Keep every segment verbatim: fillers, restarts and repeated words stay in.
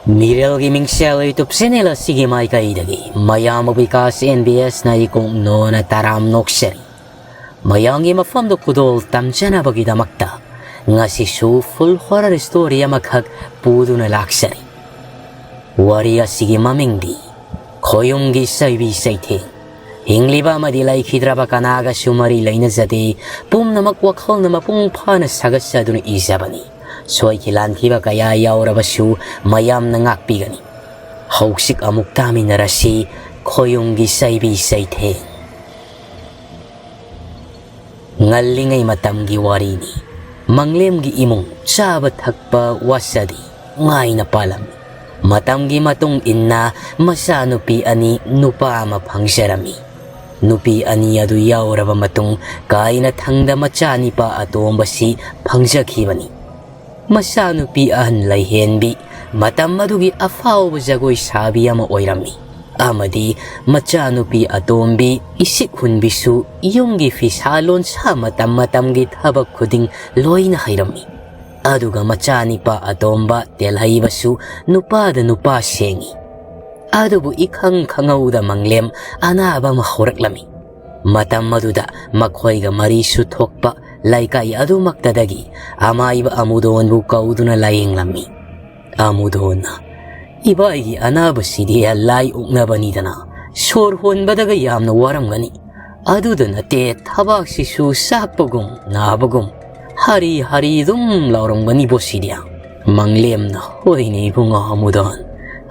ꯃꯤꯔꯦꯜꯒꯤ ꯃꯤꯡꯁꯦꯜ YouTube channel ꯑꯁꯤꯒꯤ ꯃꯥꯏꯀꯩꯗꯒꯤ ꯃꯌꯥꯝꯕ ꯕꯤꯀꯥꯁ ꯑꯦꯟ ꯕꯤ ꯑꯦꯁꯅ ꯏꯀꯣꯛ ꯅꯣꯅ ꯇꯔꯥꯝ ꯅꯣꯛꯆꯔꯤ꯫ ꯃꯌꯥꯝꯒꯤ ꯃꯐꯝꯗ ꯈꯨꯗꯣꯜ ꯇꯝꯖꯅꯕꯒꯤꯗꯃꯛꯇ ꯉꯁꯤꯁꯨ ꯐꯨꯜ ꯍꯣꯔꯔ ꯁ꯭ꯇꯣꯔꯤ ꯑꯃꯈꯛ ꯄꯨꯗꯨꯅ ꯂꯥꯛꯆꯔꯤ꯫ ꯋꯥꯔꯤ ꯑꯁꯤꯒꯤ ꯃꯃꯤꯡꯗꯤ ꯈꯣꯌꯨꯝꯒꯤ ꯆꯩꯕꯤ ꯆꯩꯊꯦꯡ꯫ ꯍꯤꯡꯂꯤꯕ ꯑꯃꯗꯤ ꯂꯩꯈꯤꯗ꯭ꯔꯕ ꯀꯅꯥꯒꯁꯨ ꯃꯔꯤ ꯂꯩꯅꯖꯗꯦ꯫ ꯄꯨꯝꯅꯃꯛ ꯋꯥꯈꯜꯅ ꯃꯄꯨꯡ ꯐꯥꯅ ꯁꯥꯒꯠꯆꯗꯨꯅ ꯏꯖꯕꯅꯤ꯫ ꯁꯣꯏꯈꯤ ꯂꯥꯟꯈꯤꯕ ꯀꯌꯥ ꯌꯥꯎꯔꯕꯁꯨ ꯃꯌꯥꯝꯅ ꯉꯥꯛꯄꯤꯒꯅꯤ꯫ ꯍꯧꯖꯤꯛ ꯑꯃꯨꯛ ꯇꯥꯃꯤꯟꯅꯔꯁꯤ ꯈꯣꯌꯨꯝꯒꯤ ꯆꯩꯕꯤ ꯆꯩꯊꯦꯡ꯫ ꯉꯜꯂꯤꯉꯩ ꯃꯇꯝꯒꯤ ꯋꯥꯔꯤꯅꯤ꯫ ꯃꯪꯂꯦꯝꯒꯤ ꯏꯃꯨꯡ ꯆꯥꯕ ꯊꯛꯄ ꯋꯥꯠꯆꯗꯦ, ꯅꯨꯡꯉꯥꯏꯅ ꯄꯥꯜꯂꯝꯃꯤ꯫ ꯃꯇꯝꯒꯤ ꯃꯇꯨꯡ ꯏꯟꯅ ꯃꯆꯥꯅꯨꯄꯤ ꯑꯅꯤ ꯅꯨꯄꯥ ꯑꯃ ꯐꯪꯖꯔꯝꯃꯤ꯫ ꯅꯨꯄꯤ ꯑꯅꯤ ꯑꯗꯨ ꯌꯥꯎꯔꯕ ꯃꯇꯨꯡ ꯀꯥꯏꯅ ꯊꯪꯗ ꯃꯆꯥꯅꯤꯄꯥ ꯑꯇꯣꯝꯕꯁꯤ ꯐꯪꯖꯈꯤꯕꯅꯤ꯫ ꯃꯆꯥꯅꯨꯄꯤ ꯑꯍꯟ ꯂꯩꯍꯦꯟꯕꯤ ꯃꯇꯝ ꯑꯗꯨꯒꯤ ꯑꯐꯥꯎꯕ ꯖꯒꯣꯏ ꯁꯥꯕꯤ ꯑꯃ ꯑꯣꯏꯔꯝꯃꯤ꯫ ꯑꯃꯗꯤ ꯃꯆꯥꯅꯨꯄꯤ ꯑꯇꯣꯝꯕꯤ ꯏꯁꯤꯛ ꯍꯨꯟꯕꯤꯁꯨ ꯌꯨꯝꯒꯤ ꯐꯤꯁꯥ ꯂꯣꯟꯁꯥ ꯃꯇꯝ ꯃꯇꯝꯒꯤ ꯊꯕꯛ ꯈꯨꯗꯤꯡ ꯂꯣꯏꯅ ꯍꯩꯔꯝꯃꯤ꯫ ꯑꯗꯨꯒ ꯃꯆꯥꯅꯤꯄꯥ ꯑꯇꯣꯝꯕ ꯇꯦꯜꯍꯩꯕꯁꯨ ꯅꯨꯄꯥꯗ ꯅꯨꯄꯥ ꯁꯦꯡꯉꯤ꯫ ꯑꯗꯨꯕꯨ ꯏꯈꯪ ꯈꯪꯍꯧꯗ ꯃꯪꯂꯦꯝ ꯑꯅꯥꯕ ꯑꯃ ꯍꯧꯔꯛꯂꯝꯃꯤ꯫ ꯃꯇꯝ ꯑꯗꯨꯗ ꯃꯈꯣꯏꯒ ꯃꯔꯤꯁꯨ ꯊꯣꯛꯄ ꯂꯩꯀꯥꯏ ꯑꯗꯨꯃꯛꯇꯗꯒꯤ ꯑꯃꯥꯏꯕ ꯑꯃꯨꯗꯣꯟꯕꯨ ꯀꯧꯗꯨꯅ ꯂꯥꯌꯦꯡꯂꯝꯃꯤ꯫ ꯑꯃꯨꯗꯣꯟꯅ, "ꯏꯕꯥꯏꯒꯤ ꯑꯅꯥꯕꯁꯤꯗꯤ ꯂꯥꯏ ꯑꯣꯛꯅꯕꯅꯤꯗꯅ, ꯁꯣꯔ ꯍꯣꯟꯕꯗꯒ ꯌꯥꯝꯅ ꯋꯥꯔꯝꯒꯅꯤ꯫ ꯑꯗꯨꯗ ꯅꯠꯇꯦ, ꯊꯕꯥꯛꯁꯤꯁꯨ ꯆꯥꯛꯄꯒꯨꯝ ꯅꯥꯕꯒꯨꯝ ꯍꯔꯤ ꯍꯔꯤ ꯑꯗꯨꯝ ꯂꯥꯎꯔꯝꯒꯅꯤꯕꯣ ꯁꯤꯗꯤ?" ꯃꯪꯂꯦꯝꯅ, "ꯍꯣꯏꯅꯦ ꯏꯕꯨꯡꯉꯣ ꯑꯃꯨꯗꯣꯟ,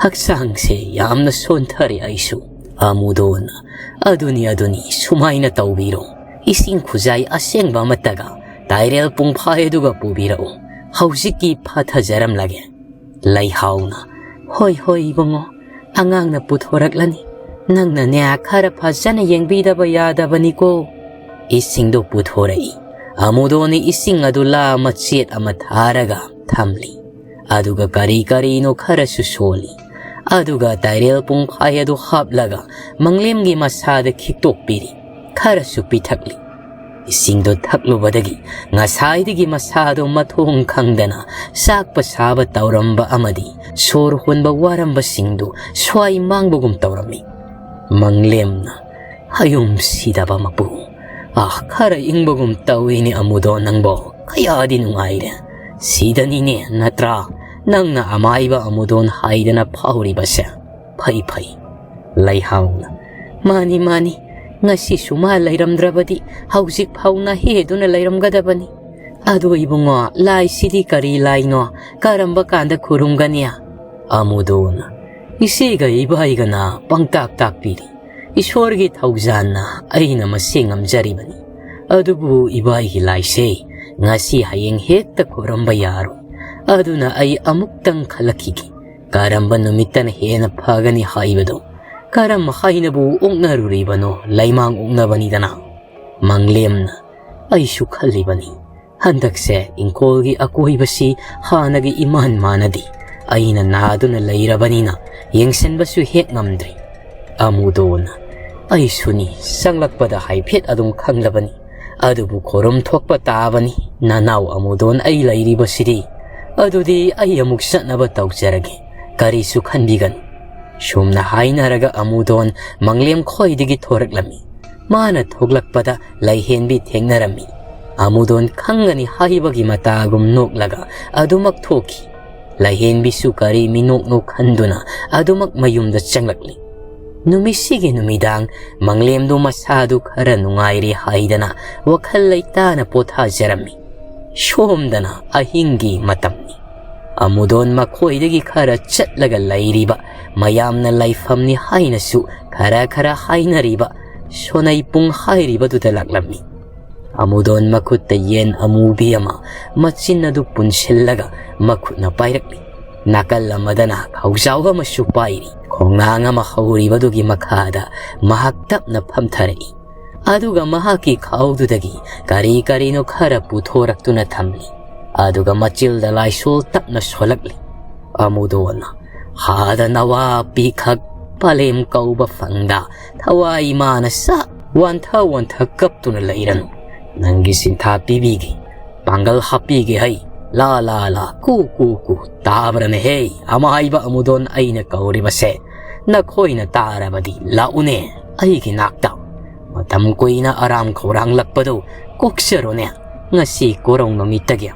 ꯍꯛꯆꯥꯡꯁꯦ ꯌꯥꯝꯅ ꯁꯣꯟꯊꯔꯦ ꯑꯩꯁꯨ꯫" ꯑꯃꯨꯗꯣꯟꯅ, "ꯑꯗꯨꯅꯤ, ꯑꯗꯨꯅꯤ, ꯁꯨꯃꯥꯏꯅ ꯇꯧꯕꯤꯔꯣ꯫ ꯏꯁꯤꯡ ꯈꯨꯖꯥꯏ ꯑꯁꯦꯡꯕ ꯑꯃꯠꯇꯒ ꯇꯥꯏꯔꯦꯜ ꯄꯨꯡꯐꯥꯏ ꯑꯗꯨꯒ ꯄꯨꯕꯤꯔꯛꯎ꯫ ꯍꯧꯖꯤꯛꯀꯤ ꯐꯥꯊꯖꯔꯝꯂꯒꯦ꯫" ꯂꯩꯍꯥꯎꯅ, "ꯍꯣꯏ, ꯍꯣꯏ, ꯏꯕꯨꯡꯉꯣ, ꯑꯉꯥꯡꯅ ꯄꯨꯊꯣꯔꯛꯂꯅꯤ꯫ ꯅꯪꯅꯅꯦ ꯈꯔ ꯐꯖꯅ ꯌꯦꯡꯕꯤꯗꯕ ꯌꯥꯗꯕꯅꯤꯀꯣ꯫" ꯏꯁꯤꯡꯗꯣ ꯄꯨꯊꯣꯔꯛꯏ꯫ ꯑꯃꯨꯗꯣꯟꯅ ꯏꯁꯤꯡ ꯑꯗꯨ ꯂꯥ ꯃꯆꯦꯠ ꯑꯃ ꯊꯥꯔꯒ ꯊꯝꯂꯤ꯫ ꯑꯗꯨꯒ ꯀꯔꯤ ꯀꯔꯤꯅꯣ ꯈꯔꯁꯨ ꯁꯣꯜꯂꯤ꯫ ꯑꯗꯨꯒ ꯇꯥꯏꯔꯦꯜ ꯄꯨꯡꯐꯥꯏ ꯑꯗꯨ ꯍꯥꯞꯂꯒ ꯃꯪꯂꯦꯝꯒꯤ ꯃꯁꯥꯗ ꯈꯤꯛꯇꯣꯛꯄꯤꯔꯤ꯫ ꯈꯔꯁꯨ ꯄꯤꯊꯛꯂꯤ꯫ ꯏꯁꯤꯡꯗꯨ ꯊꯛꯂꯨꯕꯗꯒꯤ ꯉꯁꯥꯏꯗꯒꯤ ꯃꯁꯥꯗꯨ ꯃꯊꯣꯡ ꯈꯪꯗꯅ ꯆꯥꯛꯄ ꯁꯥꯕ ꯇꯧꯔꯝꯕ ꯑꯃꯗꯤ ꯁꯣꯔ ꯍꯣꯟꯕ ꯋꯥꯔꯝꯕꯁꯤꯡꯗꯨ ꯁ꯭ꯋꯥꯏ ꯃꯥꯡꯕꯒꯨꯝ ꯇꯧꯔꯝꯃꯤ꯫ ꯃꯪꯂꯦꯝꯅ, "ꯍꯌꯨꯝ ꯁꯤꯗꯕ ꯃꯄꯨ, ꯑꯥ, ꯈꯔ ꯏꯪꯕꯒꯨꯝ ꯇꯧꯏꯅꯦ ꯑꯃꯨꯗꯣ, ꯅꯪꯕꯣ ꯀꯌꯥꯗꯤ ꯅꯨꯡꯉꯥꯏꯔꯦ꯫ ꯁꯤꯗꯅꯤꯅꯦ ꯅꯠꯇ꯭ꯔꯥ ꯅꯪꯅ ꯑꯃꯥꯏꯕ ꯑꯃꯨꯗꯣꯟ ꯍꯥꯏꯗꯅ ꯐꯥꯎꯔꯤꯕꯁꯦ? ꯐꯩ ꯐꯩ꯫" ꯂꯩꯍꯥꯎꯅ, "ꯃꯥꯅꯤ ꯃꯥꯅꯤ, ꯉꯁꯤꯁꯨ ꯃꯥ ꯂꯩꯔꯝꯗ꯭ꯔꯕꯗꯤ ꯍꯧꯖꯤꯛ ꯐꯥꯎ ꯅꯍꯦꯗꯨꯅ ꯂꯩꯔꯝꯒꯗꯕꯅꯤ꯫ ꯑꯗꯣ ꯏꯕꯨꯡꯉꯣ, ꯂꯥꯏꯁꯤꯗꯤ ꯀꯔꯤ ꯂꯥꯏꯅꯣ? ꯀꯔꯝꯕ ꯀꯥꯟꯗ ꯈꯨꯔꯨꯝꯒꯅꯤ?" ꯑꯃꯨꯗꯣꯅ, "ꯏꯆꯦꯒ ꯏꯕꯥꯏꯒꯅ ꯄꯪꯇꯥꯛ ꯇꯥꯛꯄꯤꯔꯤ꯫ ꯏꯁꯣꯔꯒꯤ ꯊꯧꯖꯥꯟꯅ ꯑꯩꯅ ꯃꯁꯤ ꯉꯝꯖꯔꯤꯕꯅꯤ꯫ ꯑꯗꯨꯕꯨ ꯏꯕꯥꯏꯒꯤ ꯂꯥꯏꯁꯦ ꯉꯁꯤ ꯍꯌꯦꯡ ꯍꯦꯛꯇ ꯈꯨꯔꯨꯝꯕ ꯌꯥꯔꯣꯏ꯫ ꯑꯗꯨꯅ ꯑꯩ ꯑꯃꯨꯛꯇꯪ ꯈꯜꯂꯛꯈꯤꯒꯦ꯫ ꯀꯔꯝꯕ ꯅꯨꯃꯤꯠꯇꯅ ꯍꯦꯟꯅ ꯐꯒꯅꯤ ꯍꯥꯏꯕꯗꯣ꯫ ꯀꯔꯝ ꯍꯥꯏꯅꯕꯨ ꯑꯣꯛꯅꯔꯨꯔꯤꯕꯅꯣ? ꯂꯩꯃꯥꯡ ꯑꯣꯛꯅꯕꯅꯤꯗꯅ꯫" ꯃꯪꯂꯦꯝꯅ, "ꯑꯩꯁꯨ ꯈꯜꯂꯤꯕꯅꯤ꯫ ꯍꯟꯗꯛꯁꯦ ꯏꯪꯈꯣꯜꯒꯤ ꯑꯀꯣꯏꯕꯁꯤ ꯍꯥꯟꯅꯒꯤ ꯏꯃꯥꯟ ꯃꯥꯟꯅꯗꯦ꯫ ꯑꯩꯅ ꯅꯥꯗꯨꯅ ꯂꯩꯔꯕꯅꯤꯅ ꯌꯦꯡꯁꯤꯟꯕꯁꯨ ꯍꯦꯛ ꯉꯝꯗ꯭ꯔꯦ꯫" ꯑꯃꯨꯗꯣꯟꯅ, "ꯑꯩꯁꯨꯅꯤ, ꯆꯪꯂꯛꯄꯗ ꯍꯥꯏꯐꯦꯠ ꯑꯗꯨꯝ ꯈꯪꯂꯕꯅꯤ꯫ ꯑꯗꯨꯕꯨ ꯈꯨꯔꯨꯝ ꯊꯣꯛꯄ ꯇꯥꯕꯅꯤ, ꯅꯅꯥꯎ ꯑꯃꯨꯗꯣꯟ ꯑꯩ ꯂꯩꯔꯤꯕꯁꯤꯗꯤ꯫ ꯑꯗꯨꯗꯤ ꯑꯩ ꯑꯃꯨꯛ ꯆꯠꯅꯕ ꯇꯧꯖꯔꯒꯦ, ꯀꯔꯤꯁꯨ ꯈꯟꯕꯤꯒꯅꯨ꯫" ꯁꯨꯝꯅ ꯍꯥꯏꯅꯔꯒ ꯑꯃꯨꯗꯣꯟ ꯃꯪꯂꯦꯝ ꯈꯣꯏꯗꯒꯤ ꯊꯣꯔꯛꯂꯝꯃꯤ꯫ ꯃꯥꯅ ꯊꯣꯛꯂꯛꯄꯗ ꯂꯩꯍꯦꯟꯕꯤ ꯊꯦꯡꯅꯔꯝꯃꯤ꯫ ꯑꯃꯨꯗꯣꯟ ꯈꯪꯒꯅꯤ ꯍꯥꯏꯕꯒꯤ ꯃꯇꯥꯒꯨꯝ ꯅꯣꯛꯂꯒ ꯑꯗꯨꯃꯛ ꯊꯣꯛꯈꯤ꯫ ꯂꯩꯍꯦꯟꯕꯤꯁꯨ ꯀꯔꯤ ꯃꯤꯅꯣꯛꯅꯣ ꯈꯟꯗꯨꯅ ꯑꯗꯨꯃꯛ ꯃꯌꯨꯝꯗ ꯆꯪꯂꯛꯂꯤ꯫ ꯅꯨꯃꯤꯠꯁꯤꯒꯤ ꯅꯨꯃꯤꯗꯥꯡ ꯃꯪꯂꯦꯝꯗꯨ ꯃꯁꯥꯗꯨ ꯈꯔ ꯅꯨꯡꯉꯥꯏꯔꯦ ꯍꯥꯏꯗꯅ ꯋꯥꯈꯜ ꯂꯩꯇꯥꯅ ꯄꯣꯊꯥꯖꯔꯝꯃꯤ꯫ ꯁꯣꯝꯗꯅ ꯑꯍꯤꯡꯒꯤ ꯃꯇꯝꯅꯤ꯫ ꯑꯃꯨꯗꯣꯟ ꯃꯈꯣꯏꯗꯒꯤ ꯈꯔ ꯆꯠꯂꯒ ꯂꯩꯔꯤꯕ, ꯃꯌꯥꯝꯅ ꯂꯩꯐꯝꯅꯤ ꯍꯥꯏꯅꯁꯨ ꯈꯔ ꯈꯔ ꯍꯥꯏꯅꯔꯤꯕ ꯁꯣꯅꯩ ꯄꯨꯡ ꯍꯥꯏꯔꯤꯕꯗꯨꯗ ꯂꯥꯛꯂꯝꯃꯤ꯫ ꯑꯃꯨꯗꯣꯟ ꯃꯈꯨꯠꯇ ꯌꯦꯟ ꯑꯃꯨꯕꯤ ꯑꯃ ꯃꯆꯤꯟ ꯑꯗꯨ ꯄꯨꯟꯁꯤꯜꯂꯒ ꯃꯈꯨꯠꯅ ꯄꯥꯏꯔꯛꯂꯤ꯫ ꯅꯥꯀꯜ ꯑꯃꯗꯅ ꯈꯧꯖꯥꯎ ꯑꯃꯁꯨ ꯄꯥꯏꯔꯤ꯫ ꯈꯣꯡꯅꯥꯡ ꯑꯃ ꯍꯧꯔꯤꯕꯗꯨꯒꯤ ꯃꯈꯥꯗ ꯃꯍꯥꯛ ꯇꯞꯅ ꯐꯝꯊꯔꯛꯏ꯫ ꯑꯗꯨꯒ ꯃꯍꯥꯛꯀꯤ ꯈꯥꯎꯗꯨꯗꯒꯤ ꯀꯔꯤ ꯀꯔꯤꯅꯣ ꯈꯔ ꯄꯨꯊꯣꯔꯛꯇꯨꯅ ꯊꯝꯂꯤ꯫ ꯑꯗꯨꯒ ꯃꯆꯤꯜꯗ ꯂꯥꯏꯁꯣꯜ ꯇꯞꯅ ꯁꯣꯜꯂꯛꯂꯤ꯫ ꯑꯃꯨꯗꯣꯟꯅ, "ꯍꯥꯗ ꯅꯋꯥ ꯄꯤꯈꯛ ꯄꯥꯂꯦꯝ ꯀꯧꯕ ꯐꯪꯗ ꯊꯋꯥꯏ ꯃꯥꯅ ꯁꯥ ꯋꯥꯟꯊ ꯋꯥꯟꯊ ꯀꯞꯇꯨꯅ ꯂꯩꯔꯅꯨ꯫ ꯅꯪꯒꯤ ꯁꯤꯟꯊꯥ ꯄꯤꯕꯤꯒꯦ, ꯄꯥꯡꯒꯜ ꯍꯥꯞꯄꯤꯒꯦ ꯍꯩ꯫ ꯂꯥ ꯂꯥ ꯂꯥ, ꯀꯨ ꯀꯨ ꯀꯨ, ꯇꯥꯕ꯭ꯔꯅꯦꯍꯦ? ꯑꯃꯥꯏꯕ ꯑꯃꯨꯗꯣꯟ ꯑꯩꯅ ꯀꯧꯔꯤꯕꯁꯦ ꯅꯈꯣꯏꯅ ꯇꯥꯔꯕꯗꯤ ꯂꯥꯛꯎꯅꯦ ꯑꯩꯒꯤ ꯅꯥꯛꯇ꯫ ꯃꯇꯝ ꯀꯨꯏꯅ ꯑꯔꯥꯝ ꯈꯧꯔꯥꯡꯂꯛꯄꯗꯨ ꯀꯣꯛꯆꯔꯣꯅꯦ ꯉꯁꯤ ꯀꯣꯔꯧ ꯅꯨꯃꯤꯠꯇꯒꯤ꯫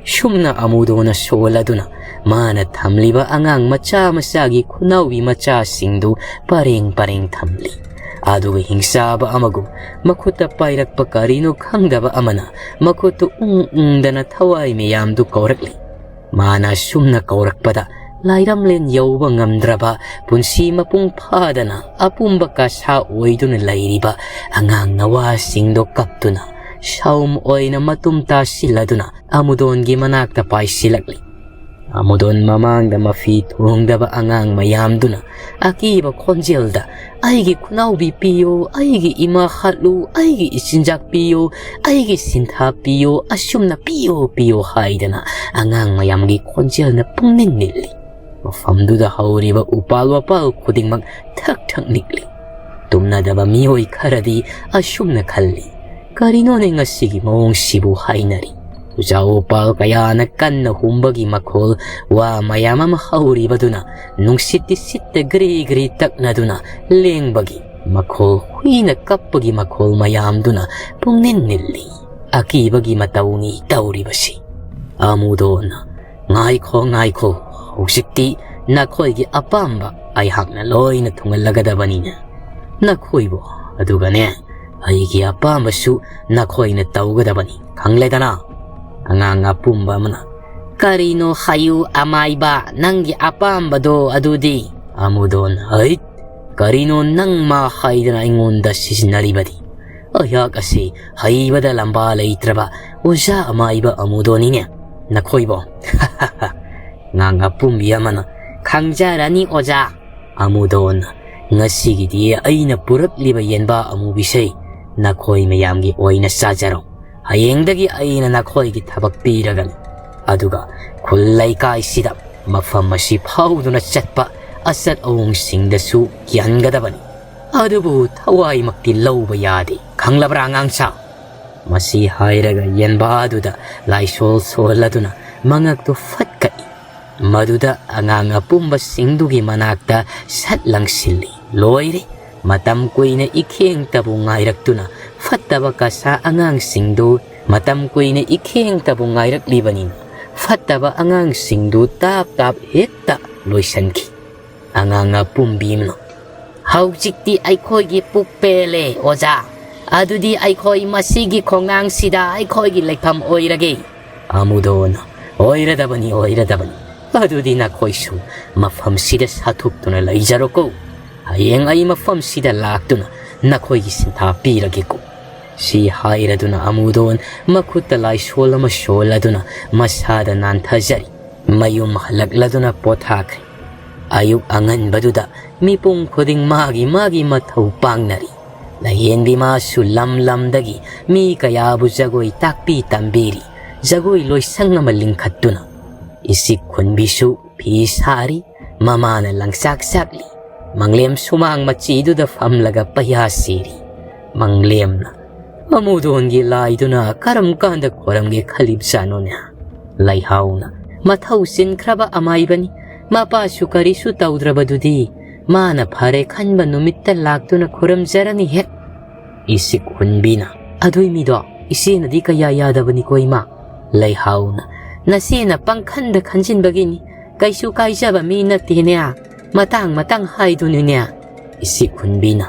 ꯁꯨꯝꯅ ꯑꯃꯨꯗꯣꯟꯅ ꯁꯣꯜꯂꯗꯨꯅ ꯃꯥꯅ ꯊꯝꯂꯤꯕ ꯑꯉꯥꯡ ꯃꯆꯥ ꯃꯆꯥꯒꯤ ꯈꯨꯅꯥꯎꯕꯤ ꯃꯆꯥꯁꯤꯡꯗꯨ ꯄꯔꯦꯡ ꯄꯔꯦꯡ ꯊꯝꯂꯤ꯫ ꯑꯗꯨꯒ ꯍꯤꯡꯆꯥꯕ ꯑꯃꯒꯨꯝ ꯃꯈꯨꯠꯇ ꯄꯥꯏꯔꯛꯄ ꯀꯔꯤꯅꯣ ꯈꯪꯗꯕ ꯑꯃꯅ ꯃꯈꯨꯠꯇꯨ ꯎꯪ ꯎꯪꯗꯅ ꯊꯋꯥꯏ ꯃꯌꯥꯝꯗꯨ ꯀꯧꯔꯛꯂꯤ꯫ ꯃꯥꯅ ꯁꯨꯝꯅ ꯀꯧꯔꯛꯄꯗ ꯂꯥꯏꯔꯝꯂꯦꯟ ꯌꯧꯕ ꯉꯝꯗ꯭ꯔꯕ, ꯄꯨꯟꯁꯤ ꯃꯄꯨꯡ ꯐꯥꯗꯅ ꯑꯄꯨꯝꯕ ꯀꯥꯁꯥ ꯑꯣꯏꯗꯨꯅ ꯂꯩꯔꯤꯕ ꯑꯉꯥꯡ ꯅꯋꯥꯁꯤꯡꯗꯣ ꯀꯞꯇꯨꯅ ꯁꯥꯎꯝ ꯑꯣꯏꯅ ꯃꯇꯨꯝ ꯇꯥꯁꯤꯜꯂꯗꯨꯅ ꯑꯃꯨꯗꯣꯟꯒꯤ ꯃꯅꯥꯛꯇ ꯄꯥꯏꯁꯤꯜꯂꯛꯂꯤ꯫ ꯑꯃꯨꯗꯣꯟ ꯃꯃꯥꯡꯗ ꯃꯐꯤ ꯊꯣꯡꯗꯕ ꯑꯉꯥꯡ ꯃꯌꯥꯝꯗꯨꯅ ꯑꯀꯤꯕ ꯈꯣꯟꯖꯦꯜꯗ, "ꯑꯩꯒꯤ ꯈꯨꯅꯥꯎꯕꯤ ꯄꯤꯌꯨ, ꯑꯩꯒꯤ ꯏꯃꯥ ꯍꯥꯠꯂꯨ, ꯑꯩꯒꯤ ꯏꯆꯤꯟꯖꯥꯛ ꯄꯤꯌꯨ, ꯑꯩꯒꯤ ꯁꯤꯟꯊꯥ ꯄꯤꯌꯨ, ꯑꯁꯨꯝꯅ ꯄꯤꯌꯨ ꯄꯤꯌꯨ" ꯍꯥꯏꯗꯅ ꯑꯉꯥꯡ ꯃꯌꯥꯝꯒꯤ ꯈꯣꯟꯖꯦꯜꯅ ꯄꯨꯡꯅꯤꯜ ꯅꯤꯜꯂꯤ꯫ ꯃꯐꯝꯗꯨꯗ ꯍꯧꯔꯤꯕ ꯎꯄꯥꯜ ꯋꯥꯄꯥꯜ ꯈꯨꯗꯤꯡꯃꯛ ꯊꯛ ꯊꯛ ꯅꯤꯛꯂꯤ꯫ ꯇꯨꯝꯅꯗꯕ ꯃꯤꯑꯣꯏ ꯈꯔꯗꯤ ꯑꯁꯨꯝꯅ ꯈꯜꯂꯤ, "ꯀꯔꯤꯅꯣꯅꯦ ꯉꯁꯤꯒꯤ ꯃꯑꯣꯡꯁꯤꯕꯨ?" ꯍꯥꯏꯅꯔꯤ꯫ ꯎꯖꯥꯎ ꯎꯄꯥꯜ ꯀꯌꯥꯅ ꯀꯟꯅ ꯍꯨꯝꯕꯒꯤ ꯃꯈꯣꯜ, ꯋꯥ ꯃꯌꯥꯝ ꯑꯃ ꯍꯧꯔꯤꯕꯗꯨꯅ ꯅꯨꯡꯁꯤꯠꯇꯤ ꯁꯤꯠꯇ ꯒ꯭ꯔꯤ ꯒ꯭ꯔꯤ ꯇꯛꯅꯗꯨꯅ ꯂꯦꯡꯕꯒꯤ ꯃꯈꯣꯜ, ꯍꯨꯏꯅ ꯀꯞꯄꯒꯤ ꯃꯈꯣꯜ ꯃꯌꯥꯝꯗꯨꯅ ꯄꯨꯡꯅꯤꯜ ꯅꯤꯜꯂꯤ꯫ ꯑꯀꯤꯕꯒꯤ ꯃꯇꯧꯅꯤ ꯇꯧꯔꯤꯕꯁꯤ꯫ ꯑꯃꯨꯗꯣꯟꯅ, "ꯉꯥꯏꯈꯣ, ꯉꯥꯏꯈꯣ, ꯍꯧꯖꯤꯛꯇꯤ ꯅꯈꯣꯏꯒꯤ ꯑꯄꯥꯝꯕ ꯑꯩꯍꯥꯛꯅ ꯂꯣꯏꯅ ꯊꯨꯡꯍꯜꯂꯒꯗꯕꯅꯤꯅꯦ ꯅꯈꯣꯏꯕꯨ꯫ ꯑꯗꯨꯒꯅꯦ, ꯑꯩꯒꯤ ꯑꯄꯥꯝꯕꯁꯨ ꯅꯈꯣꯏꯅ ꯇꯧꯒꯗꯕꯅꯤ, ꯈꯪꯂꯦꯗꯅ?" ꯑꯉꯥꯡ ꯑꯄꯨꯝꯕ ꯑꯃꯅ, "ꯀꯔꯤꯅꯣ ꯍꯥꯏꯌꯨ ꯑꯃꯥꯏꯕ, ꯅꯪꯒꯤ ꯑꯄꯥꯝꯕꯗꯣ ꯑꯗꯨꯗꯤ?" ꯑꯃꯨꯗꯣꯟ, "ꯍꯩꯠ, ꯀꯔꯤꯅꯣ ꯅꯪ ꯃꯥ ꯍꯥꯏꯗꯅ ꯑꯩꯉꯣꯟꯗ ꯁꯤꯖꯤꯟꯅꯔꯤꯕꯗꯤ? ꯑꯩꯍꯥꯛ ꯑꯁꯤ ꯍꯩꯕꯗ ꯂꯝꯕꯥ ꯂꯩꯇ꯭ꯔꯕ ꯑꯣꯖꯥ ꯑꯃꯥꯏꯕ ꯑꯃꯨꯗꯣꯟꯅꯤꯅꯦ ꯅꯈꯣꯏꯕꯣ?" ꯑꯉꯥꯡ ꯑꯄꯨꯝꯕꯤ ꯑꯃꯅ, "ꯈꯪꯖꯔꯅꯤ ꯑꯣꯖꯥ꯫ ꯑꯃꯨꯗꯣꯟ, ꯉꯁꯤꯒꯤꯗꯤ ꯑꯩꯅ ꯄꯨꯔꯛꯂꯤꯕ ꯌꯦꯟꯕꯥ ꯑꯃꯨꯕꯤꯁꯦ ꯅꯈꯣꯏ ꯃꯌꯥꯝꯒꯤ ꯑꯣꯏꯅ ꯆꯥꯖꯔꯣ꯫ ꯍꯌꯦꯡꯗꯒꯤ ꯑꯩꯅ ꯅꯈꯣꯏꯒꯤ ꯊꯕꯛ ꯄꯤꯔꯒꯅꯤ꯫ ꯑꯗꯨꯒ ꯈꯨꯜ ꯂꯩꯀꯥꯏꯁꯤꯗ ꯃꯐꯝ ꯑꯁꯤ ꯐꯥꯎꯗꯨꯅ ꯆꯠꯄ ꯑꯆꯠ ꯑꯋꯣꯡꯁꯤꯡꯗꯁꯨ ꯀꯤꯍꯟꯒꯗꯕꯅꯤ꯫ ꯑꯗꯨꯕꯨ ꯊꯋꯥꯏꯃꯛꯇꯤ ꯂꯧꯕ ꯌꯥꯗꯦ, ꯈꯪꯂꯕ꯭ꯔꯥ ꯑꯉꯥꯡꯁꯥ?" ꯃꯁꯤ ꯍꯥꯏꯔꯒ ꯌꯦꯟꯕꯥꯗꯨꯗ ꯂꯥꯏꯁꯣꯜ ꯁꯣꯜꯂꯗꯨꯅ ꯃꯉꯛꯇꯨ ꯐꯠ ꯀꯛꯏ꯫ ꯃꯗꯨꯗ ꯑꯉꯥꯡ ꯑꯄꯨꯝꯕꯁꯤꯡꯗꯨꯒꯤ ꯃꯅꯥꯛꯇ ꯁꯠ ꯂꯪꯁꯤꯜꯂꯤ꯫ ꯂꯣꯏꯔꯦ! ꯃꯇꯝ ꯀꯨꯏꯅ ꯏꯈꯦꯡꯇꯕꯨ ꯉꯥꯏꯔꯛꯇꯨꯅ ꯐꯠꯇꯕ ꯀꯁꯥ ꯑꯉꯥꯡꯁꯤꯡꯗꯨ, ꯃꯇꯝ ꯀꯨꯏꯅ ꯏꯈꯦꯡꯇꯕꯨ ꯉꯥꯏꯔꯛꯂꯤꯕꯅꯤꯅ ꯐꯠꯇꯕ ꯑꯉꯥꯡꯁꯤꯡꯗꯨ ꯇꯥꯞ ꯇꯥꯞ ꯍꯦꯛꯇ ꯂꯣꯏꯁꯤꯟꯈꯤ꯫ ꯑꯉꯥꯡ ꯑꯄꯨꯝꯕꯤꯃꯅ, "ꯍꯧꯖꯤꯛꯇꯤ ꯑꯩꯈꯣꯏꯒꯤ ꯄꯨꯛ ꯄꯦꯜꯂꯦ, ꯑꯣꯖꯥ꯫ ꯑꯗꯨꯗꯤ ꯑꯩꯈꯣꯏ ꯃꯁꯤꯒꯤ ꯈꯣꯡꯅꯥꯡꯁꯤꯗ ꯑꯩꯈꯣꯏꯒꯤ ꯂꯩꯐꯝ ꯑꯣꯏꯔꯒꯦ꯫" ꯑꯃꯨꯗꯣꯟꯅ, "ꯑꯣꯏꯔꯗꯕꯅꯤ, ꯑꯣꯏꯔꯗꯕꯅꯤ꯫ ꯑꯗꯨꯗꯤ ꯅꯈꯣꯏꯁꯨ ꯃꯐꯝꯁꯤꯗ ꯁꯥꯊꯣꯛꯇꯨꯅ ꯂꯩꯖꯔꯣꯀꯣ꯫ ꯍꯌꯦꯡ ꯑꯩ ꯃꯐꯝꯁꯤꯗ ꯂꯥꯛꯇꯨꯅ ꯅꯈꯣꯏꯒꯤ ꯁꯤꯟꯊꯥ ꯄꯤꯔꯒꯦꯀꯣ꯫" ꯁꯤ ꯍꯥꯏꯔꯗꯨꯅ ꯑꯃꯨꯗꯣꯟ ꯃꯈꯨꯠꯇ ꯂꯥꯏꯁꯣꯜ ꯑꯃ ꯁꯣꯜꯂꯗꯨꯅ ꯃꯁꯥꯗ ꯅꯥꯟꯊꯖꯔꯤ꯫ ꯃꯌꯨꯝ ꯍꯜꯂꯛꯂꯗꯨꯅ ꯄꯣꯊꯥꯈ꯭ꯔꯦ꯫ ꯑꯌꯨꯛ ꯑꯉꯟꯕꯗꯨꯗ ꯃꯤꯄꯨꯝ ꯈꯨꯗꯤꯡ ꯃꯥꯒꯤ ꯃꯥꯒꯤ ꯃꯊꯧ ꯄꯥꯡꯅꯔꯤ꯫ ꯂꯥꯏꯍꯦꯟꯕꯤ ꯃꯥꯁꯨ ꯂꯝ ꯂꯝꯗꯒꯤ ꯃꯤ ꯀꯌꯥꯕꯨ ꯖꯒꯣꯏ ꯇꯥꯛꯄꯤ ꯇꯝꯕꯤꯔꯤ꯫ ꯖꯒꯣꯏ ꯂꯣꯏꯁꯪ ꯑꯃ ꯂꯤꯡꯈꯠꯇꯨꯅ ꯏꯁꯤꯛ ꯈꯨꯟꯕꯤꯁꯨ ꯐꯤ ꯁꯥꯔꯤ꯫ ꯃꯃꯥꯅ ꯂꯪꯆꯥꯛ ꯆꯥꯛꯂꯤ꯫ ꯃꯪꯂꯦꯝ ꯁꯨꯃꯥꯡ ꯃꯆꯤꯗꯨꯗ ꯐꯝꯂꯒ ꯄꯩꯌꯥ ꯁꯤꯔꯤ꯫ ꯃꯪꯂꯦꯝꯅ, "ꯑꯃꯨꯗꯣꯟꯒꯤ ꯂꯥꯏꯗꯨꯅ ꯀꯔꯝ ꯀꯥꯟꯗ ꯈꯣꯏꯔꯝꯒꯦ ꯈꯜꯂꯤꯕꯖꯥꯠꯅꯣꯅꯦ?" ꯂꯩꯍꯥꯎꯅ, "ꯃꯊꯧ ꯆꯤꯟꯈ꯭ꯔꯕ ꯑꯃꯥꯏꯕꯅꯤ꯫ ꯃꯄꯥꯁꯨ ꯀꯔꯤꯁꯨ ꯇꯧꯗ꯭ꯔꯕꯗꯨꯗꯤ꯫ ꯃꯥꯅ ꯐꯔꯦ ꯈꯟꯕ ꯅꯨꯃꯤꯠꯇ ꯂꯥꯛꯇꯨꯅ ꯈꯨꯔꯨꯝꯖꯔꯅꯤ ꯍꯦꯛ꯫" ꯏꯁꯤꯛ ꯍꯨꯟꯕꯤꯅ, "ꯑꯗꯨꯏ ꯃꯤꯗꯣ ꯏꯆꯦꯅꯗꯤ ꯀꯌꯥ ꯌꯥꯗꯕꯅꯤꯀꯣ ꯏꯃꯥ꯫" ꯂꯩꯍꯥꯎꯅ, "ꯅꯆꯦꯅ ꯄꯪꯈꯟꯗ ꯈꯟꯖꯤꯟꯕꯒꯤꯅꯤ꯫ ꯀꯩꯁꯨ ꯀꯥꯏꯖꯕ ꯃꯤ ꯅꯠꯇꯦꯅꯦ꯫ ꯃꯇꯥꯡ ꯃꯇꯥꯡ ꯍꯥꯏꯗꯨꯅꯤꯅꯦ꯫" ꯏꯁꯤꯛ ꯍꯨꯟꯕꯤꯅ,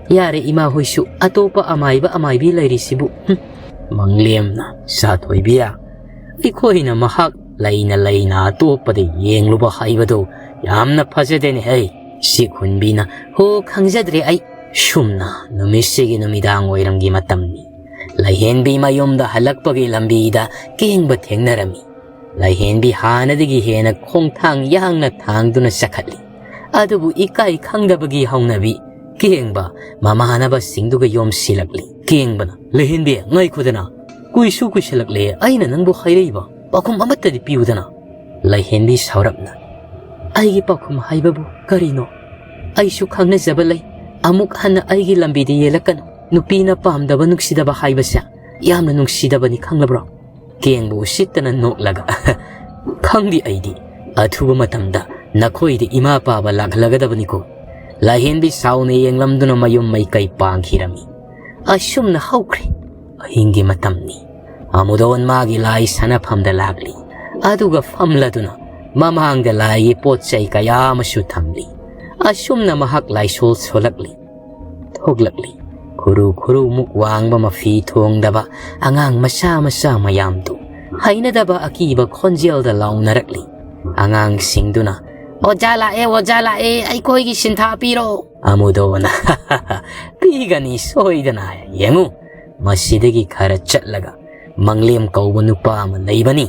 "ꯌꯥꯔꯦ ꯏꯃꯥ ꯍꯣꯏꯁꯨ, ꯑꯇꯣꯞꯄ ꯑꯃꯥꯏꯕ ꯑꯃꯥꯏꯕꯤ ꯂꯩꯔꯤꯁꯤꯕꯨ꯫ ꯍꯨꯝ꯫" ꯃꯪꯂꯦꯝꯅ, "ꯁꯥꯊꯣꯏꯕꯤ, ꯑꯩꯈꯣꯏꯅ ꯃꯍꯥꯛ ꯂꯩꯅ ꯂꯩꯅ ꯑꯇꯣꯞꯄꯗ ꯌꯦꯡꯂꯨꯕ ꯍꯥꯏꯕꯗꯨ ꯌꯥꯝꯅ ꯐꯖꯗꯦꯅꯦ ꯍꯩ꯫" ꯏꯁꯤꯛ ꯍꯨꯟꯕꯤꯅ, "ꯍꯣ, ꯈꯪꯖꯗ꯭ꯔꯦ ꯑꯩ꯫" ꯁꯨꯝꯅ ꯅꯨꯃꯤꯠꯁꯤꯒꯤ ꯅꯨꯃꯤꯗꯥꯡ ꯋꯥꯏꯔꯝꯒꯤ ꯃꯇꯝꯅꯤ꯫ ꯂꯥꯏꯍꯦꯟꯕꯤ ꯃꯌꯨꯝꯗ ꯍꯜꯂꯛꯄꯒꯤ ꯂꯝꯕꯤꯗ ꯀꯦꯡꯕ ꯊꯦꯡꯅꯔꯝꯃꯤ꯫ ꯂꯥꯏꯍꯦꯟꯕꯤ ꯍꯥꯟꯅꯗꯒꯤ ꯍꯦꯟꯅ ꯈꯣꯡꯊꯥꯡ ꯌꯥꯡꯅ ꯊꯥꯡꯗꯨꯅ ꯆꯈꯠꯂꯤ꯫ ꯑꯗꯨꯕꯨ ꯏꯀꯥꯏ ꯈꯪꯗꯕꯒꯤ ꯍꯧꯅꯕꯤ ꯀꯦꯡꯕ ꯃꯃꯥꯟꯅꯕꯁꯤꯡꯗꯨꯒ ꯌꯣꯝꯁꯤꯜꯂꯛꯂꯤ꯫ ꯀꯦꯡꯕꯅ, "ꯂꯥꯏꯍꯦꯟꯕꯤ, ꯉꯥꯏꯈꯣꯗꯅ꯫ ꯀꯨꯏꯁꯨ ꯀꯨꯏꯁꯤꯜꯂꯛꯂꯦ ꯑꯩꯅ ꯅꯪꯕꯨ ꯍꯥꯏꯔꯛꯏꯕ꯫ ꯄꯥꯎꯈꯨꯝ ꯑꯃꯠꯇꯗꯤ ꯄꯤꯌꯨꯗꯅ꯫" ꯂꯥꯏꯍꯦꯟꯕꯤ ꯁꯥꯎꯔꯞꯅ, "ꯑꯩꯒꯤ ꯄꯥꯎꯈꯨꯝ ꯍꯥꯏꯕꯕꯨ ꯀꯔꯤꯅꯣ? ꯑꯩꯁꯨ ꯈꯪꯅꯖꯕ ꯂꯩ꯫ ꯑꯃꯨꯛ ꯍꯟꯅ ꯑꯩꯒꯤ ꯂꯝꯕꯤꯗ ꯌꯦꯜꯂꯛꯀꯅꯨ꯫ ꯅꯨꯄꯤꯅ ꯄꯥꯝꯗꯕ ꯅꯨꯡꯁꯤꯗꯕ ꯍꯥꯏꯕꯁꯦ ꯌꯥꯝꯅ ꯅꯨꯡꯁꯤꯗꯕꯅꯤ, ꯈꯪꯂꯕ꯭ꯔꯣ?" ꯀꯦꯡꯕ ꯎꯁꯤꯠꯇꯅ ꯅꯣꯛꯂꯒ, "ꯈꯪꯗꯦ ꯑꯩꯗꯤ꯫ ꯑꯊꯨꯕ ꯃꯇꯝꯗ ꯅꯈꯣꯏꯗ ꯏꯃꯥ ꯄꯥꯕ ꯂꯥꯛꯍꯜꯂꯒꯗꯕꯅꯤꯀꯣ꯫" ꯂꯥꯏꯍꯦꯟꯕꯤ ꯁꯥꯎꯅ ꯌꯦꯡꯂꯝꯗꯨꯅ ꯃꯌꯨꯝ ꯃꯩꯀꯩ ꯄꯥꯡꯈꯤꯔꯝꯃꯤ꯫ ꯑꯁꯨꯝꯅ ꯍꯧꯈ꯭ꯔꯦ꯫ ꯑꯍꯤꯡꯒꯤ ꯃꯇꯝꯅꯤ꯫ ꯑꯃꯨꯗꯣꯟ ꯃꯥꯒꯤ ꯂꯥꯏ ꯁꯥꯟꯅꯐꯝꯗ ꯂꯥꯛꯂꯤ꯫ ꯑꯗꯨꯒ ꯐꯝꯂꯗꯨꯅ ꯃꯃꯥꯡꯗ ꯂꯥꯏꯒꯤ ꯄꯣꯠ ꯆꯩ ꯀꯌꯥ ꯑꯃꯁꯨ ꯊꯝꯂꯤ꯫ ꯑꯁꯨꯝꯅ ꯃꯍꯥꯛ ꯂꯥꯏꯁꯣꯜ ꯁꯣꯜꯂꯛꯂꯤ꯫ ꯊꯣꯛꯂꯛꯂꯤ꯫ ꯈꯨꯔꯨ ꯈꯨꯔꯨꯃꯨꯛ ꯋꯥꯡꯕ ꯃꯐꯤ ꯊꯣꯡꯗꯕ ꯑꯉꯥꯡ ꯃꯆꯥ ꯃꯆꯥ ꯃꯌꯥꯝꯗꯨ ꯍꯩꯅꯗꯕ ꯑꯀꯤꯕ ꯈꯣꯟꯖꯦꯜꯗ ꯂꯥꯎꯅꯔꯛꯂꯤ꯫ ꯑꯉꯥꯡꯁꯤꯡꯗꯨꯅ, "ꯑꯣꯖꯥ ꯂꯥꯛꯑꯦ, ꯑꯣꯖꯥ ꯂꯥꯛꯑꯦ, ꯑꯩꯈꯣꯏꯒꯤ ꯁꯤꯟꯊꯥ ꯄꯤꯔꯣ꯫" ꯑꯃꯨꯗꯣꯅ, "ꯄꯤꯒꯅꯤ ꯁꯣꯏꯗꯅ, ꯌꯦꯡꯉꯨ, ꯃꯁꯤꯗꯒꯤ ꯈꯔ ꯆꯠꯂꯒ ꯃꯪꯂꯦꯝ ꯀꯧꯕ ꯅꯨꯄꯥ ꯑꯃ ꯂꯩꯕꯅꯤ꯫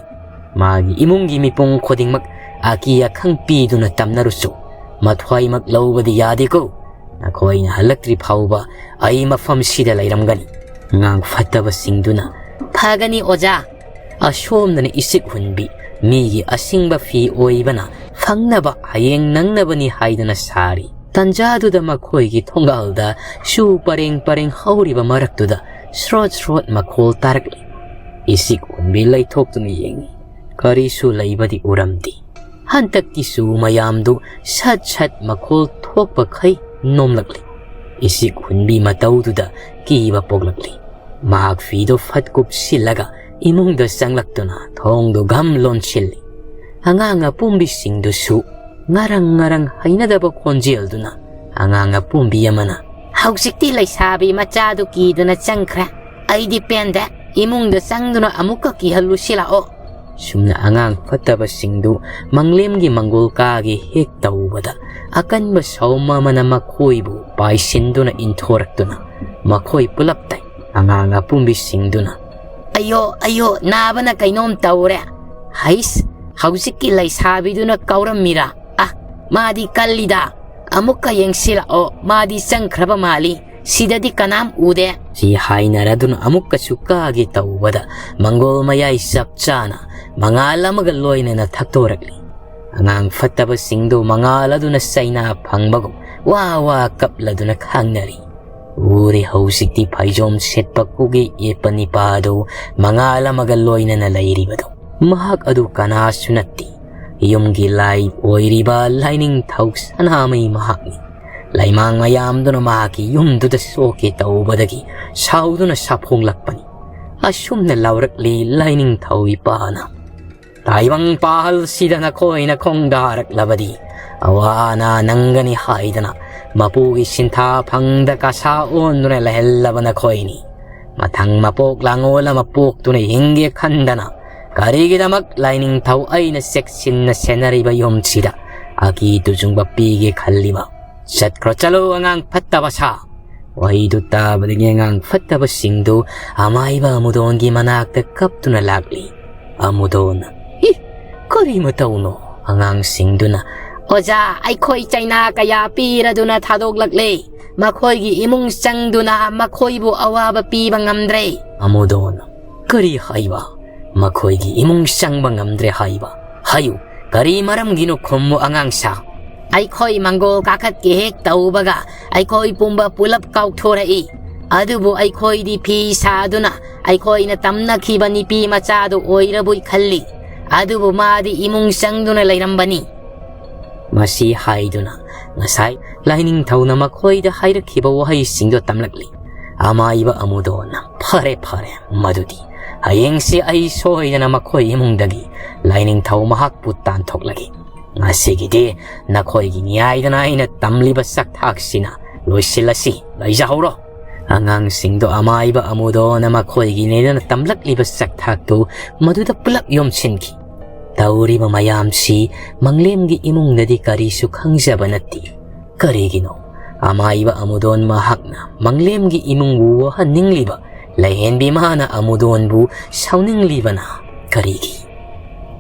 ꯃꯥꯒꯤ ꯏꯃꯨꯡꯒꯤ ꯃꯤꯄꯨꯝ ꯈꯨꯗꯤꯡꯃꯛ ꯑꯀꯤ ꯑꯈꯪ ꯄꯤꯗꯨꯅ ꯇꯝꯅꯔꯨꯆꯣ꯫ ꯃꯊ꯭ꯋꯥꯏꯃꯛ ꯂꯧꯕꯗꯤ ꯌꯥꯗꯦꯀꯣ꯫ ꯅꯈꯣꯏꯅ ꯍꯜꯂꯛꯇ꯭ꯔꯤ ꯐꯥꯎꯕ ꯑꯩ ꯃꯐꯝꯁꯤꯗ ꯂꯩꯔꯝꯒꯅꯤ꯫" ꯑꯉꯥꯡ ꯐꯠꯇꯕꯁꯤꯡꯗꯨꯅ, "ꯐꯒꯅꯤ ꯑꯣꯖꯥ꯫" ꯑꯁꯣꯝꯗꯅ ꯏꯁꯤꯛ ꯍꯨꯟꯕꯤ ꯃꯤꯒꯤ ꯑꯁꯤꯡꯕ ꯐꯤ ꯑꯣꯏꯕꯅ ꯐꯪꯅꯕ ꯍꯌꯦꯡ ꯅꯪꯅꯕꯅꯤ ꯍꯥꯏꯗꯨꯅ ꯁꯥꯔꯤ꯫ ꯇꯟꯖꯥꯗꯨꯗ ꯃꯈꯣꯏꯒꯤ ꯊꯣꯡꯒꯥꯜꯗ ꯆꯨ ꯄꯔꯦꯡ ꯄꯔꯦꯡ ꯍꯧꯔꯤꯕ ꯃꯔꯛꯇꯨꯗ ꯁ꯭ꯔꯣꯠ ꯁ꯭ꯔꯣꯠ ꯃꯈꯣꯜ ꯇꯥꯔꯛꯂꯤ꯫ ꯏꯁꯤꯛ ꯍꯨꯟꯕꯤ ꯂꯩꯊꯣꯛꯇꯨꯅ ꯌꯦꯡꯉꯤ꯫ ꯀꯔꯤꯁꯨ ꯂꯩꯕꯗꯤ ꯎꯔꯝꯗꯦ꯫ ꯍꯟꯗꯛꯀꯤ ꯆꯨ ꯃꯌꯥꯝꯗꯨ ꯁꯠ ꯁꯠ ꯃꯈꯣꯜ ꯊꯣꯛꯄꯈꯩ ꯅꯣꯝꯂꯛꯂꯤ꯫ ꯏꯁꯤꯛ ꯍꯨꯟꯕꯤ ꯃꯇꯧꯗꯨꯗ ꯀꯤꯕ ꯄꯣꯛꯂꯛꯂꯤ꯫ ꯃꯍꯥꯛ ꯐꯤꯗꯨ ꯐꯠ ꯀꯨꯞꯁꯤꯜꯂꯒ ꯏꯃꯨꯡꯗ ꯆꯪꯂꯛꯇꯨꯅ ꯊꯣꯡꯗꯨ ꯘꯝ ꯂꯣꯟꯁꯤꯜꯂꯤ꯫ ꯑꯉꯥꯡ ꯑꯄꯣꯝꯕꯤꯁꯤꯡꯗꯨꯁꯨ ꯉꯔꯪ ꯉꯔꯪ ꯍꯩꯅꯗꯕ ꯈꯣꯟꯖꯦꯜꯗꯨꯅ ꯑꯉꯥꯡ ꯑꯄꯣꯝꯕꯤ ꯑꯃꯅ, "ꯍꯧꯖꯤꯛꯇꯤ ꯂꯩꯁꯥꯕꯤ ꯃꯆꯥꯗꯨ ꯀꯤꯗꯨꯅ ꯆꯪꯈ꯭ꯔꯦ꯫ ꯑꯩꯗꯤ ꯄꯦꯟꯗꯦ꯫ ꯏꯃꯨꯡꯗ ꯆꯪꯗꯨꯅ ꯑꯃꯨꯛꯀ ꯀꯤꯍꯜꯂꯨꯁꯤ ꯂꯥꯛꯑꯣ꯫" ꯁꯨꯝꯅ ꯑꯉꯥꯡ ꯐꯠꯇꯕꯁꯤꯡꯗꯨ ꯃꯪꯂꯦꯝꯒꯤ ꯃꯪꯒꯣꯜ ꯀꯥꯒꯦ ꯍꯦꯛ ꯇꯧꯕꯗ, ꯑꯀꯟꯕ ꯁꯑꯣꯝ ꯑꯃꯅ ꯃꯈꯣꯏꯕꯨ ꯄꯥꯏꯁꯤꯟꯗꯨꯅ ꯏꯟꯊꯣꯔꯛꯇꯨꯅ ꯃꯈꯣꯏ ꯄꯨꯂꯞ ꯇꯥꯏ꯫ ꯑꯉꯥꯡ ꯑꯄꯨꯝꯕꯤꯁꯤꯡꯗꯨꯅ, "ꯑꯌꯣ, ꯑꯌꯣ, ꯅꯥꯕꯅ ꯀꯩꯅꯣꯝ ꯇꯧꯔꯦ꯫ ꯍꯩꯁ, ꯍꯧꯖꯤꯛꯀꯤ ꯂꯩꯁꯥꯕꯤꯗꯨꯅ ꯀꯥꯎꯔꯝꯃꯤꯔꯥ? ꯑ, ꯃꯥꯗꯤ ꯀꯜꯂꯤꯗ꯫ ꯑꯃꯨꯛꯀ ꯌꯦꯡꯁꯤꯜꯂꯛꯑꯣ, ꯃꯥꯗꯤ ꯆꯪꯈ꯭ꯔꯕ ꯃꯥꯜꯂꯤ꯫ ꯁꯤꯗꯗꯤ ꯀꯅꯥꯝ ꯎꯗꯦ꯫" ꯁꯤ ꯍꯥꯏꯅꯔꯗꯨꯅ ꯑꯃꯨꯛꯀꯁꯨ ꯀꯥꯒꯦ ꯇꯧꯕꯗ ꯃꯪꯒꯣꯜ ꯃꯌꯥꯏ ꯆꯞ ꯆꯥꯅ ꯃꯉꯥꯜ ꯑꯃꯒ ꯂꯣꯏꯅꯅ ꯊꯛꯇꯣꯔꯛꯂꯤ꯫ ꯑꯉꯥꯡ ꯐꯠꯇꯕꯁꯤꯡꯗꯨ ꯃꯉꯥꯜ ꯑꯗꯨꯅ ꯆꯩꯅꯥ ꯐꯪꯕꯒꯨꯝ ꯋꯥ ꯋꯥ ꯀꯞꯂꯗꯨꯅ ꯈꯥꯡꯅꯔꯤ꯫ ꯎꯔꯦ ꯍꯧꯖꯤꯛꯇꯤ ꯐꯩꯖꯣꯝ ꯁꯦꯠꯄ ꯀꯨꯀꯤ ꯌꯦꯠꯄ ꯅꯤꯄꯥ ꯑꯗꯨ ꯃꯉꯥꯜ ꯑꯃꯒ ꯂꯣꯏꯅꯅ ꯂꯩꯔꯤꯕꯗꯨ꯫ ꯃꯍꯥꯛ ꯑꯗꯨ ꯀꯅꯥꯁꯨ ꯅꯠꯇꯦ, ꯌꯨꯝꯒꯤ ꯂꯥꯏ ꯑꯣꯏꯔꯤꯕ ꯂꯥꯏꯅꯤꯡꯊꯧ ꯁꯅꯥꯃꯍꯤ ꯃꯍꯥꯛꯅꯤ꯫ ꯂꯩꯃꯥꯡ ꯃꯌꯥꯝꯗꯨꯅ ꯃꯍꯥꯛꯀꯤ ꯌꯨꯝꯗꯨꯗ ꯁꯣꯛꯀꯦ ꯇꯧꯕꯗꯒꯤ ꯁꯥꯎꯗꯨꯅ ꯁꯥꯐꯣꯡꯂꯛꯄꯅꯤ꯫ ꯑꯁꯨꯝꯅ ꯂꯥꯎꯔꯛꯂꯤ ꯂꯥꯏꯅꯤꯡꯊꯧ ꯏꯄꯥꯅ, "ꯇꯥꯏꯕꯪ ꯄꯥꯍꯜꯁꯤꯗ ꯅꯈꯣꯏꯅ ꯈꯣꯡꯗꯥꯔꯛꯂꯕꯗꯤ ꯑꯋꯥ ꯑꯅꯥ ꯅꯪꯒꯅꯤ" ꯍꯥꯏꯗꯅ ꯃꯄꯨꯒꯤ ꯁꯤꯟꯊꯥ ꯐꯪꯗ ꯀꯁꯥ ꯑꯣꯟꯗꯨꯅ ꯂꯩꯍꯜꯂꯕ ꯅꯈꯣꯏꯅꯤ꯫ ꯃꯊꯪ ꯃꯄꯣꯛ ꯂꯥꯡꯑꯣꯜ ꯑꯃ ꯄꯣꯛꯇꯨꯅ ꯍꯤꯡꯒꯦ ꯈꯟꯗꯅ ꯀꯔꯤꯒꯤꯗꯃꯛ ꯂꯥꯏꯅꯤꯡꯊꯧ ꯑꯩꯅ ꯆꯦꯛꯁꯤꯟꯅ ꯁꯦꯟꯅꯔꯤꯕ ꯌꯨꯝꯁꯤꯗ ꯑꯀꯤ ꯇꯨꯖꯨꯡꯕ ꯄꯤꯒꯦ ꯈꯜꯂꯤꯕ? ꯆꯠꯈ꯭ꯔꯣ, ꯆꯠꯂꯣ, ꯑꯉꯥꯡ ꯐꯠꯇꯕ ꯁꯥ꯫ ꯋꯥꯍꯩꯗꯨ ꯇꯥꯕꯗꯒꯤ ꯑꯉꯥꯡ ꯐꯠꯇꯕꯁꯤꯡꯗꯨ ꯑꯃꯥꯏꯕ ꯑꯃꯨꯗꯣꯟꯒꯤ ꯃꯅꯥꯛꯇ ꯀꯞꯇꯨꯅ ꯂꯥꯛꯂꯤ꯫ ꯑꯃꯨꯗꯣꯟ, "ꯏ, ꯀꯔꯤ ꯃꯇꯧꯅꯣ?" ꯑꯉꯥꯡꯁꯤꯡꯗꯨꯅ, "ꯑꯣꯖꯥ, ꯑꯩꯈꯣꯏ ꯆꯩꯅꯥ ꯀꯌꯥ ꯄꯤꯔꯗꯨꯅ ꯊꯥꯗꯣꯛꯂꯛꯂꯦ꯫ ꯃꯈꯣꯏꯒꯤ ꯏꯃꯨꯡ ꯆꯪꯗꯨꯅ ꯃꯈꯣꯏꯕꯨ ꯑꯋꯥꯕ ꯄꯤꯕ ꯉꯝꯗ꯭ꯔꯦ꯫" ꯑꯃꯨꯗꯣꯟ, "ꯀꯔꯤ ꯍꯥꯏꯕ? ꯃꯈꯣꯏꯒꯤ ꯏꯃꯨꯡ ꯆꯪꯕ ꯉꯝꯗ꯭ꯔꯦ ꯍꯥꯏꯕ? ꯍꯥꯏꯌꯨ, ꯀꯔꯤ ꯃꯔꯝꯒꯤꯅꯣ ꯈꯨꯝꯃꯨ ꯑꯉꯥꯡ ꯁꯥ꯫" "ꯑꯩꯈꯣꯏ ꯃꯪꯒꯣꯜ ꯀꯥꯈꯠꯀꯦ ꯍꯦꯛ ꯇꯧꯕꯒ ꯑꯩꯈꯣꯏ ꯄꯨꯝꯕ ꯄꯨꯂꯞ ꯀꯥꯎꯊꯣꯔꯛꯏ꯫ ꯑꯗꯨꯕꯨ ꯑꯩꯈꯣꯏꯗꯤ ꯐꯤ ꯁꯥꯗꯨꯅ ꯑꯩꯈꯣꯏꯅ ꯇꯝꯅꯈꯤꯕ ꯅꯨꯄꯤ ꯃꯆꯥꯗꯨ ꯑꯣꯏꯔꯕꯣꯏ ꯈꯜꯂꯤ꯫ ꯑꯗꯨꯕꯨ ꯃꯥꯗꯤ ꯏꯃꯨꯡ ꯆꯪꯗꯨꯅ ꯂꯩꯔꯝꯕꯅꯤ꯫" ꯃꯁꯤ ꯍꯥꯏꯗꯨꯅ ꯉꯁꯥꯏ ꯂꯥꯏꯅꯤꯡꯊꯧꯅ ꯃꯈꯣꯏꯗ ꯍꯥꯏꯔꯛꯈꯤꯕ ꯋꯥꯍꯩꯁꯤꯡꯗꯨ ꯇꯝꯂꯛꯂꯤ꯫ ꯑꯃꯥꯏꯕ ꯑꯃꯨꯗꯣꯟꯅ, "ꯐꯔꯦ, ꯐꯔꯦ, ꯃꯗꯨꯗꯤ ꯍꯌꯦꯡꯁꯤ ꯑꯩ ꯁꯣꯏꯗꯅ ꯃꯈꯣꯏ ꯏꯃꯨꯡꯗꯒꯤ ꯂꯥꯏꯅꯤꯡꯊꯧ ꯃꯍꯥꯛꯄꯨ ꯇꯥꯟꯊꯣꯛꯂꯒꯦ꯫ ꯉꯁꯤꯒꯤꯗꯤ ꯅꯈꯣꯏꯒꯤ ꯅꯤꯌꯥꯏꯗꯅ ꯑꯩꯅ ꯇꯝꯂꯤꯕ ꯆꯥꯛꯊꯥꯛꯁꯤꯅ ꯂꯣꯏꯁꯤꯜꯂꯁꯤ꯫ ꯂꯩꯖꯍꯧꯔꯣ꯫" ꯑꯉꯥꯡꯁꯤꯡꯗꯣ ꯑꯃꯥꯏꯕ ꯑꯃꯨꯗꯣꯟꯅ ꯃꯈꯣꯏꯒꯤ ꯅꯤꯌꯥꯏꯗꯅ ꯇꯝꯂꯛꯂꯤꯕ ꯆꯥꯛꯊꯥꯛꯇꯨ ꯃꯗꯨꯗ ꯄꯨꯂꯞ ꯌꯣꯝꯁꯤꯟꯈꯤ꯫ ꯇꯧꯔꯤꯕ ꯃꯌꯥꯝꯁꯤ ꯃꯪꯂꯦꯝꯒꯤ ꯏꯃꯨꯡꯗꯗꯤ ꯀꯔꯤꯁꯨ ꯈꯪꯖꯕ ꯅꯠꯇꯦ꯫ ꯀꯔꯤꯒꯤꯅꯣ ꯑꯃꯥꯏꯕ ꯑꯃꯨꯗꯣꯟ ꯃꯍꯥꯛꯅ ꯃꯪꯂꯦꯝꯒꯤ ꯏꯃꯨꯡꯕꯨ ꯋꯥꯍꯟꯅꯤꯡꯂꯤꯕ, ꯂꯥꯏꯍꯦꯟꯕꯤ ꯃꯥꯅ ꯑꯃꯨꯗꯣꯟꯕꯨ ꯁꯥꯎꯅꯤꯡꯂꯤꯕꯅ ꯀꯔꯤꯒꯤ?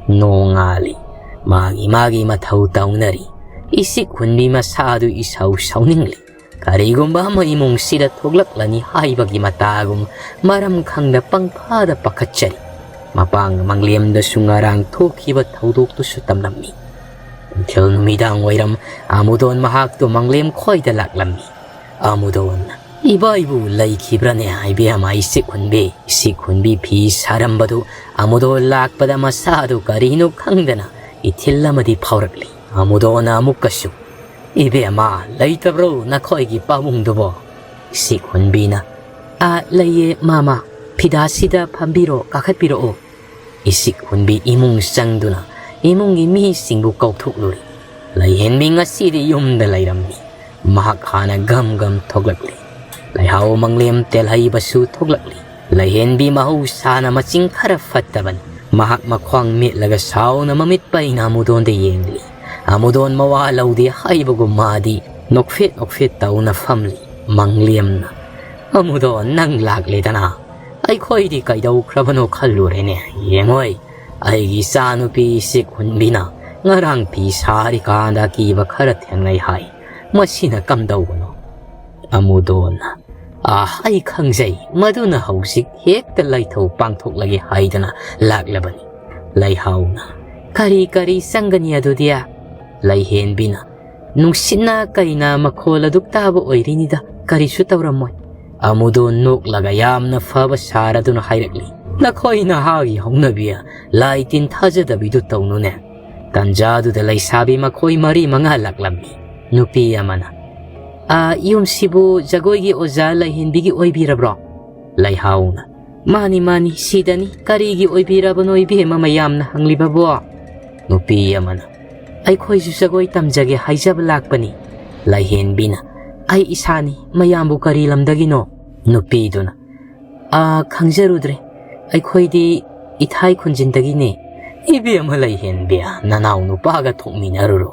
ꯅꯣꯡꯉꯥꯜꯂꯤ꯫ ꯃꯥꯒꯤ ꯃꯥꯒꯤ ꯃꯊꯧ ꯇꯧꯅꯔꯤ꯫ ꯏꯁꯤꯛ ꯍꯨꯟꯕꯤ ꯃꯁꯥꯗꯨ ꯏꯁꯧ ꯁꯥꯎꯅꯤꯡꯂꯤ꯫ ꯀꯔꯤꯒꯨꯝꯕ ꯑꯃ ꯏꯃꯨꯡꯁꯤꯗ ꯊꯣꯛꯂꯛꯂꯅꯤ ꯍꯥꯏꯕꯒꯤ ꯃꯇꯥꯒꯨꯝ ꯃꯔꯝ ꯈꯪꯗ ꯄꯪꯐꯥꯗ ꯄꯥꯈꯠꯆꯔꯤ꯫ ꯃꯄꯥꯡ ꯃꯪꯂꯦꯝꯗꯁꯨ ꯉꯔꯥꯡ ꯊꯣꯛꯈꯤꯕ ꯊꯧꯗꯣꯛꯇꯨꯁꯨ ꯇꯝꯂꯝꯃꯤ꯫ ꯅꯨꯡꯊꯤꯜ ꯅꯨꯃꯤꯗꯥꯡ ꯋꯥꯏꯔꯝ ꯑꯃꯨꯗꯣꯟ ꯃꯍꯥꯛꯇꯨ ꯃꯪꯂꯦꯝ ꯈꯣꯏꯗ ꯂꯥꯛꯂꯝꯃꯤ꯫ ꯑꯃꯨꯗꯣꯟ, "ꯏꯕꯥꯏꯕꯨ ꯂꯩꯈꯤꯕ꯭ꯔꯅꯦ, ꯏꯕꯦꯝꯃ ꯏꯁꯤꯛ ꯍꯨꯟꯕꯤ?" ꯏꯁꯤꯛ ꯍꯨꯟꯕꯤ ꯐꯤ ꯁꯥꯔꯝꯕꯗꯨ ꯑꯃꯨꯗꯣꯟ ꯂꯥꯛꯄꯗ ꯃꯁꯥꯗꯨ ꯀꯔꯤꯅꯣ ꯈꯪꯗꯅ ꯏꯊꯤꯜ ꯑꯃꯗꯤ ꯐꯥꯎꯔꯛꯂꯤ꯫ ꯑꯃꯨꯗꯣꯟꯅ ꯑꯃꯨꯛꯀꯁꯨ, "ꯏꯕꯦꯝꯃ, ꯂꯩꯇꯕ꯭ꯔꯣ ꯅꯈꯣꯏꯒꯤ ꯄꯥꯕꯨꯡꯗꯨꯕꯣ?" ꯏꯁꯤꯛ ꯍꯨꯟꯕꯤꯅ, "ꯑꯥ, ꯂꯩꯌꯦ ꯃꯥꯃ, ꯐꯤꯗꯥꯁꯤꯗ ꯐꯝꯕꯤꯔꯣ, ꯀꯥꯈꯠꯄꯤꯔꯛꯑꯣ꯫" ꯏꯁꯤꯛ ꯍꯨꯟꯕꯤ ꯏꯃꯨꯡ ꯆꯪꯗꯨꯅ ꯏꯃꯨꯡꯒꯤ ꯃꯤꯁꯤꯡꯕꯨ ꯀꯧꯊꯣꯛꯂꯨꯔꯦ꯫ ꯂꯩꯍꯦꯟꯕꯤ ꯉꯁꯤꯗꯤ ꯌꯨꯝꯗ ꯂꯩꯔꯝꯃꯤ꯫ ꯃꯍꯥꯛ ꯍꯥꯟꯅ ꯒꯝ ꯒꯝ ꯊꯣꯛꯂꯛꯂꯤ꯫ ꯂꯩꯍꯥꯎ ꯃꯪꯂꯦꯝ ꯇꯦꯜꯍꯩꯕꯁꯨ ꯊꯣꯛꯂꯛꯂꯤ꯫ ꯂꯩꯍꯦꯟꯕꯤ ꯃꯍꯧꯁꯥꯅ ꯃꯆꯤꯡ ꯈꯔ ꯐꯠꯇꯕꯅꯤ꯫ ꯃꯍꯥꯛ ꯃꯈ꯭ꯋꯥꯡ ꯃꯦꯠꯂꯒ ꯁꯥꯎꯅ ꯃꯃꯤꯠ ꯄꯩꯅ ꯑꯃꯨꯗꯣꯟꯗ ꯌꯦꯡꯂꯤ꯫ ꯑꯃꯨꯗꯣꯟ ꯃꯋꯥ ꯂꯧꯗꯦ ꯍꯥꯏꯕꯒꯨꯝ ꯃꯥꯗꯤ ꯅꯣꯛꯐꯦꯠ ꯅꯣꯛꯐꯦꯠ ꯇꯧꯅ ꯐꯝꯂꯤ꯫ ꯃꯪꯂꯦꯝꯅ, "ꯑꯃꯨꯗꯣꯟ, ꯅꯪ ꯂꯥꯛꯂꯦꯗꯅ꯫ ꯑꯩꯈꯣꯏꯗꯤ ꯀꯩꯗꯧꯈ꯭ꯔꯕꯅꯣ ꯈꯜꯂꯨꯔꯦꯅꯦ꯫ ꯌꯦꯡꯉꯣꯏ, ꯑꯩꯒꯤ ꯏꯆꯥꯅꯨꯄꯤ ꯏꯁꯤꯛ ꯍꯨꯟꯕꯤꯅ ꯉꯔꯥꯡ ꯐꯤ ꯁꯥꯔꯤꯀꯥꯟꯗ ꯑꯀꯤꯕ ꯈꯔ ꯊꯦꯡꯅꯩ ꯍꯥꯏ꯫ ꯃꯁꯤꯅ ꯀꯝꯗꯧꯕꯅꯣ?" ꯑꯃꯨꯗꯣꯟꯅ, "ꯑꯥ, ꯑꯩ ꯈꯪꯖꯩ, ꯃꯗꯨꯅ ꯍꯧꯖꯤꯛ ꯍꯦꯛꯇ ꯂꯥꯏꯊꯧ ꯄꯥꯡꯊꯣꯛꯂꯒꯦ ꯍꯥꯏꯗꯅ ꯂꯥꯛꯂꯕꯅꯤ꯫" ꯂꯩꯍꯥꯎꯅ, "ꯀꯔꯤ ꯀꯔꯤ ꯆꯪꯒꯅꯤ ꯑꯗꯨꯗꯤ?" ꯂꯩꯍꯦꯟꯕꯤꯅ, "ꯅꯨꯡꯁꯤꯠꯅ ꯀꯩꯅ ꯃꯈꯣꯜ ꯑꯗꯨꯛ ꯇꯥꯕ ꯑꯣꯏꯔꯤꯅꯤꯗ, ꯀꯔꯤꯁꯨ ꯇꯧꯔꯝꯃꯣꯏ꯫" ꯑꯃꯨꯗꯣꯟ ꯅꯣꯛꯂꯒ ꯌꯥꯝꯅ ꯐꯕ ꯁꯥꯔꯗꯨꯅ ꯍꯥꯏꯔꯛꯂꯤ, "ꯅꯈꯣꯏ ꯅꯍꯥꯒꯤ ꯍꯧꯅꯕꯤ ꯂꯥꯏ ꯇꯤꯟ ꯊꯥꯖꯗꯕꯤꯗꯨ ꯇꯧꯅꯨꯅꯦ꯫" ꯇꯟꯖꯥꯗꯨꯗ ꯂꯩꯁꯥꯕꯤ ꯃꯈꯣꯏ ꯃꯔꯤ ꯃꯉꯥ ꯂꯥꯛꯂꯝꯃꯤ꯫ ꯅꯨꯄꯤ ꯑꯃꯅ, "ꯑꯥ, ꯌꯨꯝꯁꯤꯕꯨ ꯖꯒꯣꯏꯒꯤ ꯑꯣꯖꯥ ꯂꯩꯍꯦꯟꯕꯤꯒꯤ ꯑꯣꯏꯕꯤꯔꯕ꯭ꯔꯣ?" ꯂꯩꯍꯥꯎꯅ, "ꯃꯥꯅꯤ, ꯃꯥꯅꯤ, ꯁꯤꯗꯅꯤ꯫ ꯀꯔꯤꯒꯤ ꯑꯣꯏꯕꯤꯔꯕꯅꯣ ꯏꯕꯦꯝꯃ ꯃꯌꯥꯝꯅ ꯍꯪꯂꯤꯕꯕꯣ?" ꯅꯨꯄꯤ ꯑꯃꯅ, "ꯑꯩꯈꯣꯏꯁꯨ ꯖꯒꯣꯏ ꯇꯝꯖꯒꯦ ꯍꯥꯏꯖꯕ ꯂꯥꯛꯄꯅꯤ꯫" ꯂꯩꯍꯦꯟꯕꯤꯅ, "ꯑꯩ ꯏꯁꯥꯅꯤ, ꯃꯌꯥꯝꯕꯨ ꯀꯔꯤ ꯂꯝꯗꯒꯤꯅꯣ?" ꯅꯨꯄꯤꯗꯨꯅ, "ꯑꯥ, ꯈꯪꯖꯔꯨꯗ꯭ꯔꯦ꯫ ꯑꯩꯈꯣꯏꯗꯤ ꯏꯊꯥꯏ ꯈꯨꯟꯖꯤꯟꯗꯒꯤꯅꯦ꯫" "ꯏꯕꯦꯝꯃ ꯂꯩꯍꯦꯟꯕꯤ, ꯅꯅꯥꯎ ꯅꯨꯄꯥꯒ ꯊꯣꯛꯃꯤꯟꯅꯔꯨꯔꯣ꯫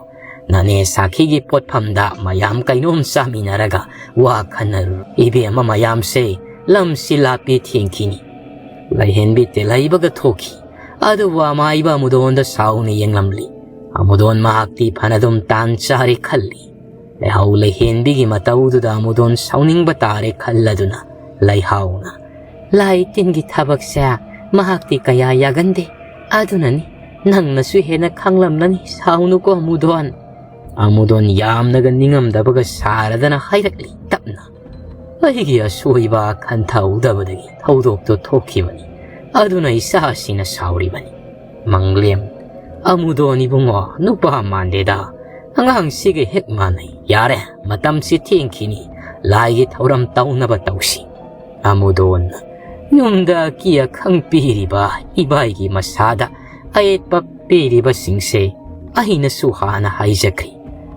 ꯅꯅꯦ ꯁꯥꯈꯤꯒꯤ ꯄꯣꯠꯐꯝꯗ ꯃꯌꯥꯝ ꯀꯩꯅꯣꯝ ꯆꯥꯃꯤꯟꯅꯔꯒ ꯋꯥ ꯈꯟꯅꯔꯨꯔꯣ꯫ ꯏꯕꯦꯝꯃ ꯃꯌꯥꯝꯁꯦ ꯂꯝꯁꯤ ꯂꯥꯞꯄꯤ ꯊꯦꯡꯈꯤꯅꯤ꯫" ꯂꯩꯍꯦꯟꯕꯤ ꯇꯦꯜꯍꯩꯕꯒ ꯊꯣꯛꯈꯤ꯫ ꯑꯗꯨꯕꯨ ꯑꯃꯥꯏꯕ ꯑꯃꯨꯗꯣꯟꯗ ꯁꯥꯎꯅ ꯌꯦꯡꯂꯝꯂꯤ꯫ ꯑꯃꯨꯗꯣꯟ ꯃꯍꯥꯛꯇꯤ ꯐꯅꯗꯨꯝ ꯇꯥꯟ ꯆꯥꯔꯦ ꯈꯜꯂꯤ꯫ ꯂꯩꯍꯥꯎ ꯂꯩꯍꯦꯟꯕꯤꯒꯤ ꯃꯇꯧꯗꯨꯗ ꯑꯃꯨꯗꯣꯟ ꯁꯥꯎꯅꯤꯡꯕ ꯇꯥꯔꯦ ꯈꯜꯂꯗꯨꯅ ꯂꯩꯍꯥꯎꯅ, "ꯂꯥꯏ ꯇꯤꯟꯒꯤ ꯊꯕꯛꯁꯦ ꯃꯍꯥꯛꯇꯤ ꯀꯌꯥ ꯌꯥꯒꯟꯗꯦ꯫ ꯑꯗꯨꯅꯅꯤ, ꯅꯪꯅꯁꯨ ꯍꯦꯟꯅ ꯈꯪꯂꯝꯂꯅꯤ, ꯁꯥꯎꯅꯨꯀꯣ ꯑꯃꯨꯗꯣꯟ꯫" ꯑꯃꯨꯗꯣꯟ ꯌꯥꯝꯅꯒ ꯅꯤꯡꯉꯝꯗꯕꯒ ꯁꯥꯔꯗꯅ ꯍꯥꯏꯔꯛꯂꯤ ꯇꯞꯅ, ꯑꯩꯒꯤ ꯑꯁꯣꯏꯕ ꯈꯟꯊꯍꯧꯗꯕꯗꯒꯤ ꯊꯧꯗꯣꯛꯇꯨ ꯊꯣꯛꯈꯤꯕꯅꯤ꯫ ꯑꯗꯨꯅ ꯏꯆꯥꯁꯤꯅ ꯁꯥꯎꯔꯤꯕꯅꯤ꯫ ꯃꯪꯂꯦꯝ, ꯑꯃꯨꯗꯣꯟ ꯏꯕꯨꯡꯉꯣ, ꯅꯨꯄꯥ ꯃꯥꯟꯗꯦꯗ꯫ ꯑꯉꯥꯡꯁꯤꯒ ꯍꯦꯛ ꯃꯥꯟꯅꯩ꯫ ꯌꯥꯔꯦ, ꯃꯇꯝꯁꯤ ꯊꯦꯡꯈꯤꯅꯤ꯫ ꯂꯥꯏꯒꯤ ꯊꯧꯔꯝ ꯇꯧꯅꯕ ꯇꯧꯁꯤ꯫ ꯑꯃꯨꯗꯣꯟ, ꯌꯨꯝꯗ ꯑꯀꯤ ꯑꯈꯪ ꯄꯤꯔꯤꯕ ꯏꯕꯥꯏꯒꯤ ꯃꯁꯥꯗ ꯑꯌꯦꯠꯄ ꯄꯤꯔꯤꯕꯁꯤꯡꯁꯦ ꯑꯩꯅꯁꯨ ꯍꯥꯟꯅ ꯍꯥꯏꯖꯈ꯭ꯔꯦ꯫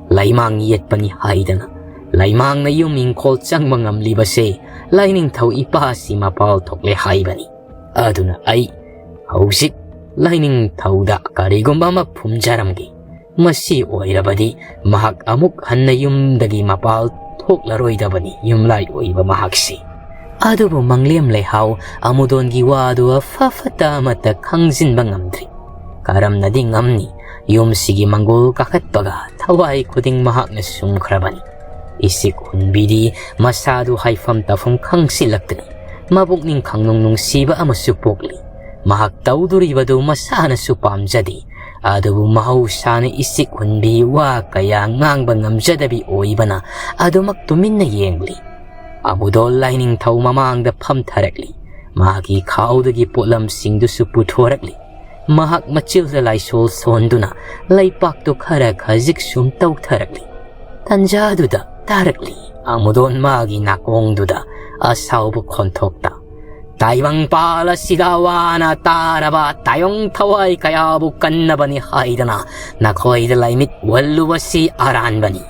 ꯂꯩꯃꯥꯡ ꯌꯦꯠꯄꯅꯤ ꯍꯥꯏꯗꯅ ꯂꯩꯃꯥꯡꯅ ꯌꯨꯝ ꯏꯪꯈꯣꯜ ꯆꯪꯕ ꯉꯝꯂꯤꯕꯁꯦ ꯂꯥꯏꯅꯤꯡꯊꯧ ꯏꯄꯥꯁꯤ ꯃꯄꯥꯜ ꯊꯣꯛꯂꯦ ꯍꯥꯏꯕꯅꯤ꯫ ꯑꯗꯨꯅ ꯑꯩ ꯍꯧꯖꯤꯛ ꯂꯥꯏꯅꯤꯡꯊꯧꯗ ꯀꯔꯤꯒꯨꯝꯕ ꯑꯃ ꯐꯨꯝꯖꯔꯝꯒꯦ꯫ ꯃꯁꯤ ꯑꯣꯏꯔꯕꯗꯤ ꯃꯍꯥꯛ ꯑꯃꯨꯛ ꯍꯟꯅ ꯌꯨꯝꯗꯒꯤ ꯃꯄꯥꯜ ꯊꯣꯛꯂꯔꯣꯏꯗꯕꯅꯤ, ꯌꯨꯝꯂꯥꯏ ꯑꯣꯏꯕ ꯃꯍꯥꯛꯁꯤ꯫ ꯑꯗꯨꯕꯨ ꯃꯪꯂꯦꯝ ꯂꯩꯍꯥꯎ ꯑꯃꯨꯗꯣꯟꯒꯤ ꯋꯥꯗꯨ ꯑꯐ ꯐꯠꯇ ꯑꯃꯠꯇ ꯈꯪꯖꯤꯟꯕ ꯉꯝꯗ꯭ꯔꯤ꯫ ꯀꯔꯝꯅꯗꯤ ꯉꯝꯅꯤ? ꯌꯨꯝꯁꯤꯒꯤ ꯃꯪꯒꯣꯜ ꯀꯥꯈꯠꯄꯒ ꯊꯋꯥꯏ ꯈꯨꯗꯤꯡ ꯃꯍꯥꯛꯅ ꯁꯨꯝꯈ꯭ꯔꯕꯅꯤ꯫ ꯏꯁꯤꯛ ꯍꯨꯟꯕꯤꯗꯤ ꯃꯁꯥꯗꯨ ꯍꯥꯏꯐꯝ ꯇꯧꯐꯝ ꯈꯪꯁꯤꯜꯂꯛꯇ꯭ꯔꯤ꯫ ꯃꯕꯨꯛꯅꯤꯡ ꯈꯪꯅꯨꯡ ꯅꯨꯡꯁꯤꯕ ꯑꯃꯁꯨ ꯄꯣꯛꯂꯤ꯫ ꯃꯍꯥꯛ ꯇꯧꯗꯣꯔꯤꯕꯗꯨ ꯃꯁꯥꯅꯁꯨ ꯄꯥꯝꯖꯗꯦ꯫ ꯑꯗꯨꯕꯨ ꯃꯍꯧꯁꯥꯅ ꯏꯁꯤꯛ ꯍꯨꯟꯕꯤ ꯋꯥ ꯀꯌꯥ ꯉꯥꯡꯕ ꯉꯝꯖꯗꯕꯤ ꯑꯣꯏꯕꯅ ꯑꯗꯨꯃꯛ ꯇꯨꯃꯤꯟꯅ ꯌꯦꯡꯂꯤ꯫ ꯑꯃꯨꯗꯣꯟ ꯂꯥꯏꯅꯤꯡꯊꯧ ꯃꯃꯥꯡꯗ ꯐꯝꯊꯔꯛꯂꯤ꯫ ꯃꯍꯥꯛꯀꯤ ꯈꯥꯎꯗꯒꯤ ꯄꯣꯠꯂꯝꯁꯤꯡꯗꯨꯁꯨ ꯄꯨꯊꯣꯔꯛꯂꯤ꯫ ꯃꯍꯥꯛ ꯃꯆꯤꯜꯗ ꯂꯥꯏꯁꯣꯜ ꯁꯣꯟꯗꯨꯅ ꯂꯩꯄꯥꯛꯇꯨ ꯈꯔ ꯈꯖꯤꯛ ꯁꯨꯝ ꯇꯧꯊꯔꯛꯂꯤ꯫ ꯇꯟꯖꯥꯗꯨꯗ ꯇꯥꯔꯛꯂꯤ꯫ ꯑꯃꯨꯗꯣꯟ ꯃꯥꯒꯤ ꯅꯥꯀꯣꯡꯗꯨꯗ ꯑꯁꯥꯎꯕ ꯈꯣꯟꯊꯣꯛꯇ, "ꯇꯥꯏꯕꯪ ꯄꯥꯜ ꯑꯁꯤꯗ ꯋꯥꯅ ꯇꯥꯔꯕ ꯇꯥꯏꯕꯪ ꯊꯋꯥꯏ ꯀꯌꯥꯕꯨ ꯀꯟꯅꯕꯅꯤ ꯍꯥꯏꯗꯅ ꯅꯈꯣꯏꯗ ꯂꯥꯏꯃꯤꯠ ꯎꯍꯜꯂꯨꯕꯁꯤ ꯑꯔꯥꯟꯕꯅꯤ꯫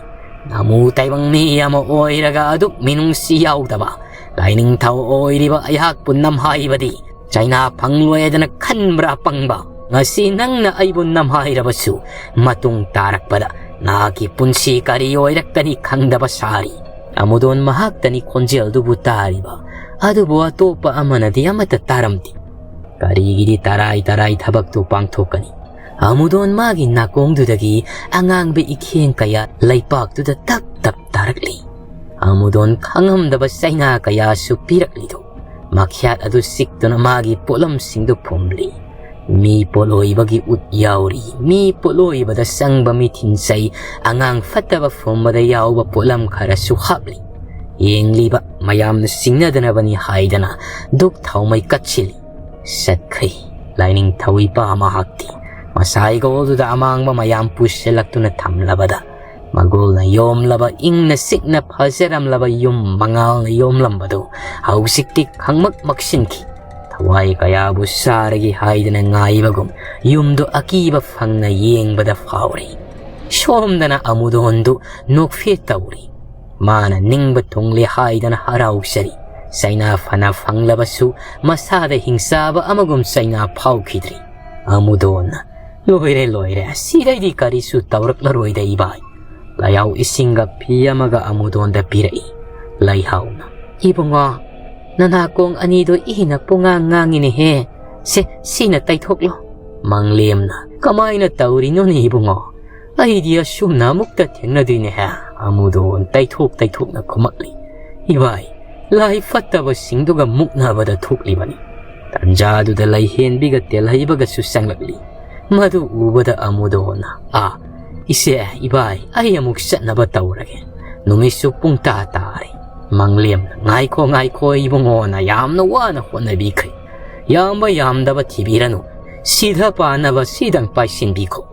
ꯅꯃꯨ ꯇꯥꯏꯕꯪ ꯃꯤ ꯑꯃ ꯑꯣꯏꯔꯒ ꯑꯗꯨꯛ ꯃꯤꯅꯨꯡꯁꯤ ꯌꯥꯎꯗꯕ ꯂꯥꯏꯅꯤꯡꯊꯧ ꯑꯣꯏꯔꯤꯕ ꯑꯩꯍꯥꯛꯄꯨ ꯅꯝꯍꯥꯏꯕꯗꯤ ꯆꯩꯅꯥ ꯐꯪꯂꯣꯏꯗꯅ ꯈꯟꯕ꯭ꯔꯥ ꯄꯪꯕ? ꯉꯁꯤ ꯅꯪꯅ ꯑꯩꯕꯨ ꯅꯝꯍꯥꯏꯔꯕꯁꯨ ꯃꯇꯨꯡ ꯇꯥꯔꯛꯄꯗ ꯅꯍꯥꯛꯀꯤ ꯄꯨꯟꯁꯤ ꯀꯔꯤ ꯑꯣꯏꯔꯛꯀꯅꯤ ꯈꯪꯗꯕ ꯁꯥꯔꯤ꯫" ꯑꯃꯨꯗꯣꯟ ꯃꯍꯥꯛꯇꯅꯤ ꯈꯣꯟꯖꯦꯜꯗꯨꯕꯨ ꯇꯥꯔꯤꯕ, ꯑꯗꯨꯕꯨ ꯑꯇꯣꯞꯄ ꯑꯃꯅꯗꯤ ꯑꯃꯠꯇ ꯇꯥꯔꯝꯗꯦ꯫ ꯀꯔꯤꯒꯤꯗꯤ ꯇꯔꯥꯏ ꯇꯔꯥꯏ ꯊꯕꯛꯇꯨ ꯄꯥꯡꯊꯣꯛꯀꯅꯤ? ꯑꯃꯨꯗꯣꯟ ꯃꯥꯒꯤ ꯅꯥꯀꯣꯡꯗꯨꯗꯒꯤ ꯑꯉꯥꯡꯕ ꯏꯈꯦꯡ ꯀꯌꯥ ꯂꯩꯄꯥꯛꯇꯨꯗ ꯇꯞ ꯇꯞ ꯇꯥꯔꯛꯂꯤ꯫ ꯑꯃꯨꯗꯣꯟ ꯈꯪꯉꯝꯗꯕ ꯆꯩꯅꯥ ꯀꯌꯥꯁꯨ ꯄꯤꯔꯛꯂꯤꯗꯨ ꯃꯈ꯭ꯌꯥꯠ ꯑꯗꯨ ꯆꯤꯛꯇꯨꯅ ꯃꯥꯒꯤ ꯄꯣꯠꯂꯝꯁꯤꯡꯗꯨ ꯐꯨꯝꯂꯤ꯫ ꯃꯤ ꯄꯣꯠꯂꯣꯏꯕꯒꯤ ꯎꯠ ꯌꯥꯎꯔꯤ꯫ ꯃꯤ ꯄꯣꯠꯂꯣꯏꯕꯗ ꯆꯪꯕ ꯃꯤꯊꯤꯟ ꯆꯩ, ꯑꯉꯥꯡ ꯐꯠꯇꯕ ꯐꯨꯝꯕꯗ ꯌꯥꯎꯕ ꯄꯣꯠꯂꯝ ꯈꯔꯁꯨ ꯍꯥꯞꯂꯤ꯫ ꯌꯦꯡꯂꯤꯕ ꯃꯌꯥꯝꯅ ꯁꯤꯡꯅꯗꯅꯕꯅꯤ ꯍꯥꯏꯗꯅ ꯙꯨꯛ ꯊꯥꯎꯃꯩ ꯀꯠꯁꯤꯜꯂꯤ꯫ ꯆꯠꯈ꯭ꯔꯦ ꯂꯥꯏꯅꯤꯡꯊꯧ ꯏꯄꯥ ꯃꯍꯥꯛꯇꯤ꯫ ꯃꯁꯥ ꯍꯩꯒꯣꯜꯗꯨꯗ ꯑꯃꯥꯡꯕ ꯃꯌꯥꯝ ꯄꯨꯁꯤꯜꯂꯛꯇꯨꯅ ꯊꯝꯂꯕꯗ, ꯃꯒꯨꯜꯅ ꯌꯣꯝꯂꯕ, ꯏꯪꯅ ꯆꯤꯛꯅ ꯐꯖꯔꯝꯂꯕ ꯌꯨꯝ ꯃꯉꯥꯜꯅ ꯌꯣꯝꯂꯝꯕꯗꯨ ꯍꯧꯖꯤꯛꯇꯤ ꯈꯪꯃꯛ ꯃꯛꯁꯤꯟꯈꯤ꯫ ꯊꯋꯥꯏ ꯀꯌꯥꯕꯨ ꯆꯥꯔꯒꯦ ꯍꯥꯏꯗꯅ ꯉꯥꯏꯕꯒꯨꯝ ꯌꯨꯝꯗꯨ ꯑꯀꯤꯕ ꯐꯪꯅ ꯌꯦꯡꯕꯗ ꯐꯥꯎꯔꯤ꯫ ꯁꯣꯝꯗꯅ ꯑꯃꯨꯗꯣꯟꯗꯨ ꯅꯣꯛꯐꯦꯠ ꯇꯧꯔꯤ꯫ ꯃꯥꯅ ꯅꯤꯡꯕ ꯊꯨꯡꯂꯦ ꯍꯥꯏꯗꯅ ꯍꯔꯥꯎꯖꯔꯤ꯫ ꯆꯩꯅꯥ ꯐꯅ ꯐꯪꯂꯕꯁꯨ ꯃꯁꯥꯗ ꯍꯤꯡꯆꯥꯕ ꯑꯃꯒꯨꯝ ꯆꯩꯅꯥ ꯐꯥꯎꯈꯤꯗ꯭ꯔꯤ꯫ ꯑꯃꯨꯗꯣꯟꯅ, "ꯂꯣꯏꯔꯦ, ꯂꯣꯏꯔꯦ, ꯁꯤꯗꯩꯗꯤ ꯀꯔꯤꯁꯨ ꯇꯧꯔꯛꯂꯔꯣꯏꯗ ꯏꯕꯥꯏ"꯫ ꯂꯩꯍꯥꯎ ꯏꯁꯤꯡꯒ ꯐꯤ ꯑꯃꯒ ꯑꯃꯨꯗꯣꯟꯗ ꯄꯤꯔꯛꯏ꯫ ꯂꯩꯍꯥꯎꯅ, "ꯏꯕꯨꯡꯉꯣ, ꯅꯅꯥꯀꯣꯡ ꯑꯅꯤꯗꯣ ꯏꯅ ꯄꯨꯡꯉꯥꯡ ꯉꯥꯡꯉꯤꯅꯦꯍꯦ꯫ ꯁꯦ, ꯁꯤꯅ ꯇꯩꯊꯣꯛꯂꯣ"꯫ ꯃꯪꯂꯦꯝꯅ, "ꯀꯃꯥꯏꯅ ꯇꯧꯔꯤꯅꯣꯅꯦ ꯏꯕꯨꯡꯉꯣ? ꯑꯩꯗꯤ ꯑꯁꯨꯝꯅ ꯑꯃꯨꯛꯇ ꯊꯦꯡꯅꯗꯣꯏꯅꯦꯍꯦ"꯫ ꯑꯃꯨꯗꯣꯟ ꯇꯩꯊꯣꯛ ꯇꯩꯊꯣꯛꯅ ꯈꯨꯝꯃꯛꯂꯤ꯫ "ꯏꯕꯥꯏ, ꯂꯥꯏ ꯐꯠꯇꯕꯁꯤꯡꯗꯨꯒ ꯃꯨꯛꯅꯕꯗ ꯊꯣꯛꯂꯤꯕꯅꯤ"꯫ ꯇꯟꯖꯥꯗꯨꯗ ꯂꯩꯍꯦꯟꯕꯤꯒ ꯇꯦꯜꯍꯩꯕꯒꯁꯨ ꯆꯪꯂꯛꯂꯤ꯫ ꯃꯗꯨ ꯎꯕꯗ ꯑꯃꯨꯗꯣꯟꯅ, "ꯑꯥ, ꯏꯆꯦ, ꯏꯕꯥꯏ, ꯑꯩ ꯑꯃꯨꯛ ꯆꯠꯅꯕ ꯇꯧꯔꯒꯦ꯫ ꯅꯨꯃꯤꯠꯁꯨ ꯄꯨꯡ ꯇꯥ ꯇꯥꯔꯦ"꯫ ꯃꯪꯂꯦꯝꯅ, "ꯉꯥꯏꯈꯣ, ꯉꯥꯏꯈꯣ ꯏꯕꯨꯡꯉꯣꯅ ꯌꯥꯝꯅ ꯋꯥꯅ ꯍꯣꯠꯅꯕꯤꯈ꯭ꯔꯦ꯫ ꯌꯥꯝꯕ ꯌꯥꯝꯗꯕ ꯊꯤꯕꯤꯔꯅꯨ꯫ ꯁꯤꯗ ꯄꯥꯅꯕ ꯁꯤꯗꯪ ꯄꯥꯏꯁꯤꯟꯕꯤꯈꯣ"꯫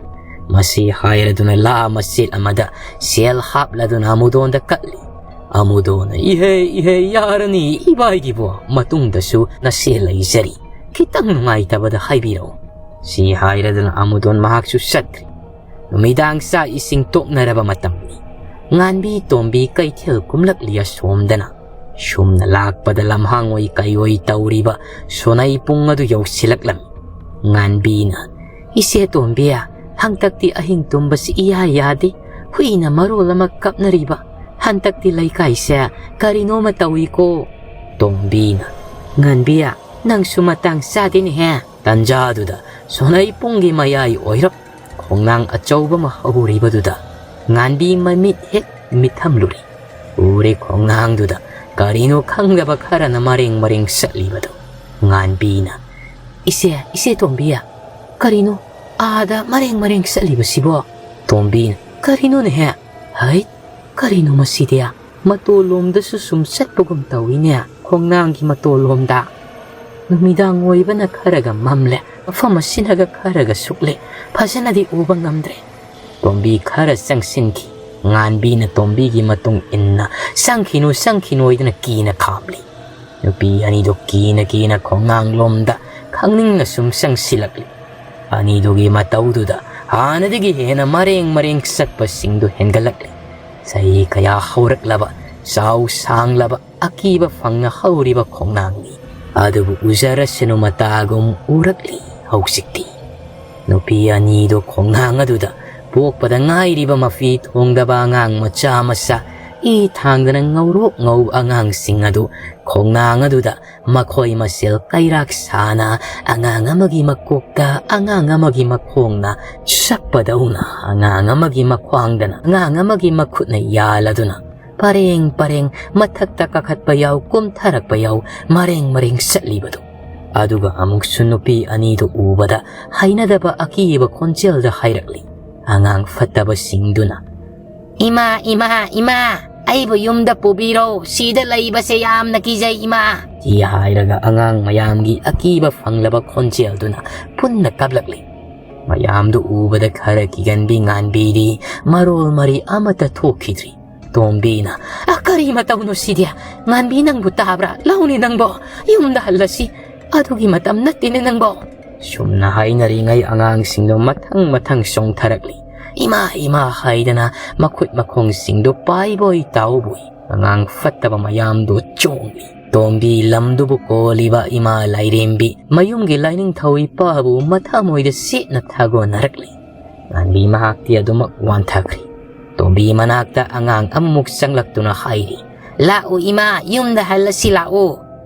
ꯃꯁꯤ ꯍꯥꯏꯔꯗꯨꯅ ꯂꯥ ꯃꯆꯦꯠ ꯑꯃꯗ ꯁꯦꯜ ꯍꯥꯞꯂꯗꯨꯅ ꯑꯃꯨꯗꯣꯟꯗ ꯀꯠꯂꯤ꯫ ꯑꯃꯨꯗꯣꯟꯅ, "ꯏꯍꯦ, ꯏꯍꯦ, ꯌꯥꯔꯅꯤ ꯏꯕꯥꯏꯒꯤꯕꯨ, ꯃꯇꯨꯡꯗꯁꯨ ꯅꯁꯦ ꯂꯩꯖꯔꯤ꯫ ꯈꯤꯇꯪ ꯅꯨꯡꯉꯥꯏꯇꯕꯗ ꯍꯥꯏꯕꯤꯔꯛꯎ"꯫ ꯁꯤ ꯍꯥꯏꯔꯗꯨꯅ ꯑꯃꯨꯗꯣꯟ ꯃꯍꯥꯛꯁꯨ ꯆꯠꯈ꯭ꯔꯦ꯫ ꯅꯨꯃꯤꯗꯥꯡ ꯆꯥꯛ ꯏꯁꯤꯡ ꯇꯣꯛꯅꯔꯕ ꯃꯇꯝꯅꯤ꯫ ꯉꯥꯟꯕꯤ ꯇꯣꯝꯕꯤ ꯀꯩꯊꯦꯜ ꯀꯨꯝꯂꯛꯂꯤ ꯑꯁꯣꯝꯗꯅ꯫ ꯁꯨꯝꯅ ꯂꯥꯛꯄꯗ ꯂꯝꯍꯥꯡ ꯑꯣꯏ ꯀꯩꯑꯣꯏ ꯇꯧꯔꯤꯕ ꯁꯣꯅꯩ ꯄꯨꯡ ꯑꯗꯨ ꯌꯧꯁꯤꯜꯂꯛꯂꯝꯃꯤ꯫ ꯉꯥꯟꯕꯤꯅ, "ꯏꯆꯦ ꯇꯣꯝꯕꯤ, ꯍꯟꯗꯛꯇꯤ ꯑꯍꯤꯡ ꯇꯨꯝꯕꯁꯤ ꯏꯌꯥ ꯌꯥꯗꯦ꯫ ꯍꯨꯏꯅ ꯃꯔꯣꯜ ꯑꯃ ꯀꯞꯅꯔꯤꯕ꯫ ꯍꯟꯗꯛꯇꯤ ꯂꯩꯀꯥꯏꯁꯦ ꯀꯔꯤꯅꯣꯃ ꯇꯧꯏꯀꯣ"꯫ ꯇꯣꯝꯕꯤꯅ, "ꯉꯥꯟꯕꯤ, ꯅꯪꯁꯨ ꯃꯇꯥꯡ ꯆꯥꯗꯦꯅꯦꯍꯦ"꯫ ꯇꯟꯖꯥꯗꯨꯗ ꯁꯣꯅꯩ ꯄꯨꯡꯒꯤ ꯃꯌꯥꯏ ꯑꯣꯏꯔꯞ ꯈꯣꯡꯅꯥꯡ ꯑꯆꯧꯕ ꯑꯃ ꯍꯧꯔꯤꯕꯗꯨꯗ ꯉꯥꯟꯕꯤ ꯃꯃꯤꯠ ꯍꯦꯛ ꯃꯤꯠꯊꯝꯂꯨꯔꯦ꯫ ꯎꯔꯦ ꯈꯣꯡꯅꯥꯡꯗꯨꯗ ꯀꯔꯤꯅꯣ ꯈꯪꯗꯕ ꯈꯔꯅ ꯃꯔꯦꯡ ꯃꯔꯦꯡ ꯆꯠꯂꯤꯕꯗꯨ꯫ ꯉꯥꯟꯕꯤꯅ, "ꯏꯆꯦ, ꯏꯆꯦ ꯇꯣꯝꯕꯤ, ꯀꯔꯤꯅꯣ ꯑꯥꯗ ꯃꯔꯦꯡ ꯃꯔꯦꯡ ꯆꯠꯂꯤꯕꯁꯤꯕꯣ?" ꯇꯣꯝꯕꯤꯅ, "ꯀꯔꯤꯅꯣꯅꯦꯍꯦ? ꯍꯩꯠ, ꯀꯔꯤꯅꯣ ꯃꯁꯤꯗꯤ?" "ꯃꯇꯣꯜꯂꯣꯝꯗꯁꯨ ꯁꯨꯝ ꯆꯠꯄꯒꯨꯝ ꯇꯧꯏꯅꯦ, ꯈꯣꯡꯅꯥꯡꯒꯤ ꯃꯇꯣꯜꯂꯣꯝꯗ꯫ ꯅꯨꯃꯤꯗꯥꯡ ꯑꯣꯏꯕꯅ ꯈꯔꯒ ꯃꯝꯂꯦ, ꯃꯐꯝ ꯑꯁꯤꯅꯒ ꯈꯔꯒ ꯁꯨꯛꯂꯦ, ꯐꯖꯅꯗꯤ ꯎꯕ ꯉꯝꯗ꯭ꯔꯦ"꯫ ꯇꯣꯝꯕꯤ ꯈꯔ ꯆꯪꯁꯤꯟꯈꯤ꯫ ꯉꯥꯟꯕꯤꯅ ꯇꯣꯝꯕꯤꯒꯤ ꯃꯇꯨꯡ ꯏꯟꯅ "ꯆꯪꯈꯤꯅꯨ, ꯆꯪꯈꯤꯅꯨ" ꯍꯥꯏꯗꯨꯅ ꯀꯤꯅ ꯈꯥꯝꯂꯤ꯫ ꯅꯨꯄꯤ ꯑꯅꯤꯗꯨ ꯀꯤꯅ ꯀꯤꯅ ꯈꯣꯡꯅꯥꯡꯂꯣꯝꯗ ꯈꯪꯅꯤꯡꯅ ꯁꯨꯝ ꯆꯪꯁꯤꯜꯂꯛꯂꯤ꯫ ꯑꯅꯤꯗꯨꯒꯤ ꯃꯇꯧꯗꯨꯗ ꯍꯥꯟꯅꯗꯒꯤ ꯍꯦꯟꯅ ꯃꯔꯦꯡ ꯃꯔꯦꯡ ꯆꯠꯄꯁꯤꯡꯗꯨ ꯍꯦꯟꯒꯠꯂꯛꯂꯤ꯫ ꯆꯍꯤ ꯀꯌꯥ ꯍꯧꯔꯛꯂꯕ, ꯆꯥꯎ ꯁꯥꯡꯂꯕ, ꯑꯀꯤꯕ ꯐꯪꯅ ꯍꯧꯔꯤꯕ ꯈꯣꯡꯅꯥꯡꯅꯤ꯫ ꯑꯗꯨꯕꯨ ꯎꯖꯔꯁꯅꯨ ꯃꯇꯥꯒꯨꯝ ꯎꯔꯛꯂꯤ ꯍꯧꯖꯤꯛꯇꯤ꯫ ꯅꯨꯄꯤ ꯑꯅꯤꯗꯨ ꯈꯣꯡꯅꯥꯡ ꯑꯗꯨꯗ ꯄꯣꯛꯄꯗ ꯉꯥꯏꯔꯤꯕ ꯃꯐꯤ ꯊꯣꯡꯗꯕ ꯑꯉꯥꯡ ꯃꯆꯥ ꯃꯆꯥ, ꯏ ꯊꯥꯡꯗꯅ ꯉꯧꯔꯣꯛ ꯉꯧꯕ ꯑꯉꯥꯡꯁꯤꯡ ꯑꯗꯨ ꯈꯣꯡꯅꯥꯡ ꯑꯗꯨꯗ ꯃꯈꯣꯏ ꯃꯁꯦꯜ ꯀꯩꯔꯥꯛ ꯁꯥꯅ, ꯑꯉꯥꯡ ꯑꯃꯒꯤ ꯃꯀꯣꯛꯇ ꯑꯉꯥꯡ ꯑꯃꯒꯤ ꯃꯈꯣꯡꯅ ꯁꯛꯄꯗꯧꯅ, ꯑꯉꯥꯡ ꯑꯃꯒꯤ ꯃꯈ꯭ꯋꯥꯡꯗꯅ ꯑꯉꯥꯡ ꯑꯃꯒꯤ ꯃꯈꯨꯠꯅ ꯌꯥꯜꯂꯗꯨꯅ ꯄꯔꯦꯡ ꯄꯔꯦꯡ, ꯃꯊꯛꯇ ꯀꯥꯈꯠꯄ ꯌꯥꯎ, ꯀꯨꯝꯊꯔꯛꯄ ꯌꯥꯎ, ꯃꯔꯦꯡ ꯃꯔꯦꯡ ꯆꯠꯂꯤꯕꯗꯨ꯫ ꯑꯗꯨꯒ ꯑꯃꯨꯛꯁꯨ ꯅꯨꯄꯤ ꯑꯅꯤꯗꯨ ꯎꯕꯗ ꯍꯩꯅꯗꯕ ꯑꯀꯤꯕ ꯈꯣꯟꯖꯦꯜꯗ ꯍꯥꯏꯔꯛꯂꯤ꯫ ꯑꯉꯥꯡ ꯐꯠꯇꯕꯁꯤꯡꯗꯨꯅ, "ꯏꯃꯥ, ꯏꯃꯥ, ꯏꯃꯥ, ꯑꯩꯕꯨ ꯌꯨꯝꯗ ꯄꯨꯕꯤꯔꯣ, ꯁꯤꯗ ꯂꯩꯕꯁꯦ ꯌꯥꯝꯅ ꯀꯤꯖꯩ, ꯏꯃꯥ!" ꯁꯤ ꯍꯥꯏꯔꯒ ꯑꯉꯥꯡ ꯃꯌꯥꯝꯒꯤ ꯑꯀꯤꯕ ꯐꯪꯂꯕ ꯈꯣꯟꯖꯦꯜꯗꯨꯅ ꯄꯨꯟꯅ ꯀꯞꯂꯛꯂꯤ꯫ ꯃꯌꯥꯝꯗꯨ ꯎꯕꯗ ꯈꯔ ꯀꯤꯒꯟꯕꯤ ꯉꯥꯟꯕꯤꯗꯤ ꯃꯔꯣꯜ ꯃꯔꯤ ꯑꯃꯠꯇ ꯊꯣꯛꯈꯤꯗ꯭ꯔꯤ꯫ ꯇꯣꯝꯕꯤꯅ, "ꯑ, ꯀꯔꯤ ꯃꯇꯧꯅꯣ ꯁꯤꯗꯤ? ꯉꯥꯟꯕꯤ, ꯅꯪꯕꯨ ꯇꯥꯕ꯭ꯔꯥ? ꯂꯧꯅꯦ ꯅꯪꯕꯣ, ꯌꯨꯝꯗ ꯍꯜꯂꯁꯤ꯫ ꯑꯗꯨꯒꯤ ꯃꯇꯝ ꯅꯠꯇꯦꯅꯦ ꯅꯪꯕꯣ"꯫ ꯁꯨꯝꯅ ꯍꯥꯏꯅꯔꯤꯉꯩ ꯑꯉꯥꯡꯁꯤꯡꯗꯣ ꯃꯊꯪ ꯃꯊꯪ ꯆꯣꯡꯊꯔꯛꯂꯤ꯫ "ꯏꯃꯥ, ꯏꯃꯥ" ꯍꯥꯏꯗꯅ ꯃꯈꯨꯠ ꯃꯈꯣꯡꯁꯤꯡꯗꯨ ꯄꯥꯏꯕꯣꯏ ꯇꯥꯎꯕꯣꯏ ꯑꯉꯥꯡ ꯐꯠꯇꯕ ꯃꯌꯥꯝꯗꯨ ꯆꯣꯡꯂꯤ꯫ ꯇꯣꯝꯕꯤ ꯂꯝꯗꯨꯕꯨ ꯀꯣꯜꯂꯤꯕ ꯏꯃꯥ ꯂꯥꯏꯔꯦꯝꯕꯤ ꯃꯌꯨꯝꯒꯤ ꯂꯥꯏꯅꯤꯡꯊꯧ ꯏꯄꯥꯕꯨ ꯃꯊꯃꯣꯏꯗ ꯁꯦꯠꯅ ꯊꯥꯒꯣꯟꯅꯔꯛꯂꯤ꯫ ꯉꯥꯟꯕꯤ ꯃꯍꯥꯛꯇꯤ ꯑꯗꯨꯃꯛ ꯋꯥꯟꯊꯈ꯭ꯔꯤ꯫ ꯇꯣꯝꯕꯤ ꯃꯅꯥꯛꯇ ꯑꯉꯥꯡ ꯑꯃꯃꯨꯛ ꯆꯪꯂꯛꯇꯨꯅ ꯍꯥꯏꯔꯤ, "ꯂꯥꯛꯎ ꯏꯃꯥ, ꯌꯨꯝꯗ ꯍꯜꯂꯁꯤ ꯂꯥꯛꯎ"꯫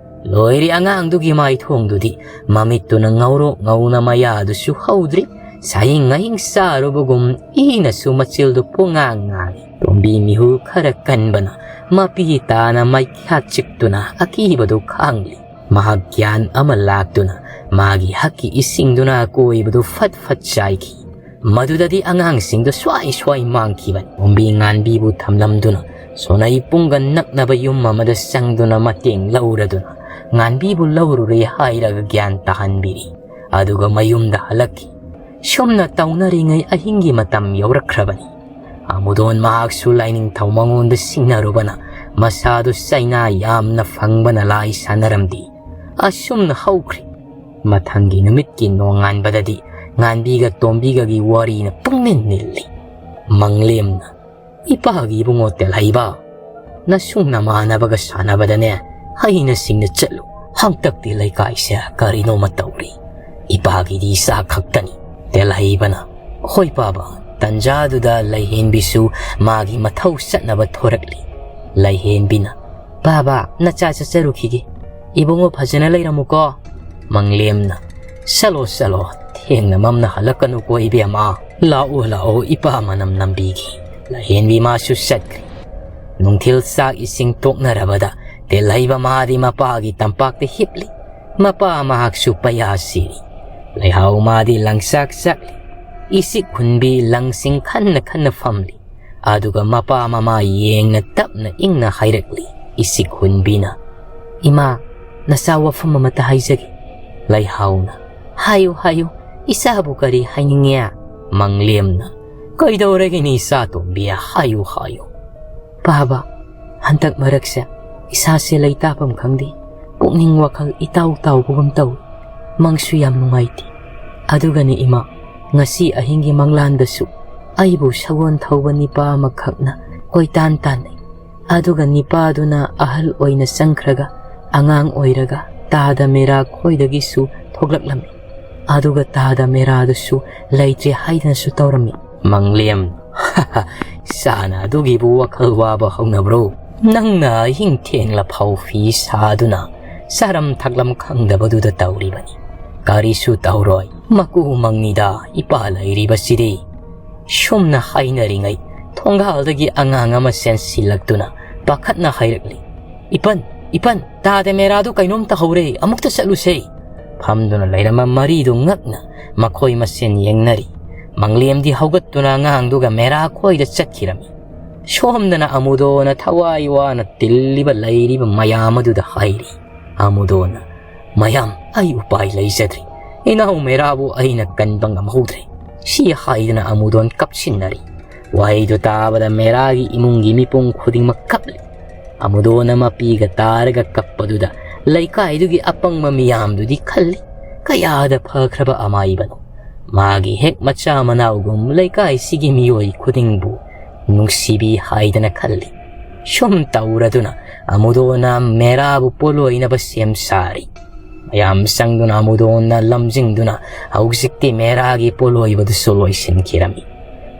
ꯂꯣꯏꯔꯦ ꯑꯉꯥꯡꯗꯨꯒꯤ ꯃꯥꯏꯊꯣꯡꯗꯨꯗꯤ, ꯃꯃꯤꯠꯇꯨꯅ ꯉꯧꯔꯣꯛ ꯉꯧꯅ ꯃꯌꯥꯗꯨꯁꯨ ꯍꯧꯗ꯭ꯔꯤ, ꯁꯥꯍꯤꯡ ꯉꯥꯍꯤꯡ ꯆꯥꯔꯨꯕꯒꯨꯝ ꯏꯅꯁꯨ ꯃꯆꯤꯜꯗꯨ ꯄꯨꯡꯉꯥꯡ ꯉꯥꯡꯏ꯫ ꯇꯣꯝꯕꯤ ꯃꯤꯍꯨ ꯈꯔ ꯀꯟꯕꯅ ꯃꯄꯤ ꯇꯥꯅ ꯃꯩꯈꯥ ꯆꯤꯛꯇꯨꯅ ꯑꯀꯤꯕꯗꯨ ꯈꯥꯡꯂꯤ꯫ ꯃꯍꯥꯛ ꯒ꯭ꯌꯥꯟ ꯑꯃ ꯂꯥꯛꯇꯨꯅ ꯃꯥꯒꯤ ꯍꯛꯀꯤ ꯏꯁꯤꯡꯗꯨꯅ ꯑꯀꯣꯏꯕꯗꯨ ꯐꯠ ꯐꯠ ꯆꯥꯏꯈꯤ꯫ ꯃꯗꯨꯗꯗꯤ ꯑꯉꯥꯡꯁꯤꯡꯗꯨ ꯁ꯭ꯋꯥꯏ ꯁ꯭ꯋꯥꯏ ꯃꯥꯡꯈꯤꯕꯅꯤ꯫ ꯇꯣꯝꯕꯤ ꯉꯥꯟꯕꯤꯕꯨ ꯊꯝꯂꯝꯗꯨꯅ ꯁꯣꯅꯩ ꯄꯨꯡꯒ ꯅꯛꯅꯕ ꯌꯨꯝ ꯑꯃꯗ ꯆꯪꯗꯨꯅ ꯃꯇꯦꯡ ꯂꯧꯔꯗꯨꯅ ꯉꯥꯟꯕꯤꯕꯨ ꯂꯧꯔꯨꯔꯦ ꯍꯥꯏꯔꯒ ꯒ꯭ꯌꯥꯟ ꯇꯥꯍꯟꯕꯤꯔꯤ꯫ ꯑꯗꯨꯒ ꯃꯌꯨꯝꯗ ꯍꯜꯂꯛꯈꯤ꯫ ꯁꯨꯝꯅ ꯇꯧꯅꯔꯤꯉꯩ ꯑꯍꯤꯡꯒꯤ ꯃꯇꯝ ꯌꯧꯔꯛꯈ꯭ꯔꯕꯅꯤ꯫ ꯑꯃꯨꯗꯣꯟ ꯃꯍꯥꯛꯁꯨ ꯂꯥꯏꯅꯤꯡꯊꯧ ꯃꯉꯣꯟꯗ ꯁꯤꯡꯅꯔꯨꯕꯅ ꯃꯁꯥꯗꯨ ꯆꯩꯅꯥ ꯌꯥꯝꯅ ꯐꯪꯕꯅ ꯂꯥꯏ ꯁꯥꯟꯅꯔꯝꯗꯦ꯫ ꯑꯁꯨꯝꯅ ꯍꯧꯈ꯭ꯔꯦ꯫ ꯃꯊꯪꯒꯤ ꯅꯨꯃꯤꯠꯀꯤ ꯅꯣꯡꯉꯥꯟꯕꯗꯗꯤ ꯉꯥꯟꯕꯤꯒ ꯇꯣꯝꯕꯤꯒꯒꯤ ꯋꯥꯔꯤꯅ ꯄꯨꯡꯅꯤꯜ ꯅꯤꯜꯂꯤ꯫ ꯃꯪꯂꯦꯝꯅ, "ꯏꯄꯥꯒꯤ ꯏꯕꯨꯡꯉꯣ ꯇꯦꯜꯍꯩꯕ, ꯅꯁꯨꯡ ꯅꯃꯥꯟꯅꯕꯒ ꯁꯥꯟꯅꯕꯗꯅꯦ ꯍꯩꯅ ꯁꯤꯡꯅ ꯆꯠꯂꯨ꯫ ꯍꯟꯇꯛꯇꯤ ꯂꯩꯀꯥꯏꯁꯦ ꯀꯔꯤꯅꯣꯃ ꯇꯧꯔꯤ꯫ ꯏꯄꯥꯒꯤꯗꯤ ꯏꯆꯥ ꯈꯛꯇꯅꯤ꯫" ꯇꯦꯜꯍꯩꯕꯅ, "ꯍꯣꯏ ꯄꯥꯕ꯫" ꯇꯟꯖꯥꯗꯨꯗ ꯂꯩꯍꯦꯟꯕꯤꯁꯨ ꯃꯥꯒꯤ ꯃꯊꯧ ꯆꯠꯅꯕ ꯊꯣꯔꯛꯂꯤ꯫ ꯂꯩꯍꯦꯟꯕꯤꯅ, "ꯄꯥꯕ, ꯅꯆꯥ ꯆꯠꯆꯔꯨꯈꯤꯒꯦ꯫ ꯏꯕꯨꯡꯉꯣ ꯐꯖꯅ ꯂꯩꯔꯝꯃꯨꯀꯣ꯫" ꯃꯪꯂꯦꯝꯅ, "ꯆꯠꯂꯣ, ꯆꯠꯂꯣ, ꯊꯦꯡꯅ ꯃꯝꯅ ꯍꯜꯂꯛꯀꯅꯨꯀꯣ ꯏꯕꯦꯝꯃ꯫ ꯂꯥꯛꯑꯣ, ꯂꯥꯛꯑꯣ, ꯏꯄꯥ ꯃꯅꯝ ꯅꯝꯕꯤꯒꯦ꯫" ꯂꯩꯍꯦꯟꯕꯤ ꯃꯥꯁꯨ ꯆꯠꯈ꯭ꯔꯦ꯫ ꯅꯨꯡꯊꯤꯜ ꯆꯥꯛ ꯏꯁꯤꯡ ꯇꯣꯛꯅꯔꯕꯗ ꯇꯦꯜꯍꯩꯕ ꯃꯥꯗꯤ ꯃꯄꯥꯒꯤ ꯇꯝꯄꯥꯛꯇ ꯍꯤꯞꯂꯤ꯫ ꯃꯄꯥ ꯃꯍꯥꯛꯁꯨ ꯄꯩꯌꯥ ꯁꯤꯔꯤ꯫ ꯂꯩꯍꯥꯎ ꯃꯥꯗꯤ ꯂꯪꯆꯥꯛ ꯆꯥꯛꯂꯤ꯫ ꯏꯁꯤꯛ ꯍꯨꯟꯕꯤ ꯂꯪꯁꯤꯡ ꯈꯟꯅ ꯈꯟꯅ ꯐꯝꯂꯤ꯫ ꯑꯗꯨꯒ ꯃꯄꯥ ꯃꯃꯥ ꯌꯦꯡꯅ ꯇꯞꯅ ꯏꯪꯅ ꯍꯥꯏꯔꯛꯂꯤ꯫ ꯏꯁꯤꯛ ꯍꯨꯟꯕꯤꯅ, "ꯏꯃꯥ, ꯅꯆꯥ ꯋꯥꯐꯝ ꯑꯃꯠꯇ ꯍꯥꯏꯖꯒꯦ꯫" ꯂꯩꯍꯥꯎꯅ, "ꯍꯥꯏꯌꯨ, ꯍꯥꯏꯌꯨ, ꯏꯆꯥꯕꯨ ꯀꯔꯤ ꯍꯥꯏꯅꯤꯡꯉꯦ?" ꯃꯪꯂꯦꯝꯅ, "ꯀꯩꯗꯧꯔꯒꯦꯅꯦ ꯏꯆꯥ ꯇꯣꯝꯕꯤ, ꯍꯥꯏꯌꯨ, ꯍꯥꯏꯌꯨ꯫" ꯄꯥꯕ, ꯍꯟꯗꯛ ꯃꯔꯛꯁꯦ ꯏꯁꯥꯁꯦ ꯂꯩꯇꯥꯐꯝ ꯈꯪꯗꯦ꯫ ꯄꯨꯛꯅꯤꯡ ꯋꯥꯈꯜ ꯏꯇꯥꯎ ꯇꯥꯎꯕꯒꯨꯝ ꯇꯧꯏ꯫ ꯃꯪꯁꯨ ꯌꯥꯝ ꯅꯨꯡꯉꯥꯏꯇꯦ꯫ ꯑꯗꯨꯒꯅꯤ ꯏꯃꯥ, ꯉꯁꯤ ꯑꯍꯤꯡꯒꯤ ꯃꯪꯂꯥꯟꯗꯁꯨ ꯑꯩꯕꯨ ꯁꯒꯣꯜ ꯊꯧꯕ ꯅꯤꯄꯥ ꯑꯃꯈꯛꯅ ꯀꯣꯏꯇꯥꯟ ꯇꯥꯟꯅꯩ꯫ ꯑꯗꯨꯒ ꯅꯤꯄꯥꯗꯨꯅ ꯑꯍꯜ ꯑꯣꯏꯅ ꯆꯪꯈ꯭ꯔꯒ ꯑꯉꯥꯡ ꯑꯣꯏꯔꯒ ꯇꯥꯗ ꯃꯦꯔꯥ ꯈꯣꯏꯗꯒꯤꯁꯨ ꯊꯣꯛꯂꯛꯂꯝꯃꯤ꯫ ꯑꯗꯨꯒ ꯇꯥꯗ ꯃꯦꯔꯥꯗꯨꯁꯨ ꯂꯩꯇ꯭ꯔꯦ ꯍꯥꯏꯗꯅꯁꯨ ꯇꯧꯔꯝꯃꯤ꯫ ꯃꯪꯂꯦꯝ, "ꯏꯆꯥꯅ ꯑꯗꯨꯒꯤꯕꯨ ꯋꯥꯈꯜ ꯋꯥꯕ ꯍꯧꯅꯕ꯭ꯔꯣ? ꯅꯪꯅ ꯑꯍꯤꯡ ꯊꯦꯡꯂ ꯐꯥꯎ ꯐꯤ ꯁꯥꯗꯨꯅ ꯆꯥꯔꯝ ꯊꯛꯂꯝ ꯈꯪꯗꯕꯗꯨꯗ ꯇꯧꯔꯤꯕꯅꯤ꯫ ꯀꯔꯤꯁꯨ ꯇꯧꯔꯣꯏ, ꯃꯀꯨ ꯃꯪꯅꯤꯗ ꯏꯄꯥ ꯂꯩꯔꯤꯕꯁꯤꯗꯤ꯫" ꯁꯨꯝꯅ ꯍꯥꯏꯅꯔꯤꯉꯩ ꯊꯣꯡꯒꯥꯜꯗꯒꯤ ꯑꯉꯥꯡ ꯑꯃ ꯆꯦꯟꯁꯤꯜꯂꯛꯇꯨꯅ ꯄꯥꯈꯠꯅ ꯍꯥꯏꯔꯛꯂꯤ, "ꯏꯄꯟ, ꯏꯄꯟ, ꯇꯥꯗ ꯃꯦꯔꯥꯗꯨ ꯀꯩꯅꯣꯝ ꯇꯧꯍꯧꯔꯦ, ꯑꯃꯨꯛꯇ ꯆꯠꯂꯨꯁꯦ꯫" ꯐꯝꯗꯨꯅ ꯂꯩꯔꯝꯕ ꯃꯔꯤꯗꯨ ꯉꯛꯅ ꯃꯈꯣꯏ ꯃꯁꯦꯟ ꯌꯦꯡꯅꯔꯤ꯫ ꯃꯪꯂꯦꯝꯗꯤ ꯍꯧꯒꯠꯇꯨꯅ ꯑꯉꯥꯡꯗꯨꯒ ꯃꯦꯔꯥ ꯈꯣꯏꯗ ꯆꯠꯈꯤꯔꯝꯃꯤ꯫ ꯁꯣꯝꯗꯅ ꯑꯃꯨꯗꯣꯅ ꯊꯋꯥꯏ ꯋꯥꯅ ꯇꯤꯜꯂꯤꯕ ꯂꯩꯔꯤꯕ ꯃꯌꯥꯝ ꯑꯗꯨꯗ ꯍꯥꯏꯔꯤ꯫ ꯑꯃꯨꯗꯣꯅ, "ꯃꯌꯥꯝ, ꯑꯩ ꯎꯄꯥꯏ ꯂꯩꯖꯗ꯭ꯔꯦ꯫ ꯏꯅꯥꯎ ꯃꯦꯔꯥꯕꯨ ꯑꯩꯅ ꯀꯟꯕ ꯉꯝꯍꯧꯗ꯭ꯔꯦ"꯫ ꯁꯤ ꯍꯥꯏꯗꯨꯅ ꯑꯃꯨꯗꯣꯟ ꯀꯞꯁꯤꯟꯅꯔꯤ꯫ ꯋꯥꯍꯩꯗꯨ ꯇꯥꯕꯗ ꯃꯦꯔꯥꯒꯤ ꯏꯃꯨꯡꯒꯤ ꯃꯤꯄꯨꯝ ꯈꯨꯗꯤꯡꯃꯛ ꯀꯞꯂꯤ꯫ ꯑꯃꯨꯗꯣꯟ ꯑꯃ ꯄꯤꯒ ꯇꯥꯔꯒ ꯀꯞꯄꯗꯨꯗ ꯂꯩꯀꯥꯏꯗꯨꯒꯤ ꯑꯄꯪꯕ ꯃꯤꯌꯥꯝꯗꯨꯗꯤ ꯈꯜꯂꯤ, "ꯀꯌꯥꯗ ꯐꯈ꯭ꯔꯕ ꯑꯃꯥꯏꯕꯅꯣ! ꯃꯥꯒꯤ ꯍꯦꯛ ꯃꯆꯥ ꯃꯅꯥꯎꯒꯨꯝ ꯂꯩꯀꯥꯏꯁꯤꯒꯤ ꯃꯤꯑꯣꯏ ꯈꯨꯗꯤꯡꯕꯨ ꯅꯨꯡꯁꯤꯕꯤ" ꯍꯥꯏꯗꯅ ꯈꯜꯂꯤ꯫ ꯁꯨꯝ ꯇꯧꯔꯗꯨꯅ ꯑꯃꯨꯗꯣꯟꯅ ꯃꯦꯔꯥꯕꯨ ꯄꯣꯂꯣꯏꯅꯕ ꯁꯦꯝ ꯁꯥꯔꯤ꯫ ꯃꯌꯥꯝ ꯆꯪꯗꯨꯅ ꯑꯃꯨꯗꯣꯟꯅ ꯂꯝꯖꯤꯡꯗꯨꯅ ꯍꯧꯖꯤꯛꯇꯤ ꯃꯦꯔꯥꯒꯤ ꯄꯣꯂꯣꯏꯕꯗꯨꯁꯨ ꯂꯣꯏꯁꯤꯟꯈꯤꯔꯝꯃꯤ꯫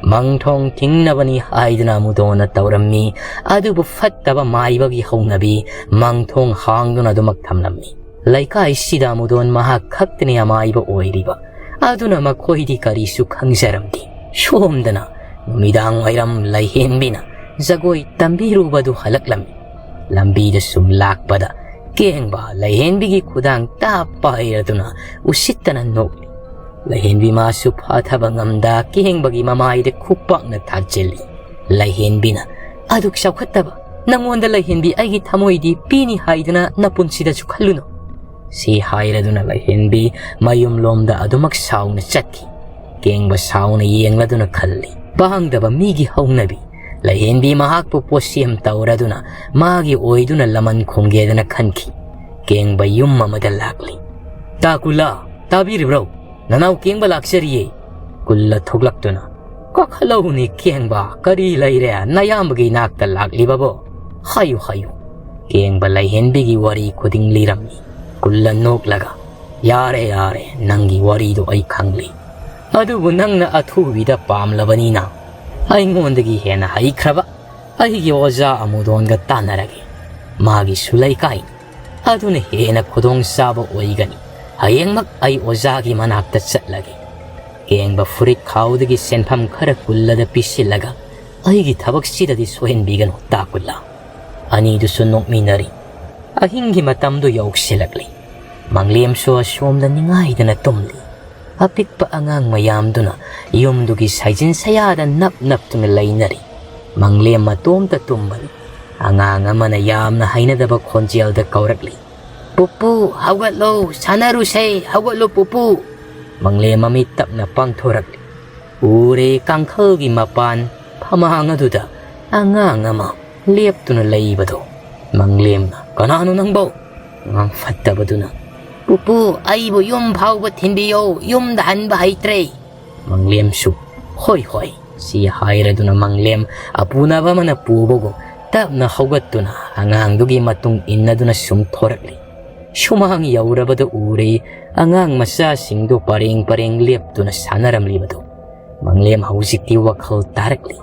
ꯃꯪꯊꯣꯡ ꯊꯤꯡꯅꯕꯅꯤ ꯍꯥꯏꯗꯨꯅ ꯑꯃꯨꯗꯣꯟꯅ ꯇꯧꯔꯝꯃꯤ, ꯑꯗꯨꯕꯨ ꯐꯠꯇꯕ ꯃꯥꯏꯕꯒꯤ ꯍꯧꯅꯕꯤ ꯃꯪꯊꯣꯡ ꯍꯥꯡꯗꯨꯅ ꯑꯗꯨꯃꯛ ꯊꯝꯂꯝꯃꯤ꯫ ꯂꯩꯀꯥꯏꯁꯤꯗ ꯑꯃꯨꯗꯣꯟ ꯃꯍꯥꯛ ꯈꯛꯇꯅꯤ ꯑꯃꯥꯏꯕ ꯑꯣꯏꯔꯤꯕ, ꯑꯗꯨꯅ ꯃꯈꯣꯏꯗꯤ ꯀꯔꯤꯁꯨ ꯈꯪꯖꯔꯝꯗꯦ꯫ ꯁꯣꯝꯗꯅ ꯅꯨꯃꯤꯗꯥꯡ ꯋꯥꯏꯔꯝ ꯂꯩꯍꯦꯟꯕꯤꯅ ꯖꯒꯣꯏ ꯇꯝꯕꯤꯔꯨꯕꯗꯨ ꯍꯜꯂꯛꯂꯝꯃꯤ꯫ ꯂꯝꯕꯤꯗ ꯁꯨꯝ ꯂꯥꯛꯄꯗ ꯀꯦꯡꯕ ꯂꯩꯍꯦꯟꯕꯤꯒꯤ ꯈꯨꯗꯥꯡ ꯇꯥꯞ ꯄꯥꯏꯔꯗꯨꯅ ꯎꯁꯤꯠꯇꯅ ꯅꯣꯛꯂꯤ꯫ ꯂꯩꯍꯦꯟꯕꯤ ꯃꯥꯁꯨ ꯐꯥꯊꯕ ꯉꯝꯗ ꯀꯦꯡꯕꯒꯤ ꯃꯃꯥꯏꯗ ꯈꯨꯄꯥꯛꯅ ꯊꯥꯖꯤꯜꯂꯤ꯫ ꯂꯩꯍꯦꯟꯕꯤꯅ, "ꯑꯗꯨꯛ ꯆꯥꯎꯈꯠꯇꯕ ꯅꯪꯉꯣꯟꯗ ꯂꯩꯍꯦꯟꯕꯤ ꯑꯩꯒꯤ ꯊꯃꯣꯏꯗꯤ ꯄꯤꯅꯤ ꯍꯥꯏꯗꯅ ꯅꯄꯨꯟꯁꯤꯗꯁꯨ ꯈꯜꯂꯨꯅꯨ"꯫ ꯁꯤ ꯍꯥꯏꯔꯗꯨꯅ ꯂꯩꯍꯦꯟꯕꯤ ꯃꯌꯨꯝꯂꯣꯝꯗ ꯑꯗꯨꯃꯛ ꯁꯥꯎꯅ ꯆꯠꯈꯤ꯫ ꯀꯦꯡꯕ ꯁꯥꯎꯅ ꯌꯦꯡꯂꯗꯨꯅ ꯈꯜꯂꯤ, ꯄꯥꯡꯗꯕ ꯃꯤꯒꯤ ꯍꯧꯅꯕꯤ꯫ ꯂꯩꯍꯦꯟꯕꯤ ꯃꯍꯥꯛꯄꯨ ꯄꯣꯠꯁꯦꯝ ꯇꯧꯔꯗꯨꯅ ꯃꯥꯒꯤ ꯑꯣꯏꯗꯨꯅ ꯂꯃꯟ ꯈꯨꯝꯒꯦꯗꯅ ꯈꯟꯈꯤ꯫ ꯀꯦꯡꯕ ꯌꯨꯝ ꯑꯃꯗ ꯂꯥꯛꯂꯤ꯫ "ꯇꯥ ꯀꯨꯜꯂꯥ, ꯇꯥꯕꯤꯔꯤꯕ꯭ꯔꯣ? ꯅꯅꯥꯎ ꯀꯦꯡꯕ ꯂꯥꯛꯆꯔꯤꯌꯦ"꯫ ꯀꯨꯜꯂ ꯊꯣꯛꯂꯛꯇꯨꯅ, "ꯀꯥꯈꯠꯂꯛꯎꯅꯦ ꯀꯦꯡꯕ, ꯀꯔꯤ ꯂꯩꯔꯦ? ꯅꯌꯥꯝꯕꯒꯤ ꯏꯅꯥꯛꯇ ꯂꯥꯛꯂꯤꯕꯕꯣ? ꯍꯥꯏꯌꯨ, ꯍꯥꯏꯌꯨ"꯫ ꯀꯦꯡꯕ ꯂꯩꯍꯦꯟꯕꯤꯒꯤ ꯋꯥꯔꯤ ꯈꯨꯗꯤꯡ ꯂꯤꯔꯝꯃꯤ꯫ ꯀꯨꯜꯂ ꯅꯣꯛꯂꯒ, "ꯌꯥꯔꯦ, ꯌꯥꯔꯦ, ꯅꯪꯒꯤ ꯋꯥꯔꯤꯗꯣ ꯑꯩ ꯈꯪꯂꯦ꯫ ꯑꯗꯨꯕꯨ ꯅꯪꯅ ꯑꯊꯨꯕꯤꯗ ꯄꯥꯝꯂꯕꯅꯤꯅ ꯑꯩꯉꯣꯟꯗꯒꯤ ꯍꯦꯟꯅ ꯍꯩꯈ꯭ꯔꯕ ꯑꯩꯒꯤ ꯑꯣꯖꯥ ꯑꯃꯨꯗꯣꯟꯒ ꯇꯥꯟꯅꯔꯒꯦ꯫ ꯃꯥꯒꯤꯁꯨ ꯂꯩꯀꯥꯏꯅꯤ꯫ ꯑꯗꯨꯅ ꯍꯦꯟꯅ ꯈꯨꯗꯣꯡꯆꯥꯕ ꯑꯣꯏꯒꯅꯤ꯫ ꯍꯌꯦꯡꯃꯛ ꯑꯩ ꯑꯣꯖꯥꯒꯤ ꯃꯅꯥꯛꯇ ꯆꯠꯂꯒꯦ꯫ ꯀꯦꯡꯕ ꯐꯨꯔꯤꯠ ꯈꯥꯎꯗꯒꯤ ꯁꯦꯟꯐꯝ ꯈꯔ ꯀꯨꯜꯂꯗ ꯄꯤꯁꯤꯜꯂꯒ, "ꯑꯩꯒꯤ ꯊꯕꯛꯁꯤꯗꯗꯤ ꯁꯣꯏꯍꯟꯕꯤꯒꯅꯨ, ꯇꯥ ꯀꯨꯜꯂꯥ"꯫ ꯑꯅꯤꯗꯨꯁꯨ ꯅꯣꯛꯃꯤꯟꯅꯔꯤ꯫ ꯑꯍꯤꯡꯒꯤ ꯃꯇꯝꯗꯨ ꯌꯧꯁꯤꯜꯂꯛꯂꯤ꯫ ꯃꯪꯂꯦꯝꯁꯨ ꯑꯁꯣꯝꯗ ꯅꯤꯡꯉꯥꯏꯗꯅ ꯇꯨꯝꯂꯤ꯫ ꯑꯄꯤꯛꯄ ꯑꯉꯥꯡ ꯃꯌꯥꯝꯗꯨꯅ ꯌꯨꯝꯗꯨꯒꯤ ꯁꯥꯏꯖꯤꯟ ꯁꯌꯥꯗ ꯅꯞ ꯅꯞꯇꯨꯅ ꯂꯩꯅꯔꯤ꯫ ꯃꯪꯂꯦꯝ ꯃꯇꯣꯝꯇ ꯇꯨꯝꯕꯅꯤ꯫ ꯑꯉꯥꯡ ꯑꯃꯅ ꯌꯥꯝꯅ ꯍꯩꯅꯗꯕ ꯈꯣꯟꯖꯦꯜꯗ ꯀꯧꯔꯛꯂꯤ, "ꯄꯨꯄꯨ, ꯍꯧꯒꯠꯂꯣ, ꯁꯥꯟꯅꯔꯨꯁꯦ, ꯍꯧꯒꯠꯂꯣ ꯄꯨꯄꯨ!" ꯃꯪꯂꯦꯝ ꯃꯃꯤꯠ ꯇꯞꯅ ꯄꯥꯡꯊꯣꯔꯛꯂꯤ꯫ ꯎꯔꯦ ꯀꯥꯡꯈꯜꯒꯤ ꯃꯄꯥꯟ ꯐꯃꯥꯡ ꯑꯗꯨꯗ ꯑꯉꯥꯡ ꯑꯃ ꯂꯦꯞꯇꯨꯅ ꯂꯩꯕꯗꯣ꯫ ꯃꯪꯂꯦꯝꯅ, "ꯀꯅꯥꯅꯣ ꯅꯪꯕꯣ?" ꯑꯉꯥꯡ ꯐꯠꯇꯕꯗꯨꯅ, "ꯄꯨꯄꯨ, ꯑꯩꯕꯨ ꯌꯨꯝ ꯐꯥꯎꯕ ꯊꯤꯟꯕꯤꯌꯣ, ꯌꯨꯝꯗ ꯍꯟꯕ ꯍꯩꯇ꯭ꯔꯦ!" ꯃꯪꯂꯦꯝꯁꯨ, "ꯍꯣꯏ, ꯍꯣꯏ," ꯁꯤ ꯍꯥꯏꯔꯗꯨꯅ ꯃꯪꯂꯦꯝ ꯑꯄꯨꯅꯕ ꯑꯃꯅ ꯄꯨꯕꯒꯨꯝ ꯇꯞꯅ ꯍꯧꯒꯠꯇꯨꯅ ꯑꯉꯥꯡꯗꯨꯒꯤ ꯃꯇꯨꯡ ꯏꯟꯅꯗꯨꯅ ꯁꯨꯝ ꯊꯣꯔꯛꯂꯤ꯫ ꯁꯨꯃꯥꯡ ꯌꯧꯔꯕꯗ ꯎꯔꯦ ꯑꯉꯥꯡ ꯃꯆꯥꯁꯤꯡꯗꯨ ꯄꯔꯦꯡ ꯄꯔꯦꯡ ꯂꯦꯞꯇꯨꯅ ꯁꯥꯟꯅꯔꯝꯂꯤꯕꯗꯨ꯫ ꯃꯪꯂꯦꯝ ꯍꯧꯖꯤꯛꯇꯤ ꯋꯥꯈꯜ ꯇꯥꯔꯛꯂꯤ꯫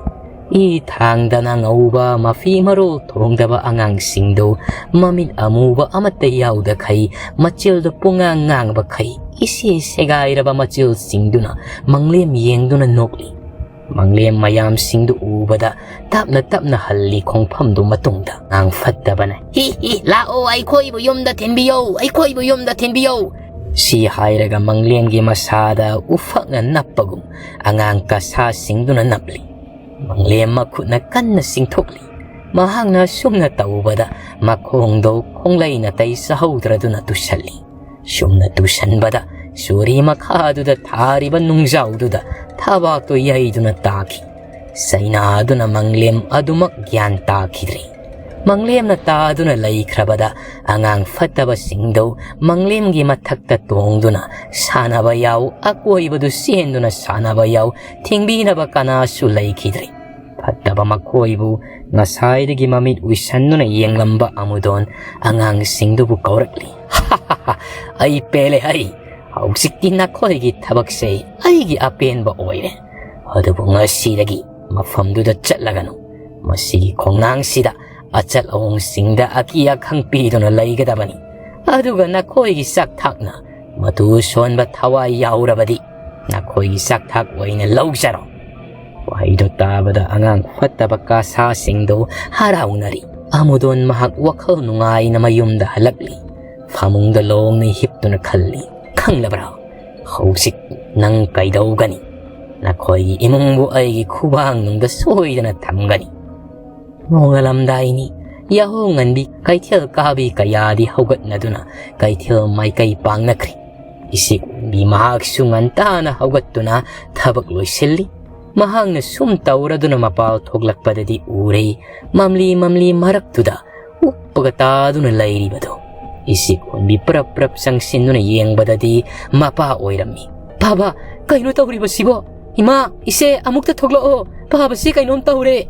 ꯏ ꯊꯥꯡꯗꯅ ꯉꯧꯕ ꯃꯐꯤ ꯃꯔꯣꯜ ꯊꯣꯡꯗꯕ ꯑꯉꯥꯡꯁꯤꯡꯗꯨ ꯃꯃꯤꯠ ꯑꯃꯨꯕ ꯑꯃꯠꯇ ꯌꯥꯎꯗꯈꯩ, ꯃꯆꯤꯜꯗꯨ ꯄꯨꯡꯉꯥꯡ ꯉꯥꯡꯕꯈꯩ, ꯏꯁꯦ ꯁꯦꯒꯥꯏꯔꯕ ꯃꯆꯤꯜꯁꯤꯡꯗꯨꯅ ꯃꯪꯂꯦꯝ ꯌꯦꯡꯗꯨꯅ ꯅꯣꯛꯂꯤ꯫ ꯃꯪꯂꯦꯝ ꯃꯌꯥꯝꯁꯤꯡꯗꯨ ꯎꯕꯗ ꯇꯞꯅ ꯇꯞꯅ ꯍꯜꯂꯤ ꯈꯣꯡꯐꯝꯗꯨ ꯃꯇꯨꯡꯗ꯫ ꯑꯉꯥꯡ ꯐꯠꯇꯕꯅ, "ꯍꯤ ꯍꯤ, ꯂꯥꯛꯑꯣ, ꯑꯩꯈꯣꯏꯕꯨ ꯌꯨꯝꯗ ꯊꯤꯟꯕꯤꯌꯣ, ꯑꯩꯈꯣꯏꯕꯨ ꯌꯨꯝꯗ ꯊꯤꯟꯕꯤꯌꯣ!" ꯁꯤ ꯍꯥꯏꯔꯒ ꯃꯪꯂꯦꯝꯒꯤ ꯃꯁꯥꯗ ꯎꯐꯛꯅ ꯅꯞꯄꯒꯨꯝ ꯑꯉꯥꯡ ꯀꯁꯥꯁꯤꯡꯗꯨꯅ ꯅꯞꯂꯤ꯫ ꯃꯪꯂꯦꯝ ꯃꯈꯨꯠꯅ ꯀꯟꯅ ꯆꯤꯡꯊꯣꯛꯂꯤ꯫ ꯃꯍꯥꯛꯅ ꯑꯁꯨꯝꯅ ꯇꯧꯕꯗ ꯃꯈꯣꯡꯗꯣ ꯈꯣꯡꯂꯩ ꯅꯥꯇꯩ ꯆꯥꯍꯧꯗ꯭ꯔꯗꯨꯅ ꯇꯨꯁꯜꯂꯤ꯫ ꯁꯨꯝꯅ ꯇꯨꯁꯟꯕꯗ ꯆꯨꯔꯤ ꯃꯈꯥꯗꯨꯗ ꯊꯥꯔꯤꯕ ꯅꯨꯡꯖꯥꯎꯗꯨꯗ ꯊꯕꯥꯛꯇꯨ ꯌꯩꯗꯨꯅ ꯇꯥꯈꯤ꯫ ꯆꯩꯅꯥꯗꯨꯅ ꯃꯪꯂꯦꯝ ꯑꯗꯨꯃꯛ ꯒ꯭ꯌꯥꯟ ꯇꯥꯈꯤꯗ꯭ꯔꯦ꯫ ꯃꯪꯂꯦꯝꯅ ꯇꯥꯗꯨꯅ ꯂꯩꯈ꯭ꯔꯕꯗ ꯑꯉꯥꯡ ꯐꯠꯇꯕꯁꯤꯡꯗꯨ ꯃꯪꯂꯦꯝꯒꯤ ꯃꯊꯛꯇ ꯇꯣꯡꯗꯨꯅ ꯁꯥꯟꯅꯕ ꯌꯥꯎ, ꯑꯀꯣꯏꯕꯗꯨ ꯆꯦꯟꯗꯨꯅ ꯁꯥꯟꯅꯕ ꯌꯥꯎ, ꯊꯤꯡꯕꯤꯅꯕ ꯀꯅꯥꯁꯨ ꯂꯩꯈꯤꯗ꯭ꯔꯦ꯫ ꯐꯠꯇꯕ ꯃꯈꯣꯏꯕꯨ ꯉꯁꯥꯏꯗꯒꯤ ꯃꯃꯤꯠ ꯎꯏꯁꯟꯗꯨꯅ ꯌꯦꯡꯂꯝꯕ ꯑꯃꯨꯗꯣꯟ ꯑꯉꯥꯡꯁꯤꯡꯗꯨꯕꯨ ꯀꯧꯔꯛꯂꯤ꯫ "ꯑꯩ ꯄꯦꯜꯂꯦ, ꯑꯩ꯫ ꯍꯧꯖꯤꯛꯇꯤ ꯅꯈꯣꯏꯒꯤ ꯊꯕꯛꯁꯦ ꯑꯩꯒꯤ ꯑꯄꯦꯟꯕ ꯑꯣꯏꯔꯦ꯫ ꯑꯗꯨꯕꯨ ꯉꯁꯤꯗꯒꯤ ꯃꯐꯝꯗꯨꯗ ꯆꯠꯂꯒꯅꯨ꯫ ꯃꯁꯤꯒꯤ ꯈꯣꯡꯅꯥꯡꯁꯤꯗ ꯑꯆꯠ ꯑꯋꯣꯡꯁꯤꯡꯗ ꯑꯀꯤ ꯑꯈꯪ ꯄꯤꯗꯨꯅ ꯂꯩꯒꯗꯕꯅꯤ꯫ ꯑꯗꯨꯒ ꯅꯈꯣꯏꯒꯤ ꯆꯥꯛꯊꯥꯛꯅ ꯃꯇꯨ ꯁꯣꯟꯕ ꯊꯋꯥꯏ ꯌꯥꯎꯔꯕꯗꯤ ꯅꯈꯣꯏꯒꯤ ꯆꯥꯛꯊꯥꯛ ꯑꯣꯏꯅ ꯂꯧꯖꯔꯣ꯫" ꯋꯥꯍꯩꯗꯨ ꯇꯥꯕꯗ ꯑꯉꯥꯡ ꯐꯠꯇꯕ ꯀꯥꯁꯥꯁꯤꯡꯗꯨ ꯍꯔꯥꯎꯅꯔꯤ꯫ ꯑꯃꯨꯗꯣꯟ ꯃꯍꯥꯛ ꯋꯥꯈꯜ ꯅꯨꯡꯉꯥꯏꯅ ꯃꯌꯨꯝꯗ ꯍꯜꯂꯛꯂꯤ꯫ ꯐꯃꯨꯡꯗ ꯂꯣꯡꯅ ꯍꯤꯞꯇꯨꯅ ꯈꯜꯂꯤ, "ꯈꯪꯂꯕ꯭ꯔꯥ? "ꯍꯧꯖꯤꯛ ꯅꯪ ꯀꯩꯗꯧꯒꯅꯤ? ꯅꯈꯣꯏꯒꯤ ꯏꯃꯨꯡꯕꯨ ꯑꯩꯒꯤ ꯈꯨꯕꯥꯡꯅꯨꯡꯗ ꯁꯣꯏꯗꯅ ꯊꯝꯒꯅꯤ꯫ ꯅꯣꯡꯉꯥꯜꯂꯝꯗꯥꯏꯅꯤ, ꯌꯥꯍꯧ ꯉꯟꯕꯤ ꯀꯩꯊꯦꯜ ꯀꯥꯕꯤ ꯀꯌꯥꯗꯤ ꯍꯧꯒꯠꯅꯗꯨꯅ ꯀꯩꯊꯦꯜ ꯃꯥꯏꯀꯩ ꯄꯥꯡꯅꯈ꯭ꯔꯦ꯫ ꯏꯁꯤꯛ ꯎꯟꯕꯤ ꯃꯍꯥꯛꯁꯨ ꯉꯟꯇꯥꯅ ꯍꯧꯒꯠꯇꯨꯅ ꯊꯕꯛ ꯂꯣꯏꯁꯤꯜꯂꯤ꯫ ꯃꯍꯥꯛꯅ ꯁꯨꯝ ꯇꯧꯔꯗꯨꯅ ꯃꯄꯥꯜ ꯊꯣꯛꯂꯛꯄꯗꯗꯤ ꯎꯔꯦ, ꯃꯝꯂꯤ ꯃꯝꯂꯤ ꯃꯔꯛꯇꯨꯗ ꯎꯞꯄꯒ ꯇꯥꯗꯨꯅ ꯂꯩꯔꯤꯕꯗꯨ꯫ ꯏꯁꯤꯛ ꯎꯟꯕꯤ ꯄ꯭ꯔꯞ ꯄ꯭ꯔꯞ ꯆꯪꯁꯤꯟꯗꯨꯅ ꯌꯦꯡꯕꯗꯗꯤ ꯃꯄꯥ ꯑꯣꯏꯔꯝꯃꯤ꯫ "ꯄꯥꯕ, ꯀꯩꯅꯣ ꯇꯧꯔꯤꯕꯁꯤꯕꯣ? ꯏꯃꯥ, ꯏꯆꯦ, ꯑꯃꯨꯛꯇ ꯊꯣꯛꯂꯛꯑꯣ, ꯄꯥꯕꯁꯤ ꯀꯩꯅꯣꯝ ꯇꯧꯔꯦ!"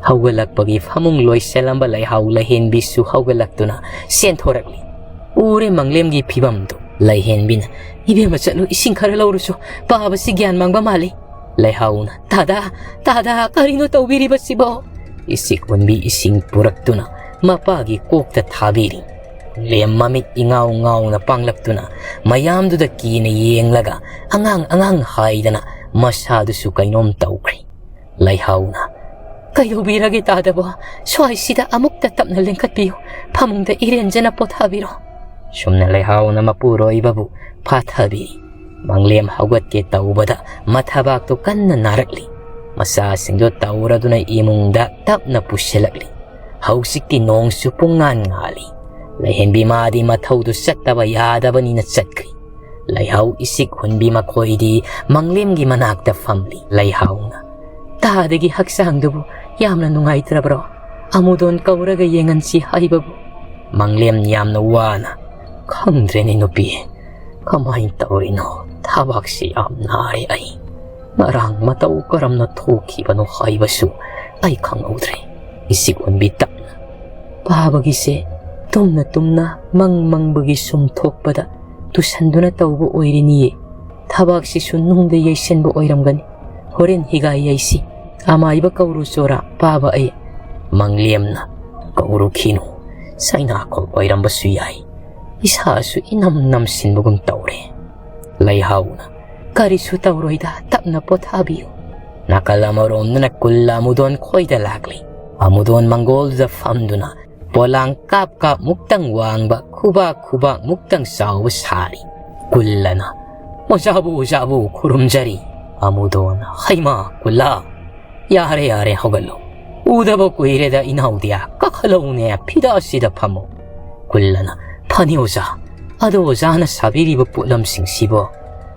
ꯍꯧꯒꯠꯂꯛꯄꯒꯤ ꯐꯃꯨꯡ ꯂꯣꯏꯁꯤꯜꯂꯝꯕ ꯂꯩꯍꯥꯎ ꯂꯩꯍꯦꯟꯕꯤꯁꯨ ꯍꯧꯒꯠꯂꯛꯇꯨꯅ ꯆꯦꯟꯊꯣꯔꯛꯂꯤ꯫ ꯎꯔꯦ ꯃꯪꯂꯦꯝꯒꯤ ꯐꯤꯕꯝꯗꯨ꯫ ꯂꯩꯍꯦꯟꯕꯤꯅ, "ꯏꯕꯦꯝꯃ, ꯆꯠꯂꯨ, ꯏꯁꯤꯡ ꯈꯔ ꯂꯧꯔꯨꯁꯨ, ꯄꯥꯕꯁꯤ ꯒ꯭ꯌꯥꯟ ꯃꯥꯡꯕ ꯃꯥꯜꯂꯤ꯫" ꯂꯩꯍꯥꯎꯅ, "ꯇꯥꯗ, ꯇꯥꯗ, ꯀꯔꯤꯅꯣ ꯇꯧꯕꯤꯔꯤꯕꯁꯤꯕꯣ?" ꯏꯁꯤꯛ ꯎꯟꯕꯤ ꯏꯁꯤꯡ ꯄꯨꯔꯛꯇꯨꯅ ꯃꯄꯥꯒꯤ ꯀꯣꯛꯇ ꯊꯥꯕꯤꯔꯤ꯫ ꯃꯪꯂꯦꯝ ꯃꯃꯤꯠ ꯏꯉꯥꯎ ꯉꯥꯎꯅ ꯄꯥꯡꯂꯛꯇꯨꯅ ꯃꯌꯥꯝꯗꯨꯗ ꯀꯤꯅ ꯌꯦꯡꯂꯒ ꯑꯉꯥꯡ ꯑꯉꯥꯡ ꯍꯥꯏꯗꯅ ꯃꯁꯥꯗꯨꯁꯨ ꯀꯩꯅꯣꯝ ꯇꯧꯈ꯭ꯔꯦ꯫ ꯂꯩꯍꯥꯎꯅ, "ꯀꯩꯗꯧꯕꯤꯔꯒꯦ ꯇꯥꯗꯕꯣ? ꯁ꯭ꯋꯥꯏꯁꯤꯗ ꯑꯃꯨꯛꯇ ꯇꯞꯅ ꯂꯦꯡꯈꯠꯄꯤꯌꯨ, ꯐꯃꯨꯡꯗ ꯏꯔꯦꯟꯖꯅ ꯄꯣꯊꯥꯕꯤꯔꯣ꯫" ꯁꯨꯝꯅ ꯂꯩꯍꯥꯎꯅ ꯃꯄꯨꯔꯣꯏꯕꯕꯨ ꯐꯥꯊꯕꯤꯔꯤ꯫ ꯃꯪꯂꯦꯝ ꯍꯧꯒꯠꯀꯦ ꯇꯧꯕꯗ ꯃꯊꯕꯥꯛꯇꯨ ꯀꯟꯅ ꯅꯥꯔꯛꯂꯤ꯫ ꯃꯆꯥꯁꯤꯡꯗꯨ ꯇꯧꯔꯗꯨꯅ ꯏꯃꯨꯡꯗ ꯇꯞꯅ ꯄꯨꯁꯤꯜꯂꯛꯂꯤ꯫ ꯍꯧꯖꯤꯛꯇꯤ ꯅꯣꯡꯁꯨ ꯄꯨꯡꯉꯥꯟ ꯉꯥꯜꯂꯤ꯫ ꯂꯩꯍꯦꯟꯕꯤ ꯃꯥꯗꯤ ꯃꯊꯧꯗꯨ ꯆꯠꯇꯕ ꯌꯥꯗꯕꯅꯤꯅ ꯆꯠꯈ꯭ꯔꯤ꯫ ꯂꯩꯍꯥꯎ ꯏꯁꯤꯛ ꯍꯨꯟꯕꯤ ꯃꯈꯣꯏꯗꯤ ꯃꯪꯂꯦꯝꯒꯤ ꯃꯅꯥꯛꯇ ꯐꯝꯂꯤ꯫ ꯂꯩꯍꯥꯎꯅ, "ꯇꯥꯗꯒꯤ ꯍꯛꯆꯥꯡꯗꯨꯕꯨ ꯌꯥꯝꯅ ꯅꯨꯡꯉꯥꯏꯇ꯭ꯔꯕ꯭ꯔꯣ? ꯑꯃꯨꯗꯣꯟ ꯀꯧꯔꯒ ꯌꯦꯡꯍꯟꯁꯤ ꯍꯥꯏꯕꯕꯨ?" ꯃꯪꯂꯦꯝ ꯌꯥꯝꯅ ꯋꯥꯅ, "ꯈꯪꯗ꯭ꯔꯦꯅꯦ ꯅꯨꯄꯤ, ꯀꯃꯥꯏꯅ ꯇꯧꯔꯤꯅꯣ? ꯊꯕꯥꯛꯁꯤ ꯌꯥꯝ ꯅꯥꯔꯦ ꯑꯩ꯫ ꯉꯔꯥꯡ ꯃꯇꯧ ꯀꯔꯝꯅ ꯊꯣꯛꯈꯤꯕꯅꯣ ꯍꯥꯏꯕꯁꯨ ꯑꯩ ꯈꯪꯍꯧꯗ꯭ꯔꯦ꯫" ꯏꯁꯤꯛ ꯍꯨꯟꯕꯤ ꯇꯞꯅ, "ꯄꯥꯕꯒꯤꯁꯦ ꯇꯨꯝꯅ ꯇꯨꯝꯅ ꯃꯪ ꯃꯪꯕꯒꯤ ꯁꯨꯝ ꯊꯣꯛꯄꯗ ꯇꯨꯁꯟꯗꯨꯅ ꯇꯧꯕ ꯑꯣꯏꯔꯤꯅꯤꯌꯦ꯫ ꯊꯕꯥꯛꯁꯤꯁꯨ ꯅꯨꯡꯗ ꯌꯩꯁꯤꯟꯕ ꯑꯣꯏꯔꯝꯒꯅꯤ꯫ ꯍꯣꯔꯦꯟ ꯍꯤꯒꯥꯏ ꯌꯩꯁꯤ꯫ ꯑꯃꯥꯏꯕ ꯀꯧꯔꯨ ꯆꯣꯔꯥ, ꯄꯥꯕ ꯑꯩ꯫" ꯃꯪꯂꯦꯝꯅ, "ꯀꯧꯔꯨꯈꯤꯅꯨ, ꯁꯩꯅꯥꯈꯣꯛ ꯑꯣꯏꯔꯝꯕꯁꯨ ꯌꯥꯏ꯫ ꯏꯁꯥꯁꯨ ꯏꯅꯝ ꯅꯝꯁꯤꯟꯕꯒꯨꯝ ꯇꯧꯔꯦ꯫" ꯂꯩꯍꯥꯎꯅ, "ꯀꯔꯤꯁꯨ ꯇꯧꯔꯣꯏꯗ, ꯇꯞꯅ ꯄꯣꯊꯥꯕꯤꯌꯨ꯫" ꯅꯥꯀꯜ ꯑꯃꯔꯣꯝꯗꯅ ꯀꯨꯜꯂ ꯑꯃꯨꯗꯣꯟ ꯈꯣꯏꯗ ꯂꯥꯛꯂꯤ꯫ ꯑꯃꯨꯗꯣꯟ ꯃꯪꯒꯣꯜꯗꯨꯗ ꯐꯝꯗꯨꯅ ꯄꯣꯂꯥꯡ ꯀꯥꯞ ꯀꯥꯞ ꯃꯨꯛꯇꯪ ꯋꯥꯡꯕ, ꯈꯨꯕꯥꯛ ꯈꯨꯕꯥꯛ ꯃꯨꯛꯇꯪ ꯆꯥꯎꯕ ꯁꯥꯔꯤ꯫ ꯀꯨꯜꯂꯅ, "ꯑꯣꯖꯥꯕꯨ, ꯑꯣꯖꯥꯕꯨ ꯈꯨꯔꯨꯝꯖꯔꯤ꯫" ꯑꯃꯨꯗꯣꯟ, "ꯍꯩꯃꯥ, ꯀꯨꯜꯂꯥ, ꯌꯥꯔꯦ, ꯌꯥꯔꯦ, ꯍꯧꯒꯠꯂꯣ꯫ ꯎꯗꯕ ꯀꯨꯏꯔꯦꯗ ꯏꯅꯥꯎꯗꯤ, ꯀꯥꯈꯠꯂꯛꯎꯅꯦ, ꯐꯤꯗꯥꯁꯤꯗ ꯐꯝꯃꯣ꯫" ꯀꯨꯜꯂꯅ, "ꯐꯅꯤ ꯑꯣꯖꯥ, ꯑꯗꯣ ꯑꯣꯖꯥꯅ ꯁꯥꯕꯤꯔꯤꯕ ꯄꯣꯠꯂꯝꯁꯤꯡꯁꯤꯕꯣ?"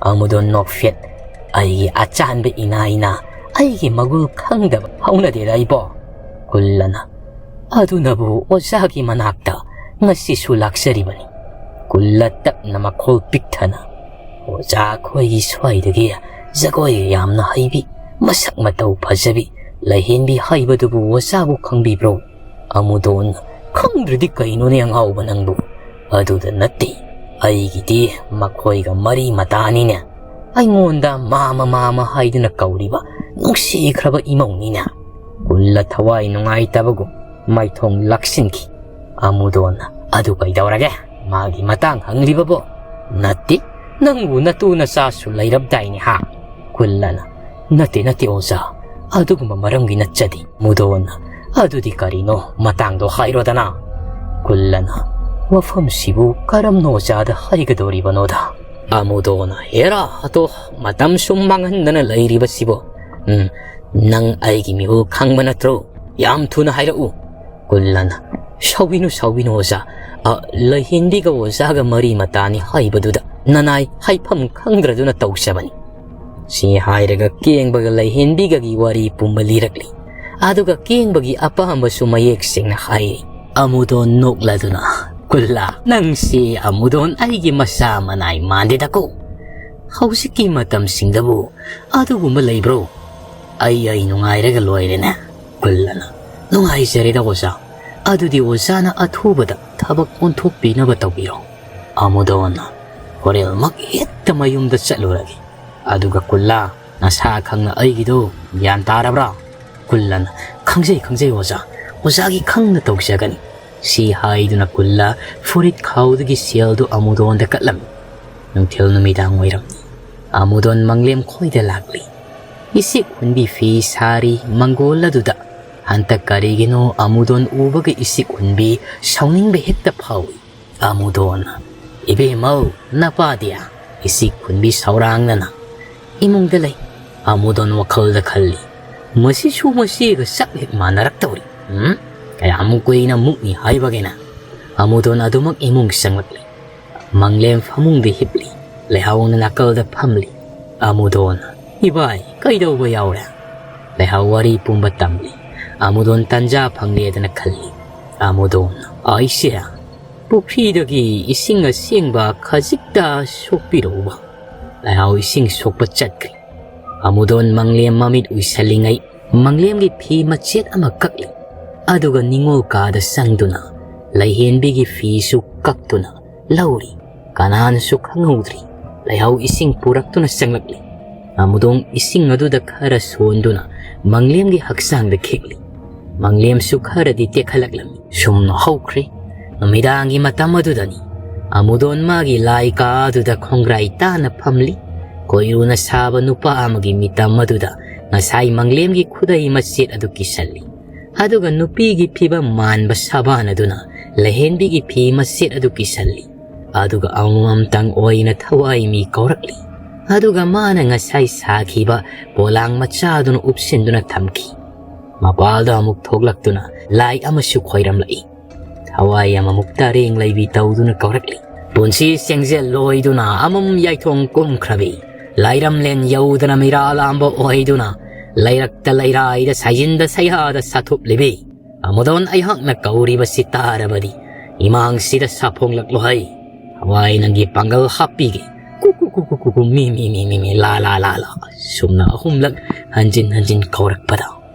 ꯑꯃꯨꯗꯣꯟ, ꯅꯣꯛꯐꯦꯠ, "ꯑꯩꯒꯤ ꯑꯆꯥꯟꯕ ꯏꯅꯥꯏꯅ, ꯑꯩꯒꯤ ꯃꯒꯨꯜ ꯈꯪꯗꯕ ꯍꯧꯅꯗꯦꯗ ꯏꯕꯣ꯫" ꯀꯨꯜꯂꯅ, "ꯑꯗꯨꯅꯕꯨ ꯑꯣꯖꯥꯒꯤ ꯃꯅꯥꯛꯇ ꯉꯁꯤꯁꯨ ꯂꯥꯛꯆꯔꯤꯕꯅꯤ꯫" ꯀꯨꯜꯂ ꯇꯞꯅ ꯃꯈꯣꯜ ꯄꯤꯛꯊꯅ, "ꯑꯣꯖꯥ ꯑꯩꯈꯣꯏꯒꯤ ꯁ꯭ꯋꯥꯏꯗꯒꯤ ꯖꯒꯣꯏ ꯌꯥꯝꯅ ꯍꯩꯕꯤ, ꯃꯁꯛ ꯃꯇꯧ ꯐꯖꯕꯤ ꯂꯩꯍꯦꯟꯕꯤ ꯍꯥꯏꯕꯗꯨꯕꯨ ꯑꯣꯖꯥꯕꯨ ꯈꯪꯕꯤꯕ꯭ꯔꯣ?" ꯑꯃꯨꯗꯣꯟ, "ꯈꯪꯗ꯭ꯔꯗꯤ ꯀꯩꯅꯣꯅꯦ ꯑꯉꯥꯎꯕ ꯅꯪꯕꯨ? ꯑꯗꯨꯗ ꯅꯠꯇꯦ, ꯑꯩꯒꯤꯗꯤ ꯃꯈꯣꯏꯒ ꯃꯔꯤ ꯃꯇꯥꯅꯤꯅꯦ꯫ ꯑꯩꯉꯣꯟꯗ ꯃꯥꯃ ꯃꯥꯃ ꯍꯥꯏꯗꯨꯅ ꯀꯧꯔꯤꯕ ꯅꯨꯡꯁꯤꯈ꯭ꯔꯕ ꯏꯃꯧꯅꯤꯅꯦ꯫" ꯀꯨꯜꯂ ꯊꯋꯥꯏ ꯅꯨꯡꯉꯥꯏꯇꯕꯒꯨꯝ ꯃꯥꯏꯊꯣꯡ ꯂꯥꯛꯁꯤꯟꯈꯤ꯫ ꯑꯃꯨꯗꯣꯟ, "ꯑꯗꯨ ꯀꯩꯗꯧꯔꯒꯦ? ꯃꯥꯒꯤ ꯃꯇꯥꯡ ꯍꯪꯂꯤꯕꯕꯣ?" "ꯅꯠꯇꯦ, ꯅꯪꯕꯨ ꯅꯇꯨ ꯅꯆꯥꯁꯨ ꯂꯩꯔꯕꯗꯥꯏꯅꯦ ꯍꯥ?" ꯀꯨꯜꯂꯅ, "ꯅꯠꯇꯦ, ꯅꯠꯇꯦ ꯑꯣꯖꯥ, ꯑꯗꯨꯒꯨꯝꯕ ꯃꯔꯝꯒꯤ ꯅꯠꯆꯗꯦ꯫" ꯑꯃꯨꯗꯣꯟ, "ꯑꯗꯨꯗꯤ ꯀꯔꯤꯅꯣ? ꯃꯇꯥꯡꯗꯣ ꯍꯥꯏꯔꯣꯗꯅ꯫" ꯀꯨꯜꯂꯅ, "ꯋꯥꯐꯝꯁꯤꯕꯨ ꯀꯔꯝꯅ ꯑꯣꯖꯥꯗ ꯍꯥꯏꯒꯗꯧꯔꯤꯕꯅꯣꯗ?" ꯑꯃꯨꯗꯣꯟ, "ꯍꯦꯔꯥ, ꯑꯗꯣ ꯃꯇꯝ ꯁꯨꯝ ꯃꯥꯡꯍꯟꯗꯅ ꯂꯩꯔꯤꯕꯁꯤꯕꯣ? ꯎꯝ, ꯅꯪ ꯑꯩꯒꯤ ꯃꯤꯍꯨꯜ ꯈꯪꯕ ꯅꯠꯇ꯭ꯔꯣ? ꯌꯥꯝ ꯊꯨꯅ ꯍꯥꯏꯔꯛꯎ꯫" ꯀꯨꯜꯂꯅ, "ꯁꯥꯎꯕꯤꯅꯨ, ꯁꯥꯎꯕꯤꯅꯨ ꯑꯣꯖꯥ꯫ ꯑ, ꯂꯩꯍꯦꯟꯕꯤꯒ ꯑꯣꯖꯥꯒ ꯃꯔꯤ ꯃꯇꯥꯅꯤ ꯍꯥꯏꯕꯗꯨꯗ ꯅꯅꯥꯏ ꯍꯥꯏꯐꯝ ꯈꯪꯗ꯭ꯔꯗꯨꯅ ꯇꯧꯖꯕꯅꯤ꯫" ꯁꯤ ꯍꯥꯏꯔꯒ ꯀꯦꯡꯕꯒ ꯂꯩꯍꯦꯟꯕꯤꯒꯒꯤ ꯋꯥꯔꯤ ꯄꯨꯝꯕ ꯂꯤꯔꯛꯂꯤ꯫ ꯑꯗꯨꯒ ꯀꯦꯡꯕꯒꯤ ꯑꯄꯥꯝꯕꯁꯨ ꯃꯌꯦꯛ ꯁꯦꯡꯅ ꯍꯥꯏꯔꯤ꯫ ꯑꯃꯨꯗꯣꯟ ꯅꯣꯛꯂꯗꯨꯅ, "ꯀꯨꯜꯂꯥ, ꯅꯪꯁꯤ ꯑꯃꯨꯗꯣꯟ ꯑꯩꯒꯤ ꯃꯁꯥ ꯃꯅꯥꯏ ꯃꯥꯟꯗꯦꯗꯀꯣ꯫ ꯍꯧꯖꯤꯛꯀꯤ ꯃꯇꯝꯁꯤꯡꯗꯕꯨ ꯑꯗꯨꯒꯨꯝꯕ ꯂꯩꯕ꯭ꯔꯣ? ꯑꯩ, ꯑꯩ ꯅꯨꯡꯉꯥꯏꯔꯒ ꯂꯣꯏꯔꯦꯅꯦ꯫" ꯀꯨꯜꯂꯅ, "ꯅꯨꯡꯉꯥꯏꯖꯔꯦꯗ ꯑꯣꯖꯥ꯫ ꯑꯗꯨꯗꯤ ꯑꯣꯖꯥꯅ ꯑꯊꯨꯕꯗ ꯊꯕꯛ ꯑꯣꯟꯊꯣꯛꯄꯤꯅꯕ ꯇꯧꯕꯤꯔꯣ꯫" ꯑꯃꯨꯗꯣꯟꯅ, "ꯍꯣꯔꯦꯟꯃꯛ ꯍꯦꯛꯇ ꯃꯌꯨꯝꯗ ꯆꯠꯂꯨꯔꯒꯦ꯫ ꯑꯗꯨꯒ ꯀꯨꯜꯂꯥ, ꯅꯁꯥ ꯈꯪꯅ ꯑꯩꯒꯤꯗꯣ ꯒ꯭ꯌꯥꯟ ꯇꯥꯔꯕ꯭ꯔꯥ?" ꯀꯨꯜꯂꯅ, "ꯈꯪꯖꯩ, ꯈꯪꯖꯩ ꯑꯣꯖꯥ꯫ ꯑꯣꯖꯥꯒꯤ ꯈꯪꯅ ꯇꯧꯖꯒꯅꯤ꯫" ꯁꯤ ꯍꯥꯏꯗꯨꯅ ꯀꯨꯜꯂꯥ ꯐꯨꯔꯤꯠ ꯈꯥꯎꯗꯒꯤ ꯁꯦꯜꯗꯨ ꯑꯃꯨꯗꯣꯟꯗ ꯀꯠꯂꯝꯃꯤ꯫ ꯅꯨꯡꯊꯤꯜ ꯅꯨꯃꯤꯗꯥꯡ ꯑꯣꯏꯔꯝꯃꯤ꯫ ꯑꯃꯨꯗꯣꯟ ꯃꯪꯂꯦꯝ ꯈꯣꯏꯗ ꯂꯥꯛꯂꯤ꯫ ꯏꯁꯤꯛ ꯍꯨꯟꯕꯤ ꯐꯤ ꯁꯥꯔꯤ ꯃꯪꯒꯣꯜ ꯑꯗꯨꯗ꯫ ꯍꯟꯇꯛ ꯀꯔꯤꯒꯤꯅꯣ ꯑꯃꯨꯗꯣꯟ ꯎꯕꯒ ꯏꯁꯤꯛ ꯍꯨꯟꯕꯤ ꯁꯥꯎꯅꯤꯡꯕ ꯍꯦꯛꯇ ꯐꯥꯎꯏ꯫ ꯑꯃꯨꯗꯣꯟ, "ꯏꯕꯦꯝꯃꯧ, ꯅꯄꯥꯗꯤ?" ꯏꯆꯦ ꯈꯨꯟꯕꯤ ꯁꯧꯔꯥꯡꯅꯅ ꯏꯃꯨꯡꯗ ꯂꯩ꯫ ꯑꯃꯨꯗꯣꯟ ꯋꯥꯈꯜꯗ ꯈꯜꯂꯤ, "ꯃꯁꯤꯁꯨ ꯃꯆꯦꯒ ꯆꯞ ꯍꯦꯛ ꯃꯥꯟꯅꯔꯛꯇꯧꯔꯤ꯫ ꯎꯝ? ꯀꯌꯥꯃꯨꯛ ꯀꯨꯏꯅ ꯃꯨꯛꯅꯤ ꯍꯥꯏꯕꯒꯦꯅ?" ꯑꯃꯨꯗꯣꯟ ꯑꯗꯨꯃꯛ ꯏꯃꯨꯡ ꯆꯪꯂꯛꯂꯤ꯫ ꯃꯪꯂꯦꯝ ꯐꯃꯨꯡꯗ ꯍꯤꯞꯂꯤ꯫ ꯂꯩꯍꯥꯎꯅ ꯅꯥꯀꯜꯗ ꯐꯝꯂꯤ꯫ ꯑꯃꯨꯗꯣꯟ, "ꯏꯕꯥꯏ, ꯀꯩꯗꯧꯕ ꯌꯥꯎꯔꯦ?" ꯂꯩꯍꯥꯎ ꯋꯥꯔꯤ ꯄꯨꯝꯕ ꯇꯝꯂꯤ꯫ ꯑꯃꯨꯗꯣꯟ ꯇꯟꯖꯥ ꯐꯪꯂꯦꯗꯅ ꯈꯜꯂꯤ꯫ ꯑꯃꯨꯗꯣꯟ, "ꯑꯩꯁꯦ ꯄꯨꯈ꯭ꯔꯤꯗꯒꯤ ꯏꯁꯤꯡ ꯑꯁꯦꯡꯕ ꯈꯖꯤꯛꯇ ꯁꯣꯛꯄꯤꯔꯛꯎꯕ?" ꯂꯩꯍꯥꯎ ꯏꯁꯤꯡ ꯁꯣꯛꯄ ꯆꯠꯈ꯭ꯔꯤ꯫ ꯑꯃꯨꯗꯣꯟ ꯃꯪꯂꯦꯝ ꯃꯃꯤꯠ ꯎꯏꯁꯜꯂꯤꯉꯩ ꯃꯪꯂꯦꯝꯒꯤ ꯐꯤ ꯃꯆꯦꯠ ꯑꯃ ꯀꯛꯂꯤ꯫ ꯑꯗꯨꯒ ꯅꯤꯡꯉꯣꯜ ꯀꯥꯗ ꯆꯪꯗꯨꯅ ꯂꯩꯍꯦꯟꯕꯤꯒꯤ ꯐꯤꯁꯨ ꯀꯛꯇꯨꯅ ꯂꯧꯔꯤ꯫ ꯀꯅꯥꯅꯁꯨ ꯈꯪꯍꯧꯗ꯭ꯔꯤ꯫ ꯂꯩꯍꯥꯎ ꯏꯁꯤꯡ ꯄꯨꯔꯛꯇꯨꯅ ꯆꯪꯂꯛꯂꯤ꯫ ꯑꯃꯨꯗꯣꯟ ꯏꯁꯤꯡ ꯑꯗꯨꯗ ꯈꯔ ꯁꯣꯟꯗꯨꯅ ꯃꯪꯂꯦꯝꯒꯤ ꯍꯛꯆꯥꯡꯗ ꯈꯤꯛꯂꯤ꯫ ꯃꯪꯂꯦꯝꯁꯨ ꯈꯔꯗꯤ ꯇꯦꯛꯈꯠꯂꯛꯂꯝꯃꯤ꯫ ꯁꯨꯝꯅ ꯍꯧꯈ꯭ꯔꯦ꯫ ꯅꯨꯃꯤꯗꯥꯡꯒꯤ ꯃꯇꯝ ꯑꯗꯨꯗꯅꯤ꯫ ꯑꯃꯨꯗꯣꯟ ꯃꯥꯒꯤ ꯂꯥꯏ ꯀꯥ ꯑꯗꯨꯗ ꯈꯣꯡꯒ꯭ꯔꯥꯏ ꯇꯥꯅ ꯐꯝꯂꯤ꯫ ꯀꯣꯏꯔꯨꯅ ꯁꯥꯕ ꯅꯨꯄꯥ ꯑꯃꯒꯤ ꯃꯤꯇꯝ ꯑꯗꯨꯗ ꯉꯁꯥꯏ ꯃꯪꯂꯦꯝꯒꯤ ꯈꯨꯗꯩ ꯃꯆꯦꯠ ꯑꯗꯨ ꯀꯤꯁꯜꯂꯤ꯫ ꯑꯗꯨꯒ ꯅꯨꯄꯤꯒꯤ ꯐꯤꯕꯝ ꯃꯥꯟꯕ ꯁꯕꯥꯟ ꯑꯗꯨꯅ ꯂꯩꯍꯦꯟꯕꯤꯒꯤ ꯐꯤ ꯃꯆꯦꯠ ꯑꯗꯨ ꯀꯤꯁꯜꯂꯤ꯫ ꯑꯗꯨꯒ ꯑꯃꯃꯝꯇꯪ ꯑꯣꯏꯅ ꯊꯋꯥꯏ ꯃꯤ ꯀꯧꯔꯛꯂꯤ꯫ ꯑꯗꯨꯒ ꯃꯥꯅ ꯉꯁꯥꯏ ꯁꯥꯈꯤꯕ ꯄꯣꯂꯥꯡ ꯃꯆꯥꯗꯨꯅ ꯎꯞꯁꯤꯟꯗꯨꯅ ꯊꯝꯈꯤ꯫ ꯃꯄꯥꯜꯗ ꯑꯃꯨꯛ ꯊꯣꯛꯂꯛꯇꯨꯅ ꯂꯥꯏ ꯑꯃꯁꯨ ꯈꯣꯏꯔꯝꯂꯛꯏ꯫ ꯊꯋꯥꯏ ꯑꯃꯃꯨꯛ ꯇꯔꯦꯡ ꯂꯩꯕꯤ ꯇꯧꯗꯨꯅ ꯀꯧꯔꯛꯂꯤ꯫ ꯄꯨꯟꯁꯤ ꯆꯦꯡꯖꯦꯜ ꯂꯣꯏꯗꯨꯅ ꯑꯃꯝ ꯌꯥꯏꯊꯣꯡ ꯀꯨꯝꯈ꯭ꯔꯕꯤ, ꯂꯥꯏꯔꯝꯂꯦꯟ ꯌꯧꯗꯅ ꯃꯤꯔꯥ ꯂꯥꯝꯕ ꯑꯣꯏꯗꯨꯅ ꯂꯩꯔꯛꯇ ꯂꯩꯔꯥꯏꯗ ꯁꯥꯏꯖꯤꯟꯗ ꯁꯩꯍꯥꯗ ꯁꯥꯊꯨꯞꯂꯤꯕꯤ ꯑꯃꯨꯗꯣꯟ ꯑꯩꯍꯥꯛꯅ ꯀꯧꯔꯤꯕꯁꯤ ꯇꯥꯔꯕꯗꯤ ꯏꯃꯥꯡꯁꯤꯗ ꯁꯥꯐꯣꯡꯂꯛꯂꯣ ꯍꯩ꯫ ꯊꯋꯥꯏ ꯅꯪꯒꯤ ꯄꯥꯡꯒꯜ ꯍꯥꯞꯄꯤꯒꯦ꯫ ꯀꯨ ꯀꯨ ꯀꯨ ꯀꯨ ꯀꯨ ꯀꯨ ꯃꯤ ꯃꯤ ꯃꯤ ꯃꯤ ꯃꯤ ꯂꯥ ꯂꯥ ꯂꯥ ꯂꯥ꯫ ꯁꯨꯝꯅ ꯑꯍꯨꯝꯂꯛ ꯍꯟꯖꯤꯟ ꯍꯟꯖꯤꯟ ꯀꯧꯔꯛꯄꯗ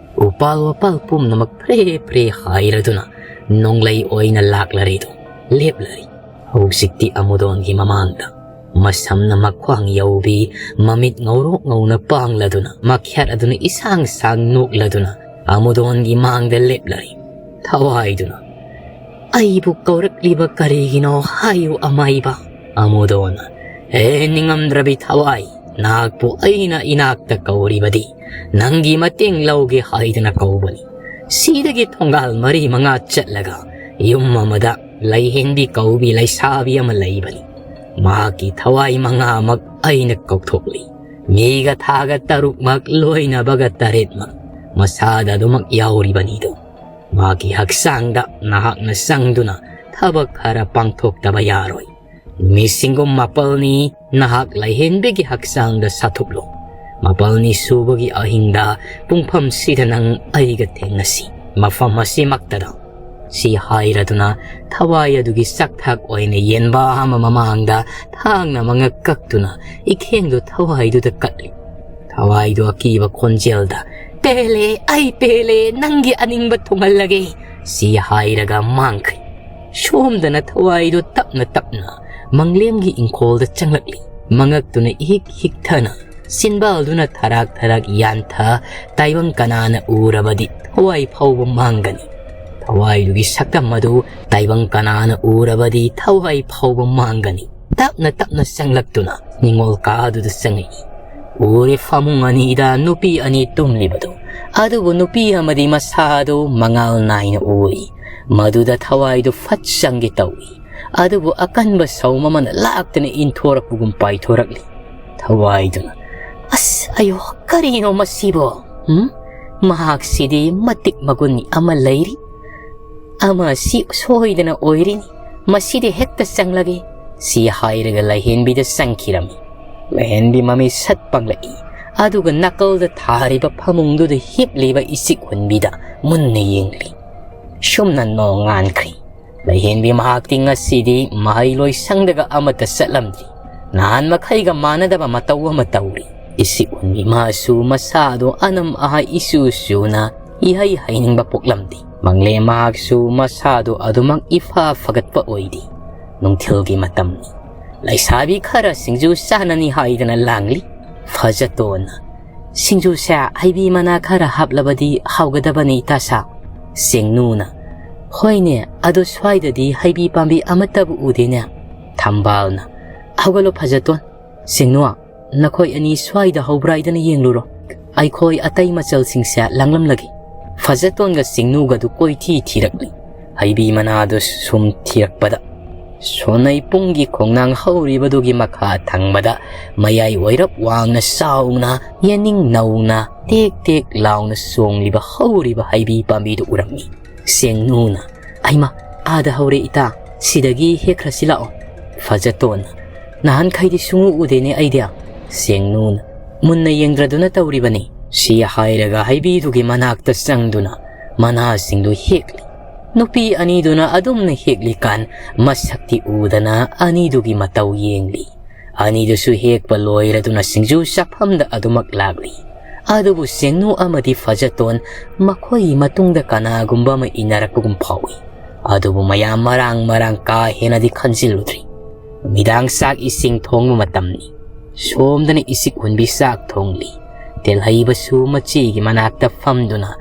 ꯎꯄꯥꯜ ꯋꯥꯄꯥꯜ ꯄꯨꯝꯅꯃꯛ ꯐ꯭ꯔꯦ ꯐ꯭ꯔꯦ ꯍꯥꯏꯔꯗꯨꯅ ꯅꯣꯡꯂꯩ ꯑꯣꯏꯅ ꯂꯥꯛꯂꯔꯤꯗꯨ ꯂꯦꯞꯂꯔꯤ꯫ ꯍꯧꯖꯤꯛꯇꯤ ꯑꯃꯨꯗꯣꯟꯒꯤ ꯃꯃꯥꯡꯗ ꯃꯁꯝꯅ ꯃꯈ꯭ꯋꯥꯡ ꯌꯧꯕꯤ, ꯃꯃꯤꯠ ꯉꯧꯔꯣꯛ ꯉꯧꯅ ꯄꯥꯡꯂꯗꯨꯅ, ꯃꯈ꯭ꯌꯥꯠ ꯑꯗꯨꯅ ꯏꯁꯥꯡ ꯁꯥꯡ ꯅꯣꯛꯂꯗꯨꯅ ꯑꯃꯨꯗꯣꯟꯒꯤ ꯃꯥꯡꯗ ꯂꯦꯞꯂꯔꯤ꯫ ꯊꯋꯥꯏꯗꯨꯅ, "ꯑꯩꯕꯨ ꯀꯧꯔꯛꯂꯤꯕ ꯀꯔꯤꯒꯤꯅꯣ ꯍꯥꯏꯌꯨ ꯑꯃꯥꯏꯕ?" ꯑꯃꯨꯗꯣꯟ, "ꯍꯦ ꯅꯤꯡꯉꯝꯗ꯭ꯔꯕꯤ ꯊꯋꯥꯏ, ꯅꯍꯥꯛꯄꯨ ꯑꯩꯅ ꯏꯅꯥꯛꯇ ꯀꯧꯔꯤꯕꯗꯤ ꯅꯪꯒꯤ ꯃꯇꯦꯡ ꯂꯧꯒꯦ ꯍꯥꯏꯗꯅ ꯀꯧꯕꯅꯤ꯫ ꯁꯤꯗꯒꯤ ꯊꯣꯡꯒꯥꯜ ꯃꯔꯤ ꯃꯉꯥ ꯆꯠꯂꯒ ꯌꯨꯝ ꯑꯃꯗ ꯂꯩꯍꯦꯟꯕꯤ ꯀꯧꯕꯤ ꯂꯩꯁꯥꯕꯤ ꯑꯃ ꯂꯩꯕꯅꯤ꯫ ꯃꯍꯥꯛꯀꯤ ꯊꯋꯥꯏ ꯃꯉꯥꯃꯛ ꯑꯩꯅ ꯀꯧꯊꯣꯛꯂꯤ꯫ ꯃꯤꯒ ꯊꯥꯒ ꯇꯔꯨꯛꯃꯛ, ꯂꯣꯏꯅꯕꯒ ꯇꯔꯦꯠꯃꯛ꯫ ꯃꯁꯥꯗ ꯑꯗꯨꯃꯛ ꯌꯥꯎꯔꯤꯕꯅꯤꯗꯣ꯫ ꯃꯍꯥꯛꯀꯤ ꯍꯛꯆꯥꯡꯗ ꯅꯍꯥꯛꯅ ꯆꯪꯗꯨꯅ ꯊꯕꯛ ꯈꯔ ꯄꯥꯡꯊꯣꯛꯇꯕ ꯌꯥꯔꯣꯏ꯫ ꯅꯨꯃꯤꯠꯁꯤꯡꯒꯨꯝ ꯃꯥꯄꯜꯅꯤ ꯅꯍꯥꯛ ꯂꯥꯏꯍꯦꯟꯕꯤꯒꯤ ꯍꯛꯆꯥꯡꯗ ꯁꯥꯊꯨꯞꯂꯣ꯫ ꯃꯥꯄꯜꯅꯤ ꯁꯨꯕꯒꯤ ꯑꯍꯤꯡꯗ ꯄꯨꯡꯐꯝꯁꯤꯗ ꯅꯪ ꯑꯩꯒ ꯊꯦꯡꯅꯁꯤ, ꯃꯐꯝ ꯑꯁꯤꯃꯛꯇꯗ꯫ ꯁꯤ ꯍꯥꯏꯔꯗꯨꯅ ꯊꯋꯥꯏ ꯑꯗꯨꯒꯤ ꯆꯥꯛꯊꯥꯛ ꯑꯣꯏꯅ ꯌꯦꯟꯕ ꯑꯃ ꯃꯃꯥꯡꯗ ꯊꯥꯡꯅ ꯃꯉꯛ ꯀꯛꯇꯨꯅ ꯏꯈꯦꯡꯗꯨ ꯊꯋꯥꯏꯗꯨꯗ ꯀꯠꯂꯤ꯫ ꯊꯋꯥꯏꯗꯨ ꯑꯀꯤꯕ ꯈꯣꯟꯖꯦꯜꯗ, "ꯄꯦꯜꯂꯦ, ꯑꯩ ꯄꯦꯜꯂꯦ, ꯅꯪꯒꯤ ꯑꯅꯤꯡꯕ ꯊꯨꯡꯍꯜꯂꯒꯦ," ꯁꯤ ꯍꯥꯏꯔꯒ ꯃꯥꯡꯈ꯭ꯔꯦ꯫ ꯁꯣꯝꯗꯅ ꯊꯋꯥꯏꯗꯨ ꯇꯞꯅ ꯇꯞꯅ ꯃꯪꯂꯦꯝꯒꯤ ꯏꯪꯈꯣꯜꯗ ꯆꯪꯂꯛꯂꯤ꯫ ꯃꯉꯛꯇꯨꯅ ꯏꯍꯤꯛ ꯍꯤꯛꯊꯅ, ꯆꯤꯟꯕꯥꯜꯗꯨꯅ ꯊꯔꯥꯛ ꯊꯔꯥꯛ ꯌꯥꯟꯊ, ꯇꯥꯏꯕꯪ ꯀꯅꯥꯅ ꯎꯔꯕꯗꯤ ꯊꯋꯥꯏ ꯐꯥꯎꯕ ꯃꯥꯡꯒꯅꯤ꯫ ꯊꯋꯥꯏꯗꯨꯒꯤ ꯁꯛꯇꯝ ꯑꯗꯨ ꯇꯥꯏꯕꯪ ꯀꯅꯥꯅ ꯎꯔꯕꯗꯤ ꯊꯋꯥꯏ ꯐꯥꯎꯕ ꯃꯥꯡꯒꯅꯤ꯫ ꯇꯞꯅ ꯇꯞꯅ ꯆꯪꯂꯛꯇꯨꯅ ꯅꯤꯡꯉꯣꯜ ꯀꯥꯗꯨꯗ ꯆꯪꯉꯛꯏ꯫ ꯎꯔꯦ ꯐꯃꯨꯡ ꯑꯅꯤꯗ ꯅꯨꯄꯤ ꯑꯅꯤ ꯇꯨꯝꯂꯤꯕꯗꯨ꯫ ꯑꯗꯨꯕꯨ ꯅꯨꯄꯤ ꯑꯃꯗꯤ ꯃꯁꯥꯗꯨ ꯃꯉꯥꯜ ꯅꯥꯏꯅ ꯎꯏ꯫ ꯃꯗꯨꯗ ꯊꯋꯥꯏꯗꯨ ꯐꯠ ꯆꯪꯒꯦ ꯇꯧꯏ꯫ ꯑꯗꯨꯕꯨ ꯑꯀꯟꯕ ꯁꯧꯝ ꯑꯃꯅ ꯂꯥꯛꯇꯅ ꯏꯟꯊꯣꯔꯛꯄꯒꯨꯝ ꯄꯥꯏꯊꯣꯔꯛꯂꯤ꯫ ꯊꯋꯥꯏꯗꯨꯅ, "ꯑꯁ, ꯑꯌꯣ, ꯀꯔꯤꯅꯣ ꯃꯁꯤꯕꯣ? ꯎꯝ? ꯃꯍꯥꯛꯁꯤꯗꯤ ꯃꯇꯤꯛ ꯃꯒꯨꯟ ꯑꯃ ꯂꯩꯔꯤ꯫ ꯑꯃ ꯁꯤ ꯁꯣꯏꯗꯅ ꯑꯣꯏꯔꯤꯅꯤ꯫ ꯃꯁꯤꯗꯤ ꯍꯦꯛꯇ ꯆꯪꯂꯒꯦ," ꯁꯤ ꯍꯥꯏꯔꯒ ꯂꯥꯏꯍꯦꯟꯕꯤꯗ ꯆꯪꯈꯤꯔꯝꯃꯤ꯫ ꯂꯥꯏꯍꯦꯟꯕꯤ ꯃꯃꯤꯠ ꯁꯠ ꯄꯥꯡꯂꯛꯏ꯫ ꯑꯗꯨꯒ ꯅꯥꯀꯜꯗ ꯊꯥꯔꯤꯕ ꯐꯃꯨꯡꯗꯨꯗ ꯍꯤꯞꯂꯤꯕ ꯏꯆꯤꯛ ꯍꯨꯟꯕꯤꯗ ꯃꯨꯟꯅ ꯌꯦꯡꯂꯤ꯫ ꯁꯨꯝꯅ ꯅꯣꯡꯉꯥꯟꯈ꯭ꯔꯤ꯫ ꯂꯥꯏꯍꯦꯟꯕꯤ ꯃꯍꯥꯛꯇꯤ ꯉꯁꯤꯗꯤ ꯃꯍꯩ ꯂꯣꯏꯁꯪꯗꯒ ꯑꯃꯠꯇ ꯆꯠꯂꯝꯗ꯭ꯔꯤ꯫ ꯅꯍꯥꯟ ꯃꯈꯩꯒ ꯃꯥꯟꯅꯗꯕ ꯃꯇꯧ ꯑꯃ ꯇꯧꯔꯤ꯫ ꯏꯆꯤꯛ ꯍꯨꯟꯕꯤ ꯃꯍꯥꯛꯁꯨ ꯃꯁꯥꯗꯣ ꯑꯅꯝ ꯑꯍꯥꯏ ꯏꯆꯨ ꯆꯨꯅ ꯏꯍꯩ ꯍꯩꯅꯤꯡꯕ ꯄꯣꯛꯂꯝꯗꯦ꯫ ꯃꯪꯂꯦꯝ ꯃꯍꯥꯛꯁꯨ ꯃꯁꯥꯗꯣ ꯑꯗꯨꯃꯛ ꯏꯐ ꯐꯒꯠꯄ ꯑꯣꯏꯗꯦ꯫ ꯅꯨꯡꯊꯤꯜꯒꯤ ꯃꯇꯝꯅꯤ꯫ ꯂꯩꯁꯥꯕꯤ ꯈꯔ ꯁꯤꯡꯖꯨ ꯆꯥꯅꯅꯤ ꯍꯥꯏꯗꯅ ꯂꯥꯡꯂꯤ꯫ ꯐꯖꯇꯣꯟꯅ, "ꯁꯤꯡꯖꯨꯁꯦ ꯍꯩꯕꯤ ꯃꯅꯥ ꯈꯔ ꯍꯥꯞꯂꯕꯗꯤ ꯍꯥꯎꯒꯗꯕꯅꯤ, ꯏꯇꯥꯁꯥ꯫" ꯁꯦꯡꯅꯨꯅ, "ꯍꯣꯏꯅꯦ, ꯑꯗꯣ ꯁ꯭ꯋꯥꯏꯗꯗꯤ ꯍꯩꯕꯤ ꯄꯥꯝꯕꯤ ꯑꯃꯠꯇꯕꯨ ꯎꯗꯦꯅꯦ꯫" ꯊꯝꯕꯥꯜꯅ, "ꯍꯧꯒꯠꯂꯣ ꯐꯖꯇꯣꯟ꯫ ꯁꯦꯡꯅꯨ, ꯅꯈꯣꯏ ꯑꯅꯤ ꯁ꯭ꯋꯥꯏꯗ ꯍꯧꯕ꯭ꯔꯥ ꯍꯥꯏꯗꯅ ꯌꯦꯡꯂꯨꯔꯣ꯫ ꯑꯩꯈꯣꯏ ꯑꯇꯩ ꯃꯆꯜꯁꯤꯡꯁꯦ ꯂꯥꯡꯂꯝꯂꯒꯦ꯫" ꯐꯖꯇꯣꯟꯒ ꯁꯤꯡꯅꯨꯒꯗꯨ ꯀꯣꯏꯊꯤ ꯊꯤꯔꯛꯂꯤ꯫ ꯍꯩꯕꯤ ꯃꯅꯥꯗꯨ ꯁꯨꯝ ꯊꯤꯔꯛꯄꯗ, ꯁꯣꯟꯅꯩ ꯄꯨꯡꯒꯤ ꯈꯣꯡꯅꯥꯡ ꯍꯧꯔꯤꯕꯗꯨꯒꯤ ꯃꯈꯥ ꯊꯪꯕꯗ ꯃꯌꯥꯏ ꯑꯣꯏꯔꯞ ꯋꯥꯡꯅ ꯆꯥꯎꯅ, ꯌꯦꯅꯤꯡ ꯅꯧꯅ ꯇꯦꯛ ꯇꯦꯛ ꯂꯥꯎꯅ ꯆꯣꯡꯂꯤꯕ ꯍꯧꯔꯤꯕ ꯍꯩꯕꯤ ꯄꯥꯝꯕꯤꯗꯨ ꯎꯔꯝꯃꯤ꯫ ꯁꯦꯡꯅꯨꯅ, "ꯑꯩꯃ, ꯑꯥꯗ ꯍꯧꯔꯦ ꯏꯇꯥ, ꯁꯤꯗꯒꯤ ꯍꯦꯛꯈ꯭ꯔꯁꯤ ꯂꯥꯛꯑꯣ꯫" ꯐꯖꯇꯣꯟꯅ, "ꯅꯍꯥꯟꯈꯩꯗꯤ ꯁꯨꯡꯎ ꯎꯗꯦꯅꯦ ꯑꯩꯗꯤ꯫" ꯁꯦꯡꯅꯨꯅ, "ꯃꯨꯟꯅ ꯌꯦꯡꯗ꯭ꯔꯗꯨꯅ ꯇꯧꯔꯤꯕꯅꯤ꯫" ꯁꯤ ꯍꯥꯏꯔꯒ ꯍꯩꯕꯤꯗꯨꯒꯤ ꯃꯅꯥꯛꯇ ꯆꯪꯗꯨꯅ ꯃꯅꯥꯁꯤꯡꯗꯨ ꯍꯦꯛꯂꯤ꯫ ꯅꯨꯄꯤ ꯑꯅꯤꯗꯨꯅ ꯑꯗꯨꯝꯅ ꯍꯦꯛꯂꯤꯀꯥꯟ ꯃꯁꯛꯇꯤ ꯎꯗꯅ ꯑꯅꯤꯗꯨꯒꯤ ꯃꯇꯧ ꯌꯦꯡꯂꯤ꯫ ꯑꯅꯤꯗꯨꯁꯨ ꯍꯦꯛꯄ ꯂꯣꯏꯔꯗꯨꯅ ꯁꯤꯡꯖꯨ ꯆꯥꯐꯝꯗ ꯑꯗꯨꯃꯛ ꯂꯥꯛꯂꯤ꯫ ꯑꯗꯨꯕꯨ ꯁꯦꯡꯅꯨ ꯑꯃꯗꯤ ꯐꯖꯇꯣꯟ ꯃꯈꯣꯏꯒꯤ ꯃꯇꯨꯡꯗ ꯀꯅꯥꯒꯨꯝꯕ ꯑꯃ ꯏꯟꯅꯔꯛꯄꯒꯨꯝ ꯐꯥꯎꯏ꯫ ꯑꯗꯨꯕꯨ ꯃꯌꯥꯝ ꯃꯔꯥꯡ ꯃꯔꯥꯡ ꯀꯥ ꯍꯦꯟꯅꯗꯤ ꯈꯟꯖꯤꯜꯂꯨꯗ꯭ꯔꯤ꯫ ꯅꯨꯃꯤꯗꯥꯡ ꯆꯥꯛ ꯏꯁꯤꯡ ꯊꯣꯡꯕ ꯃꯇꯝꯅꯤ꯫ ꯁꯣꯝꯗꯅ ꯏꯁꯤꯛ ꯍꯨꯟꯕꯤ ꯆꯥꯛ ꯊꯣꯡꯂꯤ꯫ ꯇꯦꯜꯍꯩꯕꯁꯨ ꯃꯆꯦꯒꯤ ꯃꯅꯥꯛꯇ ꯐꯝꯗꯨꯅ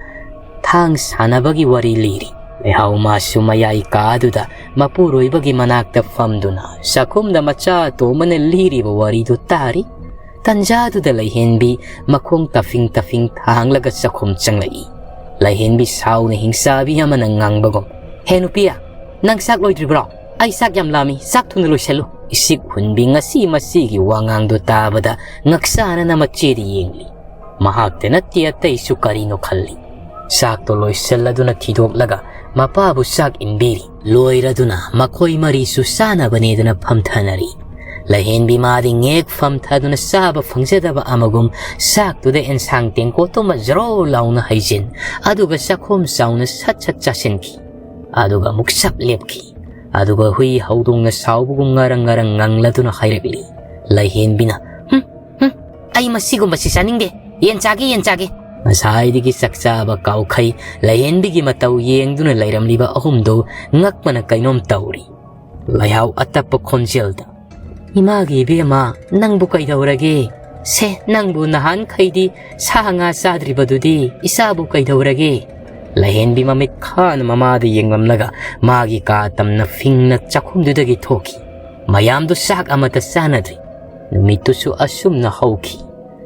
ꯊꯥꯡ ꯁꯥꯟꯅꯕꯒꯤ ꯋꯥꯔꯤ ꯂꯤꯔꯤ꯫ ꯂꯩꯍꯥꯎ ꯃꯥꯁꯨ ꯃꯌꯥꯏ ꯀꯥꯗꯨꯗ ꯃꯄꯨꯔꯣꯏꯕꯒꯤ ꯃꯅꯥꯛꯇ ꯐꯝꯗꯨꯅ ꯆꯥꯛꯈꯨꯝꯗ ꯃꯆꯥ ꯑꯇꯣꯝꯕꯅ ꯂꯤꯔꯤꯕ ꯋꯥꯔꯤꯗꯨ ꯇꯥꯔꯤ꯫ ꯇꯟꯖꯥꯗꯨꯗ ꯂꯩꯍꯦꯟꯕꯤ ꯃꯈꯣꯡ ꯇꯐꯤꯡ ꯇꯐꯤꯡ ꯊꯥꯡꯂꯒ ꯆꯥꯛꯈꯨꯝ ꯆꯪꯂꯛꯏ꯫ ꯂꯩꯍꯦꯟꯕꯤ ꯁꯥꯎꯅ ꯍꯤꯡꯆꯥꯕꯤ ꯑꯃꯅ ꯉꯥꯡꯕꯒꯨꯝ, "ꯍꯦ ꯅꯨꯄꯤ, ꯅꯪ ꯆꯥꯛ ꯂꯣꯏꯗ꯭ꯔꯤꯕ꯭ꯔꯣ? ꯑꯩ ꯆꯥꯛ ꯌꯥꯝ ꯂꯥꯝꯃꯤ, ꯆꯥꯛ ꯊꯨꯅ ꯂꯣꯏꯁꯜꯂꯨ꯫" ꯏꯁꯤꯛ ꯍꯨꯟꯕꯤ ꯉꯁꯤ ꯃꯁꯤꯒꯤ ꯋꯥꯉꯥꯡꯗꯣ ꯇꯥꯕꯗ ꯉꯛꯁꯥꯅꯅ ꯃꯆꯦꯗ ꯌꯦꯡꯂꯤ꯫ ꯃꯍꯥꯛꯇ ꯅꯠꯇꯦ ꯑꯇꯩꯁꯨ ꯀꯔꯤꯅꯣ ꯈꯜꯂꯤ꯫ ꯆꯥꯛꯇꯣ ꯂꯣꯏꯁꯜꯂꯗꯨꯅ ꯊꯤꯗꯣꯛꯂꯒ ꯃꯄꯥꯕꯨ ꯆꯥꯛ ꯏꯟꯕꯤꯔꯤ꯫ ꯂꯣꯏꯔꯗꯨꯅ ꯃꯈꯣꯏ ꯃꯔꯤꯁꯨ ꯆꯥꯅꯕꯅꯦꯗꯅ ꯐꯝꯊꯅꯔꯤ꯫ ꯂꯩꯍꯦꯟꯕꯤ ꯃꯥꯗꯤ ꯉꯦꯛ ꯐꯝꯊꯗꯨꯅ ꯆꯥꯕ ꯐꯪꯖꯗꯕ ꯑꯃꯒꯨꯝ ꯆꯥꯛꯇꯨꯗ ꯑꯦꯟꯁꯥꯡ ꯇꯦꯡꯀꯣꯠꯇꯨꯃ ꯖꯔꯣ ꯂꯥꯎꯅ ꯍꯩꯖꯤꯟ, ꯑꯗꯨꯒ ꯆꯥꯛꯈꯣꯝ ꯆꯥꯎꯅ ꯁꯠ ꯁꯠ ꯆꯥꯁꯤꯟꯈꯤ꯫ ꯑꯗꯨꯒ ꯑꯃꯨꯛ ꯆꯞ ꯂꯦꯞꯈꯤ꯫ ꯑꯗꯨꯒ ꯍꯨꯏ ꯍꯧꯗꯣꯡꯅ ꯁꯥꯎꯕꯒꯨꯝ ꯉꯔꯪ ꯉꯔꯪ ꯉꯪꯂꯗꯨꯅ ꯍꯥꯏꯔꯛꯂꯤ꯫ ꯂꯩꯍꯦꯟꯕꯤꯅ, "ꯍꯨꯝ, ꯍꯨꯝ, ꯑꯩ ꯃꯁꯤꯒꯨꯝꯕꯁꯤ ꯆꯥꯅꯤꯡꯗꯦ꯫ ꯌꯦꯟ ꯆꯥꯒꯦ, ꯌꯦꯟ ꯆꯥꯒꯦ꯫" ꯉꯁꯥꯏꯗꯒꯤ ꯆꯥꯛ ꯆꯥꯕ ꯀꯥꯎꯈꯩ ꯂꯩꯍꯦꯟꯕꯤꯒꯤ ꯃꯇꯧ ꯌꯦꯡꯗꯨꯅ ꯂꯩꯔꯝꯂꯤꯕ ꯑꯍꯨꯝꯗꯨ ꯉꯛꯄꯅ ꯀꯩꯅꯣꯝ ꯇꯧꯔꯤ꯫ ꯂꯩꯍꯥꯎ ꯑꯇꯞꯄ ꯈꯣꯟꯖꯦꯜꯗ, "ꯏꯃꯥꯒꯤ ꯏꯕꯦꯝꯃ, ꯅꯪꯕꯨ ꯀꯩꯗꯧꯔꯒꯦ? ꯁꯦ, ꯅꯪꯕꯨ ꯅꯍꯥꯟꯈꯩꯗꯤ ꯁꯥ ꯉꯥ ꯆꯥꯗ꯭ꯔꯤꯕꯗꯨꯗꯤ ꯏꯆꯥꯕꯨ ꯀꯩꯗꯧꯔꯒꯦ?" ꯂꯩꯍꯦꯟꯕꯤ ꯃꯃꯤꯠ ꯈꯥꯅ ꯃꯃꯥꯗ ꯌꯦꯡꯂꯝꯂꯒ ꯃꯥꯒꯤ ꯀꯥ ꯇꯝꯅ ꯐꯤꯡꯅ ꯆꯥꯛꯈꯨꯝꯗꯨꯗꯒꯤ ꯊꯣꯛꯈꯤ꯫ ꯃꯌꯥꯝꯗꯨ ꯆꯥꯛ ꯑꯃꯠꯇ ꯆꯥꯅꯗ꯭ꯔꯤ꯫ ꯅꯨꯃꯤꯠꯇꯨꯁꯨ ꯑꯁꯨꯝꯅ ꯍꯧꯈꯤ꯫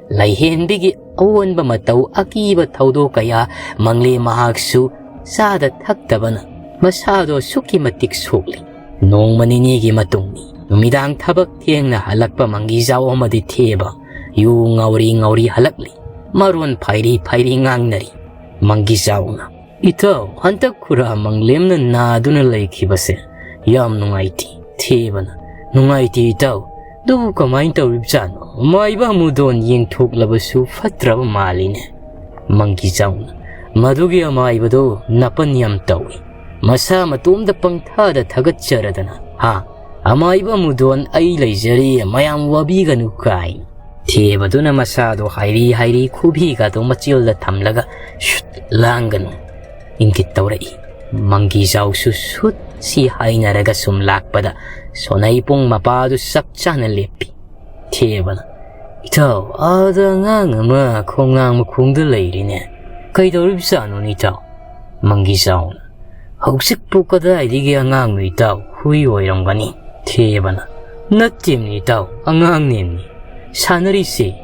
ꯂꯩꯍꯦꯟꯕꯤꯒꯤ ꯑꯑꯣꯟꯕ ꯃꯇꯧ, ꯑꯀꯤꯕ ꯊꯧꯗꯣꯛ ꯀꯌꯥ ꯃꯪꯂꯦ꯫ ꯃꯍꯥꯛꯁꯨ ꯆꯥꯗ ꯊꯛꯇꯕꯅ ꯃꯁꯥꯗꯣ ꯑꯁꯨꯛꯀꯤ ꯃꯇꯤꯛ ꯁꯣꯛꯂꯤ꯫ ꯅꯣꯡꯃ ꯅꯤꯅꯤꯒꯤ ꯃꯇꯨꯡꯅꯤ꯫ ꯅꯨꯃꯤꯗꯥꯡ ꯊꯕꯛ ꯊꯦꯡꯅ ꯍꯜꯂꯛꯄ ꯃꯪꯒꯤꯖꯥꯎ ꯑꯃꯗꯤ ꯊꯦꯕ ꯌꯨ ꯉꯥꯎꯔꯤ ꯉꯥꯎꯔꯤ ꯍꯜꯂꯛꯂꯤ꯫ ꯃꯔꯣꯟ ꯐꯩꯔꯤ ꯐꯩꯔꯤ ꯉꯥꯡꯅꯔꯤ꯫ ꯃꯪꯒꯤꯖꯥꯎꯅ, "ꯏꯇꯥꯎ, ꯍꯟꯗꯛ ꯈꯨꯔꯥ ꯃꯪꯂꯦꯝꯅ ꯅꯥꯗꯨꯅ ꯂꯩꯈꯤꯕꯁꯦ ꯌꯥꯝ ꯅꯨꯡꯉꯥꯏꯇꯦ꯫" ꯊꯦꯕꯅ, "ꯅꯨꯡꯉꯥꯏꯇꯦ ꯏꯇꯥꯎ, ꯑꯗꯨꯕꯨ ꯀꯃꯥꯏꯅ ꯇꯧꯔꯤꯕꯖꯥꯠꯅꯣ? ꯃꯥꯏꯕ ꯑꯃꯨꯗꯣꯟ ꯌꯦꯡꯊꯣꯛꯂꯕꯁꯨ ꯐꯠꯇ꯭ꯔꯕ ꯃꯥꯜꯂꯤꯅꯦ꯫" ꯃꯪꯒꯤꯖꯥꯎꯅ, "ꯃꯗꯨꯒꯤ ꯑꯃꯥꯏꯕꯗꯣ ꯅꯥꯄꯟ ꯌꯥꯝ ꯇꯧꯏ꯫ ꯃꯁꯥ ꯃꯇꯣꯝꯗ ꯄꯪꯊꯥꯗ ꯊꯥꯒꯠꯆꯔꯗꯅ, ꯍꯥ? ꯑꯃꯥꯏꯕ ꯑꯃꯨꯗꯣꯟ ꯑꯩ ꯂꯩꯖꯔꯤ, ꯃꯌꯥꯝ ꯋꯥꯕꯤꯒꯅꯨ" ꯀꯥꯏꯅ꯫ ꯊꯦꯕꯗꯨꯅ ꯃꯁꯥꯗꯣ ꯍꯥꯏꯔꯤ ꯍꯥꯏꯔꯤ ꯈꯨꯕꯤꯒꯗꯣ ꯃꯆꯤꯜꯗ ꯊꯝꯂꯒ ꯁꯨꯠ ꯂꯥꯡꯒꯅꯨ ꯏꯪꯒꯤꯠ ꯇꯧꯔꯛꯏ꯫ ꯃꯪꯒꯤꯖꯥꯎꯁꯨ ꯁꯨꯠ ꯁꯤ ꯍꯥꯏꯅꯔꯒ ꯁꯨꯝ ꯂꯥꯛꯄꯗ ꯁꯣꯅꯩ ꯄꯨꯡ ꯃꯄꯥꯗꯨ ꯆꯞ ꯆꯥꯅ ꯂꯦꯞꯄꯤ꯫ ꯊꯦꯕꯅ, "ꯏꯇꯥꯎ, ꯑꯥꯗ ꯑꯉꯥꯡ ꯑꯃ ꯈꯣꯡꯅꯥꯡ ꯃꯈꯣꯡꯗ ꯂꯩꯔꯤꯅꯦ꯫ ꯀꯩꯗꯧꯔꯤꯕꯖꯥꯠꯅꯣꯅꯦ ꯏꯇꯥꯎ?" ꯃꯪꯒꯤꯖꯥꯎꯅ, "ꯍꯧꯖꯤꯛꯄꯨ ꯀꯗꯥꯏꯗꯒꯤ ꯑꯉꯥꯡꯅꯣ ꯏꯇꯥꯎ? ꯍꯨꯏ ꯑꯣꯏꯔꯝꯒꯅꯤ꯫" ꯊꯦꯕꯅ, "ꯅꯠꯇꯦꯝꯅꯤ ꯏꯇꯥꯎ, ꯑꯉꯥꯡꯅꯦꯝꯅꯤ꯫ ꯁꯥꯟꯅꯔꯤꯁꯦ꯫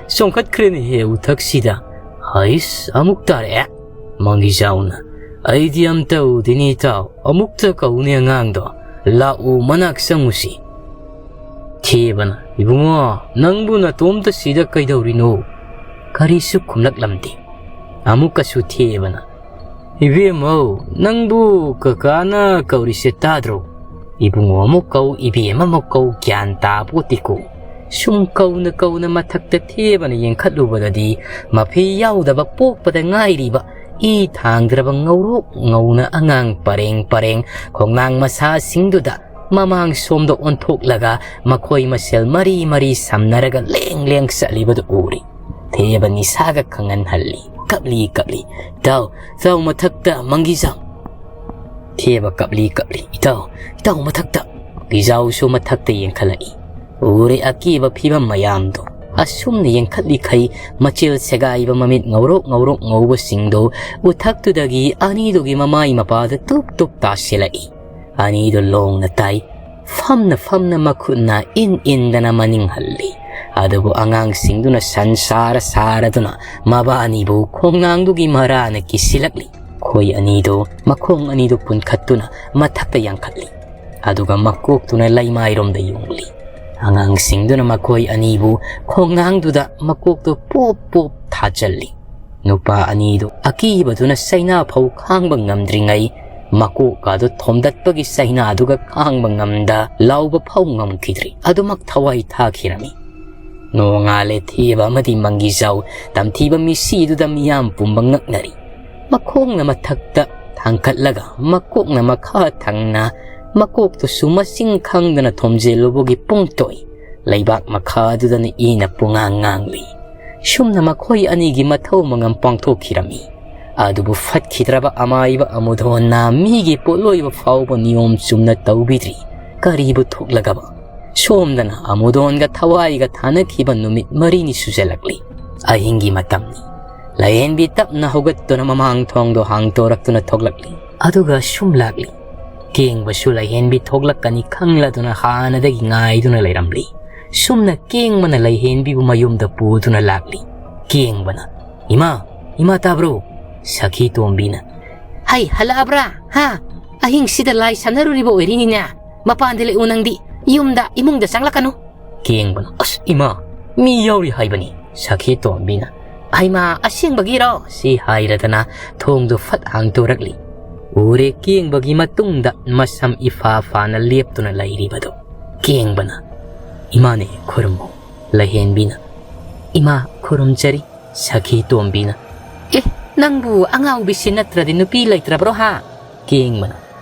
ꯆꯣꯡꯈꯠꯈ꯭ꯔꯦꯅꯦꯍꯦ ꯎꯊꯛꯁꯤꯗ꯫ ꯍꯩꯁ, ꯑꯃꯨꯛ ꯇꯥꯔꯛꯑꯦ꯫" ꯃꯪꯒꯤꯖꯥꯎꯅ, "ꯑꯩꯗꯤ ꯑꯝꯇ ꯎꯗꯦꯅꯦ ꯏꯇꯥꯎ, ꯑꯃꯨꯛꯇ ꯀꯧꯅꯦ ꯑꯉꯥꯡꯗꯣ꯫ ꯂꯥꯛꯎ, ꯃꯅꯥꯛ ꯆꯪꯉꯨꯁꯤ꯫" ꯊꯦꯕꯅ, "ꯏꯕꯨꯡꯉꯣ, ꯅꯪꯕꯨ ꯅꯇꯣꯝꯇ ꯁꯤꯗ ꯀꯩꯗꯧꯔꯤꯅꯣ?" ꯀꯔꯤꯁꯨ ꯈꯨꯝꯂꯛꯂꯝꯗꯦ꯫ ꯑꯃꯨꯛꯀꯁꯨ ꯊꯦꯕꯅ, "ꯏꯕꯦꯝꯃꯧ, ꯅꯪꯕꯨ ꯀꯀꯥꯅ ꯀꯧꯔꯤꯁꯦ ꯇꯥꯗ꯭ꯔꯣ? ꯏꯕꯨꯡꯉꯣ ꯑꯃꯨꯛ ꯀꯧ, ꯏꯕꯦꯝ ꯑꯃꯨꯛ ꯀꯧ, ꯒ꯭ꯌꯥꯟ ꯇꯥꯄꯣꯠꯇꯦꯀꯣ꯫" ꯁꯨꯝ ꯀꯧꯅ ꯀꯧꯅ ꯃꯊꯛꯇ ꯊꯦꯕꯅ ꯌꯦꯡꯈꯠꯂꯨꯕꯗꯗꯤ ꯃꯐꯤ ꯌꯥꯎꯗꯕ ꯄꯣꯛꯄꯗ ꯉꯥꯏꯔꯤꯕ ꯏ ꯊꯥꯡꯗ꯭ꯔꯕ ꯉꯧꯔꯣꯛ ꯉꯧꯅ ꯑꯉꯥꯡ ꯄꯔꯦꯡ ꯄꯔꯦꯡ ꯈꯣꯡꯅꯥꯡ ꯃꯁꯥꯁꯤꯡꯗꯨꯗ ꯃꯃꯥꯡ ꯁꯣꯝꯗ ꯑꯣꯟꯊꯣꯛꯂꯒ ꯃꯈꯣꯏ ꯃꯁꯦꯜ ꯃꯔꯤ ꯃꯔꯤ ꯁꯝꯅꯔꯒ ꯂꯦꯡ ꯂꯦꯡ ꯆꯠꯂꯤꯕꯗꯨ ꯎꯔꯤ꯫ ꯊꯦꯕ ꯅꯤꯁꯥꯒ ꯈꯪꯍꯟꯍꯜꯂꯤ꯫ ꯀꯞꯂꯤ ꯀꯞꯂꯤ, "ꯏꯇꯥꯎ, ꯏꯇꯥꯎ ꯃꯊꯛꯇ ꯃꯪꯒꯤꯖꯥꯎ!" ꯊꯦꯕ ꯀꯞꯂꯤ ꯀꯞꯂꯤ, "ꯏꯇꯥꯎ, ꯏꯇꯥꯎ ꯃꯊꯛꯇ!" ꯃꯪꯒꯤꯖꯥꯎꯁꯨ ꯃꯊꯛꯇ ꯌꯦꯡꯈꯠꯂꯛꯏ꯫ ꯎꯔꯦ ꯑꯀꯤꯕ ꯐꯤꯕꯝ ꯃꯌꯥꯝꯗꯣ꯫ ꯑꯁꯨꯝꯅ ꯌꯦꯡꯈꯠꯂꯤꯈꯩ ꯃꯆꯤꯜ ꯁꯦꯒꯥꯏꯕ ꯃꯃꯤꯠ ꯉꯧꯔꯣꯛ ꯉꯧꯔꯣꯛ ꯉꯧꯕꯁꯤꯡꯗꯣ ꯎꯊꯛꯇꯨꯗꯒꯤ ꯑꯅꯤꯗꯨꯒꯤ ꯃꯃꯥꯏ ꯃꯄꯥꯗ ꯇꯨꯞ ꯇꯨꯞ ꯇꯥꯁꯤꯜꯂꯛꯏ꯫ ꯑꯅꯤꯗꯨ ꯂꯣꯡꯅ ꯇꯥꯏ꯫ ꯐꯝꯅ ꯐꯝꯅ ꯃꯈꯨꯠꯅ ꯏꯟ ꯏꯟꯗꯅ ꯃꯅꯤꯡ ꯍꯜꯂꯤ꯫ ꯑꯗꯨꯕꯨ ꯑꯉꯥꯡꯁꯤꯡꯗꯨꯅ ꯁꯟ ꯁꯥꯔ ꯁꯥꯔꯗꯨꯅ ꯃꯕꯥꯅꯤꯕꯨ ꯈꯣꯡꯅꯥꯡꯗꯨꯒꯤ ꯃꯔꯥꯅ ꯀꯤꯁꯤꯜꯂꯛꯂꯤ꯫ ꯃꯈꯣꯏ ꯑꯅꯤꯗꯨ ꯃꯈꯣꯡ ꯑꯅꯤꯗꯨ ꯄꯨꯟꯈꯠꯇꯨꯅ ꯃꯊꯛꯇ ꯌꯥꯡꯈꯠꯂꯤ꯫ ꯑꯗꯨꯒ ꯃꯀꯣꯛꯇꯨꯅ ꯂꯩꯃꯥꯏꯔꯣꯝꯗ ꯌꯨꯡꯂꯤ꯫ ꯑꯉꯥꯡꯁꯤꯡꯗꯨꯅ ꯃꯈꯣꯏ ꯑꯅꯤꯕꯨ ꯈꯣꯡꯅꯥꯡꯗꯨꯗ ꯃꯀꯣꯛꯇꯨ ꯄꯣꯞ ꯄꯣꯞ ꯊꯥꯖꯜꯂꯤ꯫ ꯅꯨꯄꯥ ꯑꯅꯤꯗꯨ ꯑꯀꯤꯕꯗꯨꯅ ꯆꯩꯅꯥ ꯐꯥꯎ ꯈꯥꯡꯕ ꯉꯝꯗ꯭ꯔꯤꯉꯩ, ꯃꯀꯣꯛꯀꯥꯗꯨ ꯊꯣꯝꯗꯠꯄꯒꯤ ꯆꯩꯅꯥꯗꯨꯒ ꯈꯥꯡꯕ ꯉꯝꯗ ꯂꯥꯎꯕ ꯐꯥꯎ ꯉꯝꯈꯤꯗ꯭ꯔꯤ꯫ ꯑꯗꯨꯃꯛ ꯊꯋꯥꯏ ꯊꯥꯈꯤꯔꯝꯃꯤ꯫ ꯅꯣꯡꯉꯥꯜꯂꯦ ꯊꯦꯕ ꯑꯃꯗꯤ ꯃꯪꯒꯤꯖꯥꯎ ꯇꯝꯊꯤꯕ ꯃꯤꯁꯤꯗꯨꯗ ꯃꯤꯌꯥꯝ ꯄꯨꯝꯕ ꯉꯛꯅꯔꯤ꯫ ꯃꯈꯣꯡꯅ ꯃꯊꯛꯇ ꯊꯥꯡꯒꯠꯂꯒ ꯃꯀꯣꯛꯅ ꯃꯈꯥ ꯊꯪꯅ, ꯃꯀꯣꯛꯇꯨꯁꯨ ꯃꯁꯤꯡ ꯈꯪꯗꯅ ꯊꯣꯝꯖꯤꯜꯂꯨꯕꯒꯤ ꯄꯨꯡꯇꯣꯏ ꯂꯩꯕꯥꯛ ꯃꯈꯥꯗꯨꯗꯅ ꯏꯅ ꯄꯨꯡꯉꯥꯡ ꯉꯥꯡꯂꯤ꯫ ꯁꯨꯝꯅ ꯃꯈꯣꯏ ꯑꯅꯤꯒꯤ ꯃꯊꯧ ꯃꯉꯝ ꯄꯥꯡꯊꯣꯛꯈꯤꯔꯝꯃꯤ꯫ ꯑꯗꯨꯕꯨ ꯐꯠꯈꯤꯗ꯭ꯔꯕ ꯑꯃꯥꯏꯕ ꯑꯃꯨꯗꯣꯟꯅ ꯃꯤꯒꯤ ꯄꯣꯠꯂꯣꯏꯕ ꯐꯥꯎꯕ ꯅꯤꯌꯣꯝ ꯆꯨꯝꯅ ꯇꯧꯕꯤꯗ꯭ꯔꯤ꯫ ꯀꯔꯤꯕꯨ ꯊꯣꯛꯂꯒꯕ? ꯁꯣꯝꯗꯅ ꯑꯃꯨꯗꯣꯟꯒ ꯊꯋꯥꯏꯒ ꯊꯥꯅꯈꯤꯕ ꯅꯨꯃꯤꯠ ꯃꯔꯤꯅꯤ ꯁꯨꯖꯜꯂꯛꯂꯤ꯫ ꯑꯍꯤꯡꯒꯤ ꯃꯇꯝꯅꯤ꯫ ꯂꯥꯏꯍꯦꯟꯕꯤ ꯇꯞꯅ ꯍꯧꯒꯠꯇꯨꯅ ꯃꯃꯥꯡ ꯊꯣꯡꯗꯣ ꯍꯥꯡꯗꯣꯔꯛꯇꯨꯅ ꯊꯣꯛꯂꯛꯂꯤ꯫ ꯑꯗꯨꯒ ꯁꯨꯝ ꯂꯥꯛꯂꯤ꯫ ꯀꯦꯡꯕꯁꯨ ꯂꯥꯏꯍꯦꯟꯕꯤ ꯊꯣꯛꯂꯛꯀꯅꯤ ꯈꯪꯂꯗꯨꯅ ꯍꯥꯟꯅꯗꯒꯤ ꯉꯥꯏꯗꯨꯅ ꯂꯩꯔꯝꯂꯤ꯫ ꯁꯨꯝꯅ ꯀꯦꯡꯕꯅ ꯂꯥꯏꯍꯦꯟꯕꯤꯕꯨ ꯃꯌꯨꯝꯗ ꯄꯨꯗꯨꯅ ꯂꯥꯛꯂꯤ꯫ ꯀꯦꯡꯕꯅ, "ꯏꯃꯥ, ꯏꯃꯥ ꯇꯥꯕ꯭ꯔꯣ?" ꯁꯈꯤ ꯇꯣꯝꯕꯤꯅ, "ꯍꯩ, ꯍꯜꯂꯛꯑꯕ꯭ꯔꯥ? ꯍꯥ? ꯑꯍꯤꯡꯁꯤꯗ ꯂꯥꯏ ꯁꯥꯟꯅꯔꯨꯔꯤꯕ ꯑꯣꯏꯔꯤꯅꯤꯅꯦ꯫ ꯃꯄꯥꯟꯗ ꯂꯦꯛꯎ ꯅꯪꯗꯤ꯫ ꯌꯨꯝꯗ, ꯏꯃꯨꯡꯗ ꯆꯪꯂꯛꯀꯅꯨ꯫" ꯀꯦꯡꯕꯅ, "ꯑꯁ ꯏꯃꯥ, ꯃꯤ ꯌꯥꯎꯔꯤ ꯍꯥꯏꯕꯅꯤ꯫" ꯁꯈꯤ ꯇꯣꯝꯕꯤꯅ, "ꯍꯩꯃꯥ, ꯑꯁꯦꯡꯕꯒꯤꯔꯣ?" ꯁꯤ ꯍꯥꯏꯔꯗꯅ ꯊꯣꯡꯗꯨ ꯐꯠ ꯍꯥꯡꯗꯣꯔꯛꯂꯤ꯫ ꯎꯔꯦ ꯀꯦꯡꯕꯒꯤ ꯃꯇꯨꯡꯗ ꯃꯁꯝ ꯏꯐꯥ ꯐꯥꯅ ꯂꯦꯞꯇꯨꯅ ꯂꯩꯔꯤꯕꯗꯨ꯫ ꯀꯦꯡꯕꯅ, "ꯏꯃꯥꯅꯦ, ꯈꯨꯔꯨꯝꯃꯣ꯫" ꯂꯥꯏꯍꯦꯟꯕꯤꯅ, "ꯏꯃꯥ, ꯈꯨꯔꯨꯝꯖꯔꯤ꯫" ꯁꯈꯤ ꯇꯣꯝꯕꯤꯅ, "ꯑꯦ, ꯅꯪꯕꯨ ꯑꯉꯥꯎꯕꯤꯁꯤ ꯅꯠꯇ꯭ꯔꯗꯤ ꯅꯨꯄꯤ ꯂꯩꯇ꯭ꯔꯕ꯭ꯔꯣ ꯍꯥ?" ꯀꯦꯡꯕꯅ,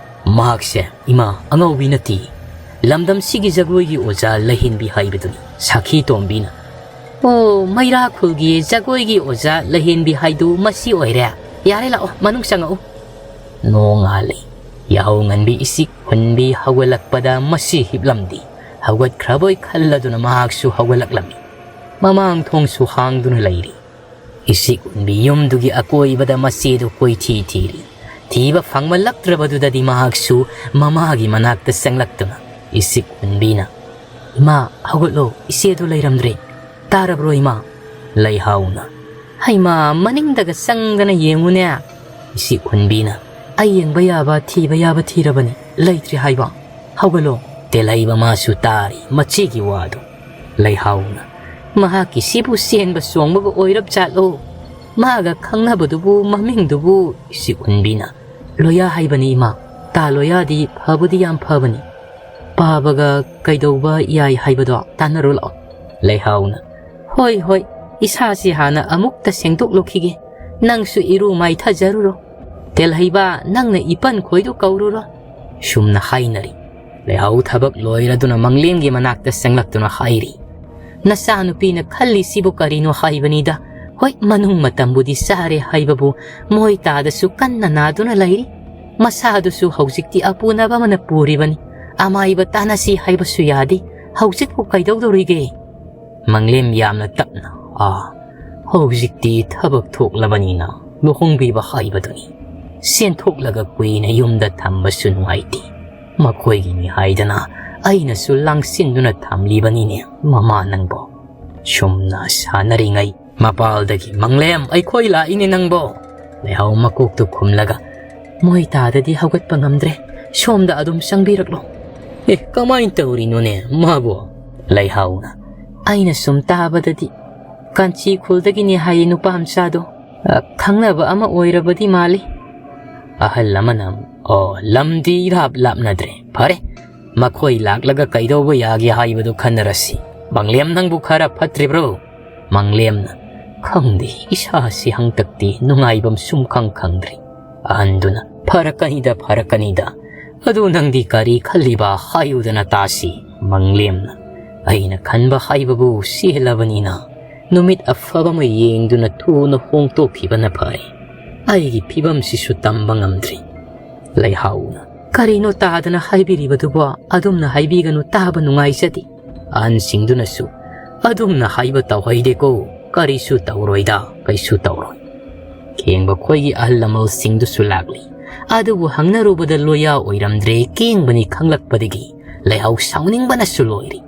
"ꯃꯍꯥꯛꯁꯦ ꯏꯃꯥ ꯑꯉꯥꯎꯕꯤ ꯅꯠꯇꯦ, ꯂꯝꯗꯝꯁꯤꯒꯤ ꯖꯒꯣꯏꯒꯤ ꯑꯣꯖꯥ ꯂꯥꯏꯍꯦꯟꯕꯤ ꯍꯥꯏꯕꯗꯨꯅꯤ꯫" ꯁꯈꯤ ꯇꯣꯝꯕꯤꯅ, "ꯑꯣ, ꯃꯩꯔꯥ ꯈꯨꯜꯒꯤ ꯖꯒꯣꯏꯒꯤ ꯑꯣꯖꯥ ꯂꯥꯏꯍꯦꯟꯕꯤ ꯍꯥꯏꯗꯨ ꯃꯁꯤ ꯑꯣꯏꯔꯦ꯫ ꯌꯥꯔꯦ, ꯂꯥꯛꯑꯣ, ꯃꯅꯨꯡ ꯆꯪꯉꯛꯎ꯫" ꯅꯣꯡꯉꯥꯜꯂꯤ꯫ ꯌꯥꯍꯧ ꯉꯟꯕꯤ ꯏꯆꯤꯛ ꯍꯨꯟꯕꯤ ꯍꯧꯒꯠꯂꯛꯄꯗ ꯃꯁꯤ ꯍꯤꯞꯂꯝꯗꯦ꯫ ꯍꯧꯒꯠꯈ꯭ꯔꯕꯣꯏ ꯈꯜꯂꯗꯨꯅ ꯃꯍꯥꯛꯁꯨ ꯍꯧꯒꯠꯂꯛꯂꯝꯃꯤ꯫ ꯃꯃꯥꯡ ꯊꯣꯡꯁꯨ ꯍꯥꯡꯗꯨꯅ ꯂꯩꯔꯤ꯫ ꯏꯆꯤꯛ ꯍꯨꯟꯕꯤ ꯌꯨꯝꯗꯨꯒꯤ ꯑꯀꯣꯏꯕꯗ ꯃꯆꯦꯗꯨ ꯀꯣꯏꯊꯤ ꯊꯤꯔꯤ꯫ ꯊꯤꯕ ꯐꯪꯃꯜꯂꯛꯇ꯭ꯔꯕꯗꯨꯗꯗꯤ ꯃꯍꯥꯛꯁꯨ ꯃꯃꯥꯒꯤ ꯃꯅꯥꯛꯇ ꯆꯪꯂꯛꯇꯨꯅ ꯏꯆꯤꯛ ꯍꯨꯟꯕꯤꯅ, "ꯏꯃꯥ, ꯍꯧꯒꯠꯂꯣ, ꯏꯆꯦꯗꯨ ꯂꯩꯔꯝꯗ꯭ꯔꯦ꯫ ꯇꯥꯔꯕ꯭ꯔꯣ ꯏꯃꯥ?" ꯂꯩꯍꯥꯎꯅ, "ꯍꯩꯃꯥ, ꯃꯅꯤꯡꯗꯒ ꯆꯪꯗꯅ ꯌꯦꯡꯉꯨꯅꯦ꯫ ꯏꯁꯤꯛ ꯍꯨꯟꯕꯤꯅ, "ꯑꯩ ꯌꯦꯡꯕ ꯌꯥꯕ, ꯊꯤꯕ ꯌꯥꯕ ꯊꯤꯔꯕꯅꯤ, ꯂꯩꯇ꯭ꯔꯦ ꯍꯥꯏꯕ꯫ ꯍꯧꯒꯠꯂꯣ!" ꯇꯦꯜꯍꯩꯕ ꯃꯥꯁꯨ ꯇꯥꯔꯤ ꯃꯆꯦꯒꯤ ꯋꯥꯗꯨ꯫ ꯂꯩꯍꯥꯎꯅ, "ꯃꯍꯥꯛꯀꯤ ꯁꯤꯕꯨ ꯆꯦꯟꯕ ꯆꯣꯡꯕꯒ ꯑꯣꯏꯔꯕ ꯖꯥꯠꯂꯣ? ꯃꯥꯒ ꯈꯪꯅꯕꯗꯨꯕꯨ, ꯃꯃꯤꯡꯗꯨꯕꯨ?" ꯏꯁꯤꯛ ꯍꯨꯟꯕꯤꯅ, "ꯂꯣꯌꯥ ꯍꯥꯏꯕꯅꯤ ꯏꯃꯥ꯫ ꯇꯥ ꯂꯣꯌꯥꯗꯤ ꯐꯕꯨꯗꯤ ꯌꯥꯝ ꯐꯕꯅꯤ꯫ ꯄꯥꯕꯒ ꯀꯩꯗꯧꯕ ꯌꯥꯏ ꯍꯥꯏꯕꯗꯣ ꯇꯥꯟꯅꯔꯨ ꯂꯥꯛꯑꯣ꯫" ꯂꯩꯍꯥꯎꯅ, "ꯍꯣꯏ, ꯍꯣꯏ, ꯏꯁꯥꯁꯤ ꯍꯥꯟꯅ ꯑꯃꯨꯛꯇ ꯁꯦꯡꯗꯣꯛꯂꯨꯈꯤꯒꯦ꯫ ꯅꯪꯁꯨ ꯏꯔꯨ ꯃꯥꯏꯊꯖꯔꯨꯔꯣ꯫ ꯇꯦꯜꯍꯩꯕ, ꯅꯪꯅ ꯏꯄꯟ ꯈꯣꯏꯗꯨ ꯀꯧꯔꯨꯔꯣ꯫" ꯁꯨꯝꯅ ꯍꯥꯏꯅꯔꯤ꯫ ꯂꯩꯍꯥꯎ ꯊꯕꯛ ꯂꯣꯏꯔꯗꯨꯅ ꯃꯪꯂꯦꯝꯒꯤ ꯃꯅꯥꯛꯇ ꯆꯪꯂꯛꯇꯨꯅ ꯍꯥꯏꯔꯤ, "ꯅꯆꯥꯅꯨꯄꯤꯅ ꯈꯜꯂꯤꯁꯤꯕꯨ ꯀꯔꯤꯅꯣ ꯍꯥꯏꯕꯅꯤꯗ꯫ ꯍꯣꯏ, ꯃꯅꯨꯡ ꯃꯇꯝꯕꯨꯗꯤ ꯆꯥꯔꯦ ꯍꯥꯏꯕꯕꯨ ꯃꯣꯏ ꯇꯥꯗꯁꯨ ꯀꯟꯅ ꯅꯥꯗꯨꯅ ꯂꯩꯔꯤ꯫ ꯃꯁꯥꯗꯨꯁꯨ ꯍꯧꯖꯤꯛꯇꯤ ꯑꯄꯨꯅꯕ ꯑꯃꯅ ꯄꯨꯔꯤꯕꯅꯤ꯫ ꯑꯃꯥꯏꯕ ꯇꯥꯟꯅꯁꯤ ꯍꯥꯏꯕꯁꯨ ꯌꯥꯗꯦ꯫ ꯍꯧꯖꯤꯛꯄꯨ ꯀꯩꯗꯧꯗꯧꯔꯤꯒꯦ?" ꯃꯪꯂꯦꯝ ꯌꯥꯝꯅ ꯇꯞꯅ, "ꯑꯥ, ꯍꯧꯖꯤꯛꯇꯤ ꯊꯕꯛ ꯊꯣꯛꯂꯕꯅꯤꯅ ꯂꯨꯍꯣꯡꯕꯤꯕ ꯍꯥꯏꯕꯗꯨꯅꯤ꯫ ꯆꯦꯟꯊꯣꯛꯂꯒ ꯀꯨꯏꯅ ꯌꯨꯝꯗ ꯊꯝꯕꯁꯨ ꯅꯨꯡꯉꯥꯏꯇꯦ꯫ ꯃꯈꯣꯏꯒꯤꯅꯤ ꯍꯥꯏꯗꯅ ꯑꯩꯅꯁꯨ ꯂꯥꯡꯁꯤꯟꯗꯨꯅ ꯊꯝꯂꯤꯕꯅꯤꯅꯦ ꯃꯃꯥ ꯅꯪꯕꯣ꯫" ꯁꯨꯝꯅ ꯁꯥꯟꯅꯔꯤꯉꯩ ꯃꯄꯥꯜꯗꯒꯤ, "ꯃꯪꯂꯦꯝ, ꯑꯩꯈꯣꯏ ꯂꯥꯛꯏꯅꯦ ꯅꯪꯕꯣ!" ꯂꯩꯍꯥꯎ ꯃꯀꯣꯛꯇꯨ ꯈꯨꯝꯂꯒ, "ꯃꯣꯏ ꯇꯥꯗꯗꯤ ꯍꯧꯒꯠꯄ ꯉꯝꯗ꯭ꯔꯦ꯫ ꯁꯣꯝꯗ ꯑꯗꯨꯝ ꯆꯪꯕꯤꯔꯛꯂꯣ꯫" "ꯑꯦ, ꯀꯃꯥꯏꯅ ꯇꯧꯔꯤꯅꯣꯅꯦ ꯃꯥꯕꯣ?" ꯂꯩꯍꯥꯎꯅ, "ꯑꯩꯅ ꯁꯨꯝ ꯇꯥꯕꯗꯗꯤ ꯀꯥꯟꯆꯤ ꯈꯨꯜꯗꯒꯤꯅꯦ ꯍꯥꯏꯌꯦ ꯅꯨꯄꯥ ꯃꯆꯥꯗꯣ꯫ ꯑ, ꯈꯪꯅꯕ ꯑꯃ ꯑꯣꯏꯔꯕꯗꯤ ꯃꯥꯜꯂꯤ꯫" ꯑꯍꯜ ꯑꯃꯅ, "ꯑꯣ, ꯂꯝꯗꯤ ꯏꯔꯥꯞ ꯂꯥꯞꯅꯗ꯭ꯔꯦ꯫ ꯐꯔꯦ, ꯃꯈꯣꯏ ꯂꯥꯛꯂꯒ ꯀꯩꯗꯧꯕ ꯌꯥꯒꯦ ꯍꯥꯏꯕꯗꯨ ꯈꯟꯅꯔꯁꯤ꯫ ꯃꯪꯂꯦꯝ, ꯅꯪꯕꯨ ꯈꯔ ꯐꯠꯇ꯭ꯔꯤꯕ꯭ꯔꯣ?" ꯃꯪꯂꯦꯝꯅ, "ꯈꯪꯗꯦ, ꯏꯁꯥꯁꯤ ꯍꯟꯇꯛꯇꯤ ꯅꯨꯡꯉꯥꯏꯐꯝ ꯁꯨꯝ ꯈꯪ ꯈꯪꯗ꯭ꯔꯦ꯫" ꯑꯍꯟꯗꯨꯅ, "ꯐꯔꯛꯀꯅꯤꯗ, ꯐꯔꯛꯀꯅꯤꯗ꯫ ꯑꯗꯨ ꯅꯪꯗꯤ ꯀꯔꯤ ꯈꯜꯂꯤꯕ ꯍꯥꯏꯌꯨꯗꯅ ꯇꯥꯁꯤ꯫" ꯃꯪꯂꯦꯝꯅ, "ꯑꯩꯅ ꯈꯟꯕ ꯍꯥꯏꯕꯕꯨ ꯆꯦꯜꯂꯕꯅꯤꯅ ꯅꯨꯃꯤꯠ ꯑꯐꯕ ꯑꯃ ꯌꯦꯡꯗꯨꯅ ꯊꯨꯅ ꯍꯣꯡꯗꯣꯛꯈꯤꯕꯅ ꯐꯔꯦ꯫ ꯑꯩꯒꯤ ꯐꯤꯕꯝꯁꯤꯁꯨ ꯇꯝꯕ ꯉꯝꯗ꯭ꯔꯤ꯫" ꯂꯩꯍꯥꯎꯅ, "ꯀꯔꯤꯅꯣ ꯇꯥꯗꯅ ꯍꯥꯏꯕꯤꯔꯤꯕꯗꯨꯕꯣ? ꯑꯗꯨꯝꯅ ꯍꯥꯏꯕꯤꯒꯅꯨ, ꯇꯥꯕ ꯅꯨꯡꯉꯥꯏꯖꯗꯦ꯫" ꯑꯍꯟꯁꯤꯡꯗꯨꯅꯁꯨ, "ꯑꯗꯨꯝꯅ ꯍꯥꯏꯕ ꯇꯧꯍꯩꯗꯦꯀꯣ꯫ ꯀꯔꯤꯁꯨ ꯇꯧꯔꯣꯏꯗ, ꯀꯩꯁꯨ ꯇꯧꯔꯣꯏ꯫" ꯀꯦꯡꯕ ꯈꯣꯏꯒꯤ ꯑꯍꯜ ꯂꯃꯟꯁꯤꯡꯗꯨꯁꯨ ꯂꯥꯛꯂꯤ꯫ ꯑꯗꯨꯕꯨ ꯍꯪꯅꯔꯨꯕꯗ ꯂꯣꯌꯥ ꯑꯣꯏꯔꯝꯗ꯭ꯔꯦ, ꯀꯦꯡꯕꯅꯤ ꯈꯪꯂꯛꯄꯗꯒꯤ ꯂꯩꯍꯥꯎ ꯁꯥꯎꯅꯤꯡꯕꯅꯁꯨ ꯂꯣꯏꯔꯦ꯫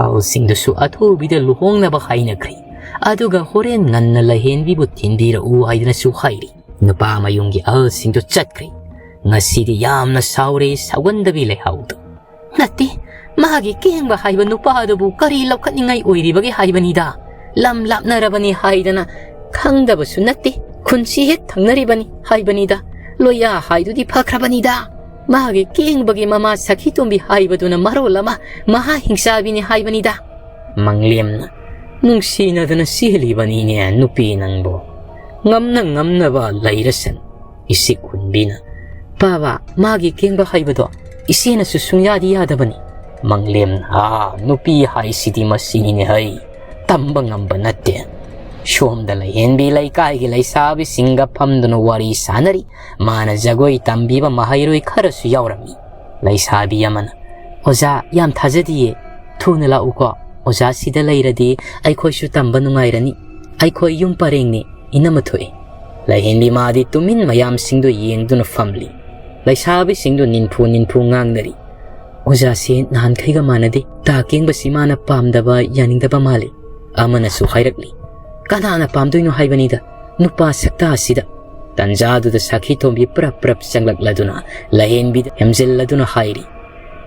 ꯑꯍꯜꯁꯤꯡꯗꯨꯁꯨ ꯑꯊꯨꯕꯤꯗ ꯂꯨꯍꯣꯡꯅꯕ ꯍꯥꯏꯅꯈ꯭ꯔꯦ꯫ ꯑꯗꯨꯒ ꯍꯣꯔꯦꯟ ꯉꯟꯅ ꯂꯥꯏꯍꯦꯟꯕꯤꯕꯨ ꯊꯤꯟꯕꯤꯔꯛꯎ ꯍꯥꯏꯗꯅꯁꯨ ꯍꯥꯏꯔꯤ꯫ ꯅꯨꯄꯥ ꯃꯌꯨꯝꯒꯤ ꯑꯍꯜꯁꯤꯡꯗꯨ ꯆꯠꯈ꯭ꯔꯦ꯫ ꯉꯁꯤꯗꯤ ꯌꯥꯝꯅ ꯁꯥꯎꯔꯦ, ꯁꯥꯎꯒꯟꯗꯕꯤ ꯂꯩꯍꯥꯎꯗꯨ꯫ "ꯅꯠꯇꯦ, ꯃꯥꯒꯤ ꯀꯦꯡꯕ ꯍꯥꯏꯕ ꯅꯨꯄꯥ ꯑꯗꯨꯕꯨ ꯀꯔꯤ ꯂꯧꯈꯠꯅꯤꯡꯉꯥꯏ ꯑꯣꯏꯔꯤꯕꯒꯦ ꯍꯥꯏꯕꯅꯤꯗ꯫ ꯂꯝ ꯂꯥꯞꯅꯔꯕꯅꯤ ꯍꯥꯏꯗꯅ ꯈꯪꯗꯕꯁꯨ ꯅꯠꯇꯦ, ꯈꯨꯟꯁꯤ ꯍꯦꯛ ꯊꯪꯅꯔꯤꯕꯅꯤ ꯍꯥꯏꯕꯅꯤꯗ꯫ ꯂꯣꯏꯌꯥ ꯍꯥꯏꯗꯨꯗꯤ ꯐꯈ꯭ꯔꯕꯅꯤꯗ꯫ ꯃꯥꯒꯤ ꯀꯦꯡꯕꯒꯤ ꯃꯃꯥ ꯁꯈꯤꯇꯣꯝꯕꯤ ꯍꯥꯏꯕꯗꯨꯅ ꯃꯔꯣꯜ ꯑꯃ ꯃꯍꯥ ꯍꯤꯡꯁꯥꯕꯤꯅꯤ ꯍꯥꯏꯕꯅꯤꯗ꯫" ꯃꯪꯂꯦꯝꯅ, "ꯅꯨꯡꯁꯤꯅꯗꯅ ꯆꯦꯜꯂꯤꯕꯅꯤꯅꯦ ꯅꯨꯄꯤ ꯅꯪꯕꯨ꯫ ꯉꯝꯅ ꯉꯝꯅꯕ ꯂꯩꯔꯁꯅꯨ꯫" ꯏꯁꯤꯛ ꯍꯨꯟꯕꯤꯅ, "ꯄꯥꯕ, ꯃꯥꯒꯤ ꯀꯦꯡꯕ ꯍꯥꯏꯕꯗꯣ ꯏꯆꯦꯅꯁꯨ ꯁꯨꯡꯌꯥꯗꯤ ꯌꯥꯗꯕꯅꯤ꯫" ꯃꯪꯂꯦꯝꯅ, "ꯑꯥ, ꯅꯨꯄꯤ ꯍꯥꯏꯁꯤꯗꯤ ꯃꯁꯤꯅꯤꯅꯦ ꯍꯩ, ꯇꯝꯕ ꯉꯝꯕ ꯅꯠꯇꯦ꯫" ꯁꯣꯝꯗ ꯂꯩꯍꯦꯟꯕꯤ ꯂꯩꯀꯥꯏꯒꯤ ꯂꯩꯁꯥꯕꯤꯁꯤꯡꯒ ꯐꯝꯗꯨꯅ ꯋꯥꯔꯤ ꯁꯥꯟꯅꯔꯤ꯫ ꯃꯥꯅ ꯖꯒꯣꯏ ꯇꯝꯕꯤꯕ ꯃꯍꯩꯔꯣꯏ ꯈꯔꯁꯨ ꯌꯥꯎꯔꯝꯃꯤ꯫ ꯂꯩꯁꯥꯕꯤ ꯑꯃꯅ, "ꯑꯣꯖꯥ, ꯌꯥꯝ ꯊꯥꯖꯗꯤꯌꯦ꯫ ꯊꯨꯅ ꯂꯥꯛꯎꯀꯣ꯫ ꯑꯣꯖꯥ ꯁꯤꯗ ꯂꯩꯔꯗꯤ ꯑꯩꯈꯣꯏꯁꯨ ꯇꯝꯕ ꯅꯨꯡꯉꯥꯏꯔꯅꯤ꯫ ꯑꯩꯈꯣꯏ ꯌꯨꯝ ꯄꯔꯦꯡꯅꯤ, ꯏꯅꯝꯃ ꯊꯣꯛꯏ꯫" ꯂꯩꯍꯦꯟꯕꯤ ꯃꯥꯗꯤ ꯇꯨꯃꯤꯟ ꯃꯌꯥꯝꯁꯤꯡꯗꯨ ꯌꯦꯡꯗꯨꯅ ꯐꯝꯂꯤ꯫ ꯂꯩꯁꯥꯕꯤꯁꯤꯡꯗꯨ ꯅꯤꯟꯐꯨ ꯅꯤꯟꯐꯨ ꯉꯥꯡꯅꯔꯤ꯫ "ꯑꯣꯖꯥꯁꯦ ꯅꯍꯥꯟꯈꯩꯒ ꯃꯥꯟꯅꯗꯦ꯫ ꯇꯥ ꯀꯦꯡꯕꯁꯤ ꯃꯥꯅ ꯄꯥꯝꯗꯕ, ꯌꯥꯅꯤꯡꯗꯕ ꯃꯥꯜꯂꯤ꯫" ꯑꯃꯅꯁꯨ ꯍꯥꯏꯔꯛꯂꯤ, "ꯀꯅꯥꯅ ꯄꯥꯝꯗꯣꯏꯅꯣ ꯍꯥꯏꯕꯅꯤꯗ, ꯅꯨꯄꯥ ꯁꯛꯇꯥ ꯑꯁꯤꯗ?" ꯇꯟꯖꯥꯗꯨꯗ ꯁꯈꯤꯇꯣꯝꯕꯤ ꯄ꯭ꯔꯞ ꯄ꯭ꯔꯞ ꯆꯪꯂꯛꯂꯗꯨꯅ ꯂꯩꯍꯦꯟꯕꯤꯗ ꯍꯦꯝꯖꯤꯜꯂꯗꯨꯅ ꯍꯥꯏꯔꯤ,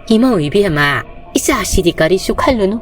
"ꯏꯃꯧ ꯏꯕꯦꯝꯃ, ꯏꯆꯥꯁꯤꯗꯤ ꯀꯔꯤꯁꯨ ꯈꯜꯂꯨꯅꯨ,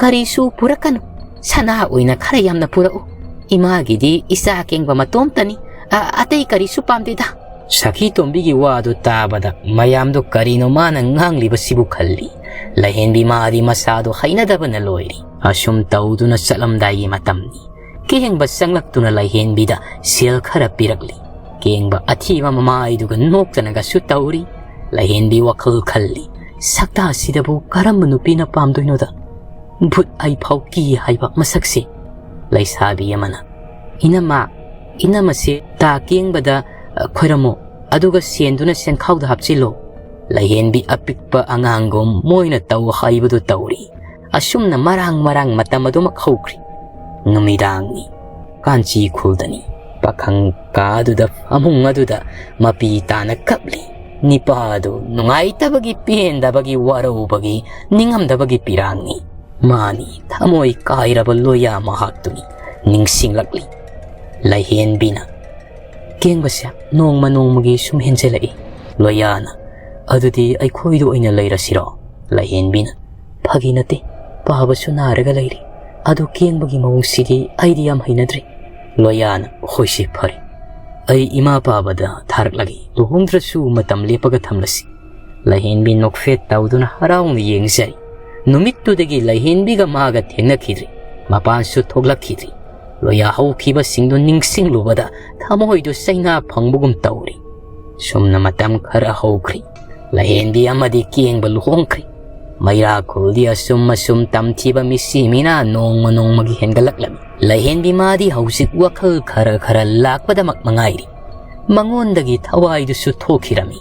ꯀꯔꯤꯁꯨ ꯄꯨꯔꯛꯀꯅꯨ꯫ ꯁꯅꯥ ꯑꯣꯏꯅ ꯈꯔ ꯌꯥꯝꯅ ꯄꯨꯔꯛꯎ꯫ ꯏꯃꯥꯒꯤꯗꯤ ꯏꯆꯥ ꯀꯦꯡꯕ ꯃꯇꯣꯝꯇꯅꯤ, ꯑ-, ꯑꯇꯩ ꯀꯔꯤꯁꯨ ꯄꯥꯝꯗꯦꯗ꯫" ꯁꯈꯤꯇꯣꯝꯕꯤꯒꯤ ꯋꯥꯗꯨ ꯇꯥꯕꯗ ꯃꯌꯥꯝꯗꯨ ꯀꯔꯤꯅꯣ ꯃꯥꯅ ꯉꯥꯡꯂꯤꯕꯁꯤꯕꯨ ꯈꯜꯂꯤ꯫ ꯂꯩꯍꯦꯟꯕꯤ ꯃꯥꯗꯤ ꯃꯁꯥꯗꯨ ꯍꯩꯅꯗꯕꯅ ꯂꯣꯏꯔꯤ꯫ ꯑꯁꯨꯝ ꯇꯧꯗꯨꯅ ꯆꯠꯂꯝꯗꯥꯏꯒꯤ ꯃꯇꯝꯅꯤ꯫ ꯀꯦꯡꯕ ꯆꯪꯂꯛꯇꯨꯅ ꯂꯩꯍꯦꯟꯕꯤꯗ ꯁꯦꯜ ꯈꯔ ꯄꯤꯔꯛꯂꯤ꯫ ꯀꯦꯡꯕ ꯑꯊꯤꯕ ꯃꯃꯥꯏꯗꯨꯒ ꯅꯣꯛꯇꯅꯒꯁꯨ ꯇꯧꯔꯤ꯫ ꯂꯩꯍꯦꯟꯕꯤ ꯋꯥꯈꯜ ꯈꯜꯂꯤ, "ꯁꯛꯇꯥꯁꯤꯗꯕꯨ ꯀꯔꯝꯕ ꯅꯨꯄꯤꯅ ꯄꯥꯝꯗꯣꯏꯅꯣꯗ? ꯚꯨꯠ ꯑꯩ ꯐꯥꯎ ꯀꯤ ꯍꯥꯏꯕ ꯃꯁꯛꯁꯦ꯫" ꯂꯩꯁꯥꯕꯤ ꯑꯃꯅ, "ꯏꯅꯝꯃ, ꯏꯅꯝꯃꯁꯦ ꯇꯥ ꯀꯦꯡꯕꯗ, ꯑ, ꯈꯣꯏꯔꯝꯃꯣ, ꯑꯗꯨꯒ ꯁꯦꯟꯗꯨꯅ ꯁꯦꯟꯈꯥꯎꯗ ꯍꯥꯞꯆꯤꯜꯂꯣ꯫" ꯂꯩꯍꯦꯟꯕꯤ ꯑꯄꯤꯛꯄ ꯑꯉꯥꯡꯒꯨꯝ ꯃꯣꯏꯅ ꯇꯧ ꯍꯥꯏꯕꯗꯨ ꯇꯧꯔꯤ꯫ ꯑꯁꯨꯝꯅ ꯃꯔꯥꯡ ꯃꯔꯥꯡ ꯃꯇꯝ ꯑꯗꯨꯃꯛ ꯍꯧꯈ꯭ꯔꯤ꯫ ꯅꯨꯃꯤꯗꯥꯡꯅꯤ꯫ ꯀꯥꯟꯆꯤ ꯈꯨꯜꯗꯅꯤ꯫ ꯄꯥꯈꯪ ꯀꯥꯗꯨꯗ ꯐꯃꯨꯡ ꯑꯗꯨꯗ ꯃꯄꯤ ꯇꯥꯅ ꯀꯞꯂꯤ꯫ ꯅꯤꯄꯥꯗꯨ ꯅꯨꯡꯉꯥꯏꯇꯕꯒꯤ, ꯄꯦꯟꯗꯕꯒꯤ, ꯋꯥꯔꯧꯕꯒꯤ, ꯅꯤꯡꯉꯝꯗꯕꯒꯤ ꯄꯤꯔꯥꯡꯅꯤ꯫ ꯃꯥꯅꯤ ꯊꯃꯣꯏ ꯀꯥꯏꯔꯕ ꯂꯣꯌꯥ ꯃꯍꯥꯛꯇꯨꯅꯤ꯫ ꯅꯤꯡꯁꯤꯡꯂꯛꯂꯤ꯫ ꯂꯩꯍꯦꯟꯕꯤꯅ, ꯀꯦꯡꯕꯁꯦ ꯅꯣꯡꯃ ꯅꯣꯡꯃꯒꯤ ꯁꯨꯝ ꯍꯦꯟꯖꯜꯂꯛꯏ꯫ ꯂꯣꯌꯥꯅ, "ꯑꯗꯨꯗꯤ ꯑꯩꯈꯣꯏꯗ ꯑꯣꯏꯅ ꯂꯩꯔꯁꯤꯔꯣ?" ꯂꯥꯏꯍꯦꯟꯕꯤꯅ, "ꯐꯥꯒꯤ ꯅꯠꯇꯦ, ꯄꯥꯕꯁꯨ ꯅꯥꯔꯒ ꯂꯩꯔꯤ, ꯑꯗꯨ ꯀꯦꯡꯕꯒꯤ ꯃꯑꯣꯡꯁꯤꯗꯤ ꯑꯩꯗꯤ ꯌꯥꯝ ꯍꯩꯅꯗ꯭ꯔꯦ꯫" ꯂꯣꯌꯥꯅ, "ꯍꯣꯏꯁꯦ, ꯐꯔꯦ, ꯑꯩ ꯏꯃꯥ ꯄꯥꯕꯗ ꯊꯥꯔꯛꯂꯒꯦ, ꯂꯨꯍꯣꯡꯗ꯭ꯔꯁꯨ ꯃꯇꯝ ꯂꯦꯞꯄꯒ ꯊꯝꯂꯁꯤ꯫" ꯂꯥꯏꯍꯦꯟꯕꯤ ꯅꯣꯛꯐꯦꯠ ꯇꯧꯗꯨꯅ ꯍꯔꯥꯎꯅ ꯌꯦꯡꯖꯔꯤ꯫ ꯅꯨꯃꯤꯠꯇꯨꯗꯒꯤ ꯂꯥꯏꯍꯦꯟꯕꯤꯒ ꯃꯥꯒ ꯊꯦꯡꯅꯈꯤꯗ꯭ꯔꯤ, ꯃꯄꯥꯟꯁꯨ ꯊꯣꯛꯂꯛꯈꯤꯗ꯭ꯔꯤ꯫ ꯂꯣꯌꯥ ꯍꯧꯈꯤꯕꯁꯤꯡꯗꯨ ꯅꯤꯡꯁꯤꯡꯂꯨꯕꯗ ꯊꯃꯣꯏꯗꯨ ꯆꯩꯅꯥ ꯐꯪꯕꯒꯨꯝ ꯇꯧꯔꯤ꯫ ꯁꯨꯝꯅ ꯃꯇꯝ ꯈꯔ ꯍꯧꯈ꯭ꯔꯤ꯫ ꯂꯥꯏꯍꯦꯟꯕꯤ ꯑꯃꯗꯤ ꯀꯦꯡꯕ ꯂꯨꯍꯣꯡꯈ꯭ꯔꯤ꯫ ꯃꯩꯔꯥꯈꯣꯜꯗꯤ ꯑꯁꯨꯝ ꯑꯁꯨꯝ ꯇꯝꯊꯤꯕ ꯃꯤꯁꯤ ꯃꯤꯅ ꯅꯣꯡꯃ ꯅꯣꯡꯃꯒꯤ ꯍꯦꯟꯒꯠꯂꯛꯂꯝꯃꯤ꯫ ꯂꯥꯏꯍꯦꯟꯕꯤ ꯃꯥꯗꯤ ꯍꯧꯖꯤꯛ ꯋꯥꯈꯜ ꯈꯔ ꯈꯔ ꯂꯥꯛꯄꯗꯃꯛ ꯃꯉꯥꯏꯔꯤ꯫ ꯃꯉꯣꯟꯗꯒꯤ ꯊꯋꯥꯏꯗꯨꯁꯨ ꯊꯣꯛꯈꯤꯔꯝꯃꯤ꯫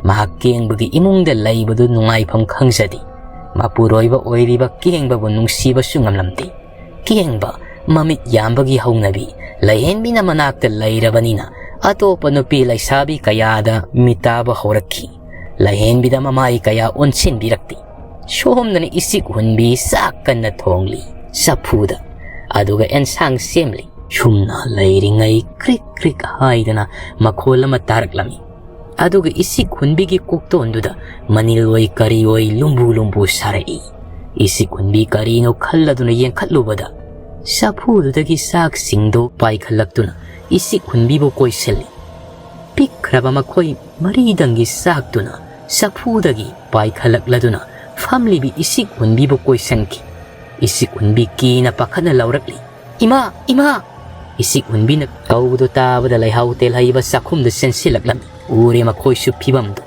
ꯃꯍꯥꯛ ꯀꯦꯡꯕꯒꯤ ꯏꯃꯨꯡꯗ ꯂꯩꯕꯗꯨ ꯅꯨꯡꯉꯥꯏꯐꯝ ꯈꯪꯖꯗꯦ꯫ ꯃꯄꯨꯔꯣꯏꯕ ꯑꯣꯏꯔꯤꯕ ꯀꯦꯡꯕꯕꯨ ꯅꯨꯡꯁꯤꯕꯁꯨ ꯉꯝꯂꯝꯗꯦ꯫ ꯀꯦꯡꯕ ꯃꯃꯤꯠ ꯌꯥꯝꯕꯒꯤ ꯍꯧꯅꯕꯤ ꯂꯥꯏꯍꯦꯟꯕꯤꯅ ꯃꯅꯥꯛꯇ ꯂꯩꯔꯕꯅꯤꯅ ꯑꯇꯣꯞꯄ ꯅꯨꯄꯤ ꯂꯩꯁꯥꯕꯤ ꯀꯌꯥꯗ ꯃꯤꯇꯥꯕ ꯍꯧꯔꯛꯈꯤ꯫ ꯂꯥꯏꯍꯦꯟꯕꯤꯗ ꯃꯃꯥꯏ ꯀꯌꯥ ꯑꯣꯟꯁꯤꯟꯕꯤꯔꯛꯇꯦ꯫ ꯁꯣꯝꯗꯅ ꯏꯁꯤꯛ ꯍꯨꯟꯕꯤ ꯆꯥꯛ ꯀꯟꯅ ꯊꯣꯡꯂꯤ꯫ ꯆꯐꯨꯗ ꯑꯗꯨꯒ ꯑꯦꯟꯁꯥꯡ ꯁꯦꯝꯂꯤ꯫ ꯁꯨꯝꯅ ꯂꯩꯔꯤꯉꯩ ꯀ꯭ꯔꯤꯛ ꯀ꯭ꯔꯤꯛ ꯍꯥꯏꯗꯅ ꯃꯈꯣꯜ ꯑꯃ ꯇꯥꯔꯛꯂꯝꯃꯤ꯫ ꯑꯗꯨꯒ ꯏꯁꯤꯛ ꯍꯨꯟꯕꯤꯒꯤ ꯀꯣꯛꯇꯣꯟꯗꯨꯗ ꯃꯅꯤꯜ ꯑꯣꯏ ꯀꯔꯤ ꯑꯣꯏ ꯂꯨꯝꯕꯨ ꯂꯨꯝꯕꯨ ꯁꯥꯔꯛꯏ꯫ ꯏꯁꯤꯛ ꯍꯨꯟꯕꯤ ꯀꯔꯤꯅꯣ ꯈꯜꯂꯗꯨꯅ ꯌꯦꯡꯈꯠꯂꯨꯕꯗ ꯆꯐꯨꯗꯨꯗꯒꯤ ꯆꯥꯛꯁꯤꯡꯗꯣ ꯄꯥꯏꯈꯠꯂꯛꯇꯨꯅ ꯏꯁꯤꯛ ꯍꯨꯟꯕꯤꯕꯨ ꯀꯣꯏꯁꯤꯜꯂꯤ꯫ ꯄꯤꯛꯈ꯭ꯔꯕ ꯃꯈꯣꯏ ꯃꯔꯤꯗꯪꯒꯤ ꯆꯥꯛꯇꯨꯅ ꯆꯐꯨꯗꯒꯤ ꯄꯥꯏꯈꯠꯂꯛꯂꯗꯨꯅ ꯐꯝꯂꯤꯕꯤ ꯏꯁꯤꯛ ꯍꯨꯟꯕꯤꯕꯨ ꯀꯣꯏꯁꯟꯈꯤ꯫ ꯏꯁꯤꯛ ꯍꯨꯟꯕꯤ ꯀꯤꯅ ꯄꯥꯈꯠꯅ ꯂꯥꯎꯔꯛꯂꯤ, "ꯏꯃꯥ! ꯏꯃꯥ!" ꯏꯁꯤꯛ ꯍꯨꯟꯕꯤꯅ ꯀꯧꯕꯗꯨ ꯇꯥꯕꯗ ꯂꯩꯍꯥꯎ ꯇꯦꯜꯍꯩꯕ ꯆꯥꯛꯈꯨꯝꯗ ꯆꯦꯟꯁꯤꯜꯂꯛꯂꯝꯃꯤ꯫ ꯎꯔꯦ ꯃꯈꯣꯏꯁꯨ ꯐꯤꯕꯝꯗꯨ꯫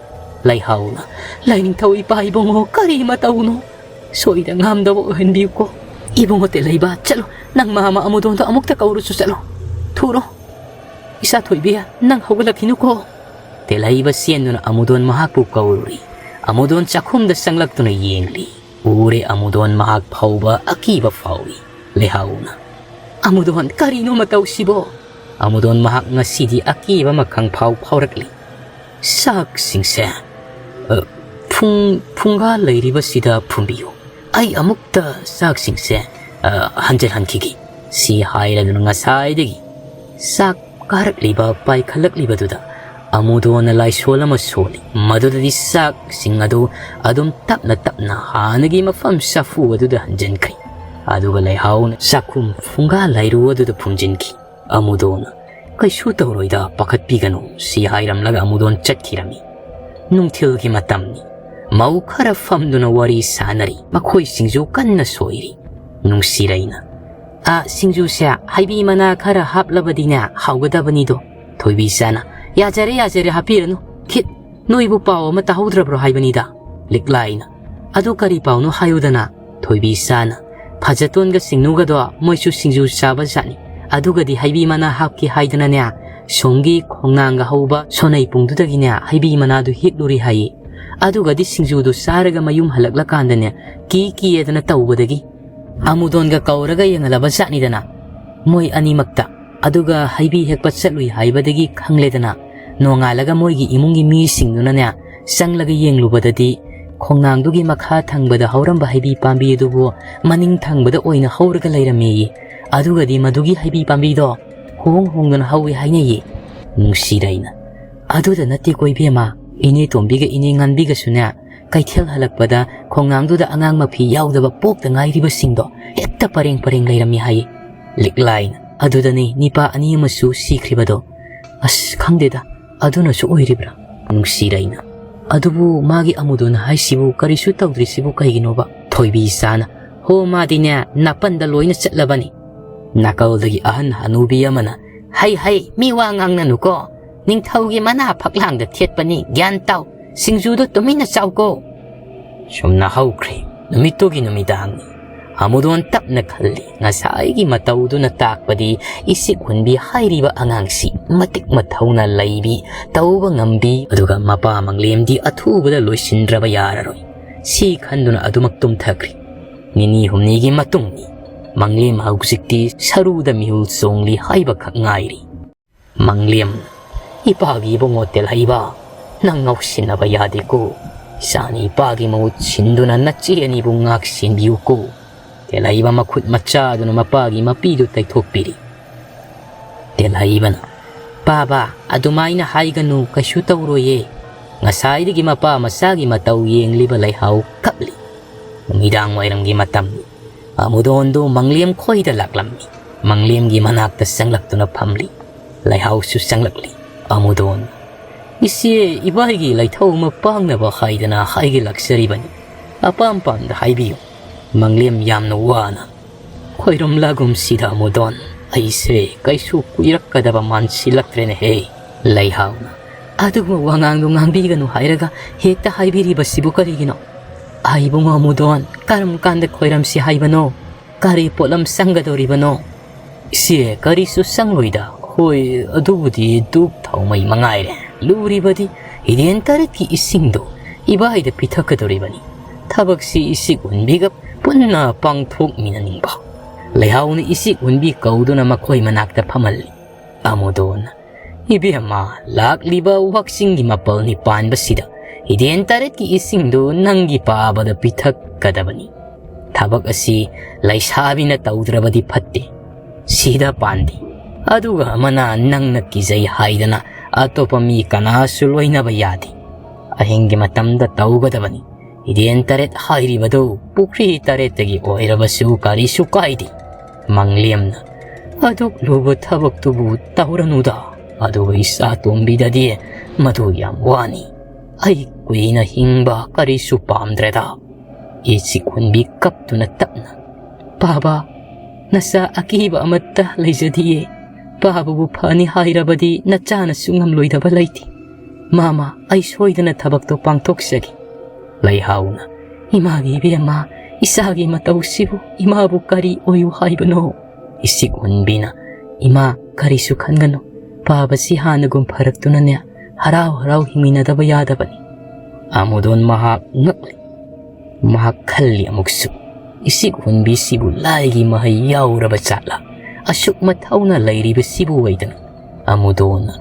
ꯂꯩꯍꯥꯎꯅ, "ꯂꯥꯏꯅꯤꯡꯊꯧ ꯏꯄꯥ ꯏꯕꯨꯡꯉꯣ, ꯀꯔꯤ ꯃꯇꯧꯅꯣ? ꯁꯣꯏꯗ ꯉꯥꯝꯗꯕ ꯑꯣꯏꯍꯟꯕꯤꯌꯨꯀꯣ꯫ ꯏꯕꯨꯡꯉꯣ ꯇꯦꯜꯍꯩꯕ, ꯆꯠꯂꯣ, ꯅꯪ ꯃꯥꯃ ꯑꯃꯨꯗꯣꯟꯗꯣ ꯑꯃꯨꯛꯇ ꯀꯧꯔꯨꯆꯣ ꯆꯠꯂꯣ꯫ ꯊꯨꯔꯣ꯫ ꯏꯆꯥ ꯊꯣꯏꯕꯤ, ꯅꯪ ꯍꯧꯒꯠꯂꯛꯈꯤꯅꯨꯀꯣ꯫" ꯇꯦꯜꯍꯩꯕ ꯆꯦꯟꯗꯨꯅ ꯑꯃꯨꯗꯣꯟ ꯃꯍꯥꯛꯄꯨ ꯀꯧꯔꯨꯔꯤ꯫ ꯑꯃꯨꯗꯣꯟ ꯆꯥꯛꯈꯨꯝꯗ ꯆꯪꯂꯛꯇꯨꯅ ꯌꯦꯡꯂꯤ꯫ ꯎꯔꯦ ꯑꯃꯨꯗꯣꯟ ꯃꯍꯥꯛ ꯐꯥꯎꯕ ꯑꯀꯤꯕ ꯐꯥꯎꯏ꯫ ꯂꯩꯍꯥꯎꯅ, "ꯑꯃꯨꯗꯣꯟ, ꯀꯔꯤꯅꯣ ꯃꯇꯧꯁꯤꯕꯣ?" ꯑꯃꯨꯗꯣꯟ ꯃꯍꯥꯛ ꯉꯁꯤꯗꯤ ꯑꯀꯤꯕ ꯑꯃ ꯈꯪꯐꯥꯎ ꯐꯥꯎꯔꯛꯂꯤ꯫ "ꯆꯥꯛꯁꯤꯡꯁꯦ, ꯑ, ꯐꯨꯡ-, ꯐꯨꯡꯒꯥ ꯂꯩꯔꯤꯕꯁꯤꯗ ꯐꯨꯝꯕꯤꯌꯨ꯫ ꯑꯩ ꯑꯃꯨꯛꯇ ꯆꯥꯛꯁꯤꯡꯁꯦ, ꯑ, ꯍꯟꯖꯤꯜꯍꯟꯈꯤꯒꯦ꯫" ꯁꯤ ꯍꯥꯏꯔꯗꯨꯅ ꯉꯁꯥꯏꯗꯒꯤ ꯆꯥꯛ ꯀꯥꯔꯛꯂꯤꯕ ꯄꯥꯏꯈꯠꯂꯛꯂꯤꯕꯗꯨꯗ ꯑꯃꯨꯗꯣꯟꯅ ꯂꯥꯏꯁꯣꯜ ꯑꯃ ꯁꯣꯜꯂꯤ꯫ ꯃꯗꯨꯗꯗꯤ ꯆꯥꯛꯁꯤꯡ ꯑꯗꯨ ꯑꯗꯨꯝ ꯇꯞꯅ ꯇꯞꯅ ꯍꯥꯟꯅꯒꯤ ꯃꯐꯝ ꯆꯐꯨ ꯑꯗꯨꯗ ꯍꯟꯖꯤꯟꯈ꯭ꯔꯤ꯫ ꯑꯗꯨꯒ ꯂꯩꯍꯥꯎꯅ ꯆꯥꯛꯈꯨꯝ ꯐꯨꯡꯒꯥ ꯂꯥꯏꯔꯨ ꯑꯗꯨꯗ ꯐꯨꯝꯖꯤꯟꯈꯤ꯫ ꯑꯃꯨꯗꯣꯟꯅ, "ꯀꯩꯁꯨ ꯇꯧꯔꯣꯏꯗ, ꯄꯥꯈꯠꯄꯤꯒꯅꯨ," ꯁꯤ ꯍꯥꯏꯔꯝꯂꯒ ꯑꯃꯨꯗꯣꯟ ꯆꯠꯈꯤꯔꯝꯃꯤ꯫ ꯅꯨꯡꯊꯤꯜꯒꯤ ꯃꯇꯝꯅꯤ꯫ ꯃꯧ ꯈꯔ ꯐꯝꯗꯨꯅ ꯋꯥꯔꯤ ꯁꯥꯟꯅꯔꯤ꯫ ꯃꯈꯣꯏ ꯁꯤꯡꯖꯨ ꯀꯟꯅ ꯁꯣꯏꯔꯤ꯫ ꯅꯨꯡꯁꯤꯔꯩꯅ, "ꯑ, ꯁꯤꯡꯖꯨꯁꯦ ꯍꯩꯕꯤ ꯃꯅꯥ ꯈꯔ ꯍꯥꯞꯂꯕꯗꯤꯅꯦ ꯍꯥꯎꯒꯗꯕꯅꯤꯗꯣ?" ꯊꯣꯏꯕꯤꯆꯥꯅ, "ꯌꯥꯖꯔꯦ, ꯌꯥꯖꯔꯦ, ꯍꯥꯞꯄꯤꯔꯅꯨ꯫ ꯈꯤꯠ, ꯅꯣꯏꯕꯨ ꯄꯥꯎ ꯑꯃ ꯇꯥꯍꯧꯗ꯭ꯔꯕ꯭ꯔꯣ?" ꯍꯥꯏꯕꯅꯤꯗ꯫ ꯂꯤꯛꯂꯥꯏꯅ, "ꯑꯗꯨ ꯀꯔꯤ ꯄꯥꯎꯅꯣ ꯍꯥꯏꯌꯨꯗꯅ?" ꯊꯣꯏꯕꯤꯆꯥꯅ, "ꯐꯖꯇꯣꯟꯒ ꯁꯤꯡꯅꯨꯒꯗꯣ ꯃꯣꯏꯁꯨ ꯁꯤꯡꯖꯨ ꯆꯥꯕ ꯖꯥꯠꯅꯤ꯫ ꯑꯗꯨꯒꯗꯤ ꯍꯩꯕꯤ ꯃꯅꯥ ꯍꯥꯞꯀꯦ ꯍꯥꯏꯗꯅꯅꯦ, ꯁꯣꯝꯒꯤ ꯈꯣꯡꯅꯥꯡꯒ ꯍꯧꯕ ꯁꯣꯅꯩ ꯄꯨꯡꯗꯨꯗꯒꯤꯅꯦ ꯍꯩꯕꯤ ꯃꯅꯥꯗꯨ ꯍꯦꯛꯂꯨꯔꯤ ꯍꯥꯏꯌꯦ꯫ ꯑꯗꯨꯒꯗꯤ ꯁꯤꯡꯖꯨꯗꯨ ꯆꯥꯔꯒ ꯃꯌꯨꯝ ꯍꯜꯂꯛꯂꯀꯥꯟꯗꯅꯦ, ꯀꯤ ꯀꯤꯌꯦꯗꯅ ꯇꯧꯕꯗꯒꯤ ꯑꯃꯨꯗꯣꯟꯒ ꯀꯧꯔꯒ ꯌꯦꯡꯍꯜꯂꯕ ꯖꯥꯠꯅꯤꯗꯅ ꯃꯣꯏ ꯑꯅꯤꯃꯛꯇ꯫ ꯑꯗꯨꯒ ꯍꯩꯕꯤ ꯍꯦꯛꯄ ꯆꯠꯂꯨꯏ ꯍꯥꯏꯕꯗꯒꯤ ꯈꯪꯂꯦꯗꯅ, ꯅꯣꯡꯉꯥꯜꯂꯒ ꯃꯣꯏꯒꯤ ꯏꯃꯨꯡꯒꯤ ꯃꯤꯁꯤꯡꯗꯨꯅꯅꯦ ꯆꯪꯂꯒ ꯌꯦꯡꯂꯨꯕꯗꯗꯤ, ꯈꯣꯡꯅꯥꯡꯗꯨꯒꯤ ꯃꯈꯥ ꯊꯪꯕꯗ ꯍꯧꯔꯝꯕ ꯍꯩꯕꯤ ꯄꯥꯝꯕꯤ ꯑꯗꯨꯕꯨ ꯃꯅꯤꯡ ꯊꯪꯕꯗ ꯑꯣꯏꯅ ꯍꯧꯔꯒ ꯂꯩꯔꯝꯃꯦꯌꯦ꯫ ꯑꯗꯨꯒꯗꯤ ꯃꯗꯨꯒꯤ ꯍꯩꯕꯤ ꯄꯥꯝꯕꯤꯗꯣ ꯍꯣꯡ ꯍꯣꯡꯗꯨꯅ ꯍꯧꯏ ꯍꯥꯏꯅꯩꯌꯦ꯫" ꯅꯨꯡꯁꯤꯔꯩꯅ, "ꯑꯗꯨꯗ ꯅꯠꯇꯦꯀꯣ ꯏꯕꯦꯝꯃ, ꯏꯅꯦ ꯇꯣꯝꯕꯤꯒ ꯏꯅꯦ ꯉꯥꯟꯕꯤꯒꯁꯨꯅꯦ, ꯀꯩꯊꯦꯜ ꯍꯜꯂꯛꯄꯗ ꯈꯣꯡꯅꯥꯡꯗꯨꯗ ꯑꯉꯥꯡ ꯃꯐꯤ ꯌꯥꯎꯗꯕ ꯄꯣꯛꯇ ꯉꯥꯏꯔꯤꯕꯁꯤꯡꯗꯣ ꯍꯦꯛꯇ ꯄꯔꯦꯡ ꯄꯔꯦꯡ ꯂꯩꯔꯝꯃꯤ ꯍꯥꯏꯌꯦ꯫" ꯂꯤꯛꯂꯥꯏꯅ, "ꯑꯗꯨꯗꯅꯤ ꯅꯤꯄꯥ ꯑꯅꯤ ꯑꯃꯁꯨ ꯁꯤꯈ꯭ꯔꯤꯕꯗꯣ꯫" "ꯑꯁ, ꯈꯪꯗꯦꯗ, ꯑꯗꯨꯅꯁꯨ ꯑꯣꯏꯔꯤꯕ꯭ꯔꯥ?" ꯅꯨꯡꯁꯤꯔꯩꯅ, "ꯑꯗꯨꯕꯨ ꯃꯥꯒꯤ ꯑꯃꯨꯗꯣꯟ ꯍꯥꯏꯁꯤꯕꯨ ꯀꯔꯤꯁꯨ ꯇꯧꯗ꯭ꯔꯤꯁꯤꯕꯨ ꯀꯩꯒꯤꯅꯣꯕ?" ꯊꯣꯏꯕꯤꯆꯥꯅ, "ꯍꯣ, ꯃꯥꯗꯤꯅꯦ ꯅꯥꯄꯟꯗ ꯂꯣꯏꯅ ꯆꯠꯂꯕꯅꯤ꯫" ꯅꯥꯀꯜꯗꯒꯤ ꯑꯍꯟ ꯍꯅꯨꯕꯤ ꯑꯃꯅ, "ꯍꯩ, ꯍꯩ, ꯃꯤ ꯋꯥ ꯉꯥꯡꯅꯅꯨꯀꯣ꯫ ꯅꯤꯡꯊꯧꯒꯤ ꯃꯅꯥ ꯐꯛꯂꯥꯡꯗ ꯊꯦꯠꯄꯅꯤ, ꯒ꯭ꯌꯥꯟ ꯇꯥꯎ꯫ ꯁꯤꯡꯖꯨꯗꯣ ꯇꯨꯃꯤꯟꯅ ꯆꯥꯎꯀꯣ꯫" ꯆꯨꯝꯅ ꯍꯧꯈ꯭ꯔꯦ꯫ ꯅꯨꯃꯤꯠꯇꯨꯒꯤ ꯅꯨꯃꯤꯗꯥꯡꯅꯤ꯫ ꯑꯃꯨꯗꯣꯟ ꯇꯞꯅ ꯈꯜꯂꯤ, ꯉꯁꯥꯏꯒꯤ ꯃꯇꯧꯗꯨꯅ ꯇꯥꯛꯄꯗꯤ ꯏꯁꯤꯛ ꯍꯨꯟꯕꯤ ꯍꯥꯏꯔꯤꯕ ꯑꯉꯥꯡꯁꯤ ꯃꯇꯤꯛ ꯃꯊꯧꯅ ꯂꯩꯕꯤ, ꯇꯧꯕ ꯉꯝꯕꯤ, ꯑꯗꯨꯒ ꯃꯄꯥ ꯃꯪꯂꯦꯝꯗꯤ ꯑꯊꯨꯕꯗ ꯂꯣꯏꯁꯤꯟꯗ꯭ꯔꯕ ꯌꯥꯔꯔꯣꯏ꯫ ꯁꯤ ꯈꯟꯗꯨꯅ ꯑꯗꯨꯃꯛ ꯇꯨꯝꯊꯈ꯭ꯔꯤ꯫ ꯅꯤꯅꯤ ꯍꯨꯝꯅꯤꯒꯤ ꯃꯇꯨꯡꯅꯤ꯫ ꯃꯪꯂꯦꯝ ꯍꯧꯖꯤꯛꯇꯤ ꯁꯔꯨꯗ ꯃꯤꯍꯨꯜ ꯆꯣꯡꯂꯤ ꯍꯥꯏꯕꯈꯛ ꯉꯥꯏꯔꯤ꯫ ꯃꯪꯂꯦꯝ, "ꯏꯄꯥꯒꯤ ꯏꯕꯨꯡꯉꯣ ꯇꯦꯜꯍꯩꯕ, ꯅꯪ ꯉꯥꯎꯁꯤꯟꯅꯕ ꯌꯥꯗꯦꯀꯣ꯫ ꯏꯆꯥꯅꯤ ꯏꯄꯥꯒꯤ ꯃꯍꯨꯠ ꯁꯤꯟꯗꯨꯅ ꯅꯆꯦ ꯑꯅꯤꯕꯨ ꯉꯥꯛ ꯁꯦꯟꯕꯤꯌꯨꯀꯣ꯫" ꯇꯦꯜꯍꯩꯕ ꯃꯈꯨꯠ ꯃꯆꯥꯗꯨꯅ ꯃꯄꯥꯒꯤ ꯃꯄꯤꯗꯨ ꯇꯩꯊꯣꯛꯄꯤꯔꯤ꯫ ꯇꯦꯜꯍꯩꯕꯅ, "ꯄꯥꯕ, ꯑꯗꯨꯃꯥꯏꯅ ꯍꯥꯏꯒꯅꯨ, ꯀꯩꯁꯨ ꯇꯧꯔꯣꯏꯌꯦ꯫ ꯉꯁꯥꯏꯗꯒꯤ ꯃꯄꯥ ꯃꯆꯥꯒꯤ ꯃꯇꯧ ꯌꯦꯡꯂꯤꯕ ꯂꯩꯍꯥꯎ ꯀꯞꯂꯤ꯫ ꯅꯨꯃꯤꯗꯥꯡ ꯋꯥꯏꯔꯝꯒꯤ ꯃꯇꯝꯅꯤ꯫ ꯑꯃꯨꯗꯣꯟꯗꯨ ꯃꯪꯂꯦꯝ ꯈꯣꯏꯗ ꯂꯥꯛꯂꯝꯃꯤ꯫ ꯃꯪꯂꯦꯝꯒꯤ ꯃꯅꯥꯛꯇ ꯆꯪꯂꯛꯇꯨꯅ ꯐꯝꯂꯤ꯫ ꯂꯩꯍꯥꯎꯁꯨ ꯆꯪꯂꯛꯂꯤ꯫ ꯑꯃꯨꯗꯣꯟ, "ꯏꯆꯦ, ꯏꯕꯥꯏꯒꯤ ꯂꯩꯊꯧ ꯑꯃ ꯄꯥꯡꯅꯕ ꯍꯥꯏꯗꯅ ꯍꯥꯏꯒꯦ ꯂꯥꯛꯆꯔꯤꯕꯅꯤ꯫ ꯑꯄꯥꯝ ꯄꯥꯝꯗ ꯍꯥꯏꯕꯤꯌꯨ꯫" ꯃꯪꯂꯦꯝ ꯌꯥꯝꯅ ꯋꯥꯅ, "ꯈꯣꯏꯔꯝꯂꯥꯒꯨꯝꯁꯤꯗ ꯑꯃꯨꯗꯣꯟ, ꯑꯩꯁꯦ ꯀꯩꯁꯨ ꯀꯨꯏꯔꯛꯀꯗꯕ ꯃꯥꯟꯁꯤꯜꯂꯛꯇ꯭ꯔꯦꯅꯦꯍꯦ꯫" ꯂꯩꯍꯥꯎꯅ, "ꯑꯗꯨꯒꯨꯝꯕ ꯋꯥꯉꯥꯡꯗꯣ ꯉꯥꯡꯕꯤꯒꯅꯨ ꯍꯥꯏꯔꯒ ꯍꯦꯛꯇ ꯍꯥꯏꯕꯤꯔꯤꯕꯁꯤꯕꯨ ꯀꯔꯤꯒꯤꯅꯣ? ꯑꯩꯕꯨ ꯑꯃꯨꯗꯣꯟ, ꯀꯔꯝ ꯀꯥꯟꯗ ꯈꯣꯏꯔꯝꯁꯤ ꯍꯥꯏꯕꯅꯣ? ꯀꯔꯤ ꯄꯣꯠꯂꯝ ꯆꯪꯒꯗꯧꯔꯤꯕꯅꯣ?" "ꯏꯆꯦ, ꯀꯔꯤꯁꯨ ꯆꯪꯂꯣꯏꯗ꯫ ꯍꯣꯏ, ꯑꯗꯨꯕꯨꯗꯤ ꯙꯨꯞ ꯊꯥꯎꯃꯩ ꯃꯉꯥꯏꯔꯦ꯫ ꯂꯨꯔꯤꯕꯗꯤ ꯍꯤꯔꯦꯟ ꯇꯔꯦꯠꯀꯤ ꯏꯁꯤꯡꯗꯣ ꯏꯕꯥꯏꯗ ꯄꯤꯊꯛꯀꯗꯧꯔꯤꯕꯅꯤ꯫ ꯊꯕꯛꯁꯤ ꯏꯆꯤꯛ ꯎꯟꯕꯤꯒ ꯄꯨꯟꯅ ꯄꯥꯡꯊꯣꯛꯃꯤꯟꯅꯅꯤꯡꯕ꯫" ꯂꯩꯍꯥꯎꯅ ꯏꯆꯤꯛ ꯎꯟꯕꯤ ꯀꯧꯗꯨꯅ ꯃꯈꯣꯏ ꯃꯅꯥꯛꯇ ꯐꯝꯍꯜꯂꯤ꯫ ꯑꯃꯨꯗꯣꯟ, "ꯏꯕꯦꯝꯃ, ꯂꯥꯛꯂꯤꯕ ꯋꯥꯛꯆꯤꯡꯒꯤ ꯃꯥꯄꯜꯅꯤ ꯄꯥꯟꯕꯁꯤꯗ ꯍꯤꯔꯦꯟ ꯇꯔꯦꯠꯀꯤ ꯏꯁꯤꯡꯗꯨ ꯅꯪꯒꯤ ꯄꯥꯕꯗ ꯄꯤꯊꯛꯀꯗꯕꯅꯤ꯫ ꯊꯕꯛ ꯑꯁꯤ ꯂꯩꯁꯥꯕꯤꯅ ꯇꯧꯗ꯭ꯔꯕꯗꯤ ꯐꯠꯇꯦ꯫ ꯁꯤꯗ ꯄꯥꯟꯗꯦ꯫ ꯑꯗꯨꯒ ꯑꯃꯅ ꯅꯪꯅ ꯀꯤꯖꯩ ꯍꯥꯏꯗꯅ ꯑꯇꯣꯞꯄ ꯃꯤ ꯀꯅꯥꯁꯨ ꯂꯣꯏꯅꯕ ꯌꯥꯗꯦ꯫ ꯑꯍꯤꯡꯒꯤ ꯃꯇꯝꯗ ꯇꯧꯒꯗꯕꯅꯤ꯫ ꯍꯤꯔꯦꯟ ꯇꯔꯦꯠ ꯍꯥꯏꯔꯤꯕꯗꯨ ꯄꯨꯈ꯭ꯔꯤ ꯇꯔꯦꯠꯇꯒꯤ ꯑꯣꯏꯔꯕꯁꯨ ꯀꯔꯤꯁꯨ ꯀꯥꯏꯗꯦ꯫" ꯃꯪꯂꯦꯝꯅ, "ꯑꯗꯨꯛ ꯂꯨꯕ ꯊꯕꯛꯇꯨꯕꯨ ꯇꯧꯔꯅꯨꯗ꯫ ꯑꯗꯨꯒ ꯏꯆꯥ ꯇꯣꯝꯕꯤꯗꯗꯤ ꯃꯗꯨ ꯌꯥꯝ ꯋꯥꯅꯤ꯫ ꯑꯩ ꯀꯨꯏꯅ ꯍꯤꯡꯕ ꯀꯔꯤꯁꯨ ꯄꯥꯝꯗ꯭ꯔꯦꯗ꯫" ꯏꯆꯤꯛ ꯎꯟꯕꯤ ꯀꯞꯇꯨꯅ ꯇꯞꯅ, "ꯄꯥꯕ, ꯅꯆꯥ ꯑꯀꯤꯕ ꯑꯃꯠꯇ ꯂꯩꯖꯗꯤꯌꯦ꯫ ꯄꯥꯕꯕꯨ ꯐꯅꯤ ꯍꯥꯏꯔꯕꯗꯤ ꯅꯆꯥꯅꯁꯨ ꯉꯝꯂꯣꯏꯗꯕ ꯂꯩꯇꯦ꯫ ꯃꯥꯃ, ꯑꯩ ꯁꯣꯏꯗꯅ ꯊꯕꯛꯇꯣ ꯄꯥꯡꯊꯣꯛꯆꯒꯦ꯫" ꯂꯩꯍꯥꯎꯅ, "ꯏꯃꯥꯒꯤ ꯏꯕꯦꯝꯃ, ꯏꯆꯥꯒꯤ ꯃꯇꯧꯁꯤꯕꯨ ꯏꯃꯥꯕꯨ ꯀꯔꯤ ꯑꯣꯏꯌꯨ ꯍꯥꯏꯕꯅꯣ?" ꯏꯆꯤꯛ ꯎꯟꯕꯤꯅ, "ꯏꯃꯥ, ꯀꯔꯤꯁꯨ ꯈꯟꯒꯅꯨ꯫ ꯄꯥꯕꯁꯤ ꯍꯥꯟꯅꯒꯨꯝ ꯐꯔꯛꯇꯨꯅꯅꯦ, ꯍꯔꯥꯎ ꯍꯔꯥꯎ ꯍꯤꯡꯃꯤꯟꯅꯗꯕ ꯌꯥꯗꯕꯅꯤ꯫" ꯑꯃꯨꯗꯣꯟ ꯃꯍꯥꯛ ꯉꯛꯂꯤ꯫ ꯃꯍꯥꯛ ꯈꯜꯂꯤ ꯑꯃꯨꯛꯁꯨ, "ꯏꯆꯤꯛ ꯎꯟꯕꯤꯁꯤꯕꯨ ꯂꯥꯏꯒꯤ ꯃꯍꯩ ꯌꯥꯎꯔꯕ ꯖꯥꯠꯂꯥ? ꯑꯁꯨꯛ ꯃꯊꯧꯅ ꯂꯩꯔꯤꯕꯁꯤꯕꯨ ꯑꯣꯏꯗꯅ?" ꯑꯃꯨꯗꯣꯟꯅ,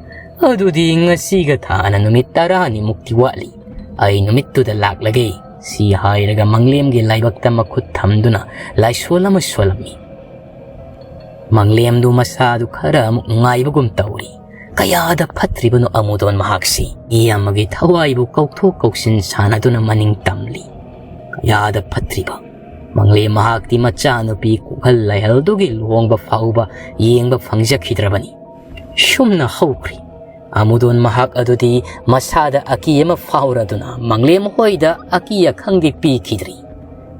"ꯑꯗꯨꯗꯤ ꯉꯁꯤꯒ ꯊꯥꯅ ꯅꯨꯃꯤꯠ ꯇꯔꯥꯅꯤꯃꯨꯛꯇꯤ ꯋꯥꯠꯂꯤ꯫ ꯑꯩ ꯅꯨꯃꯤꯠꯇꯨꯗ ꯂꯥꯛꯂꯒꯦ꯫" ꯁꯤ ꯍꯥꯏꯔꯒ ꯃꯪꯂꯦꯝꯒꯤ ꯂꯥꯏꯕꯛꯇ ꯃꯈꯨꯠ ꯊꯝꯗꯨꯅ ꯂꯥꯏꯁꯣꯜ ꯑꯃ ꯁꯣꯜꯂꯝꯃꯤ꯫ ꯃꯪꯂꯦꯝꯗꯨ ꯃꯁꯥꯗꯨ ꯈꯔ ꯑꯃꯨꯛ ꯅꯨꯡꯉꯥꯏꯕꯒꯨꯝ ꯇꯧꯔꯤ꯫ ꯀꯌꯥꯗ ꯐꯠꯇ꯭ꯔꯤꯕꯅꯣ ꯑꯃꯨꯗꯣꯟ ꯃꯍꯥꯛꯁꯤ꯫ ꯃꯤ ꯑꯃꯒꯤ ꯊꯋꯥꯏꯕꯨ ꯀꯧꯊꯣꯛ ꯀꯧꯁꯤꯟ ꯁꯥꯟꯅꯗꯨꯅ ꯃꯅꯤꯡ ꯇꯝꯂꯤ꯫ ꯀꯌꯥꯗ ꯐꯠꯇ꯭ꯔꯤꯕ꯫ ꯃꯪꯂꯦꯝ ꯃꯍꯥꯛꯇꯤ ꯃꯆꯥꯅꯨꯄꯤ ꯀꯣꯛꯍꯜ ꯂꯩꯍꯜꯗꯨꯒꯤ ꯂꯨꯍꯣꯡꯕ ꯐꯥꯎꯕ ꯌꯦꯡꯕ ꯐꯪꯖꯈꯤꯗ꯭ꯔꯕꯅꯤ꯫ ꯁꯨꯝꯅ ꯍꯧꯈ꯭ꯔꯤ꯫ ꯑꯃꯨꯗꯣꯟ ꯃꯍꯥꯛ ꯑꯗꯨꯗꯤ ꯃꯁꯥꯗ ꯑꯀꯤ ꯑꯃ ꯐꯥꯎꯔꯗꯨꯅ ꯃꯪꯂꯦꯝ ꯍꯣꯏꯗ ꯑꯀꯤ ꯑꯈꯪꯗꯤ ꯄꯤꯈꯤꯗ꯭ꯔꯤ꯫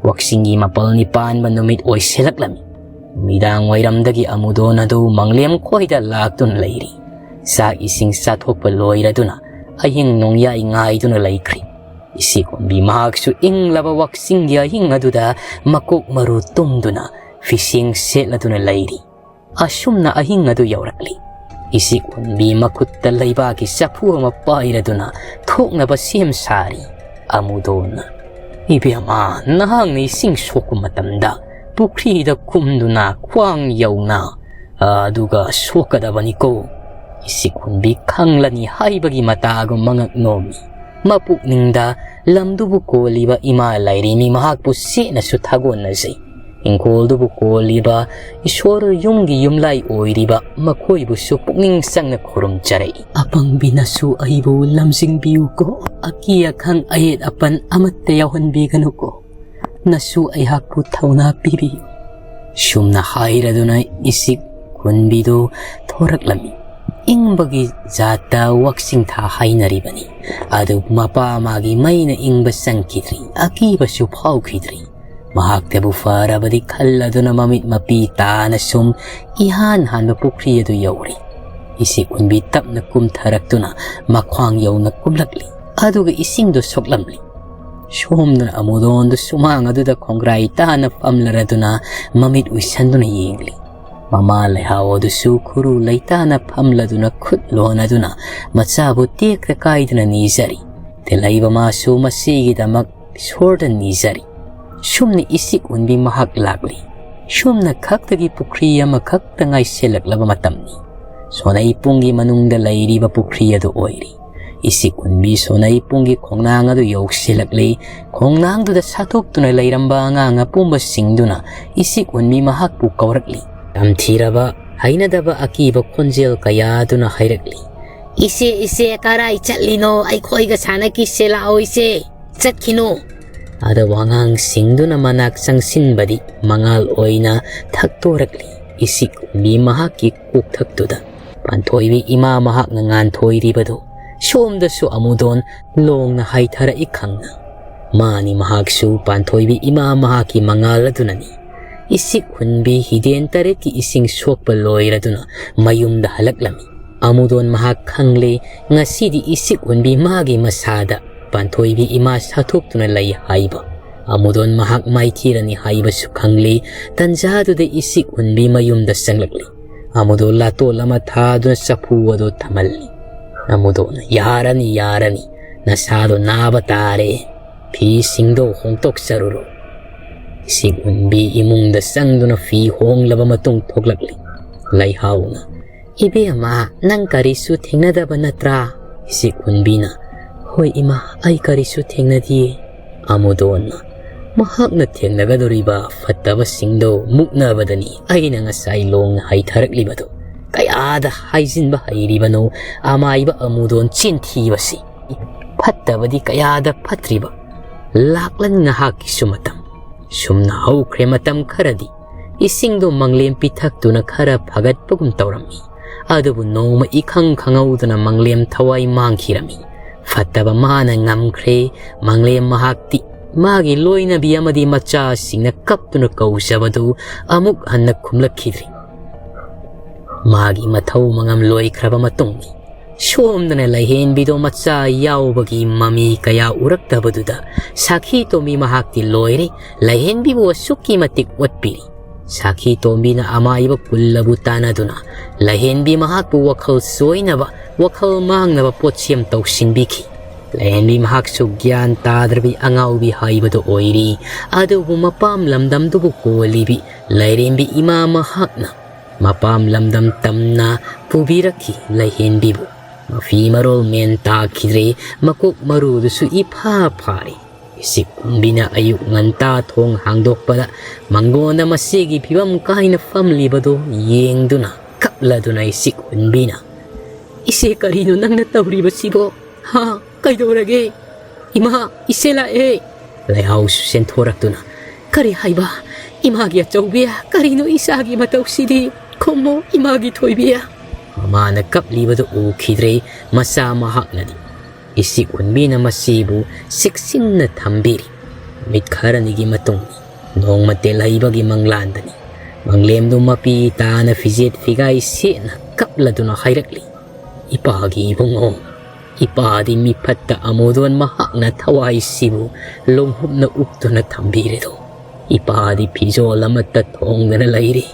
ꯋꯥꯛꯆꯤꯡꯒꯤ ꯃꯥꯄꯜꯅꯤ ꯄꯥꯟꯕ ꯅꯨꯃꯤꯠ ꯑꯣꯏꯁꯤꯜꯂꯛꯂꯝꯃꯤ꯫ ꯅꯨꯃꯤꯗꯥꯡ ꯋꯥꯏꯔꯝꯗꯒꯤ ꯑꯃꯨꯗꯣꯟ ꯑꯗꯨ ꯃꯪꯂꯦꯝ ꯈꯣꯏꯗ ꯂꯥꯛꯇꯨꯅ ꯂꯩꯔꯤ꯫ ꯆꯥꯛ ꯏꯁꯤꯡ ꯆꯥꯊꯣꯛꯄ ꯂꯣꯏꯔꯗꯨꯅ ꯑꯍꯤꯡ ꯅꯣꯡꯌꯥꯏ ꯉꯥꯏꯗꯨꯅ ꯂꯩꯈ꯭ꯔꯤ꯫ ꯏꯁꯤꯛ ꯍꯨꯟꯕꯤ ꯃꯍꯥꯛꯁꯨ ꯏꯪꯂꯕ ꯋꯥꯛꯆꯤꯡꯒꯤ ꯑꯍꯤꯡ ꯑꯗꯨꯗ ꯃꯀꯣꯛ ꯃꯔꯨ ꯇꯨꯝꯗꯨꯅ ꯐꯤꯁꯦꯡ ꯁꯦꯠꯂꯗꯨꯅ ꯂꯩꯔꯤ꯫ ꯑꯁꯨꯝꯅ ꯑꯍꯤꯡ ꯑꯗꯨ ꯌꯧꯔꯛꯂꯤ꯫ ꯏꯁꯤꯛ ꯍꯨꯟꯕꯤ ꯃꯈꯨꯠꯇ ꯂꯩꯕꯥꯛꯀꯤ ꯆꯐꯨ ꯑꯃ ꯄꯥꯏꯔꯗꯨꯅ ꯊꯣꯛꯅꯕ ꯁꯦꯝ ꯁꯥꯔꯤ꯫ ꯑꯃꯨꯗꯣꯟꯅ, "ꯏꯕꯦꯝꯃ, ꯅꯍꯥꯛꯅ ꯏꯁꯤꯡ ꯁꯣꯛꯄ ꯃꯇꯝꯗ ꯄꯨꯈ꯭ꯔꯤꯗ ꯀꯨꯝꯗꯨꯅ ꯈ꯭ꯋꯥꯡ ꯌꯧꯅ, ꯑꯗꯨꯒ ꯁꯣꯛꯀꯗꯕꯅꯤꯀꯣ꯫" ꯏꯁꯤꯛ ꯍꯨꯟꯕꯤ ꯈꯪꯂꯅꯤ ꯍꯥꯏꯕꯒꯤ ꯃꯇꯥꯒꯨꯝ ꯃꯉꯛ ꯅꯣꯝꯃꯤ꯫ ꯃꯄꯨꯛꯅꯤꯡꯗ ꯂꯝꯗꯨꯕꯨ ꯀꯣꯜꯂꯤꯕ ꯏꯃꯥ ꯂꯥꯏꯔꯦꯝꯕꯤ ꯃꯍꯥꯛꯄꯨ ꯁꯦꯠꯅꯁꯨ ꯊꯥꯒꯣꯟꯅꯖꯩ꯫ ꯏꯪꯈꯣꯜꯗꯨꯕꯨ ꯀꯣꯜꯂꯤꯕ ꯏꯁꯣꯔ ꯌꯨꯝꯒꯤ ꯌꯨꯝꯂꯥꯏ ꯑꯣꯏꯔꯤꯕ ꯃꯈꯣꯏꯕꯨꯁꯨ ꯄꯨꯛꯅꯤꯡ ꯆꯪꯅ ꯈꯨꯔꯨꯝꯖꯔꯛꯏ꯫ "ꯑꯄꯪꯕꯤꯅꯁꯨ ꯑꯩꯕꯨ ꯂꯝꯖꯤꯡꯕꯤꯌꯨꯀꯣ, ꯑꯀꯤ ꯑꯈꯪ ꯑꯌꯦꯠ ꯑꯄꯟ ꯑꯃꯠꯇ ꯌꯥꯎꯍꯟꯕꯤꯒꯅꯨꯀꯣ꯫ ꯅꯁꯨ ꯑꯩꯍꯥꯛꯄꯨ ꯊꯧꯅꯥ ꯄꯤꯕꯤꯌꯨ꯫" ꯁꯨꯝꯅ ꯍꯥꯏꯔꯗꯨꯅ ꯏꯁꯤꯛ ꯍꯨꯟꯕꯤꯗꯨ ꯊꯣꯔꯛꯂꯝꯃꯤ꯫ ꯏꯪꯕꯒꯤ ꯖꯥꯠꯇ ꯋꯥꯛꯆꯤꯡ ꯊꯥ ꯍꯥꯏꯅꯔꯤꯕꯅꯤ꯫ ꯑꯗꯨ ꯃꯄꯥ ꯃꯥꯒꯤ ꯃꯩꯅ ꯏꯪꯕ ꯆꯪꯈꯤꯗ꯭ꯔꯤ, ꯑꯀꯤꯕꯁꯨ ꯐꯥꯎꯈꯤꯗ꯭ꯔꯤ꯫ ꯃꯍꯥꯛꯇꯕꯨ ꯐꯔꯕꯗꯤ ꯈꯜꯂꯗꯨꯅ ꯃꯃꯤꯠ ꯃꯄꯤ ꯇꯥꯅ ꯁꯨꯝ ꯏꯍꯥꯟ ꯍꯥꯟꯕ ꯄꯨꯈ꯭ꯔꯤ ꯑꯗꯨ ꯌꯧꯔꯤ꯫ ꯏꯁꯤꯛ ꯍꯨꯟꯕꯤ ꯇꯞꯅ ꯀꯨꯝꯊꯔꯛꯇꯨꯅ ꯃꯈ꯭ꯋꯥꯡ ꯌꯧꯅ ꯀꯨꯝꯂꯛꯂꯤ꯫ ꯑꯗꯨꯒ ꯏꯁꯤꯡꯗꯨ ꯁꯣꯛꯂꯝꯂꯤ꯫ ꯁꯣꯝꯗꯅ ꯑꯃꯨꯗꯣꯟꯗꯨ ꯁꯨꯃꯥꯡ ꯑꯗꯨꯗ ꯈꯣꯡꯒ꯭ꯔꯥꯏ ꯇꯥꯅ ꯐꯝꯂꯔꯗꯨꯅ ꯃꯃꯤꯠ ꯎꯏꯁꯟꯗꯨꯅ ꯌꯦꯡꯂꯤ꯫ ꯃꯃꯥ ꯂꯩꯍꯥꯎ ꯑꯗꯨꯁꯨ ꯈꯨꯔꯨ ꯂꯩꯇꯥꯅ ꯐꯝꯂꯗꯨꯅ ꯈꯨꯠ ꯂꯣꯟꯅꯗꯨꯅ ꯃꯆꯥꯕꯨ ꯇꯦꯛꯇ ꯀꯥꯏꯗꯅ ꯅꯤꯖꯔꯤ꯫ ꯇꯦꯂꯩꯕ ꯃꯥꯁꯨ ꯃꯁꯤꯒꯤꯗꯃꯛ ꯏꯁꯣꯔꯗ ꯅꯤꯖꯔꯤ꯫ ꯁꯨꯝꯅ ꯏꯁꯤꯛ ꯎꯟꯕꯤ ꯃꯍꯥꯛ ꯂꯥꯛꯂꯤ꯫ ꯁꯨꯝꯅ ꯈꯛꯇꯒꯤ ꯄꯨꯈ꯭ꯔꯤ ꯑꯃꯈꯛꯇ ꯉꯥꯏꯁꯤꯜꯂꯛꯂꯕ ꯃꯇꯝꯅꯤ꯫ ꯁꯣꯅꯩ ꯄꯨꯡꯒꯤ ꯃꯅꯨꯡꯗ ꯂꯩꯔꯤꯕ ꯄꯨꯈ꯭ꯔꯤ ꯑꯗꯨ ꯑꯣꯏꯔꯤ꯫ ꯏꯁꯤꯛ ꯎꯟꯕꯤ ꯁꯣꯅꯩ ꯄꯨꯡꯒꯤ ꯈꯣꯡꯅꯥꯡ ꯑꯗꯨ ꯌꯧꯁꯤꯜꯂꯛꯂꯤ꯫ ꯈꯣꯡꯅꯥꯡꯗꯨꯗ ꯁꯥꯠꯇꯣꯛꯇꯨꯅ ꯂꯩꯔꯝꯕ ꯑꯉꯥꯡ ꯑꯄꯣꯝꯕꯁꯤꯡꯗꯨꯅ ꯏꯁꯤꯛ ꯎꯟꯕꯤ ꯃꯍꯥꯛꯄꯨ ꯀꯧꯔꯛꯂꯤ꯫ "ꯇꯝꯊꯤꯔꯕ ꯍꯩꯅꯗꯕ ꯑꯀꯤꯕ ꯈꯣꯟꯖꯦꯜ ꯀꯌꯥꯗꯨꯅ ꯍꯥꯏꯔꯛꯂꯤ꯫ "ꯏꯆꯦ, ꯏꯆꯦ, ꯀꯔꯥꯏ ꯆꯠꯂꯤꯅꯣ? ꯑꯩꯈꯣꯏꯒ ꯁꯥꯟꯅꯈꯤꯁꯦ ꯂꯥꯛꯑꯣ ꯏꯆꯦ, ꯆꯠꯈꯤꯅꯣ!" ꯑꯗꯨꯕꯨ ꯑꯉꯥꯡꯁꯤꯡꯗꯨꯅ ꯃꯅꯥꯛ ꯆꯪꯁꯤꯟꯕꯗꯤ ꯃꯉꯥꯜ ꯑꯣꯏꯅ ꯊꯛꯇꯣꯔꯛꯂꯤ꯫ ꯏꯁꯤꯛ ꯍꯨꯟꯕꯤ ꯃꯍꯥꯛꯀꯤ ꯀꯣꯛꯊꯛꯇꯨꯗ ꯄꯥꯟꯊꯣꯏꯕꯤ ꯏꯃꯥ ꯃꯍꯥꯛꯅ ꯉꯥꯟꯊꯣꯏꯔꯤꯕꯗꯨ ꯁꯣꯝꯗꯁꯨ ꯑꯃꯨꯗꯣꯟ ꯂꯣꯡꯅ ꯍꯥꯏꯊꯔꯛꯏ ꯈꯪꯅ꯫ ꯃꯥꯅꯤ ꯃꯍꯥꯛꯁꯨ ꯄꯥꯟꯊꯣꯏꯕꯤ ꯏꯃꯥ ꯃꯍꯥꯛꯀꯤ ꯃꯉꯥꯜ ꯑꯗꯨꯅꯅꯤ꯫ ꯏꯁꯤꯛ ꯍꯨꯟꯕꯤ ꯍꯤꯗꯦꯟ ꯇꯔꯦꯠꯀꯤ ꯏꯁꯤꯡ ꯁꯣꯛꯄ ꯂꯣꯏꯔꯗꯨꯅ ꯃꯌꯨꯝꯗ ꯍꯜꯂꯛꯂꯝꯃꯤ꯫ ꯑꯃꯨꯗꯣꯟ ꯃꯍꯥꯛ ꯈꯪꯂꯦ, ꯉꯁꯤꯗꯤ ꯏꯁꯤꯛ ꯍꯨꯟꯕꯤ ꯃꯥꯒꯤ ꯃꯁꯥꯗ ꯄꯥꯟꯊꯣꯏꯕꯤ ꯏꯃꯥ ꯁꯥꯊꯣꯛꯇꯨꯅ ꯂꯩ ꯍꯥꯏꯕ꯫ ꯑꯃꯨꯗꯣꯟ ꯃꯍꯥꯛ ꯃꯥꯏꯊꯤꯔꯅꯤ ꯍꯥꯏꯕꯁꯨ ꯈꯪꯂꯦ꯫ ꯇꯟꯖꯥꯗꯨꯗ ꯏꯁꯤꯛ ꯍꯨꯟꯕꯤ ꯃꯌꯨꯝꯗ ꯆꯪꯂꯛꯂꯤ꯫ ꯑꯃꯨꯗꯣꯟ ꯂꯥꯇꯣꯟ ꯑꯃ ꯊꯥꯗꯨꯅ ꯆꯐꯨ ꯑꯗꯨ ꯊꯝꯍꯜꯂꯤ꯫ ꯑꯃꯨꯗꯣꯟꯅ, "ꯌꯥꯔꯅꯤ, ꯌꯥꯔꯅꯤ, ꯅꯁꯥꯗꯣ ꯅꯥꯕ ꯇꯥꯔꯦ꯫ ꯐꯤꯁꯤꯡꯗꯣ ꯍꯣꯡꯗꯣꯛꯆꯔꯨꯔꯣ꯫" ꯏꯁꯤꯛ ꯍꯨꯟꯕꯤ ꯏꯃꯨꯡꯗ ꯆꯪꯗꯨꯅ ꯐꯤ ꯍꯣꯡꯂꯕ ꯃꯇꯨꯡ ꯊꯣꯛꯂꯛꯂꯤ꯫ ꯂꯩꯍꯥꯎꯅ, "ꯏꯕꯦꯝꯃ, ꯅꯪ ꯀꯔꯤꯁꯨ ꯊꯦꯡꯅꯗꯕ ꯅꯠꯇ꯭ꯔꯥ?" ꯏꯁꯤꯛ ꯍꯨꯟꯕꯤꯅ, "ꯍꯣꯏ ꯏꯃꯥ, ꯑꯩ ꯀꯔꯤꯁꯨ ꯊꯦꯡꯅꯗꯤꯌꯦ꯫" ꯑꯃꯨꯗꯣꯟꯅ, "ꯃꯍꯥꯛꯅ ꯊꯦꯡꯅꯒꯗꯧꯔꯤꯕ ꯐꯠꯇꯕꯁꯤꯡꯗꯣ ꯃꯨꯛꯅꯕꯗꯅꯤ ꯑꯩꯅ ꯉꯁꯥꯏ ꯂꯣꯡꯅ ꯍꯥꯏꯊꯔꯛꯂꯤꯕꯗꯣ꯫ ꯀꯌꯥꯗ ꯍꯥꯏꯖꯤꯟꯕ ꯍꯩꯔꯤꯕꯅꯣ ꯑꯃꯥꯏꯕ ꯑꯃꯨꯗꯣꯟ ꯆꯤꯟꯊꯤꯕꯁꯤ! ꯐꯠꯇꯕꯗꯤ ꯀꯌꯥꯗ ꯐꯠꯇ꯭ꯔꯤꯕ! ꯂꯥꯛꯂꯅꯤ ꯅꯍꯥꯛꯀꯤꯁꯨ ꯃꯇꯝ꯫" ꯁꯨꯝꯅ ꯍꯧꯈ꯭ꯔꯦ ꯃꯇꯝ ꯈꯔꯗꯤ꯫ ꯏꯁꯤꯡꯗꯣ ꯃꯪꯂꯦꯝ ꯄꯤꯊꯛꯇꯨꯅ ꯈꯔ ꯐꯒꯠꯄꯒꯨꯝ ꯇꯧꯔꯝꯃꯤ꯫ ꯑꯗꯨꯕꯨ ꯅꯣꯡꯃ ꯏꯈꯪ ꯈꯪꯍꯧꯗꯅ ꯃꯪꯂꯦꯝ ꯊꯋꯥꯏ ꯃꯥꯡꯈꯤꯔꯝꯃꯤ꯫ ꯐꯠꯇꯕ ꯃꯥꯅ ꯉꯝꯈ꯭ꯔꯦ꯫ ꯃꯪꯂꯦꯝ ꯃꯍꯥꯛꯇꯤ ꯃꯥꯒꯤ ꯂꯣꯏꯅꯕꯤ ꯑꯃꯗꯤ ꯃꯆꯥꯁꯤꯡꯅ ꯀꯞꯇꯨꯅ ꯀꯧꯖꯕꯗꯨ ꯑꯃꯨꯛ ꯍꯟꯅ ꯈꯨꯝꯂꯛꯈꯤꯗ꯭ꯔꯤ꯫ ꯃꯥꯒꯤ ꯃꯊꯧ ꯃꯉꯝ ꯂꯣꯏꯈ꯭ꯔꯕ ꯃꯇꯨꯡꯅꯤ꯫ ꯁꯣꯝꯗꯅ ꯂꯥꯏꯍꯦꯟꯕꯤꯗꯣ ꯃꯆꯥ ꯌꯥꯎꯕꯒꯤ ꯃꯃꯤ ꯀꯌꯥ ꯎꯔꯛꯇꯕꯗꯨꯗ ꯁꯥꯈꯤ ꯇꯣꯝꯕꯤ ꯃꯍꯥꯛꯇꯤ ꯂꯣꯏꯔꯦ, ꯂꯥꯏꯍꯦꯟꯕꯤꯕꯨ ꯑꯁꯨꯛꯀꯤ ꯃꯇꯤꯛ ꯑꯣꯠꯄꯤꯔꯤ꯫ ꯁꯥꯈꯤ ꯇꯣꯝꯕꯤꯅ ꯑꯃꯥꯏꯕ ꯀꯨꯜꯂꯕꯨ ꯇꯥꯟꯅꯗꯨꯅ ꯂꯥꯏꯍꯦꯟꯕꯤ ꯃꯍꯥꯛꯄꯨ ꯋꯥꯈꯜ ꯆꯣꯏꯅꯕ, ꯋꯥꯈꯜ ꯃꯥꯡꯅꯕ ꯄꯣꯠꯁꯦꯝ ꯇꯧꯁꯤꯟꯕꯤꯈꯤ꯫ ꯂꯥꯏꯍꯦꯟꯕꯤ ꯃꯍꯥꯛꯁꯨ ꯒ꯭ꯌꯥꯟ ꯇꯥꯗ꯭ꯔꯕꯤ ꯑꯉꯥꯎꯕꯤ ꯍꯥꯏꯕꯗꯨ ꯑꯣꯏꯔꯤ꯫ ꯑꯗꯨꯕꯨ ꯃꯄꯥꯝ ꯂꯝꯗꯝꯗꯨꯕꯨ ꯀꯣꯜꯂꯤꯕꯤ ꯂꯥꯏꯔꯦꯝꯕꯤ ꯏꯃꯥ ꯃꯍꯥꯛꯅ ꯃꯄꯥꯝ ꯂꯝꯗꯝ ꯇꯝꯅ ꯄꯨꯕꯤꯔꯛꯈꯤ ꯂꯥꯏꯍꯦꯟꯕꯤꯕꯨ꯫ ꯃꯐꯤ ꯃꯔꯣꯜ ꯃꯦꯟ ꯇꯥꯈꯤꯗ꯭ꯔꯦ, ꯃꯀꯣꯛ ꯃꯔꯨꯗꯨꯁꯨ ꯏꯐꯥ ꯐꯥꯔꯦ꯫ ꯏꯁꯤꯛ ꯍꯨꯟꯕꯤꯅ ꯑꯌꯨꯛ ꯉꯟꯇꯥ ꯊꯣꯡ ꯍꯥꯡꯗꯣꯛꯄꯗ ꯃꯪꯒꯣꯟꯗ ꯃꯆꯦꯒꯤ ꯐꯤꯕꯝ ꯀꯥꯏꯅ ꯐꯝꯂꯤꯕꯗꯨ ꯌꯦꯡꯗꯨꯅ ꯀꯞꯂꯗꯨꯅ ꯏꯁꯤꯛ ꯍꯨꯟꯕꯤꯅ, "ꯏꯆꯦ, ꯀꯔꯤꯅꯣ ꯅꯪꯅ ꯇꯧꯔꯤꯕꯁꯤꯕꯣ? ꯍꯥ? ꯀꯩꯗꯧꯔꯒꯦ? ꯏꯃꯥ, ꯏꯆꯦ ꯂꯥꯛꯑꯦ!" ꯂꯩꯍꯥꯎꯁꯨ ꯆꯦꯟꯊꯣꯔꯛꯇꯨꯅ, "ꯀꯔꯤ ꯍꯥꯏꯕ? ꯏꯃꯥꯒꯤ ꯑꯆꯧꯕꯤ, ꯀꯔꯤꯅꯣ ꯏꯆꯥꯒꯤ ꯃꯇꯧꯁꯤꯗꯤ? ꯈꯨꯝꯃꯣ, ꯏꯃꯥꯒꯤ ꯊꯣꯏꯕꯤ!" ꯃꯃꯥꯅ ꯀꯞꯂꯤꯕꯗꯨ ꯎꯈꯤꯗ꯭ꯔꯦ ꯃꯆꯥ ꯃꯍꯥꯛꯅꯗꯤ꯫ ꯏꯁꯤꯛ ꯍꯨꯟꯕꯤꯅ ꯃꯆꯦꯕꯨ ꯆꯦꯛꯁꯤꯟꯅ ꯊꯝꯕꯤꯔꯤ꯫ ꯅꯨꯃꯤꯠ ꯈꯔꯅꯤꯒꯤ ꯃꯇꯨꯡ, ꯅꯣꯡꯃ ꯇꯦꯜꯍꯩꯕꯒꯤ ꯃꯪꯂꯥꯟꯗꯅꯤ꯫ ꯃꯪꯂꯦꯝꯗꯨ ꯃꯄꯤ ꯇꯥꯅ ꯐꯤꯖꯦꯠ ꯐꯤꯒꯥꯏ ꯁꯦꯠꯅ ꯀꯞꯂꯗꯨꯅ ꯍꯥꯏꯔꯛꯂꯤ, "ꯏꯄꯥꯒꯤ ꯏꯕꯨꯡꯉꯣ, ꯏꯄꯥꯗꯤ ꯃꯤꯐꯠꯇ ꯑꯃꯨꯗꯣꯟ ꯃꯍꯥꯛꯅ ꯊꯋꯥꯏꯁꯤꯕꯨ ꯂꯣꯡꯍꯨꯞꯅ ꯎꯞꯇꯨꯅ ꯊꯝꯕꯤꯔꯦꯗꯣ꯫ ꯏꯄꯥꯗꯤ ꯐꯤꯖꯣꯜ ꯑꯃꯠꯇ ꯊꯣꯡꯗꯅ ꯂꯩꯔꯤ꯫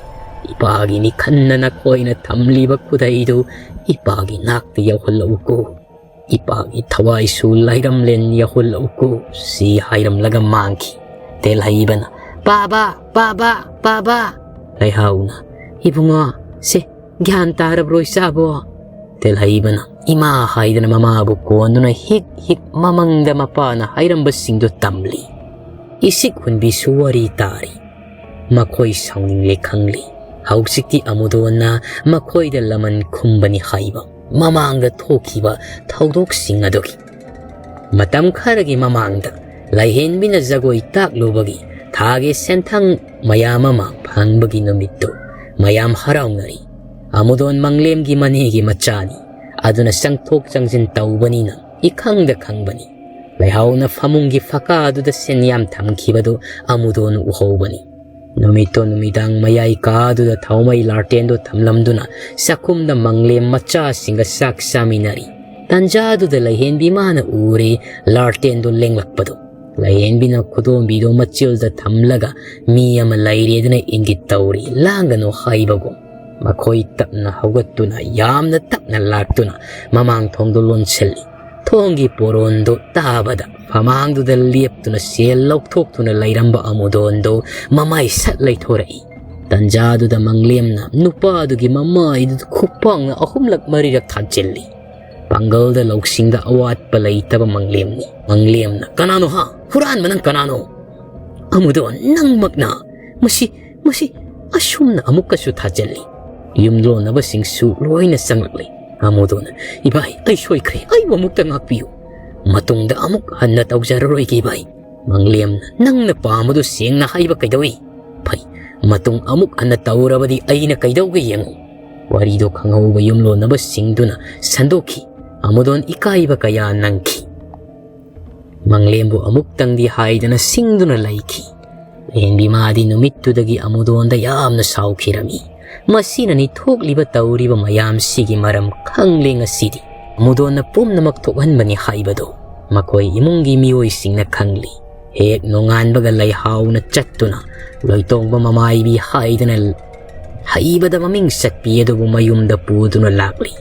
ꯏꯄꯥꯒꯤꯅꯤ ꯈꯟꯅ ꯅꯈꯣꯏꯅ ꯊꯝꯂꯤꯕ ꯈꯨꯗꯩꯗꯨ ꯏꯄꯥꯒꯤ ꯅꯥꯛꯇ ꯌꯧꯍꯜꯂꯛꯎꯀꯣ꯫ ꯏꯄꯥꯒꯤ ꯊꯋꯥꯏꯁꯨ ꯂꯥꯏꯔꯝꯂꯦꯟ ꯌꯧꯍꯜꯂꯛꯎꯀꯣ," ꯁꯤ ꯍꯥꯏꯔꯝꯂꯒ ꯃꯥꯡꯈꯤ꯫ ꯇꯦꯜꯍꯩꯕꯅ, "ꯄꯥꯕ, ꯄꯥꯕ, ꯄꯥꯕ!" ꯂꯩꯍꯥꯎꯅ, "ꯏꯕꯨꯡꯉꯣ, ꯁꯦ, ꯒ꯭ꯌꯥꯟ ꯇꯥꯔꯕ꯭ꯔꯣ ꯏꯆꯥꯕꯣ?" ꯇꯦꯜꯍꯩꯕꯅ ꯏꯃꯥ ꯍꯥꯏꯗꯅ ꯃꯃꯥꯕꯨ ꯀꯣꯟꯗꯨꯅ ꯍꯤꯛ ꯍꯤꯛ ꯃꯃꯪꯗ ꯃꯄꯥꯅ ꯍꯥꯏꯔꯝꯕꯁꯤꯡꯗꯨ ꯇꯝꯂꯤ꯫ ꯏꯁꯤꯛ ꯍꯨꯟꯕꯤꯁꯨ ꯋꯥꯔꯤ ꯇꯥꯔꯤ꯫ ꯃꯈꯣꯏ ꯁꯥꯎꯅꯤꯡꯂꯦ ꯈꯪꯂꯤ꯫ ꯍꯧꯖꯤꯛꯇꯤ ꯑꯃꯨꯗꯣꯟꯅ ꯃꯈꯣꯏꯗ ꯂꯃꯟ ꯈꯨꯝꯕꯅꯤ ꯍꯥꯏꯕ ꯃꯃꯥꯡꯗ ꯊꯣꯛꯈꯤꯕ ꯊꯧꯗꯣꯛꯁꯤꯡ ꯑꯗꯨꯒꯤ꯫ ꯃꯇꯝ ꯈꯔꯒꯤ ꯃꯃꯥꯡꯗ ꯂꯥꯏꯍꯦꯟꯕꯤꯅ ꯖꯒꯣꯏ ꯇꯥꯛꯂꯨꯕꯒꯤ ꯊꯥꯒꯤ ꯁꯦꯟꯊꯪ ꯃꯌꯥꯝ ꯑꯃ ꯐꯪꯕꯒꯤ ꯅꯨꯃꯤꯠꯇꯨ ꯃꯌꯥꯝ ꯍꯔꯥꯎꯅꯔꯤ꯫ ꯑꯃꯨꯗꯣꯟ ꯃꯪꯂꯦꯝꯒꯤ ꯃꯅꯦꯒꯤ ꯃꯆꯥꯅꯤ꯫ ꯑꯗꯨꯅ ꯆꯪꯊꯣꯛ ꯆꯪꯁꯤꯟ ꯇꯧꯕꯅꯤꯅ ꯏꯈꯪꯗ ꯈꯪꯕꯅꯤ꯫ ꯂꯩꯍꯥꯎꯅ ꯐꯃꯨꯡꯒꯤ ꯐꯀꯥꯗꯨꯗ ꯁꯦꯟꯌꯥꯝ ꯊꯝꯈꯤꯕꯗꯨ ꯑꯃꯨꯗꯣꯟ ꯎꯍꯧꯕꯅꯤ꯫ ꯅꯨꯃꯤꯠꯇꯣ ꯅꯨꯃꯤꯗꯥꯡ ꯃꯌꯥꯏ ꯀꯥꯗꯨꯗ ꯊꯥꯎꯃꯩ ꯂꯥꯔꯇꯦꯟꯗꯨ ꯊꯝꯂꯝꯗꯨꯅ ꯆꯥꯛꯈꯨꯝꯗ ꯃꯪꯂꯦꯝ ꯃꯆꯥꯁꯤꯡꯒ ꯆꯥꯛ ꯆꯥꯃꯤꯟꯅꯔꯤ꯫ ꯇꯟꯖꯥꯗꯨꯗ ꯂꯩꯍꯦꯟꯕꯤ ꯃꯥꯅ ꯎꯔꯦ ꯂꯥꯔꯇꯦꯟꯗꯨ ꯂꯦꯡꯂꯛꯄꯗꯨ꯫ ꯂꯩꯍꯦꯟꯕꯤꯅ ꯈꯨꯗꯣꯝꯕꯤꯗꯨ ꯃꯆꯤꯜꯗ ꯊꯝꯂꯒ ꯃꯤ ꯑꯃ ꯂꯩꯔꯦꯗꯅ ꯏꯪꯒꯤꯠ ꯇꯧꯔꯤ, ꯂꯥꯡꯒꯅꯨ ꯍꯥꯏꯕꯒꯨꯝ꯫ ꯃꯈꯣꯏ ꯇꯞꯅ ꯍꯧꯒꯠꯇꯨꯅ ꯌꯥꯝꯅ ꯇꯞꯅ ꯂꯥꯛꯇꯨꯅ ꯃꯃꯥꯡ ꯊꯣꯡꯗꯨ ꯂꯣꯟꯁꯤꯜꯂꯤ꯫ ꯊꯣꯡꯒꯤ ꯄꯣꯔꯣꯟꯗꯨ ꯇꯥꯕꯗ ꯐꯃꯥꯡꯗꯨꯗ ꯂꯦꯞꯇꯨꯅ ꯁꯦꯜ ꯂꯧꯊꯣꯛꯇꯨꯅ ꯂꯩꯔꯝꯕ ꯑꯃꯨꯗꯣꯟꯗꯨ ꯃꯃꯥꯏ ꯁꯠ ꯂꯩꯊꯣꯔꯛꯏ꯫ ꯇꯟꯖꯥꯗꯨꯗ ꯃꯪꯂꯦꯝꯅ ꯅꯨꯄꯥꯗꯨꯒꯤ ꯃꯃꯥꯏꯗꯨꯗ ꯈꯨꯄꯥꯛꯅ ꯑꯍꯨꯝꯂꯛ ꯃꯔꯤꯔꯛ ꯊꯥꯖꯤꯜꯂꯤ꯫ ꯄꯥꯡꯒꯜꯗ ꯂꯧꯁꯤꯡꯗ ꯑꯋꯥꯠꯄ ꯂꯩꯇꯕ ꯃꯪꯂꯦꯝꯅꯤ꯫ ꯃꯪꯂꯦꯝꯅ, "ꯀꯅꯥꯅꯣ ꯍꯥ? ꯍꯨꯔꯥꯟꯕ ꯅꯪ ꯀꯅꯥꯅꯣ?" "ꯑꯃꯨꯗꯣꯟ, ꯅꯪꯃꯛꯅ!" "ꯃꯁꯤ, ꯃꯁꯤ!" ꯑꯁꯨꯝꯅ ꯑꯃꯨꯛꯀꯁꯨ ꯊꯥꯖꯤꯜꯂꯤ꯫ ꯌꯨꯝꯂꯣꯟꯅꯕꯁꯤꯡꯁꯨ ꯂꯣꯏꯅ ꯆꯪꯂꯛꯂꯤ꯫ ꯑꯃꯨꯗꯣꯟꯅ, "ꯏꯕꯥꯏ, ꯑꯩ ꯁꯣꯏꯈ꯭ꯔꯦ, ꯑꯩꯕꯨ ꯑꯃꯨꯛꯇ ꯉꯥꯛꯄꯤꯌꯨ꯫ ꯃꯇꯨꯡꯗ ꯑꯃꯨꯛ ꯍꯟꯅ ꯇꯧꯖꯔꯔꯣꯏꯒꯦ ꯏꯕꯥꯏ꯫" ꯃꯪꯂꯦꯝꯅ, "ꯅꯪꯅ ꯄꯥꯝꯕꯗꯨ ꯁꯦꯡꯅ ꯍꯥꯏꯕ ꯀꯩꯗꯧꯏ? ꯐꯩ, ꯃꯇꯨꯡ ꯑꯃꯨꯛ ꯍꯟꯅ ꯇꯧꯔꯕꯗꯤ ꯑꯩꯅ ꯀꯩꯗꯧꯒꯦ ꯌꯦꯡꯉꯨ꯫" ꯋꯥꯔꯤꯗꯣ ꯈꯪꯍꯧꯕ ꯌꯨꯝꯂꯣꯟꯅꯕꯁꯤꯡꯗꯨꯅ ꯁꯟꯗꯣꯛꯈꯤ꯫ ꯑꯃꯨꯗꯣꯟ ꯏꯀꯥꯏꯕ ꯀꯌꯥ ꯅꯪꯈꯤ꯫ ꯃꯪꯂꯦꯝꯕꯨ ꯑꯃꯨꯛꯇꯪꯗꯤ ꯍꯥꯏꯗꯅ ꯁꯤꯡꯗꯨꯅ ꯂꯩꯈꯤ꯫ ꯂꯦꯝꯕꯤꯃꯥꯗꯤ ꯅꯨꯃꯤꯠꯇꯨꯗꯒꯤ ꯑꯃꯨꯗꯣꯟꯗ ꯌꯥꯝꯅ ꯁꯥꯎꯈꯤꯔꯝꯃꯤ꯫ ꯃꯁꯤꯅꯅꯤ ꯊꯣꯛꯂꯤꯕ ꯇꯧꯔꯤꯕ ꯃꯌꯥꯝꯁꯤꯒꯤ ꯃꯔꯝ ꯈꯪꯂꯦ ꯉꯁꯤꯗꯤ꯫ ꯑꯃꯨꯗꯣꯟꯅ ꯄꯨꯝꯅꯃꯛ ꯊꯣꯛꯍꯟꯕꯅꯤ ꯍꯥꯏꯕꯗꯣ ꯃꯈꯣꯏ ꯏꯃꯨꯡꯒꯤ ꯃꯤꯑꯣꯏꯁꯤꯡꯅ ꯈꯪꯂꯤ꯫ ꯍꯦꯛ ꯅꯣꯡꯉꯥꯟꯕꯒ ꯂꯩꯍꯥꯎꯅ ꯆꯠꯇꯨꯅ ꯂꯣꯏꯇꯣꯡꯕ ꯃꯃꯥꯏꯕꯤ ꯍꯥꯏꯗꯅ ꯍꯩꯕꯗ ꯃꯃꯤꯡ ꯆꯠꯄꯤ ꯑꯗꯨꯕꯨ ꯃꯌꯨꯝꯗ ꯄꯨꯗꯨꯅ ꯂꯥꯛꯂꯤ꯫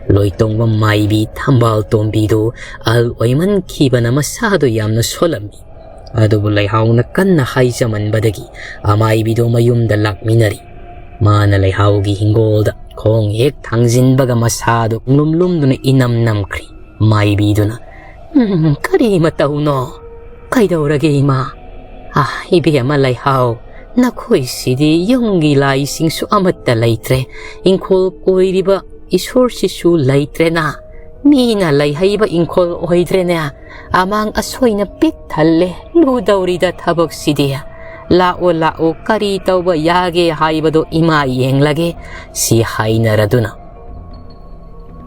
ꯂꯣꯏꯇꯣꯡꯕ ꯃꯥꯏꯕꯤ ꯊꯝꯕꯥꯜ ꯇꯣꯝꯕꯤꯗꯨ ꯑꯍꯜ ꯑꯣꯏꯃꯟꯈꯤꯕꯅ ꯃꯁꯥꯗꯨ ꯌꯥꯝꯅ ꯁꯣꯜꯂꯝꯃꯤ꯫ ꯑꯗꯨꯕꯨ ꯂꯩꯍꯥꯎꯅ ꯀꯟꯅ ꯍꯥꯏꯖꯃꯟꯕꯗꯒꯤ ꯑꯃꯥꯏꯕꯤꯗꯨ ꯃꯌꯨꯝꯗ ꯂꯥꯛꯃꯤꯟꯅꯔꯤ꯫ ꯃꯥꯅ ꯂꯩꯍꯥꯎꯒꯤ ꯍꯤꯡꯒꯣꯜꯗ ꯈꯣꯡ ꯍꯦꯛ ꯊꯥꯡꯖꯤꯟꯕꯒ ꯃꯁꯥꯗꯨ ꯂꯨꯝ ꯂꯨꯝꯗꯨꯅ ꯏꯅꯝ ꯅꯝꯈ꯭ꯔꯤ꯫ ꯃꯥꯏꯕꯤꯗꯨꯅ, "ꯎꯝ, ꯀꯔꯤ ꯃꯇꯧꯅꯣ? ꯀꯩꯗꯧꯔꯒꯦ ꯏꯃꯥ? ꯑꯥ, ꯏꯕꯦꯝꯃ ꯂꯩꯍꯥꯎ, ꯅꯈꯣꯏꯁꯤꯗꯤ ꯌꯨꯝꯒꯤ ꯂꯥꯏꯁꯤꯡꯁꯨ ꯑꯃꯠꯇ ꯂꯩꯇ꯭ꯔꯦ, ꯏꯪꯈꯣꯜ ꯀꯣꯏꯔꯤꯕ ꯏꯁꯣꯔꯁꯤꯁꯨ ꯂꯩꯇ꯭ꯔꯦꯅ, ꯃꯤꯅ ꯂꯩꯍꯩꯕ ꯏꯪꯈꯣꯜ ꯑꯣꯏꯗ꯭ꯔꯦꯅꯦ, ꯑꯃꯥꯡ ꯑꯁꯣꯏꯅ ꯄꯤꯛ ꯊꯜꯂꯦ, ꯂꯨꯗꯧꯔꯤꯗ ꯊꯕꯛꯁꯤꯗꯤ꯫ ꯂꯥꯛꯑꯣ, ꯂꯥꯛꯑꯣ, ꯀꯔꯤ ꯇꯧꯕ ꯌꯥꯒꯦ ꯍꯥꯏꯕꯗꯣ ꯏꯃꯥ ꯌꯦꯡꯂꯒꯦ", ꯁꯤ ꯍꯥꯏꯅꯔꯗꯨꯅ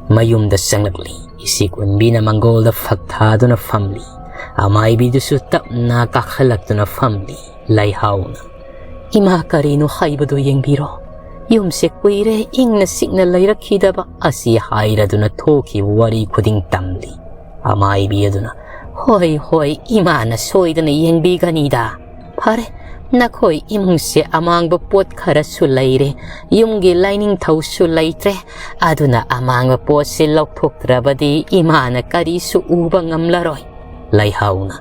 ꯃꯌꯨꯝꯗ ꯆꯪꯂꯛꯂꯤ꯫ ꯏꯁꯤꯛ ꯎꯟꯕꯤꯅ ꯃꯪꯒꯣꯜꯗ ꯐꯛ ꯊꯥꯗꯨꯅ ꯐꯝꯂꯤ꯫ ꯑꯃꯥꯏꯕꯤꯗꯨꯁꯨ ꯇꯞꯅ ꯀꯥꯈꯠꯂꯛꯇꯨꯅ ꯐꯝꯂꯤ꯫ ꯂꯩꯍꯥꯎꯅ, "ꯏꯃꯥ, ꯀꯔꯤꯅꯣ ꯍꯥꯏꯕꯗꯨ ꯌꯦꯡꯕꯤꯔꯣ꯫ ꯌꯨꯝꯁꯦ ꯀꯨꯏꯔꯦ ꯏꯪꯅ ꯆꯤꯛꯅ ꯂꯩꯔꯛꯈꯤꯗꯕ", ꯑꯁꯤ ꯍꯥꯏꯔꯗꯨꯅ ꯊꯣꯛꯈꯤꯕ ꯋꯥꯔꯤ ꯈꯨꯗꯤꯡ ꯇꯝꯂꯤ꯫ ꯑꯃꯥꯏꯕꯤ ꯑꯗꯨꯅ, "ꯍꯣꯏ, ꯍꯣꯏ, ꯏꯃꯥꯅ ꯁꯣꯏꯗꯅ ꯌꯦꯡꯕꯤꯒꯅꯤꯗ꯫ ꯐꯔꯦ, ꯅꯈꯣꯏ ꯏꯃꯨꯡꯁꯦ ꯑꯃꯥꯡꯕ ꯄꯣꯠ ꯈꯔꯁꯨ ꯂꯩꯔꯦ, ꯌꯨꯝꯒꯤ ꯂꯥꯏꯅꯤꯡꯊꯧꯁꯨ ꯂꯩꯇ꯭ꯔꯦ, ꯑꯗꯨꯅ ꯑꯃꯥꯡꯕ ꯄꯣꯠꯁꯦ ꯂꯧꯊꯣꯛꯇ꯭ꯔꯕꯗꯤ ꯏꯃꯥꯅ ꯀꯔꯤꯁꯨ ꯎꯕ ꯉꯝꯂꯔꯣꯏ꯫" ꯂꯩꯍꯥꯎꯅ,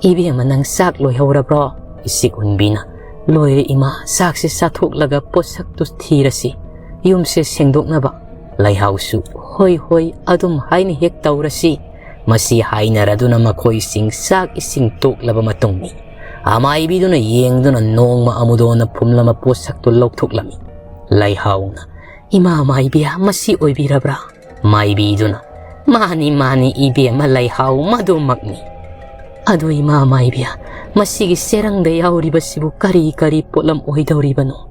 "ꯏꯕꯦꯝꯃ, ꯅꯪ ꯆꯥꯛ ꯂꯣꯏꯍꯧꯔꯕ꯭ꯔꯣ?" ꯏꯁꯤꯛ ꯎꯟꯕꯤꯅ, "ꯂꯣꯏꯔꯦ ꯏꯃꯥ, ꯆꯥꯛꯁꯦ ꯆꯥꯊꯣꯛꯂꯒ ꯄꯣꯠꯁꯛꯇꯨ ꯊꯤꯔꯁꯤ, ꯌꯨꯝꯁꯦ ꯁꯦꯡꯗꯣꯛꯅꯕ꯫ ꯂꯩꯍꯥꯎꯁꯨ "ꯍꯣꯏ, ꯍꯣꯏ, ꯑꯗꯨꯝ ꯍꯥꯏꯅ ꯍꯦꯛ ꯇꯧꯔꯁꯤ"꯫ ꯃꯁꯤ ꯍꯥꯏꯅꯔꯗꯨꯅ ꯃꯈꯣꯏꯁꯤꯡ ꯆꯥꯛ ꯏꯁꯤꯡ ꯇꯣꯛꯂꯕ ꯃꯇꯨꯡꯅꯤ꯫ ꯑꯃꯥꯏꯕꯤꯗꯨꯅ ꯌꯦꯡꯗꯨꯅ ꯅꯣꯡꯃ ꯑꯃꯨꯗꯣꯟꯅ ꯐꯨꯝꯂꯝꯕ ꯄꯣꯠꯁꯛꯇꯨ ꯂꯧꯊꯣꯛꯂꯝꯃꯤ꯫ ꯂꯩꯍꯥꯎꯅ, "ꯏꯃꯥ ꯃꯥꯏꯕꯤ, ꯃꯁꯤ ꯑꯣꯏꯕꯤꯔꯕ꯭ꯔꯥ?" ꯃꯥꯏꯕꯤꯗꯨꯅ, "ꯃꯥꯅꯤ, ꯃꯥꯅꯤ, ꯏꯕꯦꯝꯃ ꯂꯩꯍꯥꯎ, ꯃꯗꯨꯃꯛꯅꯤ꯫ ꯑꯗꯨ ꯏꯃꯥ ꯃꯥꯏꯕꯤ, ꯃꯁꯤꯒꯤ ꯆꯦꯔꯪꯗ ꯌꯥꯎꯔꯤꯕꯁꯤꯕꯨ ꯀꯔꯤ ꯀꯔꯤ ꯄꯣꯠꯂꯝ ꯑꯣꯏꯗꯧꯔꯤꯕꯅꯣ?"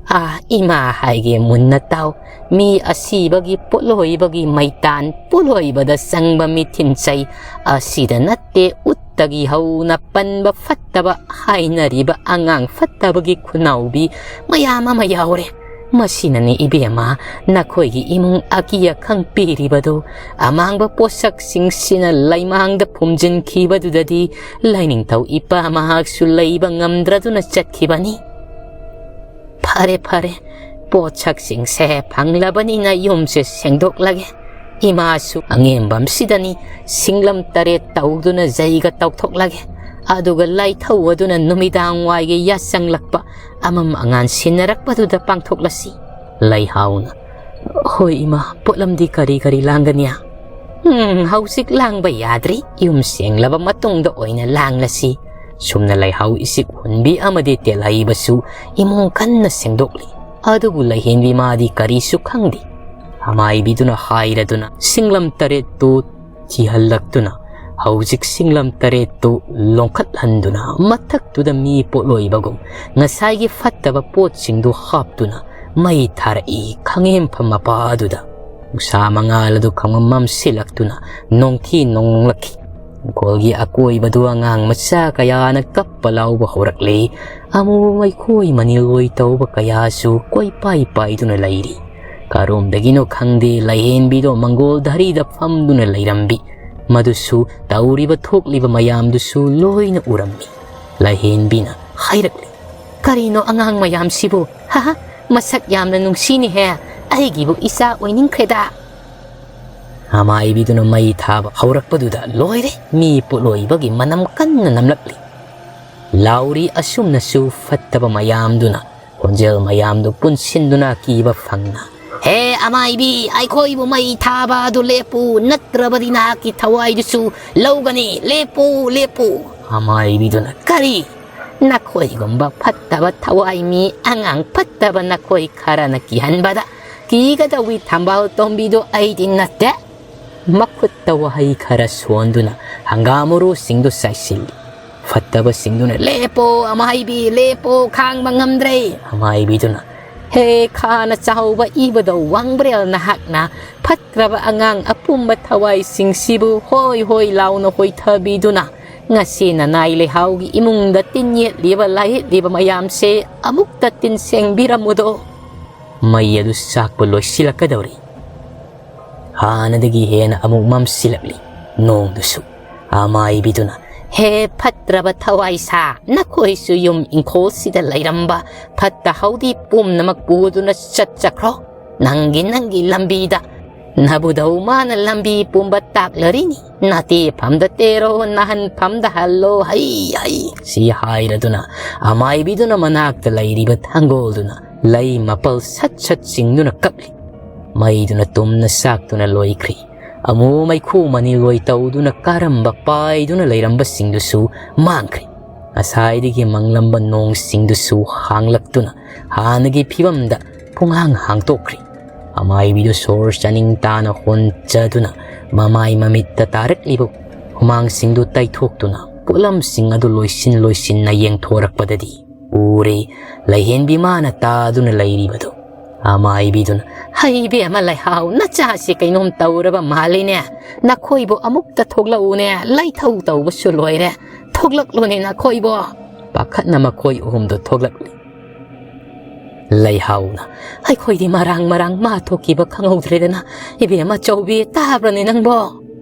"ꯑꯥ, ꯏꯃꯥ ꯍꯥꯏꯒꯦ ꯃꯨꯟꯅ ꯇꯥꯎ꯫ ꯃꯤ ꯑꯁꯤꯕꯒꯤ ꯄꯣꯠꯂꯣꯏꯕꯒꯤ ꯃꯩꯇꯥꯟ, ꯄꯣꯠꯂꯣꯏꯕꯗ ꯆꯪꯕ ꯃꯤꯊꯤꯟ ꯆꯩ, ꯑꯁꯤꯗ ꯅꯠꯇꯦ, ꯎꯠꯇꯒꯤ ꯍꯧꯅ ꯄꯟꯕ ꯐꯠꯇꯕ ꯍꯥꯏꯅꯔꯤꯕ ꯑꯉꯥꯡ ꯐꯠꯇꯕꯒꯤ ꯈꯨꯅꯥꯎꯕꯤ ꯃꯌꯥꯝ ꯑꯃ ꯌꯥꯎꯔꯦ꯫ ꯃꯁꯤꯅꯅꯤ ꯏꯕꯦꯝꯃ, ꯅꯈꯣꯏꯒꯤ ꯏꯃꯨꯡ ꯑꯀꯤ ꯑꯈꯪ ꯄꯤꯔꯤꯕꯗꯨ꯫ ꯑꯃꯥꯡꯕ ꯄꯣꯠꯁꯛꯁꯤꯡꯁꯤꯅ ꯂꯩꯃꯥꯡꯗ ꯐꯨꯝꯖꯤꯟꯈꯤꯕꯗꯨꯗꯗꯤ ꯂꯥꯏꯅꯤꯡꯊꯧ ꯏꯄꯥ ꯃꯍꯥꯛꯁꯨ ꯂꯩꯕ ꯉꯝꯗ꯭ꯔꯗꯨꯅ ꯆꯠꯈꯤꯕꯅꯤ꯫ ꯐꯔꯦ, ꯐꯔꯦ, ꯄꯣꯠꯁꯛꯁꯤꯡꯁꯦ ꯐꯪꯂꯕꯅꯤꯅ ꯌꯨꯝꯁꯦ ꯁꯦꯡꯗꯣꯛꯂꯒꯦ꯫ ꯏꯃꯥꯁꯨ ꯑꯉꯦꯝꯕꯝꯁꯤꯗꯅꯤ ꯁꯤꯡꯂꯝ ꯇꯔꯦꯠ ꯇꯧꯗꯨꯅ ꯖꯩꯒ ꯇꯧꯊꯣꯛꯂꯒꯦ꯫ ꯑꯗꯨꯒ ꯂꯥꯏꯊꯧ ꯑꯗꯨꯅ ꯅꯨꯃꯤꯗꯥꯡ ꯋꯥꯏꯒꯤ ꯌꯥꯆꯪꯂꯛꯄ ꯑꯃꯝ ꯑꯉꯥꯟ ꯁꯤꯟꯅꯔꯛꯄꯗꯨꯗ ꯄꯥꯡꯊꯣꯛꯂꯁꯤ꯫" ꯂꯩꯍꯥꯎꯅ, "ꯍꯣꯏ ꯏꯃꯥ, ꯄꯣꯠꯂꯝꯗꯤ ꯀꯔꯤ ꯀꯔꯤ ꯂꯥꯡꯒꯅꯤ?" "ꯎꯝ, ꯍꯧꯖꯤꯛ ꯂꯥꯡꯕ ꯌꯥꯗ꯭ꯔꯤ꯫ ꯌꯨꯝ ꯁꯦꯡꯂꯕ ꯃꯇꯨꯡꯗ ꯑꯣꯏꯅ ꯂꯥꯡꯂꯁꯤ꯫" ꯁꯨꯝꯅ ꯂꯩꯍꯥꯎ ꯏꯁꯤꯛ ꯍꯨꯟꯕꯤ ꯑꯃꯗꯤ ꯇꯦꯜꯍꯩꯕꯁꯨ ꯏꯃꯨꯡ ꯀꯟꯅ ꯁꯦꯡꯗꯣꯛꯂꯤ꯫ ꯑꯗꯨꯕꯨ ꯂꯩꯍꯦꯟꯕꯤ ꯃꯥꯗꯤ ꯀꯔꯤꯁꯨ ꯈꯪꯗꯦ꯫ ꯑꯃꯥꯏꯕꯤꯗꯨꯅ ꯍꯥꯏꯔꯗꯨꯅ ꯁꯤꯡꯂꯝ ꯇꯔꯦꯠꯇꯨ ꯊꯤꯍꯜꯂꯛꯇꯨꯅ ꯍꯧꯖꯤꯛ ꯁꯤꯡꯂꯝ ꯇꯔꯦꯠꯇꯨ ꯂꯣꯡꯈꯠꯍꯟꯗꯨꯅ ꯃꯊꯛꯇꯨꯗ ꯃꯤ ꯄꯣꯠꯂꯣꯏꯕꯒꯨꯝ ꯉꯁꯥꯏꯒꯤ ꯐꯠꯇꯕ ꯄꯣꯠꯁꯤꯡꯗꯨ ꯍꯥꯞꯇꯨꯅ ꯃꯩ ꯊꯥꯔꯛꯏ ꯈꯥꯡꯉꯦꯝꯐꯝ ꯃꯄꯥꯗꯨꯗ꯫ ꯅꯨꯡꯁꯥ ꯃꯉꯥꯜ ꯑꯗꯨ ꯈꯪꯃꯝ ꯃꯝꯁꯤꯜꯂꯛꯇꯨꯅ ꯅꯣꯡꯊꯤ ꯅꯣꯡꯂꯛꯈꯤ꯫ ꯏꯪꯈꯣꯜꯒꯤ ꯑꯀꯣꯏꯕꯗꯨ ꯑꯉꯥꯡ ꯃꯆꯥ ꯀꯌꯥꯅ ꯀꯞꯄ ꯂꯥꯎꯕ ꯍꯧꯔꯛꯂꯦ꯫ ꯑꯃꯨꯕ ꯃꯩꯈꯣꯏ ꯃꯅꯤꯜ ꯑꯣꯏ ꯇꯧꯕ ꯀꯌꯥꯁꯨ ꯀꯣꯏꯄꯥꯏ ꯄꯥꯏꯗꯨꯅ ꯂꯩꯔꯤ꯫ ꯀꯔꯣꯝꯗꯒꯤꯅꯣ ꯈꯪꯗꯦ, ꯂꯥꯏꯍꯦꯟꯕꯤꯗꯣ ꯃꯪꯒꯣꯜ ꯙꯔꯤꯗ ꯐꯝꯗꯨꯅ ꯂꯩꯔꯝꯕꯤ꯫ ꯃꯗꯨꯁꯨ ꯇꯧꯔꯤꯕ ꯊꯣꯛꯂꯤꯕ ꯃꯌꯥꯝꯗꯨꯁꯨ ꯂꯣꯏꯅ ꯎꯔꯝꯃꯤ꯫ ꯂꯥꯏꯍꯦꯟꯕꯤꯅ ꯍꯥꯏꯔꯛꯂꯤ, "ꯀꯔꯤꯅꯣ ꯑꯉꯥꯡ ꯃꯌꯥꯝꯁꯤꯕꯨ? ꯍꯥꯍꯥ, ꯃꯁꯛ ꯌꯥꯝꯅ ꯅꯨꯡꯁꯤꯅꯦꯍꯦ꯫ ꯑꯩꯒꯤꯕꯨ ꯏꯆꯥ ꯑꯣꯏꯅꯤꯡꯈ꯭ꯔꯦꯗ!" ꯑꯃꯥꯏꯕꯤꯗꯨꯅ ꯃꯩ ꯊꯥꯕ ꯍꯧꯔꯛꯄꯗꯨꯗ ꯂꯣꯏꯔꯦ, ꯃꯤ ꯄꯣꯠꯂꯣꯏꯕꯒꯤ ꯃꯅꯝ ꯀꯟꯅ ꯅꯝꯂꯛꯂꯤ꯫ ꯂꯥꯎꯔꯤ ꯑꯁꯨꯝꯅꯁꯨ ꯐꯠꯇꯕ ꯃꯌꯥꯝꯗꯨꯅ ꯈꯣꯟꯖꯦꯜ ꯃꯌꯥꯝꯗꯨ ꯄꯨꯟꯁꯤꯟꯗꯨꯅ ꯑꯀꯤꯕ ꯐꯪꯅ "ꯍꯦ ꯑꯃꯥꯏꯕꯤ, ꯑꯩꯈꯣꯏꯕꯨ ꯃꯩ ꯊꯥꯕ ꯑꯗꯨ ꯂꯦꯞꯄꯨ, ꯅꯠꯇ꯭ꯔꯕꯗꯤ ꯅꯍꯥꯛꯀꯤ ꯊꯋꯥꯏꯗꯨꯁꯨ ꯂꯧꯒꯅꯤ꯫ ꯂꯦꯞꯄꯨ, ꯂꯦꯞꯄꯨ!" ꯑꯃꯥꯏꯕꯤꯗꯨꯅ, "ꯀꯔꯤ? ꯅꯈꯣꯏꯒꯨꯝꯕ ꯐꯠꯇꯕ ꯊꯋꯥꯏ ꯃꯤ, ꯑꯉꯥꯡ ꯐꯠꯇꯕ ꯅꯈꯣꯏ ꯈꯔꯅ ꯀꯤꯍꯟꯕꯗ ꯀꯤꯒꯗꯧꯏ ꯊꯝꯕꯥꯜ ꯇꯣꯝꯕꯤꯗꯣ ꯑꯩꯗꯤ ꯅꯠꯇꯦ!" ꯃꯈꯨꯠꯇ ꯋꯥꯍꯩ ꯈꯔ ꯁꯣꯟꯗꯨꯅ ꯍꯪꯒꯥꯝ ꯃꯔꯨꯁꯤꯡꯗꯨ ꯆꯥꯏꯁꯤꯜꯂꯤ꯫ ꯐꯠꯇꯕꯁꯤꯡꯗꯨꯅ, "ꯂꯦꯞꯄꯣ ꯑꯃꯥꯏꯕꯤ, ꯂꯦꯞꯄꯣ, ꯈꯥꯡꯕ ꯉꯝꯗ꯭ꯔꯦ!" ꯑꯃꯥꯏꯕꯤꯗꯨꯅ, "ꯍꯦ ꯈꯥꯅ ꯆꯥꯎꯕ ꯏꯕꯗꯧ ꯋꯥꯡꯕ꯭ꯔꯦꯜ, ꯅꯍꯥꯛꯅ ꯐꯠꯇ꯭ꯔꯕ ꯑꯉꯥꯡ ꯑꯄꯨꯝꯕ ꯊꯋꯥꯏꯁꯤꯡꯁꯤꯕꯨ ꯍꯣꯏ ꯍꯣꯏ ꯂꯥꯎꯅ ꯍꯣꯏꯊꯕꯤꯗꯨꯅ ꯉꯁꯤ ꯅꯅꯥꯏ ꯂꯩꯍꯥꯎꯒꯤ ꯏꯃꯨꯡꯗ ꯇꯤꯟ ꯌꯦꯠꯂꯤꯕ ꯂꯥꯏꯌꯦꯠꯂꯤꯕ ꯃꯌꯥꯝꯁꯦ ꯑꯃꯨꯛꯇ ꯇꯤꯟ ꯁꯦꯡꯕꯤꯔꯝꯃꯨꯗꯣ!" ꯃꯩ ꯑꯗꯨ ꯆꯥꯛꯄ ꯂꯣꯏꯁꯤꯜꯂꯛꯀꯗꯧꯔꯤ꯫ ꯍꯥꯟꯅꯗꯒꯤ ꯍꯦꯟꯅ ꯑꯃꯨꯛ ꯃꯝꯁꯤꯜꯂꯛꯂꯤ꯫ ꯅꯣꯡꯗꯨꯁꯨ꯫ ꯑꯃꯥꯏꯕꯤꯗꯨꯅ, "ꯍꯦ ꯐꯠꯇ꯭ꯔꯕ ꯊꯋꯥꯏꯁꯥ, ꯅꯈꯣꯏꯁꯨ ꯌꯨꯝ ꯏꯪꯈꯣꯜꯁꯤꯗ ꯂꯩꯔꯝꯕ ꯐꯠꯇ ꯍꯥꯎꯗꯤ ꯄꯨꯝꯅꯃꯛ ꯄꯨꯗꯨꯅ ꯆꯠꯆꯈ꯭ꯔꯣ꯫ ꯅꯪꯒꯤ ꯅꯪꯒꯤ ꯂꯝꯕꯤꯗ꯫ ꯅꯕꯨꯙꯧ ꯃꯥꯅ ꯂꯝꯕꯤ ꯄꯨꯝꯕ ꯇꯥꯛꯂꯔꯤꯅꯤ꯫ ꯅꯥꯇꯦꯐꯝꯗ ꯇꯦꯔꯣ, ꯅꯥꯍꯟꯐꯝꯗ ꯍꯜꯂꯣ, ꯍꯩ ꯍꯩ!" ꯁꯤ ꯍꯥꯏꯔꯗꯨꯅ ꯑꯃꯥꯏꯕꯤꯗꯨꯅ ꯃꯅꯥꯛꯇ ꯂꯩꯔꯤꯕ ꯊꯥꯡꯒꯣꯜꯗꯨꯅ ꯂꯩ ꯃꯄꯜ ꯁꯠ ꯁꯠ ꯆꯤꯡꯗꯨꯅ ꯀꯞꯂꯤ꯫ ꯃꯩꯗꯨꯅ ꯇꯨꯝꯅ ꯆꯥꯛꯇꯨꯅ ꯂꯣꯏꯈ꯭ꯔꯤ꯫ ꯑꯃꯨ ꯃꯩꯈꯨ ꯃꯅꯤꯜ ꯂꯣꯏ ꯇꯧꯗꯨꯅ ꯀꯥꯔꯝꯕ ꯄꯥꯏꯗꯨꯅ ꯂꯩꯔꯝꯕꯁꯤꯡꯗꯨꯁꯨ ꯃꯥꯡꯈ꯭ꯔꯤ꯫ ꯉꯁꯥꯏꯗꯒꯤ ꯃꯪꯂꯝꯕ ꯅꯣꯡꯁꯤꯡꯗꯨꯁꯨ ꯍꯥꯡꯂꯛꯇꯨꯅ ꯍꯥꯟꯅꯒꯤ ꯐꯤꯕꯝꯗ ꯄꯨꯡꯍꯥꯡ ꯍꯥꯡꯇꯣꯛꯈ꯭ꯔꯤ꯫ ꯑꯃꯥꯏꯕꯤꯗꯨ ꯁꯣꯔ ꯆꯥꯅꯤꯡ ꯇꯥꯅ ꯍꯣꯟꯖꯗꯨꯅ ꯃꯃꯥꯏ ꯃꯃꯤꯠꯇ ꯇꯥꯔꯛꯂꯤꯕ ꯍꯨꯃꯥꯡꯁꯤꯡꯗꯨ ꯇꯩꯊꯣꯛꯇꯨꯅ ꯄꯣꯠꯂꯝꯁꯤꯡ ꯑꯗꯨ ꯂꯣꯏꯁꯤꯟ ꯂꯣꯏꯁꯤꯟꯅ ꯌꯦꯡꯊꯣꯔꯛꯄꯗꯗꯤ ꯎꯔꯦ ꯂꯩꯍꯦꯟꯕꯤ ꯃꯥꯅ ꯇꯥꯗꯨꯅ ꯂꯩꯔꯤꯕꯗꯨ꯫ ꯑꯃꯥꯏꯕꯤꯗꯨꯅ, "ꯍꯩ ꯏꯕꯦꯝꯃ ꯂꯩꯍꯥꯎ, ꯅꯆꯥꯁꯤ ꯀꯩꯅꯣꯝ ꯇꯧꯔꯕ ꯃꯥꯜꯂꯤꯅꯦ꯫ ꯅꯈꯣꯏꯕꯨ ꯑꯃꯨꯛꯇ ꯊꯣꯛꯂꯛꯎꯅꯦ, ꯂꯩꯊꯧ ꯇꯧꯕꯁꯨ ꯂꯣꯏꯔꯦ꯫ ꯊꯣꯛꯂꯛꯂꯨꯅꯦ ꯅꯈꯣꯏꯕꯨ!" ꯄꯥꯈꯠꯅ ꯃꯈꯣꯏ ꯑꯍꯨꯝꯗꯨ ꯊꯣꯛꯂꯛꯂꯤ꯫ ꯂꯩꯍꯥꯎꯅ, "ꯑꯩꯈꯣꯏꯗꯤ ꯃꯔꯥꯡ ꯃꯔꯥꯡ ꯃꯥ ꯊꯣꯛꯈꯤꯕ ꯈꯪꯍꯧꯗ꯭ꯔꯦꯗꯅ꯫ ꯏꯕꯦꯝꯃ ꯆꯧꯕꯤ, ꯇꯥꯕ꯭ꯔꯅꯦ ꯅꯪꯕꯣ?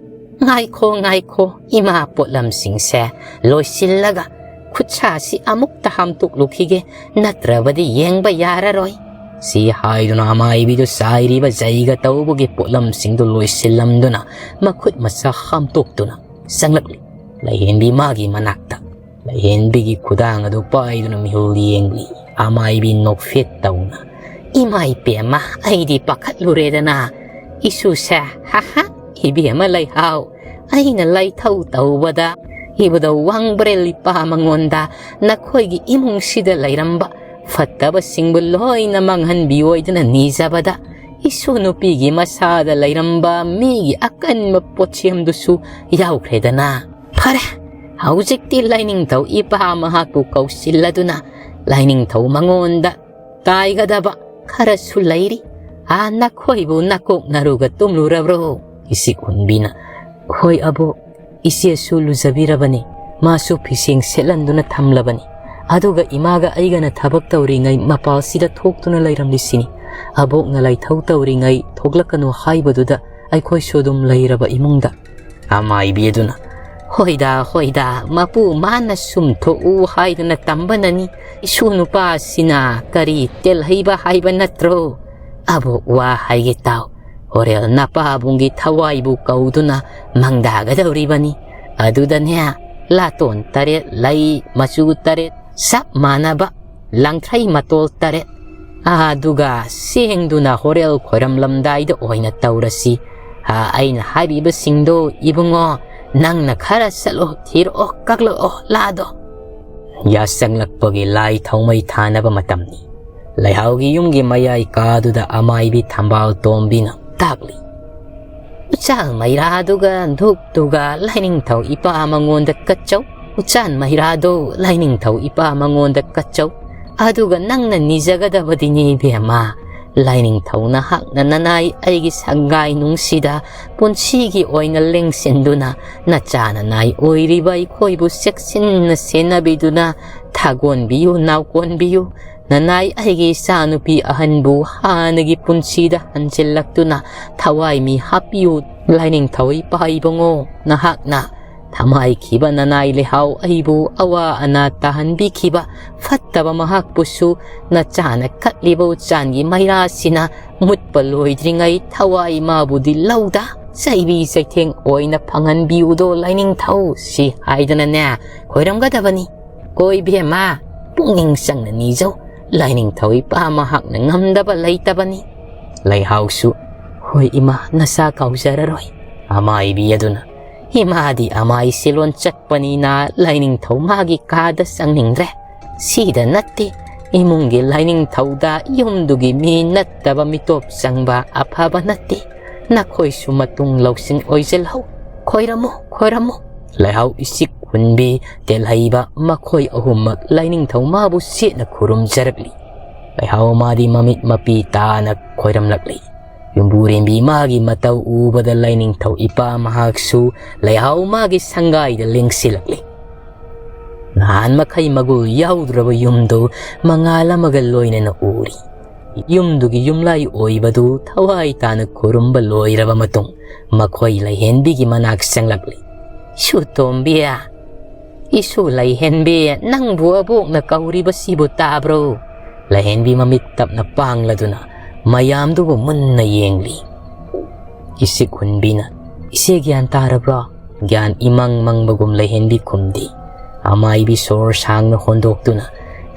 ꯉꯥꯏꯈꯣ, ꯉꯥꯏꯈꯣ, ꯏꯃꯥ ꯄꯣꯠꯂꯝꯁꯤꯡꯁꯦ ꯂꯣꯏꯁꯤꯜꯂꯒ ꯈꯨꯠꯁꯥꯁꯤ ꯑꯃꯨꯛꯇ ꯍꯥꯝꯇꯣꯛꯂꯨꯈꯤꯒꯦ, ꯅꯠꯇ꯭ꯔꯕꯗꯤ ꯌꯦꯡꯕ ꯌꯥꯔꯔꯣꯏ꯫" ꯁꯤ ꯍꯥꯏꯗꯨꯅ ꯑꯃꯥꯏꯕꯤꯗꯨ ꯆꯥꯏꯔꯤꯕ ꯖꯩꯒ ꯇꯧꯕꯒꯤ ꯄꯣꯠꯂꯝꯁꯤꯡꯗꯨ ꯂꯣꯏꯁꯤꯜꯂꯝꯗꯨꯅ ꯃꯈꯨꯠ ꯃꯁꯥ ꯍꯥꯝꯇꯣꯛꯇꯨꯅ ꯆꯪꯂꯛꯂꯤ꯫ ꯂꯩꯍꯦꯟꯕꯤ ꯃꯥꯒꯤ ꯃꯅꯥꯛꯇ ꯂꯩꯍꯦꯟꯕꯤꯒꯤ ꯈꯨꯗꯥꯡ ꯑꯗꯨ ꯄꯥꯏꯗꯨꯅ ꯃꯤꯍꯨꯜ ꯌꯦꯡꯂꯤ꯫ ꯑꯃꯥꯏꯕꯤ ꯅꯣꯛꯐꯦꯠ ꯇꯧꯅ "ꯏꯃꯥ ꯏꯄꯦꯝꯃ, ꯑꯩꯗꯤ ꯄꯥꯈꯠꯂꯨꯔꯦꯗꯅ ꯏꯁꯨꯁꯦ꯫ ꯍꯥꯍꯥ, ꯏꯕꯦꯝꯃ ꯂꯩꯍꯥꯎ, ꯑꯩꯅ ꯂꯥꯏꯊꯧ ꯇꯧꯕꯗ ꯏꯕꯨꯙꯧ ꯋꯥꯡꯕ꯭ꯔꯦꯜ ꯏꯄꯥ ꯃꯉꯣꯟꯗ ꯅꯈꯣꯏꯒꯤ ꯏꯃꯨꯡꯁꯤꯗ ꯂꯩꯔꯝꯕ ꯐꯠꯇꯕꯁꯤꯡꯕꯨ ꯂꯣꯏꯅ ꯃꯥꯡꯍꯟꯕꯤꯌꯣꯏꯗꯅ ꯅꯤꯖꯕꯗ, ꯏꯁꯨ ꯅꯨꯄꯤꯒꯤ ꯃꯁꯥꯗ ꯂꯩꯔꯝꯕ ꯃꯤꯒꯤ ꯑꯀꯟꯕ ꯄꯣꯠꯁꯦꯝꯗꯨꯁꯨ ꯌꯥꯎꯈ꯭ꯔꯦꯗꯅ꯫ ꯐꯔꯦ, ꯍꯧꯖꯤꯛꯇꯤ ꯂꯥꯏꯅꯤꯡꯊꯧ ꯏꯄꯥ ꯃꯍꯥꯛꯄꯨ ꯀꯧꯁꯤꯜꯂꯗꯨꯅ ꯂꯥꯏꯅꯤꯡꯊꯧ ꯃꯉꯣꯟꯗ ꯇꯥꯏꯒꯗꯕ ꯈꯔꯁꯨ ꯂꯩꯔꯤ꯫ ꯑꯥ, ꯅꯈꯣꯏꯕꯨ ꯅꯀꯣꯛ ꯅꯔꯨꯒ ꯇꯨꯝꯂꯨꯔꯕ꯭ꯔꯣ?" ꯏꯁꯤꯛ ꯍꯨꯟꯕꯤꯅ, "ꯍꯣꯏ ꯑꯕꯣꯛ, ꯏꯆꯦꯁꯨ ꯂꯨꯖꯕꯤꯔꯕꯅꯤ꯫ ꯃꯥꯁꯨ ꯐꯤꯁꯦꯡ ꯁꯦꯠꯍꯟꯗꯨꯅ ꯊꯝꯂꯕꯅꯤ꯫ ꯑꯗꯨꯒ ꯏꯃꯥꯒ ꯑꯩꯒꯅ ꯊꯕꯛ ꯇꯧꯔꯤꯉꯩ ꯃꯄꯥꯜꯁꯤꯗ ꯊꯣꯛꯇꯨꯅ ꯂꯩꯔꯝꯂꯤꯁꯤꯅꯤ꯫ ꯑꯕꯣꯛꯅ ꯂꯥꯏꯊꯧ ꯇꯧꯔꯤꯉꯩ ꯊꯣꯛꯂꯛꯀꯅꯨ ꯍꯥꯏꯕꯗꯨꯗ ꯑꯩꯈꯣꯏꯁꯨ ꯑꯗꯨꯝ ꯂꯩꯔꯕ ꯏꯃꯨꯡꯗ꯫" ꯑꯃꯥꯏꯕꯤ ꯑꯗꯨꯅ, "ꯍꯣꯏꯗ, ꯍꯣꯏꯗ, ꯃꯄꯨ ꯃꯥꯅ ꯁꯨꯝ ꯊꯣꯛꯎ ꯍꯥꯏꯗꯨꯅ ꯇꯝꯕꯅꯅꯤ꯫ ꯏꯁꯨ ꯅꯨꯄꯥꯁꯤꯅ ꯀꯔꯤ ꯇꯦꯜꯍꯩꯕ ꯍꯥꯏꯕ ꯅꯠꯇ꯭ꯔꯣ? ꯑꯕꯣꯛ, ꯋꯥ ꯍꯥꯏꯒꯦ ꯇꯥꯎ꯫ ꯍꯣꯔꯦꯜ ꯅꯄꯥꯕꯨꯡꯒꯤ ꯊꯋꯥꯏꯕꯨ ꯀꯧꯗꯨꯅ ꯃꯪꯗꯥꯒꯗꯧꯔꯤꯕꯅꯤ꯫ ꯑꯗꯨꯗꯅꯦ, ꯂꯥꯇꯣꯟ ꯇꯔꯦꯠ ꯂꯩ, ꯃꯆꯨ ꯇꯔꯦꯠ ꯆꯞ ꯃꯥꯟꯅꯕ ꯂꯪꯊ꯭ꯔꯩ ꯃꯇꯣꯜ ꯇꯔꯦꯠ, ꯑꯗꯨꯒ ꯁꯦꯡꯗꯨꯅ ꯍꯣꯔꯦꯜ ꯈꯣꯏꯔꯝꯂꯝꯗꯥꯏꯗ ꯑꯣꯏꯅ ꯇꯧꯔꯁꯤ꯫ ꯑ, ꯑꯩꯅ ꯍꯥꯏꯔꯤꯕꯁꯤꯡꯗꯣ, ꯏꯕꯨꯡꯉꯣ, ꯅꯪꯅ ꯈꯔ ꯆꯠꯂꯣ, ꯊꯤꯔꯛꯑꯣ, ꯀꯛꯂꯛꯑꯣ ꯂꯥꯗꯣ꯫" ꯌꯥꯆꯪꯂꯛꯄꯒꯤ ꯂꯥꯏ ꯊꯥꯎꯃꯩ ꯊꯥꯅꯕ ꯃꯇꯝꯅꯤ꯫ ꯂꯩꯍꯥꯎꯒꯤ ꯌꯨꯝꯒꯤ ꯃꯌꯥꯏ ꯀꯥꯗꯨꯗ ꯑꯃꯥꯏꯕꯤ ꯊꯝꯕꯥꯜ ꯇꯣꯝꯕꯤꯅ ꯇꯥꯛꯂꯤ꯫ "ꯎꯆꯥꯜ ꯃꯩꯔꯥꯗꯨꯒ ꯙꯨꯞꯇꯨꯒ ꯂꯥꯏꯅꯤꯡꯊꯧ ꯏꯄꯥ ꯃꯉꯣꯟꯗ ꯀꯠꯆꯧ꯫ ꯎꯆꯥꯜ ꯃꯩꯔꯥꯗꯣ ꯂꯥꯏꯅꯤꯡꯊꯧ ꯏꯄꯥ ꯃꯉꯣꯟꯗ ꯀꯠꯆꯧ꯫ ꯑꯗꯨꯒ ꯅꯪꯅ ꯅꯤꯖꯒꯗꯕꯗꯤꯅꯦ ꯏꯕꯦꯝꯃ, ꯂꯥꯏꯅꯤꯡꯊꯧ ꯅꯍꯥꯛꯅ ꯅꯅꯥꯏ ꯑꯩꯒꯤ ꯁꯪꯒꯥꯏ ꯅꯨꯡꯁꯤꯗ ꯄꯨꯟꯁꯤꯒꯤ ꯑꯣꯏꯅ ꯂꯦꯡꯁꯤꯟꯗꯨꯅ ꯅꯆꯥ ꯅꯅꯥꯏ ꯑꯣꯏꯔꯤꯕ ꯑꯩꯈꯣꯏꯕꯨ ꯆꯦꯛꯁꯤꯟꯅ ꯁꯦꯟꯅꯕꯤꯗꯨꯅ ꯊꯥꯒꯣꯟꯕꯤꯌꯨ, ꯅꯥꯎꯀꯣꯟꯕꯤꯌꯨ꯫ ꯅꯅꯥꯏ ꯑꯩꯒꯤ ꯏꯆꯥꯅꯨꯄꯤ ꯑꯍꯟꯕꯨ ꯍꯥꯟꯅꯒꯤ ꯄꯨꯟꯁꯤꯗ ꯍꯟꯖꯤꯜꯂꯛꯇꯨꯅ ꯊꯋꯥꯏ ꯃꯤ ꯍꯥꯞꯄꯤꯌꯨ꯫ ꯂꯥꯏꯅꯤꯡꯊꯧ ꯏꯄꯥ ꯏꯕꯨꯡꯉꯣ, ꯅꯍꯥꯛꯅ ꯊꯃꯥꯏꯈꯤꯕ ꯅꯅꯥꯏ ꯂꯩꯍꯥꯎ ꯑꯩꯕꯨ ꯑꯋꯥ ꯑꯅꯥ ꯇꯥꯍꯟꯕꯤꯈꯤꯕ ꯐꯠꯇꯕ ꯃꯍꯥꯛꯄꯨꯁꯨ ꯅꯆꯥꯅ ꯀꯠꯂꯤꯕ ꯎꯆꯥꯟꯒꯤ ꯃꯩꯔꯥꯁꯤꯅ ꯃꯨꯠꯄ ꯂꯣꯏꯗ꯭ꯔꯤꯉꯩ ꯊꯋꯥꯏ ꯃꯥꯕꯨꯗꯤ ꯂꯧꯗ ꯆꯩꯕꯤ ꯆꯩꯊꯦꯡ ꯑꯣꯏꯅ ꯐꯪꯍꯟꯕꯤꯌꯨꯗꯣ ꯂꯥꯏꯅꯤꯡꯊꯧ" ꯁꯤ ꯍꯥꯏꯗꯅꯅꯦ ꯈꯣꯏꯔꯝꯒꯗꯕꯅꯤ꯫ ꯀꯣ ꯏꯕꯦꯝꯃ, ꯄꯨꯛꯅꯤꯡ ꯆꯪꯅ ꯅꯤꯖꯧ꯫ ꯂꯥꯏꯅꯤꯡꯊꯧ ꯏꯄꯥ ꯃꯍꯥꯛꯅ ꯉꯝꯗꯕ ꯂꯩꯇꯕꯅꯤ꯫ ꯂꯩꯍꯥꯎꯁꯨ, "ꯍꯣꯏ ꯏꯃꯥ, ꯅꯆꯥ ꯀꯥꯎꯖꯔꯔꯣꯏ"꯫ ꯑꯃꯥꯏꯕꯤ ꯑꯗꯨꯅ, "ꯏꯃꯥꯗꯤ ꯑꯃꯥꯏ ꯁꯤꯂꯣꯟ ꯆꯠꯄꯅꯤꯅ ꯂꯥꯏꯅꯤꯡꯊꯧ ꯃꯥꯒꯤ ꯀꯥꯗ ꯆꯪꯅꯤꯡꯗ꯭ꯔꯦ꯫ ꯁꯤꯗ ꯅꯠꯇꯦ, ꯏꯃꯨꯡꯒꯤ ꯂꯥꯏꯅꯤꯡꯊꯧꯗ ꯌꯨꯝꯗꯨꯒꯤ ꯃꯤ ꯅꯠꯇꯕ ꯃꯤꯇꯣꯞ ꯆꯪꯕ ꯑꯐꯕ ꯅꯠꯇꯦ꯫ ꯅꯈꯣꯏꯁꯨ ꯃꯇꯨꯡ ꯂꯧꯁꯤꯡ ꯑꯣꯏꯖꯤꯜꯍꯧ꯫ ꯈꯣꯏꯔꯝꯃꯨ, ꯈꯣꯏꯔꯝꯃꯨ"꯫ ꯂꯩꯍꯥꯎ, ꯏꯁꯤꯛ ꯍꯨꯟꯕꯤ, ꯇꯦꯜꯍꯩꯕ, ꯃꯈꯣꯏ ꯑꯍꯨꯝꯃꯛ ꯂꯥꯏꯅꯤꯡꯊꯧ ꯃꯥꯕꯨ ꯆꯦꯠꯅ ꯈꯨꯔꯨꯝꯖꯔꯛꯂꯤ꯫ ꯂꯩꯍꯥꯎ ꯃꯥꯗꯤ ꯃꯃꯤꯠ ꯃꯄꯤ ꯇꯥꯅ ꯈꯣꯏꯔꯝꯂꯛꯂꯤ꯫ ꯌꯨꯝꯕꯨꯔꯦꯝꯕꯤ ꯃꯥꯒꯤ ꯃꯇꯧ ꯎꯕꯗ ꯂꯥꯏꯅꯤꯡꯊꯧ ꯏꯄꯥ ꯃꯍꯥꯛꯁꯨ ꯂꯩꯍꯥꯎ ꯃꯥꯒꯤ ꯁꯪꯒꯥꯏꯗ ꯂꯦꯡꯁꯤꯜꯂꯛꯂꯤ꯫ ꯅꯍꯥꯟ ꯃꯈꯩ ꯃꯒꯨꯜ ꯌꯥꯎꯗ꯭ꯔꯕ ꯌꯨꯝꯗꯨ ꯃꯉꯥꯜ ꯑꯃꯒ ꯂꯣꯏꯅꯅ ꯎꯔꯤ꯫ ꯌꯨꯝꯗꯨꯒꯤ ꯌꯨꯝꯂꯥꯏ ꯑꯣꯏꯕꯗꯨ ꯊꯋꯥꯏ ꯇꯥꯅ ꯈꯨꯔꯨꯝꯕ ꯂꯣꯏꯔꯕ ꯃꯇꯨꯡ, ꯃꯈꯣꯏ ꯂꯥꯏꯍꯦꯟꯕꯤꯒꯤ ꯃꯅꯥꯛ ꯆꯪꯂꯛꯂꯤ꯫ "ꯁꯨꯇꯣꯝꯕꯤ, ꯏꯁꯨ ꯂꯥꯏꯍꯦꯟꯕꯤ, ꯅꯪꯕꯨ ꯑꯕꯣꯛꯅ ꯀꯧꯔꯤꯕꯁꯤꯕꯨ ꯇꯥꯕ꯭ꯔꯣ?" ꯂꯥꯏꯍꯦꯟꯕꯤ ꯃꯃꯤꯠ ꯇꯞꯅ ꯄꯥꯡꯂꯗꯨꯅ ꯃꯌꯥꯝꯗꯨꯕꯨ ꯃꯨꯟꯅ ꯌꯦꯡꯂꯤ꯫ ꯏꯁꯤꯛ ꯍꯨꯟꯕꯤꯅ, "ꯏꯆꯦ ꯒ꯭ꯌꯥꯟ ꯇꯥꯔꯕ꯭ꯔꯣ?" ꯒ꯭ꯌꯥꯟ ꯏꯃꯪ ꯃꯪꯕꯒꯨꯝ ꯂꯥꯏꯍꯦꯟꯕꯤ ꯈꯨꯝꯗꯦ꯫ ꯑꯃꯥꯏꯕꯤ ꯁꯣꯔ ꯁꯥꯡꯅ ꯍꯣꯟꯗꯣꯛꯇꯨꯅ,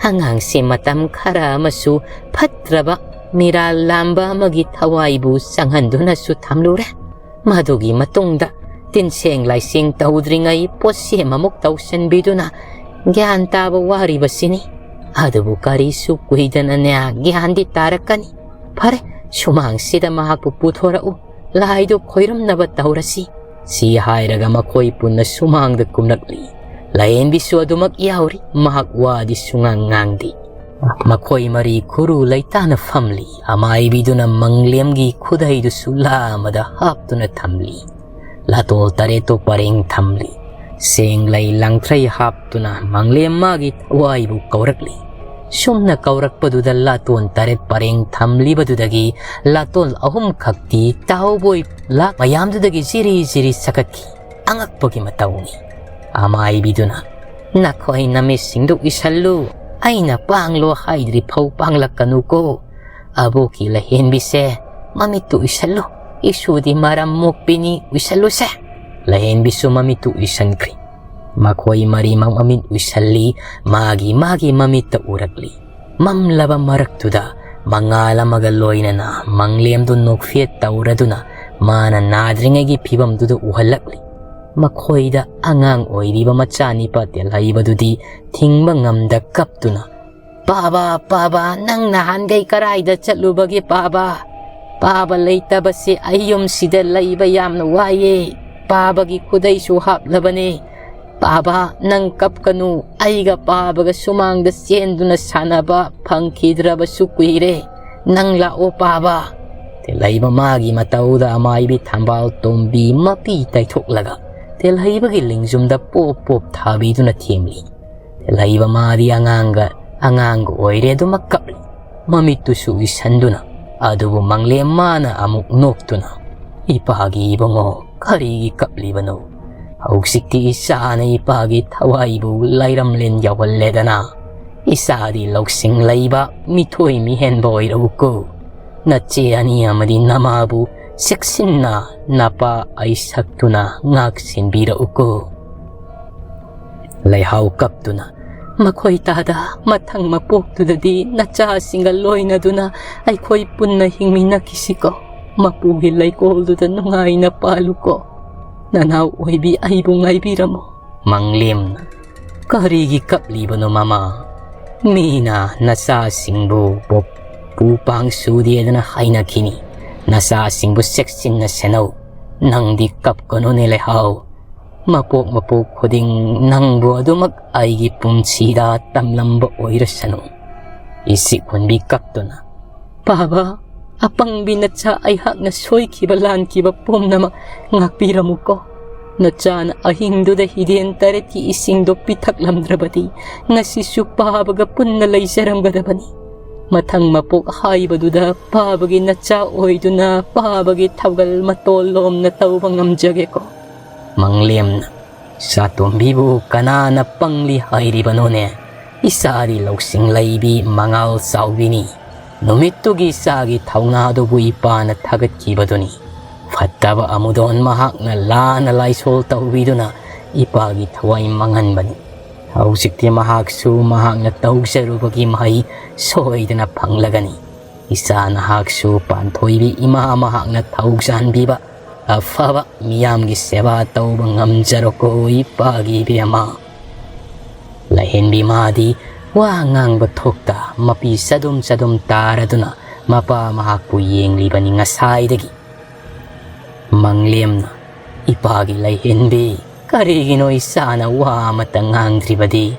"ꯑꯉꯥꯡꯁꯦ ꯃꯇꯝ ꯈꯔ ꯑꯃꯁꯨ ꯐꯠꯇ꯭ꯔꯕ ꯃꯤꯔꯥꯜ ꯂꯥꯝꯕ ꯑꯃꯒꯤ ꯊꯋꯥꯏꯕꯨ ꯆꯪꯍꯟꯗꯨꯅꯁꯨ ꯊꯝꯂꯨꯔꯦ꯫ ꯃꯗꯨꯒꯤ ꯃꯇꯨꯡꯗ ꯇꯤꯟꯁꯦꯡ ꯂꯥꯏꯁꯦꯡ ꯇꯧꯗ꯭ꯔꯤꯉꯩ ꯄꯣꯠꯁꯦꯝ ꯑꯃꯨꯛ ꯇꯧꯁꯤꯟꯕꯤꯗꯨꯅ ꯒ꯭ꯌꯥꯟ ꯇꯥꯕ ꯋꯥꯔꯤꯕꯁꯤꯅꯤ꯫ ꯑꯗꯨꯕꯨ ꯀꯔꯤꯁꯨ ꯀꯨꯏꯗꯅꯅꯦ ꯒ꯭ꯌꯥꯟꯗꯤ ꯇꯥꯔꯛꯀꯅꯤ꯫ ꯐꯔꯦ, ꯁꯨꯃꯥꯡꯁꯤꯗ ꯃꯍꯥꯛꯄꯨ ꯄꯨꯊꯣꯔꯛꯎ, ꯂꯥꯏꯗꯨ ꯈꯣꯏꯔꯝꯅꯕ ꯇꯧꯔꯁꯤ"꯫ ꯁꯤ ꯍꯥꯏꯔꯒ ꯃꯈꯣꯏ ꯄꯨꯟꯅ ꯁꯨꯃꯥꯡꯗ ꯀꯨꯝꯂꯛꯂꯤ꯫ ꯂꯥꯏꯌꯦꯟꯕꯤꯁꯨ ꯑꯗꯨꯃꯛ ꯌꯥꯎꯔꯤ, ꯃꯍꯥꯛ ꯋꯥꯗꯤ ꯁꯨꯉꯥꯡ ꯉꯥꯡꯗꯦ꯫ ꯃꯈꯣꯏ ꯃꯔꯤ ꯈꯨꯔꯨ ꯂꯩꯇꯥꯅ ꯐꯝꯂꯤ꯫ ꯑꯃꯥꯏꯕꯤꯗꯨꯅ ꯃꯪꯂꯦꯝꯒꯤ ꯈꯨꯗꯩꯗꯨ ꯁꯨꯂꯥ ꯑꯃꯗ ꯍꯥꯞꯇꯨꯅ ꯊꯝꯂꯤ꯫ ꯂꯥꯇꯣꯜ ꯇꯔꯦꯠꯇꯨ ꯄꯔꯦꯡ ꯊꯝꯂꯤ꯫ ꯁꯦꯡꯂꯩ ꯂꯥꯡꯊ꯭ꯔꯩ ꯍꯥꯞꯇꯨꯅ ꯃꯪꯂꯦꯝ ꯃꯥꯒꯤ ꯊꯋꯥꯏꯕꯨ ꯀꯧꯔꯛꯂꯤ꯫ ꯁꯨꯝꯅ ꯀꯧꯔꯛꯄꯗꯨꯗ ꯂꯥꯇꯣꯟ ꯇꯔꯦꯠ ꯄꯔꯦꯡ ꯊꯝꯂꯤꯕꯗꯨꯗꯒꯤ ꯂꯥꯇꯣꯟ ꯑꯍꯨꯝ ꯈꯛꯇꯤ ꯇꯥꯍꯧꯕꯣꯏ ꯂꯥꯛ ꯃꯌꯥꯝꯗꯨꯗꯒꯤ ꯖꯤꯔꯤ ꯖꯤꯔꯤ ꯁꯀꯠꯈꯤ꯫ ꯑꯉꯛꯄꯒꯤ ꯃꯇꯧꯅꯤ꯫ ꯑꯃꯥꯏꯕꯤꯗꯨꯅ, "ꯅꯈꯣꯏ ꯅꯃꯤꯠꯁꯤꯡꯗꯨ ꯎꯏꯁꯜꯂꯨ, ꯑꯩꯅ ꯄꯥꯡꯂꯣ ꯍꯥꯏꯗ꯭ꯔꯤ ꯐꯥꯎ ꯄꯥꯡꯂꯛꯀꯅꯨꯀꯣ꯫ ꯑꯕꯣꯛꯀꯤ ꯂꯥꯏꯍꯦꯟꯕꯤꯁꯦ, ꯃꯃꯤꯠꯇꯨ ꯎꯏꯁꯜꯂꯨ, ꯏꯁꯨꯗꯤ ꯃꯔꯝ ꯃꯣꯛꯄꯤꯅꯤ, ꯎꯏꯁꯜꯂꯨꯁꯦ"꯫ ꯂꯥꯏꯍꯦꯟꯕꯤꯁꯨ ꯃꯃꯤꯠꯇꯨ ꯎꯏꯁꯟꯈ꯭ꯔꯤ꯫ ꯃꯈꯣꯏ ꯃꯔꯤꯃꯛ ꯃꯃꯤꯠ ꯎꯏꯁꯜꯂꯤ, ꯃꯥꯒꯤ ꯃꯥꯒꯤ ꯃꯃꯤꯠꯇ ꯎꯔꯛꯂꯤ꯫ ꯃꯝꯂꯕ ꯃꯔꯛꯇꯨꯗ ꯃꯉꯥꯜ ꯑꯃꯒ ꯂꯣꯏꯅꯅ ꯃꯪꯂꯦꯝꯗꯨ ꯅꯣꯛꯐꯦꯠ ꯇꯧꯔꯗꯨꯅ ꯃꯥꯅ ꯅꯥꯗ꯭ꯔꯤꯉꯩꯒꯤ ꯐꯤꯕꯝꯗꯨꯗ ꯎꯍꯜꯂꯛꯂꯤ꯫ ꯃꯈꯣꯏꯗ ꯑꯉꯥꯡ ꯑꯣꯏꯔꯤꯕ ꯃꯆꯥꯅꯤꯄꯥ ꯇꯦꯜꯍꯩꯕꯗꯨꯗꯤ ꯊꯤꯡꯕ ꯉꯝꯗ ꯀꯞꯇꯨꯅ, "ꯄꯥꯕ, ꯄꯥꯕ, ꯅꯪ ꯅꯍꯥꯟꯈꯩ ꯀꯔꯥꯏꯗ ꯆꯠꯂꯨꯕꯒꯦ ꯄꯥꯕ? ꯄꯥꯕ ꯂꯩꯇꯕꯁꯦ ꯑꯩ ꯌꯨꯝꯁꯤꯗ ꯂꯩꯕ ꯌꯥꯝꯅ ꯋꯥꯏꯌꯦ꯫ ꯄꯥꯕꯒꯤ ꯈꯨꯗꯩꯁꯨ ꯍꯥꯞꯂꯕꯅꯦ꯫ ꯄꯥꯕ, ꯅꯪ ꯀꯞꯀꯅꯨ, ꯑꯩꯒ ꯄꯥꯕꯒ ꯁꯨꯃꯥꯡꯗ ꯆꯦꯟꯗꯨꯅ ꯁꯥꯟꯅꯕ ꯐꯪꯈꯤꯗ꯭ꯔꯕꯁꯨ ꯀꯨꯏꯔꯦ꯫ ꯅꯪ ꯂꯥꯛꯑꯣ ꯄꯥꯕ꯫" ꯇꯦꯜꯍꯩꯕ ꯃꯥꯒꯤ ꯃꯇꯧꯗ ꯑꯃꯥꯏꯕꯤ ꯊꯝꯕꯥꯜ ꯇꯣꯝꯕꯤ ꯃꯄꯤ ꯇꯩꯊꯣꯛꯂꯒ ꯇꯦꯜꯍꯩꯕꯒꯤ ꯂꯤꯡꯖꯨꯝꯗ ꯄꯣꯞ ꯄꯣꯞ ꯊꯥꯕꯤꯗꯨꯅ ꯊꯦꯝꯂꯤ꯫ ꯇꯦꯜꯍꯩꯕ ꯃꯥꯗꯤ ꯑꯉꯥꯡꯒ, ꯑꯉꯥꯡꯒ ꯑꯣꯏꯔꯦ ꯑꯗꯨꯃꯛ ꯀꯞꯂꯤ꯫ ꯃꯃꯤꯠꯇꯨꯁꯨ ꯎꯏꯁꯟꯗꯨꯅ, ꯑꯗꯨꯕꯨ ꯃꯪꯂꯦꯝ ꯃꯥꯅ ꯑꯃꯨꯛ ꯅꯣꯛꯇꯨꯅ, "ꯏꯄꯥꯒꯤ ꯏꯕꯨꯡꯉꯣ, ꯀꯔꯤꯒꯤ ꯀꯞꯂꯤꯕꯅꯣ? ꯍꯧꯖꯤꯛꯇꯤ ꯏꯆꯥꯅ ꯏꯄꯥꯒꯤ ꯊꯋꯥꯏꯕꯨ ꯂꯥꯏꯔꯝꯂꯦꯟ ꯌꯧꯍꯜꯂꯦꯗꯅ꯫ ꯏꯆꯥꯗꯤ ꯂꯧꯁꯤꯡ ꯂꯩꯕ ꯃꯤꯊꯣꯏ ꯃꯤꯍꯦꯟꯕ ꯑꯣꯏꯔꯛꯎꯀꯣ꯫ ꯅꯆꯦ ꯑꯅꯤ ꯑꯃꯗꯤ ꯅꯃꯥꯕꯨ ꯆꯦꯛꯁꯤꯟꯅ ꯅꯄꯥ ꯑꯩ ꯁꯛꯇꯨꯅ ꯉꯥꯛ ꯁꯦꯟꯕꯤꯔꯛꯎꯀꯣ꯫" ꯂꯩꯍꯥꯎ ꯀꯞꯇꯨꯅ, "ꯃꯈꯣꯏ ꯇꯥꯗ ꯃꯊꯪ ꯃꯄꯣꯛꯇꯨꯗꯗꯤ ꯅꯆꯥꯁꯤꯡꯒ ꯂꯣꯏꯅꯗꯨꯅ ꯑꯩꯈꯣꯏ ꯄꯨꯟꯅ ꯍꯤꯡꯃꯤꯟꯅꯈꯤꯁꯤꯀꯣ꯫ ꯃꯄꯨꯒꯤ ꯂꯩꯀꯣꯜꯗꯨꯗ ꯅꯨꯡꯉꯥꯏꯅ ꯄꯥꯜꯂꯨꯀꯣ꯫ ꯅꯅꯥꯎ ꯑꯣꯏꯕꯤ ꯑꯩꯕꯨ ꯉꯥꯏꯕꯤꯔꯝꯃꯣ꯫" ꯃꯪꯂꯦꯝꯅ, "ꯀꯔꯤꯒꯤ ꯀꯞꯂꯤꯕꯅꯣ ꯃꯃꯥ? ꯃꯤꯅ ꯅꯆꯥꯁꯤꯡꯕꯨ ꯄꯣꯛ-, ꯄꯨ ꯄꯥꯡ ꯁꯨꯗꯦꯗꯅ ꯍꯥꯏꯅꯈꯤꯅꯤ꯫ ꯅꯆꯥꯁꯤꯡꯕꯨ ꯆꯦꯛꯁꯤꯟꯅ ꯁꯦꯟꯅꯧ꯫ ꯅꯪꯗꯤ ꯀꯞꯀꯅꯨꯅꯦ ꯂꯩꯍꯥꯎ꯫ ꯃꯄꯣꯛ ꯃꯄꯣꯛ ꯈꯨꯗꯤꯡ ꯅꯪꯕꯨ ꯑꯗꯨꯃꯛ ꯑꯩꯒꯤ ꯄꯨꯟꯁꯤꯗ ꯇꯝꯂꯝꯕ ꯑꯣꯏꯔꯁꯅꯨ꯫" ꯏꯁꯤꯛ ꯍꯨꯟꯕꯤ ꯀꯞꯇꯨꯅ, "ꯄꯥꯕ, ꯑꯄꯪꯕꯤ ꯅꯆꯥ ꯑꯩꯍꯥꯛꯅ ꯁꯣꯏꯈꯤꯕ ꯂꯥꯟꯈꯤꯕ ꯄꯨꯝꯅꯃꯛ ꯉꯥꯛꯄꯤꯔꯝꯃꯨꯀꯣ꯫ ꯅꯆꯥꯅ ꯑꯍꯤꯡꯗꯨꯗ ꯍꯤꯗꯦꯟ ꯇꯔꯦꯠꯀꯤ ꯏꯁꯤꯡꯗꯣ ꯄꯤꯊꯛꯂꯝꯗ꯭ꯔꯕꯗꯤ ꯉꯁꯤꯁꯨ ꯄꯥꯕꯒ ꯄꯨꯟꯅ ꯂꯩꯖꯔꯝꯒꯗꯕꯅꯤ꯫ ꯃꯊꯪ ꯃꯄꯣꯛ ꯍꯥꯏꯕꯗꯨꯗ ꯄꯥꯕꯒꯤ ꯅꯆꯥ ꯑꯣꯏꯗꯨꯅ ꯄꯥꯕꯒꯤ ꯊꯧꯒꯜ ꯃꯇꯣꯜ ꯂꯣꯝꯅ ꯇꯧꯕ ꯉꯝꯖꯒꯦꯀꯣ꯫" ꯃꯪꯂꯦꯝꯅ, "ꯆꯥꯇꯣꯝꯕꯤꯕꯨ ꯀꯅꯥꯅ ꯄꯪꯂꯤ ꯍꯥꯏꯔꯤꯕꯅꯣꯅꯦ? ꯏꯆꯥꯗꯤ ꯂꯧꯁꯤꯡ ꯂꯩꯕꯤ ꯃꯉꯥꯜ ꯆꯥꯎꯕꯤꯅꯤ꯫ ꯅꯨꯃꯤꯠꯇꯨꯒꯤ ꯏꯆꯥꯒꯤ ꯊꯧꯅꯥꯗꯨꯕꯨ ꯏꯄꯥꯅ ꯊꯥꯒꯠꯈꯤꯕꯗꯨꯅꯤ꯫ ꯐꯠꯇꯕ ꯑꯃꯨꯗꯣꯟ ꯃꯍꯥꯛꯅ ꯂꯥꯟꯅ ꯂꯥꯏꯁꯣꯜ ꯇꯧꯕꯤꯗꯨꯅ ꯏꯄꯥꯒꯤ ꯊꯋꯥꯏ ꯃꯥꯡꯍꯟꯕꯅꯤ꯫ ꯍꯧꯖꯤꯛꯇꯤ ꯃꯍꯥꯛꯁꯨ ꯃꯍꯥꯛꯅ ꯇꯧꯖꯔꯨꯕꯒꯤ ꯃꯍꯩ ꯁꯣꯏꯗꯅ ꯐꯪꯂꯒꯅꯤ꯫ ꯏꯆꯥ ꯅꯍꯥꯛꯁꯨ ꯄꯥꯟꯊꯣꯏꯕꯤ ꯏꯃꯥ ꯃꯍꯥꯛꯅ ꯊꯧꯖꯥꯟꯕꯤꯕ ꯑꯐꯕ ꯃꯤꯌꯥꯝꯒꯤ ꯁꯦꯕꯥ ꯇꯧꯕ ꯉꯝꯖꯔꯣꯀꯣ ꯏꯄꯥꯒꯤ ꯏꯕꯦꯝꯃ꯫ ꯂꯥꯏꯍꯦꯟꯕꯤ ꯃꯥꯗꯤ ꯋꯥ ꯉꯥꯡꯕ ꯊꯣꯛꯇ ꯃꯄꯤ ꯆꯗꯨꯝ ꯆꯗꯨꯝ ꯇꯥꯔꯗꯨꯅ ꯃꯄꯥ ꯃꯍꯥꯛꯄꯨ ꯌꯦꯡꯂꯤꯕꯅꯤ ꯉꯁꯥꯏꯗꯒꯤ꯫ ꯃꯪꯂꯦꯝꯅ, "ꯏꯄꯥꯒꯤ ꯂꯥꯏꯍꯦꯟꯕꯤ, ꯀꯔꯤꯒꯤꯅꯣ ꯏꯆꯥꯅ ꯋꯥ ꯑꯃꯠꯇ ꯉꯥꯡꯗ꯭ꯔꯤꯕꯗꯤ?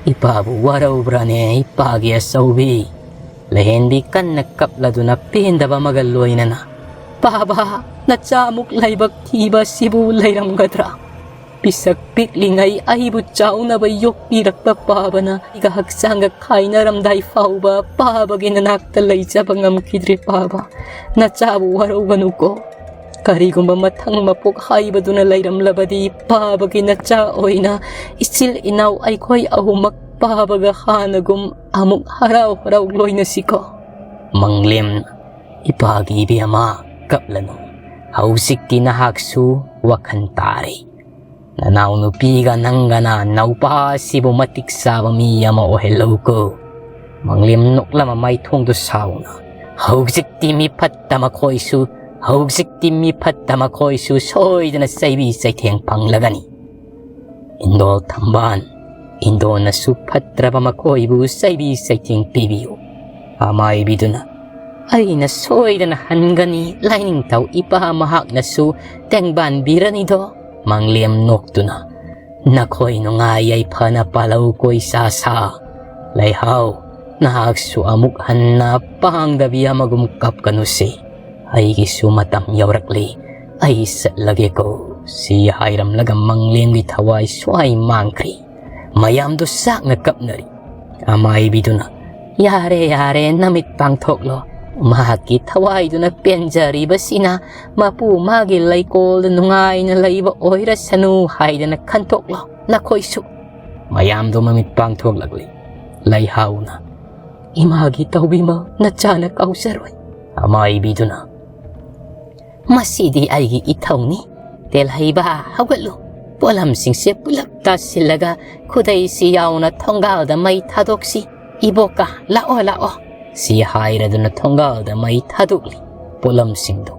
ꯏꯄꯥꯕꯨ ꯋꯥꯔꯧꯕ꯭ꯔꯥꯅꯦ ꯏꯄꯥꯒꯤ ꯑꯆꯧꯕꯤ?" ꯂꯥꯏꯍꯦꯟꯕꯤ ꯀꯟꯅ ꯀꯞꯂꯗꯨꯅ ꯄꯦꯟꯗꯕ ꯑꯃꯒ ꯂꯣꯏꯅꯅ, "ꯄꯥꯕ, ꯅꯆꯥꯃꯨꯛ ꯂꯥꯏꯕꯛ ꯊꯤꯕ ꯁꯤꯕꯨ ꯂꯩꯔꯝꯒꯗ꯭ꯔꯥ? ꯄꯤꯁꯛ ꯄꯤꯛꯂꯤꯉꯩ ꯑꯩꯕꯨ ꯆꯥꯎꯅꯕ ꯌꯣꯛꯄꯤꯔꯛꯄ ꯄꯥꯕꯅ ꯑꯩꯒ ꯍꯛꯆꯥꯡꯒ ꯈꯥꯏꯅꯔꯝꯗꯥꯏ ꯐꯥꯎꯕ ꯄꯥꯕꯒꯤ ꯅꯅꯥꯛꯇ ꯂꯩꯖꯕ ꯉꯝꯈꯤꯗ꯭ꯔꯦ ꯄꯥꯕ꯫ ꯅꯆꯥꯕꯨ ꯋꯥꯔꯧꯒꯅꯨꯀꯣ꯫ ꯀꯔꯤꯒꯨꯝꯕ ꯃꯊꯪ ꯃꯄꯣꯛ ꯍꯥꯏꯕꯗꯨꯅ ꯂꯩꯔꯝꯂꯕꯗꯤ ꯄꯥꯕꯒꯤ ꯅꯆꯥ ꯑꯣꯏꯅ ꯏꯆꯤꯜ ꯏꯅꯥꯎ ꯑꯩꯈꯣꯏ ꯑꯍꯨꯝꯃꯛ ꯄꯥꯕꯒ ꯍꯥꯟꯅꯒꯨꯝ ꯑꯃꯨꯛ ꯍꯔꯥꯎ ꯍꯔꯥꯎ ꯂꯣꯏꯅꯁꯤꯀꯣ꯫" ꯃꯪꯂꯦꯝꯅ, "ꯏꯄꯥꯒꯤ ꯏꯕꯦꯝꯃ, ꯀꯞꯂꯅꯨ꯫ ꯍꯧꯖꯤꯛꯇꯤ ꯅꯍꯥꯛꯁꯨ ꯋꯥꯈꯜ ꯇꯥꯔꯦ꯫ ꯅꯅꯥꯎꯅꯨꯄꯤꯒ ꯅꯪꯒꯅ ꯅꯧꯄꯥ ꯑꯁꯤꯕꯨ ꯃꯇꯤꯛ ꯆꯥꯕ ꯃꯤ ꯑꯃ ꯑꯣꯏꯍꯜꯂꯧꯀꯣ꯫" ꯃꯪꯂꯦꯝ ꯅꯣꯛꯂꯝꯃ ꯃꯥꯏꯊꯣꯡꯗꯨ ꯁꯥꯎꯅ, "ꯍꯧꯖꯤꯛꯇꯤ ꯃꯤ ꯐꯠꯇ ꯃꯈꯣꯏꯁꯨ, ꯍꯧꯖꯤꯛꯇꯤ ꯃꯤ ꯐꯠꯇ ꯃꯈꯣꯏꯁꯨ ꯁꯣꯏꯗꯅ ꯆꯩꯕꯤ ꯆꯩꯊꯦꯡ ꯐꯪꯂꯒꯅꯤ꯫ ꯏꯟꯗꯣꯜ ꯊꯝꯕꯥꯜ, ꯏꯟꯗꯣꯜꯅꯁꯨ ꯐꯠꯇ꯭ꯔꯕ ꯃꯈꯣꯏꯕꯨ ꯆꯩꯕꯤ ꯆꯩꯊꯦꯡ ꯄꯤꯕꯤꯌꯨ꯫" ꯑꯃꯥꯏꯕꯤꯗꯨꯅ, "ꯑꯩꯅ ꯁꯣꯏꯗꯅ ꯍꯟꯒꯅꯤ, ꯂꯥꯏꯅꯤꯡꯊꯧ ꯏꯄꯥ ꯃꯍꯥꯛꯅꯁꯨ ꯇꯦꯡꯕꯥꯟꯕꯤꯔꯅꯤꯗꯣ꯫" ꯃꯪꯂꯦꯝ ꯅꯣꯛꯇꯨꯅ, "ꯅꯈꯣꯏ ꯅꯨꯡꯉꯥꯏ ꯌꯥꯏꯐꯅ ꯄꯥꯜꯍꯧ ꯀꯣ ꯏꯆꯥ ꯁꯥ꯫ ꯂꯩꯍꯥꯎ, ꯅꯍꯥꯛꯁꯨ ꯑꯃꯨꯛ ꯍꯟꯅ ꯄꯥꯡꯗꯕꯤ ꯑꯃꯒꯨꯝ ꯀꯞꯀꯅꯨꯁꯦ꯫ ꯑꯩꯒꯤꯁꯨ ꯃꯇꯝ ꯌꯧꯔꯛꯂꯤ, ꯑꯩ ꯆꯠꯂꯒꯦꯀꯣ꯫" ꯁꯤ ꯍꯥꯏꯔꯝꯂꯒ ꯃꯪꯂꯦꯝꯒꯤ ꯊꯋꯥꯏ ꯁ꯭ꯋꯥꯏ ꯃꯥꯡꯈ꯭ꯔꯦ꯫ ꯃꯌꯥꯝꯗꯨ ꯆꯥꯛꯅ ꯀꯞꯅꯔꯤ꯫ ꯑꯃꯥꯏꯕꯤꯗꯨꯅ, "ꯌꯥꯔꯦ, ꯌꯥꯔꯦ, ꯅꯃꯤꯠ ꯄꯥꯡꯊꯣꯛꯂꯣ꯫ ꯃꯍꯥꯛꯀꯤ ꯊꯋꯥꯏꯗꯨꯅ ꯄꯦꯟꯖꯔꯤꯕꯁꯤꯅ ꯃꯄꯨ ꯃꯥꯒꯤ ꯂꯩꯀꯣꯜꯗ ꯅꯨꯡꯉꯥꯏꯅ ꯂꯩꯕ ꯑꯣꯏꯔꯁꯅꯨ ꯍꯥꯏꯗꯅ ꯈꯟꯊꯣꯛꯂꯣ ꯅꯈꯣꯏꯁꯨ꯫" ꯃꯌꯥꯝꯗꯨ ꯃꯃꯤꯠ ꯄꯥꯡꯊꯣꯛꯂꯛꯂꯤ꯫ ꯂꯩꯍꯥꯎꯅ, "ꯏꯃꯥꯒꯤ ꯇꯧꯕꯤꯃꯜ ꯅꯆꯥꯅ ꯀꯥꯎꯖꯔꯣꯏ꯫" ꯑꯃꯥꯏꯕꯤꯗꯨꯅ, "ꯃꯁꯤꯗꯤ ꯑꯩꯒꯤ ꯏꯊꯧꯅꯤ꯫ ꯇꯦꯜꯍꯩꯕ, ꯍꯧꯒꯠꯂꯨ꯫ ꯄꯣꯠꯂꯝꯁꯤꯡꯁꯦ ꯄꯨꯂꯞ ꯇꯥꯁꯤꯜꯂꯒ ꯈꯨꯗꯩꯁꯤ ꯌꯥꯎꯅ ꯊꯣꯡꯒꯥꯜꯗ ꯃꯩ ꯊꯥꯗꯣꯛꯁꯤ꯫ ꯏꯕꯣꯛꯀ ꯂꯥꯛꯑꯣ, ꯂꯥꯛꯑꯣ꯫ ꯁꯤ ꯍꯥꯏꯔꯗꯨꯅ ꯊꯣꯡꯒꯥꯜꯗ ꯃꯩ ꯊꯥꯗꯣꯛꯂꯤ꯫ ꯄꯣꯠꯂꯝꯁꯤꯡꯗꯨ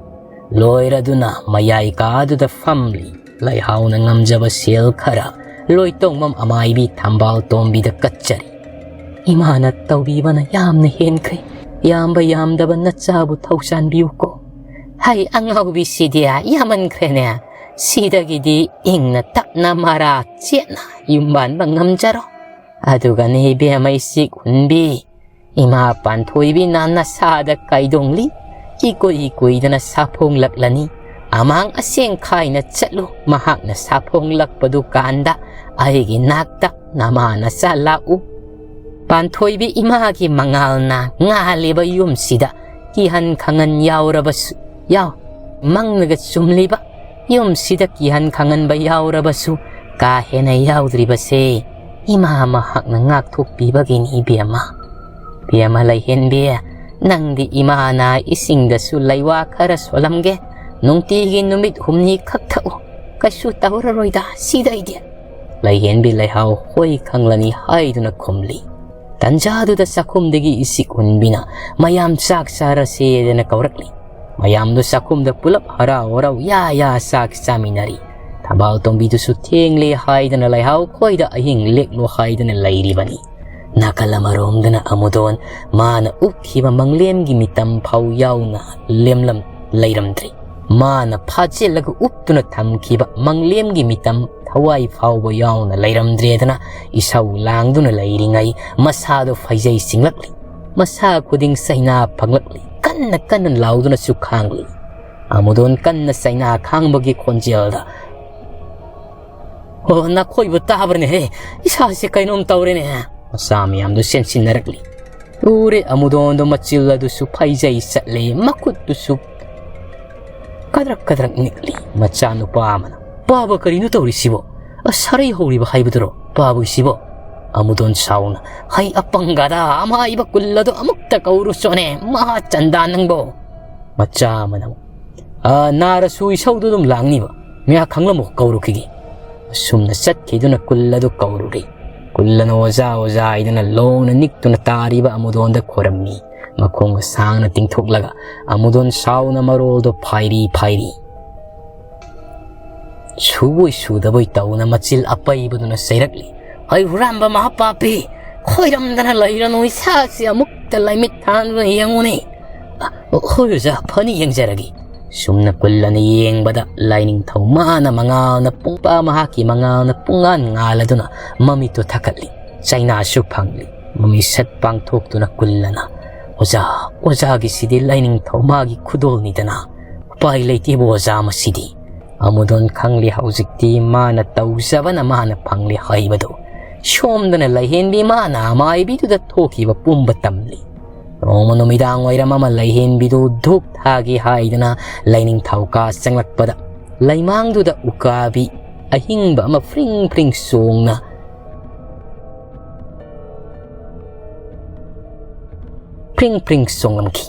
ꯂꯣꯏꯔꯗꯨꯅ ꯃꯌꯥꯏ ꯀꯥꯗꯨꯗ ꯐꯝꯂꯤ꯫ ꯂꯩꯍꯥꯎꯅ ꯉꯝꯖꯕ ꯁꯦꯜ ꯈꯔ ꯂꯣꯏꯇꯣꯡꯕꯝ ꯑꯃꯥꯏꯕꯤ ꯊꯝꯕꯥꯜ ꯇꯣꯝꯕꯤꯗ ꯀꯠꯆꯔꯤ꯫ "ꯏꯃꯥꯅ ꯇꯧꯕꯤꯕꯅ ꯌꯥꯝꯅ ꯍꯦꯟꯈ꯭ꯔꯦ꯫ ꯌꯥꯝꯕ ꯌꯥꯝꯗꯕ ꯅꯆꯥꯕꯨ ꯊꯧꯁꯥꯟꯕꯤꯌꯨꯀꯣ꯫ ꯍꯩ ꯑꯉꯥꯎꯕꯤꯁꯤꯗꯤ ꯌꯥꯝꯃꯟꯈ꯭ꯔꯦꯅꯦ꯫ ꯁꯤꯗꯒꯤꯗꯤ ꯏꯪꯅ ꯇꯞꯅ ꯃꯔꯥ ꯆꯦꯠꯅ ꯌꯨꯝ ꯄꯥꯟꯕ ꯉꯝꯖꯔꯣ꯫ ꯑꯗꯨꯒꯅꯦ ꯏꯕꯦꯝꯃ ꯏꯆꯤꯛ ꯍꯨꯟꯕꯤ, ꯏꯃꯥ ꯄꯥꯟꯊꯣꯏꯕꯤꯅ ꯅꯁꯥꯗ ꯀꯥꯏꯗꯣꯡꯂꯤ꯫ ꯏꯀꯨꯏ ꯀꯨꯏꯗꯅ ꯁꯥꯐꯣꯡꯂꯛꯂꯅꯤ꯫ ꯑꯃꯥꯡ ꯑꯁꯦꯡ ꯈꯥꯏꯅ ꯆꯠꯂꯨ꯫ ꯃꯍꯥꯛꯅ ꯁꯥꯐꯣꯡꯂꯛꯄꯗꯨ ꯀꯥꯟꯗ ꯑꯩꯒꯤ ꯅꯥꯛꯇ ꯅꯃꯥ ꯅꯆꯥ ꯂꯥꯛꯎ꯫" ꯄꯥꯟꯊꯣꯏꯕꯤ ꯏꯃꯥꯒꯤ ꯃꯉꯥꯜꯅ ꯉꯥꯜꯂꯤꯕ ꯌꯨꯝꯁꯤꯗ ꯀꯤꯍꯟ ꯈꯪꯍꯟ ꯌꯥꯎꯔꯕꯁꯨ ꯌꯥꯎ, ꯃꯪꯂꯒ ꯆꯨꯝꯂꯤꯕ ꯌꯨꯝꯁꯤꯗ ꯀꯤꯍꯟ ꯈꯪꯍꯟꯕ ꯌꯥꯎꯔꯕꯁꯨ ꯀꯥ ꯍꯦꯟꯅ ꯌꯥꯎꯗ꯭ꯔꯤꯕꯁꯦ ꯏꯃꯥ ꯃꯍꯥꯛꯅ ꯉꯥꯛꯊꯣꯛꯄꯤꯕꯒꯤꯅꯤ ꯏꯕꯦꯝꯃ꯫ ꯏꯕꯦꯝꯃ ꯂꯩꯍꯦꯟꯕꯤ, ꯅꯪꯗꯤ ꯏꯃꯥꯅ ꯏꯁꯤꯡꯗꯁꯨ ꯂꯩꯋꯥ ꯈꯔ ꯁꯣꯜꯂꯝꯒꯦ꯫ ꯅꯨꯡꯇꯤꯒꯤ ꯅꯨꯃꯤꯠ ꯍꯨꯝꯅꯤ ꯈꯛ ꯊꯛꯎ꯫ ꯀꯩꯁꯨ ꯇꯧꯔꯔꯣꯏꯗ ꯁꯤꯗꯩꯗꯤ꯫ ꯂꯩꯍꯦꯟꯕꯤ ꯂꯩꯍꯥꯎ ꯍꯣꯏ ꯈꯪꯂꯅꯤ ꯍꯥꯏꯗꯨꯅ ꯈꯨꯝꯂꯤ꯫ ꯇꯟꯖꯥꯗꯨꯗ ꯆꯥꯛꯈꯨꯝꯗꯒꯤ ꯏꯁꯤꯛ ꯍꯨꯟꯕꯤꯅ ꯃꯌꯥꯝ ꯆꯥꯛ ꯆꯥꯔꯁꯦꯗꯅ ꯀꯧꯔꯛꯂꯤ꯫ ꯃꯌꯥꯝꯗꯨ ꯆꯥꯛꯈꯨꯝꯗ ꯄꯨꯂꯞ ꯍꯔꯥꯎ ꯍꯔꯥꯎ ꯌꯥ ꯌꯥ ꯆꯥꯛ ꯆꯥꯃꯤꯟꯅꯔꯤ꯫ ꯊꯝꯕꯥꯜ ꯇꯣꯝꯕꯤꯗꯨꯁꯨ ꯊꯦꯡꯂꯦ ꯍꯥꯏꯗꯅ ꯂꯩꯍꯥꯎ ꯈꯣꯏꯗ ꯑꯍꯤꯡ ꯂꯦꯛꯂꯣ ꯍꯥꯏꯗꯅ ꯂꯩꯔꯤꯕꯅꯤ꯫ ꯅꯥꯀꯜ ꯑꯃꯔꯣꯝꯗꯅ ꯑꯃꯨꯗꯣꯟ ꯃꯥꯅ ꯎꯞꯈꯤꯕ ꯃꯪꯂꯦꯝꯒꯤ ꯃꯤꯇꯝ ꯐꯥꯎ ꯌꯥꯎꯅ ꯂꯦꯝꯂꯝ ꯂꯩꯔꯝꯗ꯭ꯔꯤ꯫ ꯃꯥꯅ ꯐꯥꯖꯤꯜꯂꯒ ꯎꯞꯇꯨꯅ ꯊꯝꯈꯤꯕ ꯃꯪꯂꯦꯝꯒꯤ ꯃꯤꯇꯝ ꯊꯋꯥꯏ ꯐꯥꯎꯕ ꯌꯥꯎꯅ ꯂꯩꯔꯝꯗ꯭ꯔꯦꯗꯅ ꯏꯁꯧ ꯂꯥꯡꯗꯨꯅ ꯂꯩꯔꯤꯉꯩ ꯃꯁꯥꯗꯣ ꯐꯩꯖꯩ ꯆꯤꯡꯂꯛꯂꯤ꯫ ꯃꯁꯥ ꯈꯨꯗꯤꯡ ꯆꯩꯅꯥ ꯐꯪꯂꯛꯂꯤ꯫ ꯀꯟꯅ ꯀꯟꯅ ꯂꯥꯎꯗꯨꯅꯁꯨ ꯈꯥꯡꯂꯤ꯫ ꯑꯃꯨꯗꯣꯟ ꯀꯟꯅ ꯆꯩꯅꯥ ꯈꯥꯡꯕꯒꯤ ꯈꯣꯟꯖꯦꯜꯗ, "ꯑꯣ, ꯅꯈꯣꯏꯕꯨ ꯇꯥꯕ꯭ꯔꯅꯦꯍꯦ? ꯏꯁꯥꯁꯦ ꯀꯩꯅꯣꯝ ꯇꯧꯔꯦꯅꯦ꯫" ꯃꯆꯥ ꯃꯌꯥꯝꯗꯨ ꯆꯦꯟꯁꯤꯟꯅꯔꯛꯂꯤ꯫ ꯎꯔꯦ, ꯑꯃꯨꯗꯣꯟꯗꯣ ꯃꯆꯤꯜ ꯑꯗꯨꯁꯨ ꯐꯩꯖꯩ ꯆꯠꯂꯦ, ꯃꯈꯨꯠꯇꯨꯁꯨ ꯀꯗ꯭ꯔꯛ ꯀꯗ꯭ꯔꯛ ꯅꯤꯛꯂꯤ꯫ ꯃꯆꯥꯅꯨꯄꯥ ꯑꯃꯅ, "ꯄꯥꯕ ꯀꯔꯤꯅꯣ ꯇꯧꯔꯤꯁꯤꯕꯣ? ꯑꯁ, ꯁꯥꯔꯩ ꯍꯧꯔꯤꯕ ꯍꯥꯏꯕꯗꯨꯔꯣ ꯄꯥꯕꯒꯤꯁꯤꯕꯣ?" ꯑꯃꯨꯗꯣꯟ ꯁꯥꯎꯅ, "ꯍꯩ ꯑꯄꯪꯒꯗ, ꯑꯃꯥꯏꯕ ꯀꯨꯜ ꯑꯗꯣ ꯑꯃꯨꯛꯇ ꯀꯧꯔꯨꯆꯣꯅꯦ, ꯃꯍꯥ ꯆꯟꯗꯥ ꯅꯪꯕꯣ!" ꯃꯆꯥ ꯑꯃꯅ ꯑꯃꯨꯛ, "ꯑ, ꯅꯥꯔꯁꯨ ꯏꯁꯧꯗꯨ ꯑꯗꯨꯝ ꯂꯥꯡꯅꯤꯕ, ꯃꯌꯥ ꯈꯪꯂꯝꯃꯣ ꯀꯧꯔꯨꯈꯤꯒꯦ꯫" ꯑꯁꯨꯝꯅ ꯆꯠꯈꯤꯗꯨꯅ ꯀꯨꯜ ꯑꯗꯨ ꯀꯧꯔꯨꯔꯦ꯫ ꯀꯨꯜ ꯑꯅ ꯑꯣꯖꯥ, ꯑꯣꯖꯥ ꯍꯥꯏꯗꯨꯅ ꯂꯣꯡꯅ ꯅꯤꯛꯇꯨꯅ ꯇꯥꯔꯤꯕ ꯑꯃꯨꯗꯣꯟꯗ ꯈꯣꯏꯔꯝꯃꯤ꯫ ꯃꯈꯣꯡꯒ ꯁꯥꯡꯅ ꯇꯤꯡꯊꯣꯛꯂꯒ ꯑꯃꯨꯗꯣꯟ ꯁꯥꯎꯅ ꯃꯔꯣꯜꯗꯣ ꯐꯥꯏꯔꯤ ꯐꯥꯏꯔꯤ꯫ ꯁꯨꯕꯣꯏ ꯁꯨꯗꯕꯣꯏ ꯇꯧꯅ ꯃꯆꯤꯜ ꯑꯄꯩꯕꯗꯨꯅ ꯆꯩꯔꯛꯂꯤ꯫ "ꯑꯩ ꯍꯨꯔꯥꯟꯕ ꯃꯍꯥꯄꯥꯄꯤ, ꯈꯣꯏꯔꯝꯗꯅ ꯂꯩꯔꯅꯨ, ꯏꯁꯥꯁꯤ ꯑꯃꯨꯛꯇ ꯂꯥꯏꯃꯤꯠ ꯊꯥꯟꯗꯨꯅ ꯌꯦꯡꯉꯨꯅꯦ꯫" "ꯑ, ꯍꯣꯏ ꯑꯣꯖꯥ, ꯐꯅꯤ, ꯌꯦꯡꯖꯔꯒꯦ꯫" ꯁꯨꯝꯅ ꯀꯨꯜ ꯑꯅ ꯌꯦꯡꯕꯗ ꯂꯥꯏꯅꯤꯡꯊꯧ ꯃꯥꯅ ꯃꯉꯥꯜꯅ ꯄꯨꯡꯄꯥ ꯃꯍꯥꯛꯀꯤ ꯃꯉꯥꯜꯅ ꯄꯨꯡꯉꯥꯟ ꯉꯥꯜꯂꯗꯨꯅ ꯃꯃꯤꯠꯇꯨ ꯊꯛꯀꯠꯂꯤ꯫ ꯆꯩꯅꯥꯁꯨ ꯐꯪꯂꯤ꯫ ꯃꯃꯤꯁꯠ ꯄꯥꯡꯊꯣꯛꯇꯨꯅ ꯀꯨꯜ ꯑꯅ, "ꯑꯣꯖꯥ, ꯑꯣꯖꯥꯒꯤꯁꯤꯗꯤ ꯂꯥꯏꯅꯤꯡꯊꯧ ꯃꯥꯒꯤ ꯈꯨꯗꯣꯜꯅꯤꯗꯅ꯫ ꯎꯄꯥꯏ ꯂꯩꯇꯦꯕꯨ ꯑꯣꯖꯥ ꯃꯁꯤꯗꯤ꯫" ꯑꯃꯨꯗꯣꯟ ꯈꯪꯂꯤ ꯍꯧꯖꯤꯛꯇꯤ ꯃꯥꯅ ꯇꯧꯖꯕꯅ ꯃꯥꯅ ꯐꯪꯂꯤ ꯍꯥꯏꯕꯗꯨ꯫ ꯁꯣꯝꯗꯅ ꯂꯥꯏꯍꯦꯟꯕꯤ ꯃꯥꯅ ꯑꯃꯥꯏꯕꯤꯗꯨꯗ ꯊꯣꯛꯈꯤꯕ ꯄꯨꯝꯕ ꯇꯝꯂꯤ꯫ ꯅꯣꯡꯃ ꯅꯨꯃꯤꯗꯥꯡ ꯋꯥꯏꯔꯝ ꯑꯃ ꯂꯥꯏꯍꯦꯟꯕꯤꯗꯨ ꯙꯨꯞ ꯊꯥꯒꯦ ꯍꯥꯏꯗꯅ ꯂꯥꯏꯅꯤꯡꯊꯧ ꯀꯥ ꯆꯪꯂꯛꯄꯗ ꯂꯩꯃꯥꯡꯗꯨꯗ ꯎꯀꯥꯕꯤ ꯑꯍꯤꯡꯕ ꯑꯃ ꯐ꯭ꯔꯤꯡ ꯐ꯭ꯔꯤꯡ ꯆꯣꯡꯅ ꯐ꯭ꯔꯤꯡ ꯐ꯭ꯔꯤꯡ ꯆꯣꯡꯂꯝꯈꯤ꯫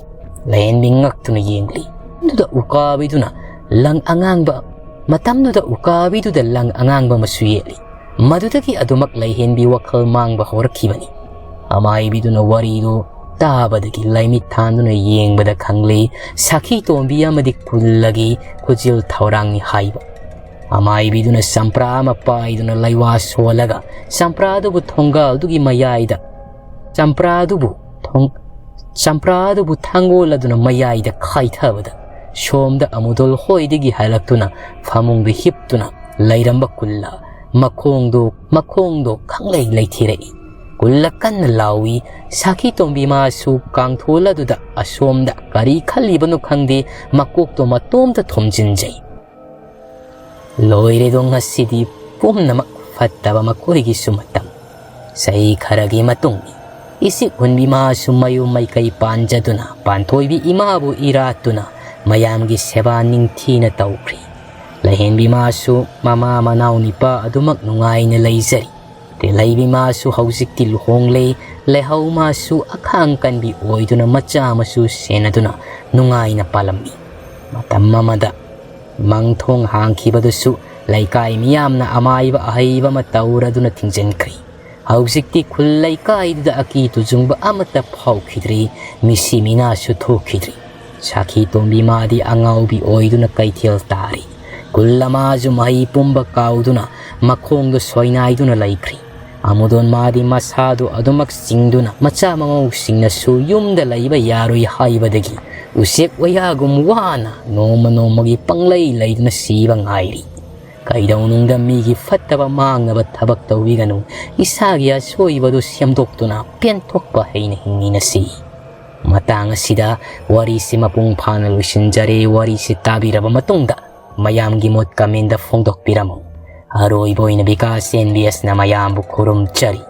ꯂꯥꯏꯍꯦꯟꯕꯤ ꯉꯛꯇꯨꯅ ꯌꯦꯡꯂꯤ꯫ ꯑꯗꯨꯗ ꯎꯀꯥꯕꯤꯗꯨꯅ ꯂꯪ ꯑꯉꯥꯡꯕ, ꯃꯇꯝꯗꯨꯗ ꯎꯀꯥꯕꯤꯗꯨꯗ ꯂꯪ ꯑꯉꯥꯡꯕ ꯑꯃꯁꯨ ꯌꯦꯠꯂꯤ꯫ ꯃꯗꯨꯗꯒꯤ ꯑꯗꯨꯃꯛ ꯂꯥꯏꯍꯦꯟꯕꯤ ꯋꯥꯈꯜ ꯃꯥꯡꯕ ꯍꯧꯔꯛꯈꯤꯕꯅꯤ꯫ ꯑꯃꯥꯏꯕꯤꯗꯨꯅ ꯋꯥꯔꯤꯗꯨ ꯇꯥꯕꯗꯒꯤ ꯂꯥꯏꯃꯤꯠ ꯊꯥꯟꯗꯨꯅ ꯌꯦꯡꯕꯗ ꯈꯪꯂꯤ, ꯁꯥꯈꯤ ꯇꯣꯝꯕꯤ ꯑꯃꯗꯤ ꯀꯨꯜ ꯑꯒꯤ ꯈꯨꯖꯤꯜ ꯊꯧꯔꯥꯡꯅꯤ ꯍꯥꯏꯕ꯫ ꯑꯃꯥꯏꯕꯤꯗꯨꯅ ꯆꯝꯄ꯭ꯔꯥ ꯑꯃ ꯄꯥꯏꯗꯨꯅ ꯂꯩꯋꯥ ꯁꯣꯜꯂꯒ ꯆꯝꯄ꯭ꯔꯥꯗꯨꯕꯨ ꯊꯣꯡꯒꯥꯜꯗꯨꯒꯤ ꯃꯌꯥꯏꯗ, ꯆꯝꯄ꯭ꯔꯥꯗꯨꯕꯨ ꯊꯣꯡ-, ꯆꯝꯄ꯭ꯔꯥꯗꯨꯕꯨ ꯊꯥꯡꯒꯣꯜ ꯑꯗꯨꯅ ꯃꯌꯥꯏꯗ ꯈꯥꯏꯊꯕꯗ ꯁꯣꯝꯗ ꯑꯃꯨꯗꯣꯜ ꯍꯣꯏꯗꯒꯤ ꯍꯜꯂꯛꯇꯨꯅ ꯐꯃꯨꯡꯗ ꯍꯤꯞꯇꯨꯅ ꯂꯩꯔꯝꯕ ꯀꯨꯜꯂ ꯃꯈꯣꯡꯗꯣ, ꯃꯈꯣꯡꯗꯣ ꯈꯪꯂꯩ ꯂꯩꯊꯤꯔꯛꯏ꯫ ꯀꯨꯜꯂ ꯀꯟꯅ ꯂꯥꯎꯏ꯫ ꯁꯥꯈꯤ ꯇꯣꯝꯕꯤ ꯃꯥꯁꯨ ꯀꯥꯡꯊꯣꯜ ꯑꯗꯨꯗ ꯑꯁꯣꯝꯗ ꯀꯔꯤ ꯈꯜꯂꯤꯕꯅꯣ ꯈꯪꯗꯦ, ꯃꯀꯣꯛꯇꯣ ꯃꯇꯣꯝꯇ ꯊꯣꯝꯖꯤꯟꯖꯩ꯫ ꯂꯣꯏꯔꯦꯗꯣ ꯉꯁꯤꯗꯤ ꯄꯨꯝꯅꯃꯛ ꯐꯠꯇꯕ ꯃꯈꯣꯏꯒꯤꯁꯨ ꯃꯇꯝ꯫ ꯆꯍꯤ ꯈꯔꯒꯤ ꯃꯇꯨꯡ ꯏꯆꯤꯛ ꯍꯨꯟꯕꯤ ꯃꯥꯁꯨ ꯃꯌꯨꯝ ꯃꯩꯀꯩ ꯄꯥꯟꯖꯗꯨꯅ ꯄꯥꯟꯊꯣꯏꯕꯤ ꯏꯃꯥꯕꯨ ꯏꯔꯥꯠꯇꯨꯅ ꯃꯌꯥꯝꯒꯤ ꯁꯦꯕꯥ ꯅꯤꯡꯊꯤꯅ ꯇꯧꯈ꯭ꯔꯤ꯫ ꯂꯩꯍꯦꯟꯕꯤ ꯃꯥꯁꯨ ꯃꯃꯥ ꯃꯅꯥꯎ ꯅꯤꯄꯥ ꯑꯗꯨꯃꯛ ꯅꯨꯡꯉꯥꯏꯅ ꯂꯩꯖꯔꯤ꯫ ꯇꯦꯂꯩꯕꯤ ꯃꯥꯁꯨ ꯍꯧꯖꯤꯛꯇꯤ ꯂꯨꯍꯣꯡꯂꯦ꯫ ꯂꯩꯍꯧ ꯃꯥꯁꯨ ꯑꯈꯥꯡ ꯀꯟꯕꯤ ꯑꯣꯏꯗꯨꯅ ꯃꯆꯥ ꯃꯁꯨ ꯁꯦꯟꯅꯗꯨꯅ ꯅꯨꯡꯉꯥꯏꯅ ꯄꯥꯜꯂꯝꯃꯤ꯫ ꯃꯇꯝ ꯑꯃꯗ ꯃꯪ ꯊꯣꯡ ꯍꯥꯡꯈꯤꯕꯗꯨꯁꯨ ꯂꯩꯀꯥꯏ ꯃꯤꯌꯥꯝꯅ ꯑꯃꯥꯏꯕ ꯑꯍꯩꯕ ꯑꯃ ꯇꯧꯔꯗꯨꯅ ꯊꯤꯡꯖꯤꯟꯈ꯭ꯔꯤ꯫ ꯍꯧꯖꯤꯛꯇꯤ ꯈꯨꯜ ꯂꯩꯀꯥꯏꯗꯨꯗ ꯑꯀꯤ ꯇꯨꯖꯨꯡꯕ ꯑꯃꯠꯇ ꯐꯥꯎꯈꯤꯗ꯭ꯔꯤ, ꯃꯤꯁꯤ ꯃꯤꯅꯥꯁꯨ ꯊꯣꯛꯈꯤꯗ꯭ꯔꯤ꯫ ꯁꯥꯈꯤ ꯇꯣꯝꯕꯤ ꯃꯥꯗꯤ ꯑꯉꯥꯎꯕꯤ ꯑꯣꯏꯗꯨꯅ ꯀꯩꯊꯦꯜ ꯇꯥꯔꯤ꯫ ꯀꯨꯜ ꯑꯃꯁꯨ ꯃꯍꯩ ꯄꯨꯝꯕ ꯀꯥꯎꯗꯨꯅ ꯃꯈꯣꯡꯗꯣ ꯁꯣꯏꯅꯥꯏꯗꯨꯅ ꯂꯩꯈ꯭ꯔꯤ꯫ ꯑꯃꯨꯗꯣꯟ ꯃꯥꯗꯤ ꯃꯁꯥꯗꯨ ꯑꯗꯨꯃꯛ ꯆꯤꯡꯗꯨꯅ ꯃꯆꯥ ꯃꯃꯧꯁꯤꯡꯅꯁꯨ ꯌꯨꯝꯗ ꯂꯩꯕ ꯌꯥꯔꯣꯏ ꯍꯥꯏꯕꯗꯒꯤ ꯎꯆꯦꯛ ꯋꯥꯌꯥꯒꯨꯝ ꯋꯥꯅ ꯅꯣꯡꯃ ꯅꯣꯡꯃꯒꯤ ꯄꯪꯂꯩ ꯂꯩꯗꯨꯅ ꯁꯤꯕ ꯉꯥꯏꯔꯤ꯫ ꯀꯩꯗꯧꯅꯨꯡꯗ ꯃꯤꯒꯤ ꯐꯠꯇꯕ ꯃꯥꯡꯅꯕ ꯊꯕꯛ ꯇꯧꯕꯤꯒꯅꯨ꯫ ꯏꯁꯥꯒꯤ ꯑꯁꯣꯏꯕꯗꯨ ꯁꯦꯝꯗꯣꯛꯇꯨꯅ ꯄꯦꯟꯊꯣꯛꯄ ꯍꯩꯅ ꯍꯤꯡꯃꯤꯟꯅꯁꯤ꯫ ꯃꯇꯥꯡ ꯑꯁꯤꯗ ꯋꯥꯔꯤꯁꯤ ꯃꯄꯨꯡ ꯐꯥꯅ ꯂꯣꯏꯁꯤꯟꯖꯔꯦ꯫ ꯋꯥꯔꯤꯁꯤ ꯇꯥꯕꯤꯔꯕ ꯃꯇꯨꯡꯗ ꯃꯌꯥꯝꯒꯤ ꯃꯣꯠ comment ꯐꯣꯡꯗꯣꯛꯄꯤꯔꯝꯃꯨ꯫ ꯑꯔꯣꯏꯕ ꯑꯣꯏꯅ ꯕꯤꯀꯥꯁ ꯑꯦꯟ ꯕꯤ ꯑꯦꯁꯅ ꯃꯌꯥꯝꯕꯨ ꯈꯨꯔꯨꯝꯖꯔꯤ꯫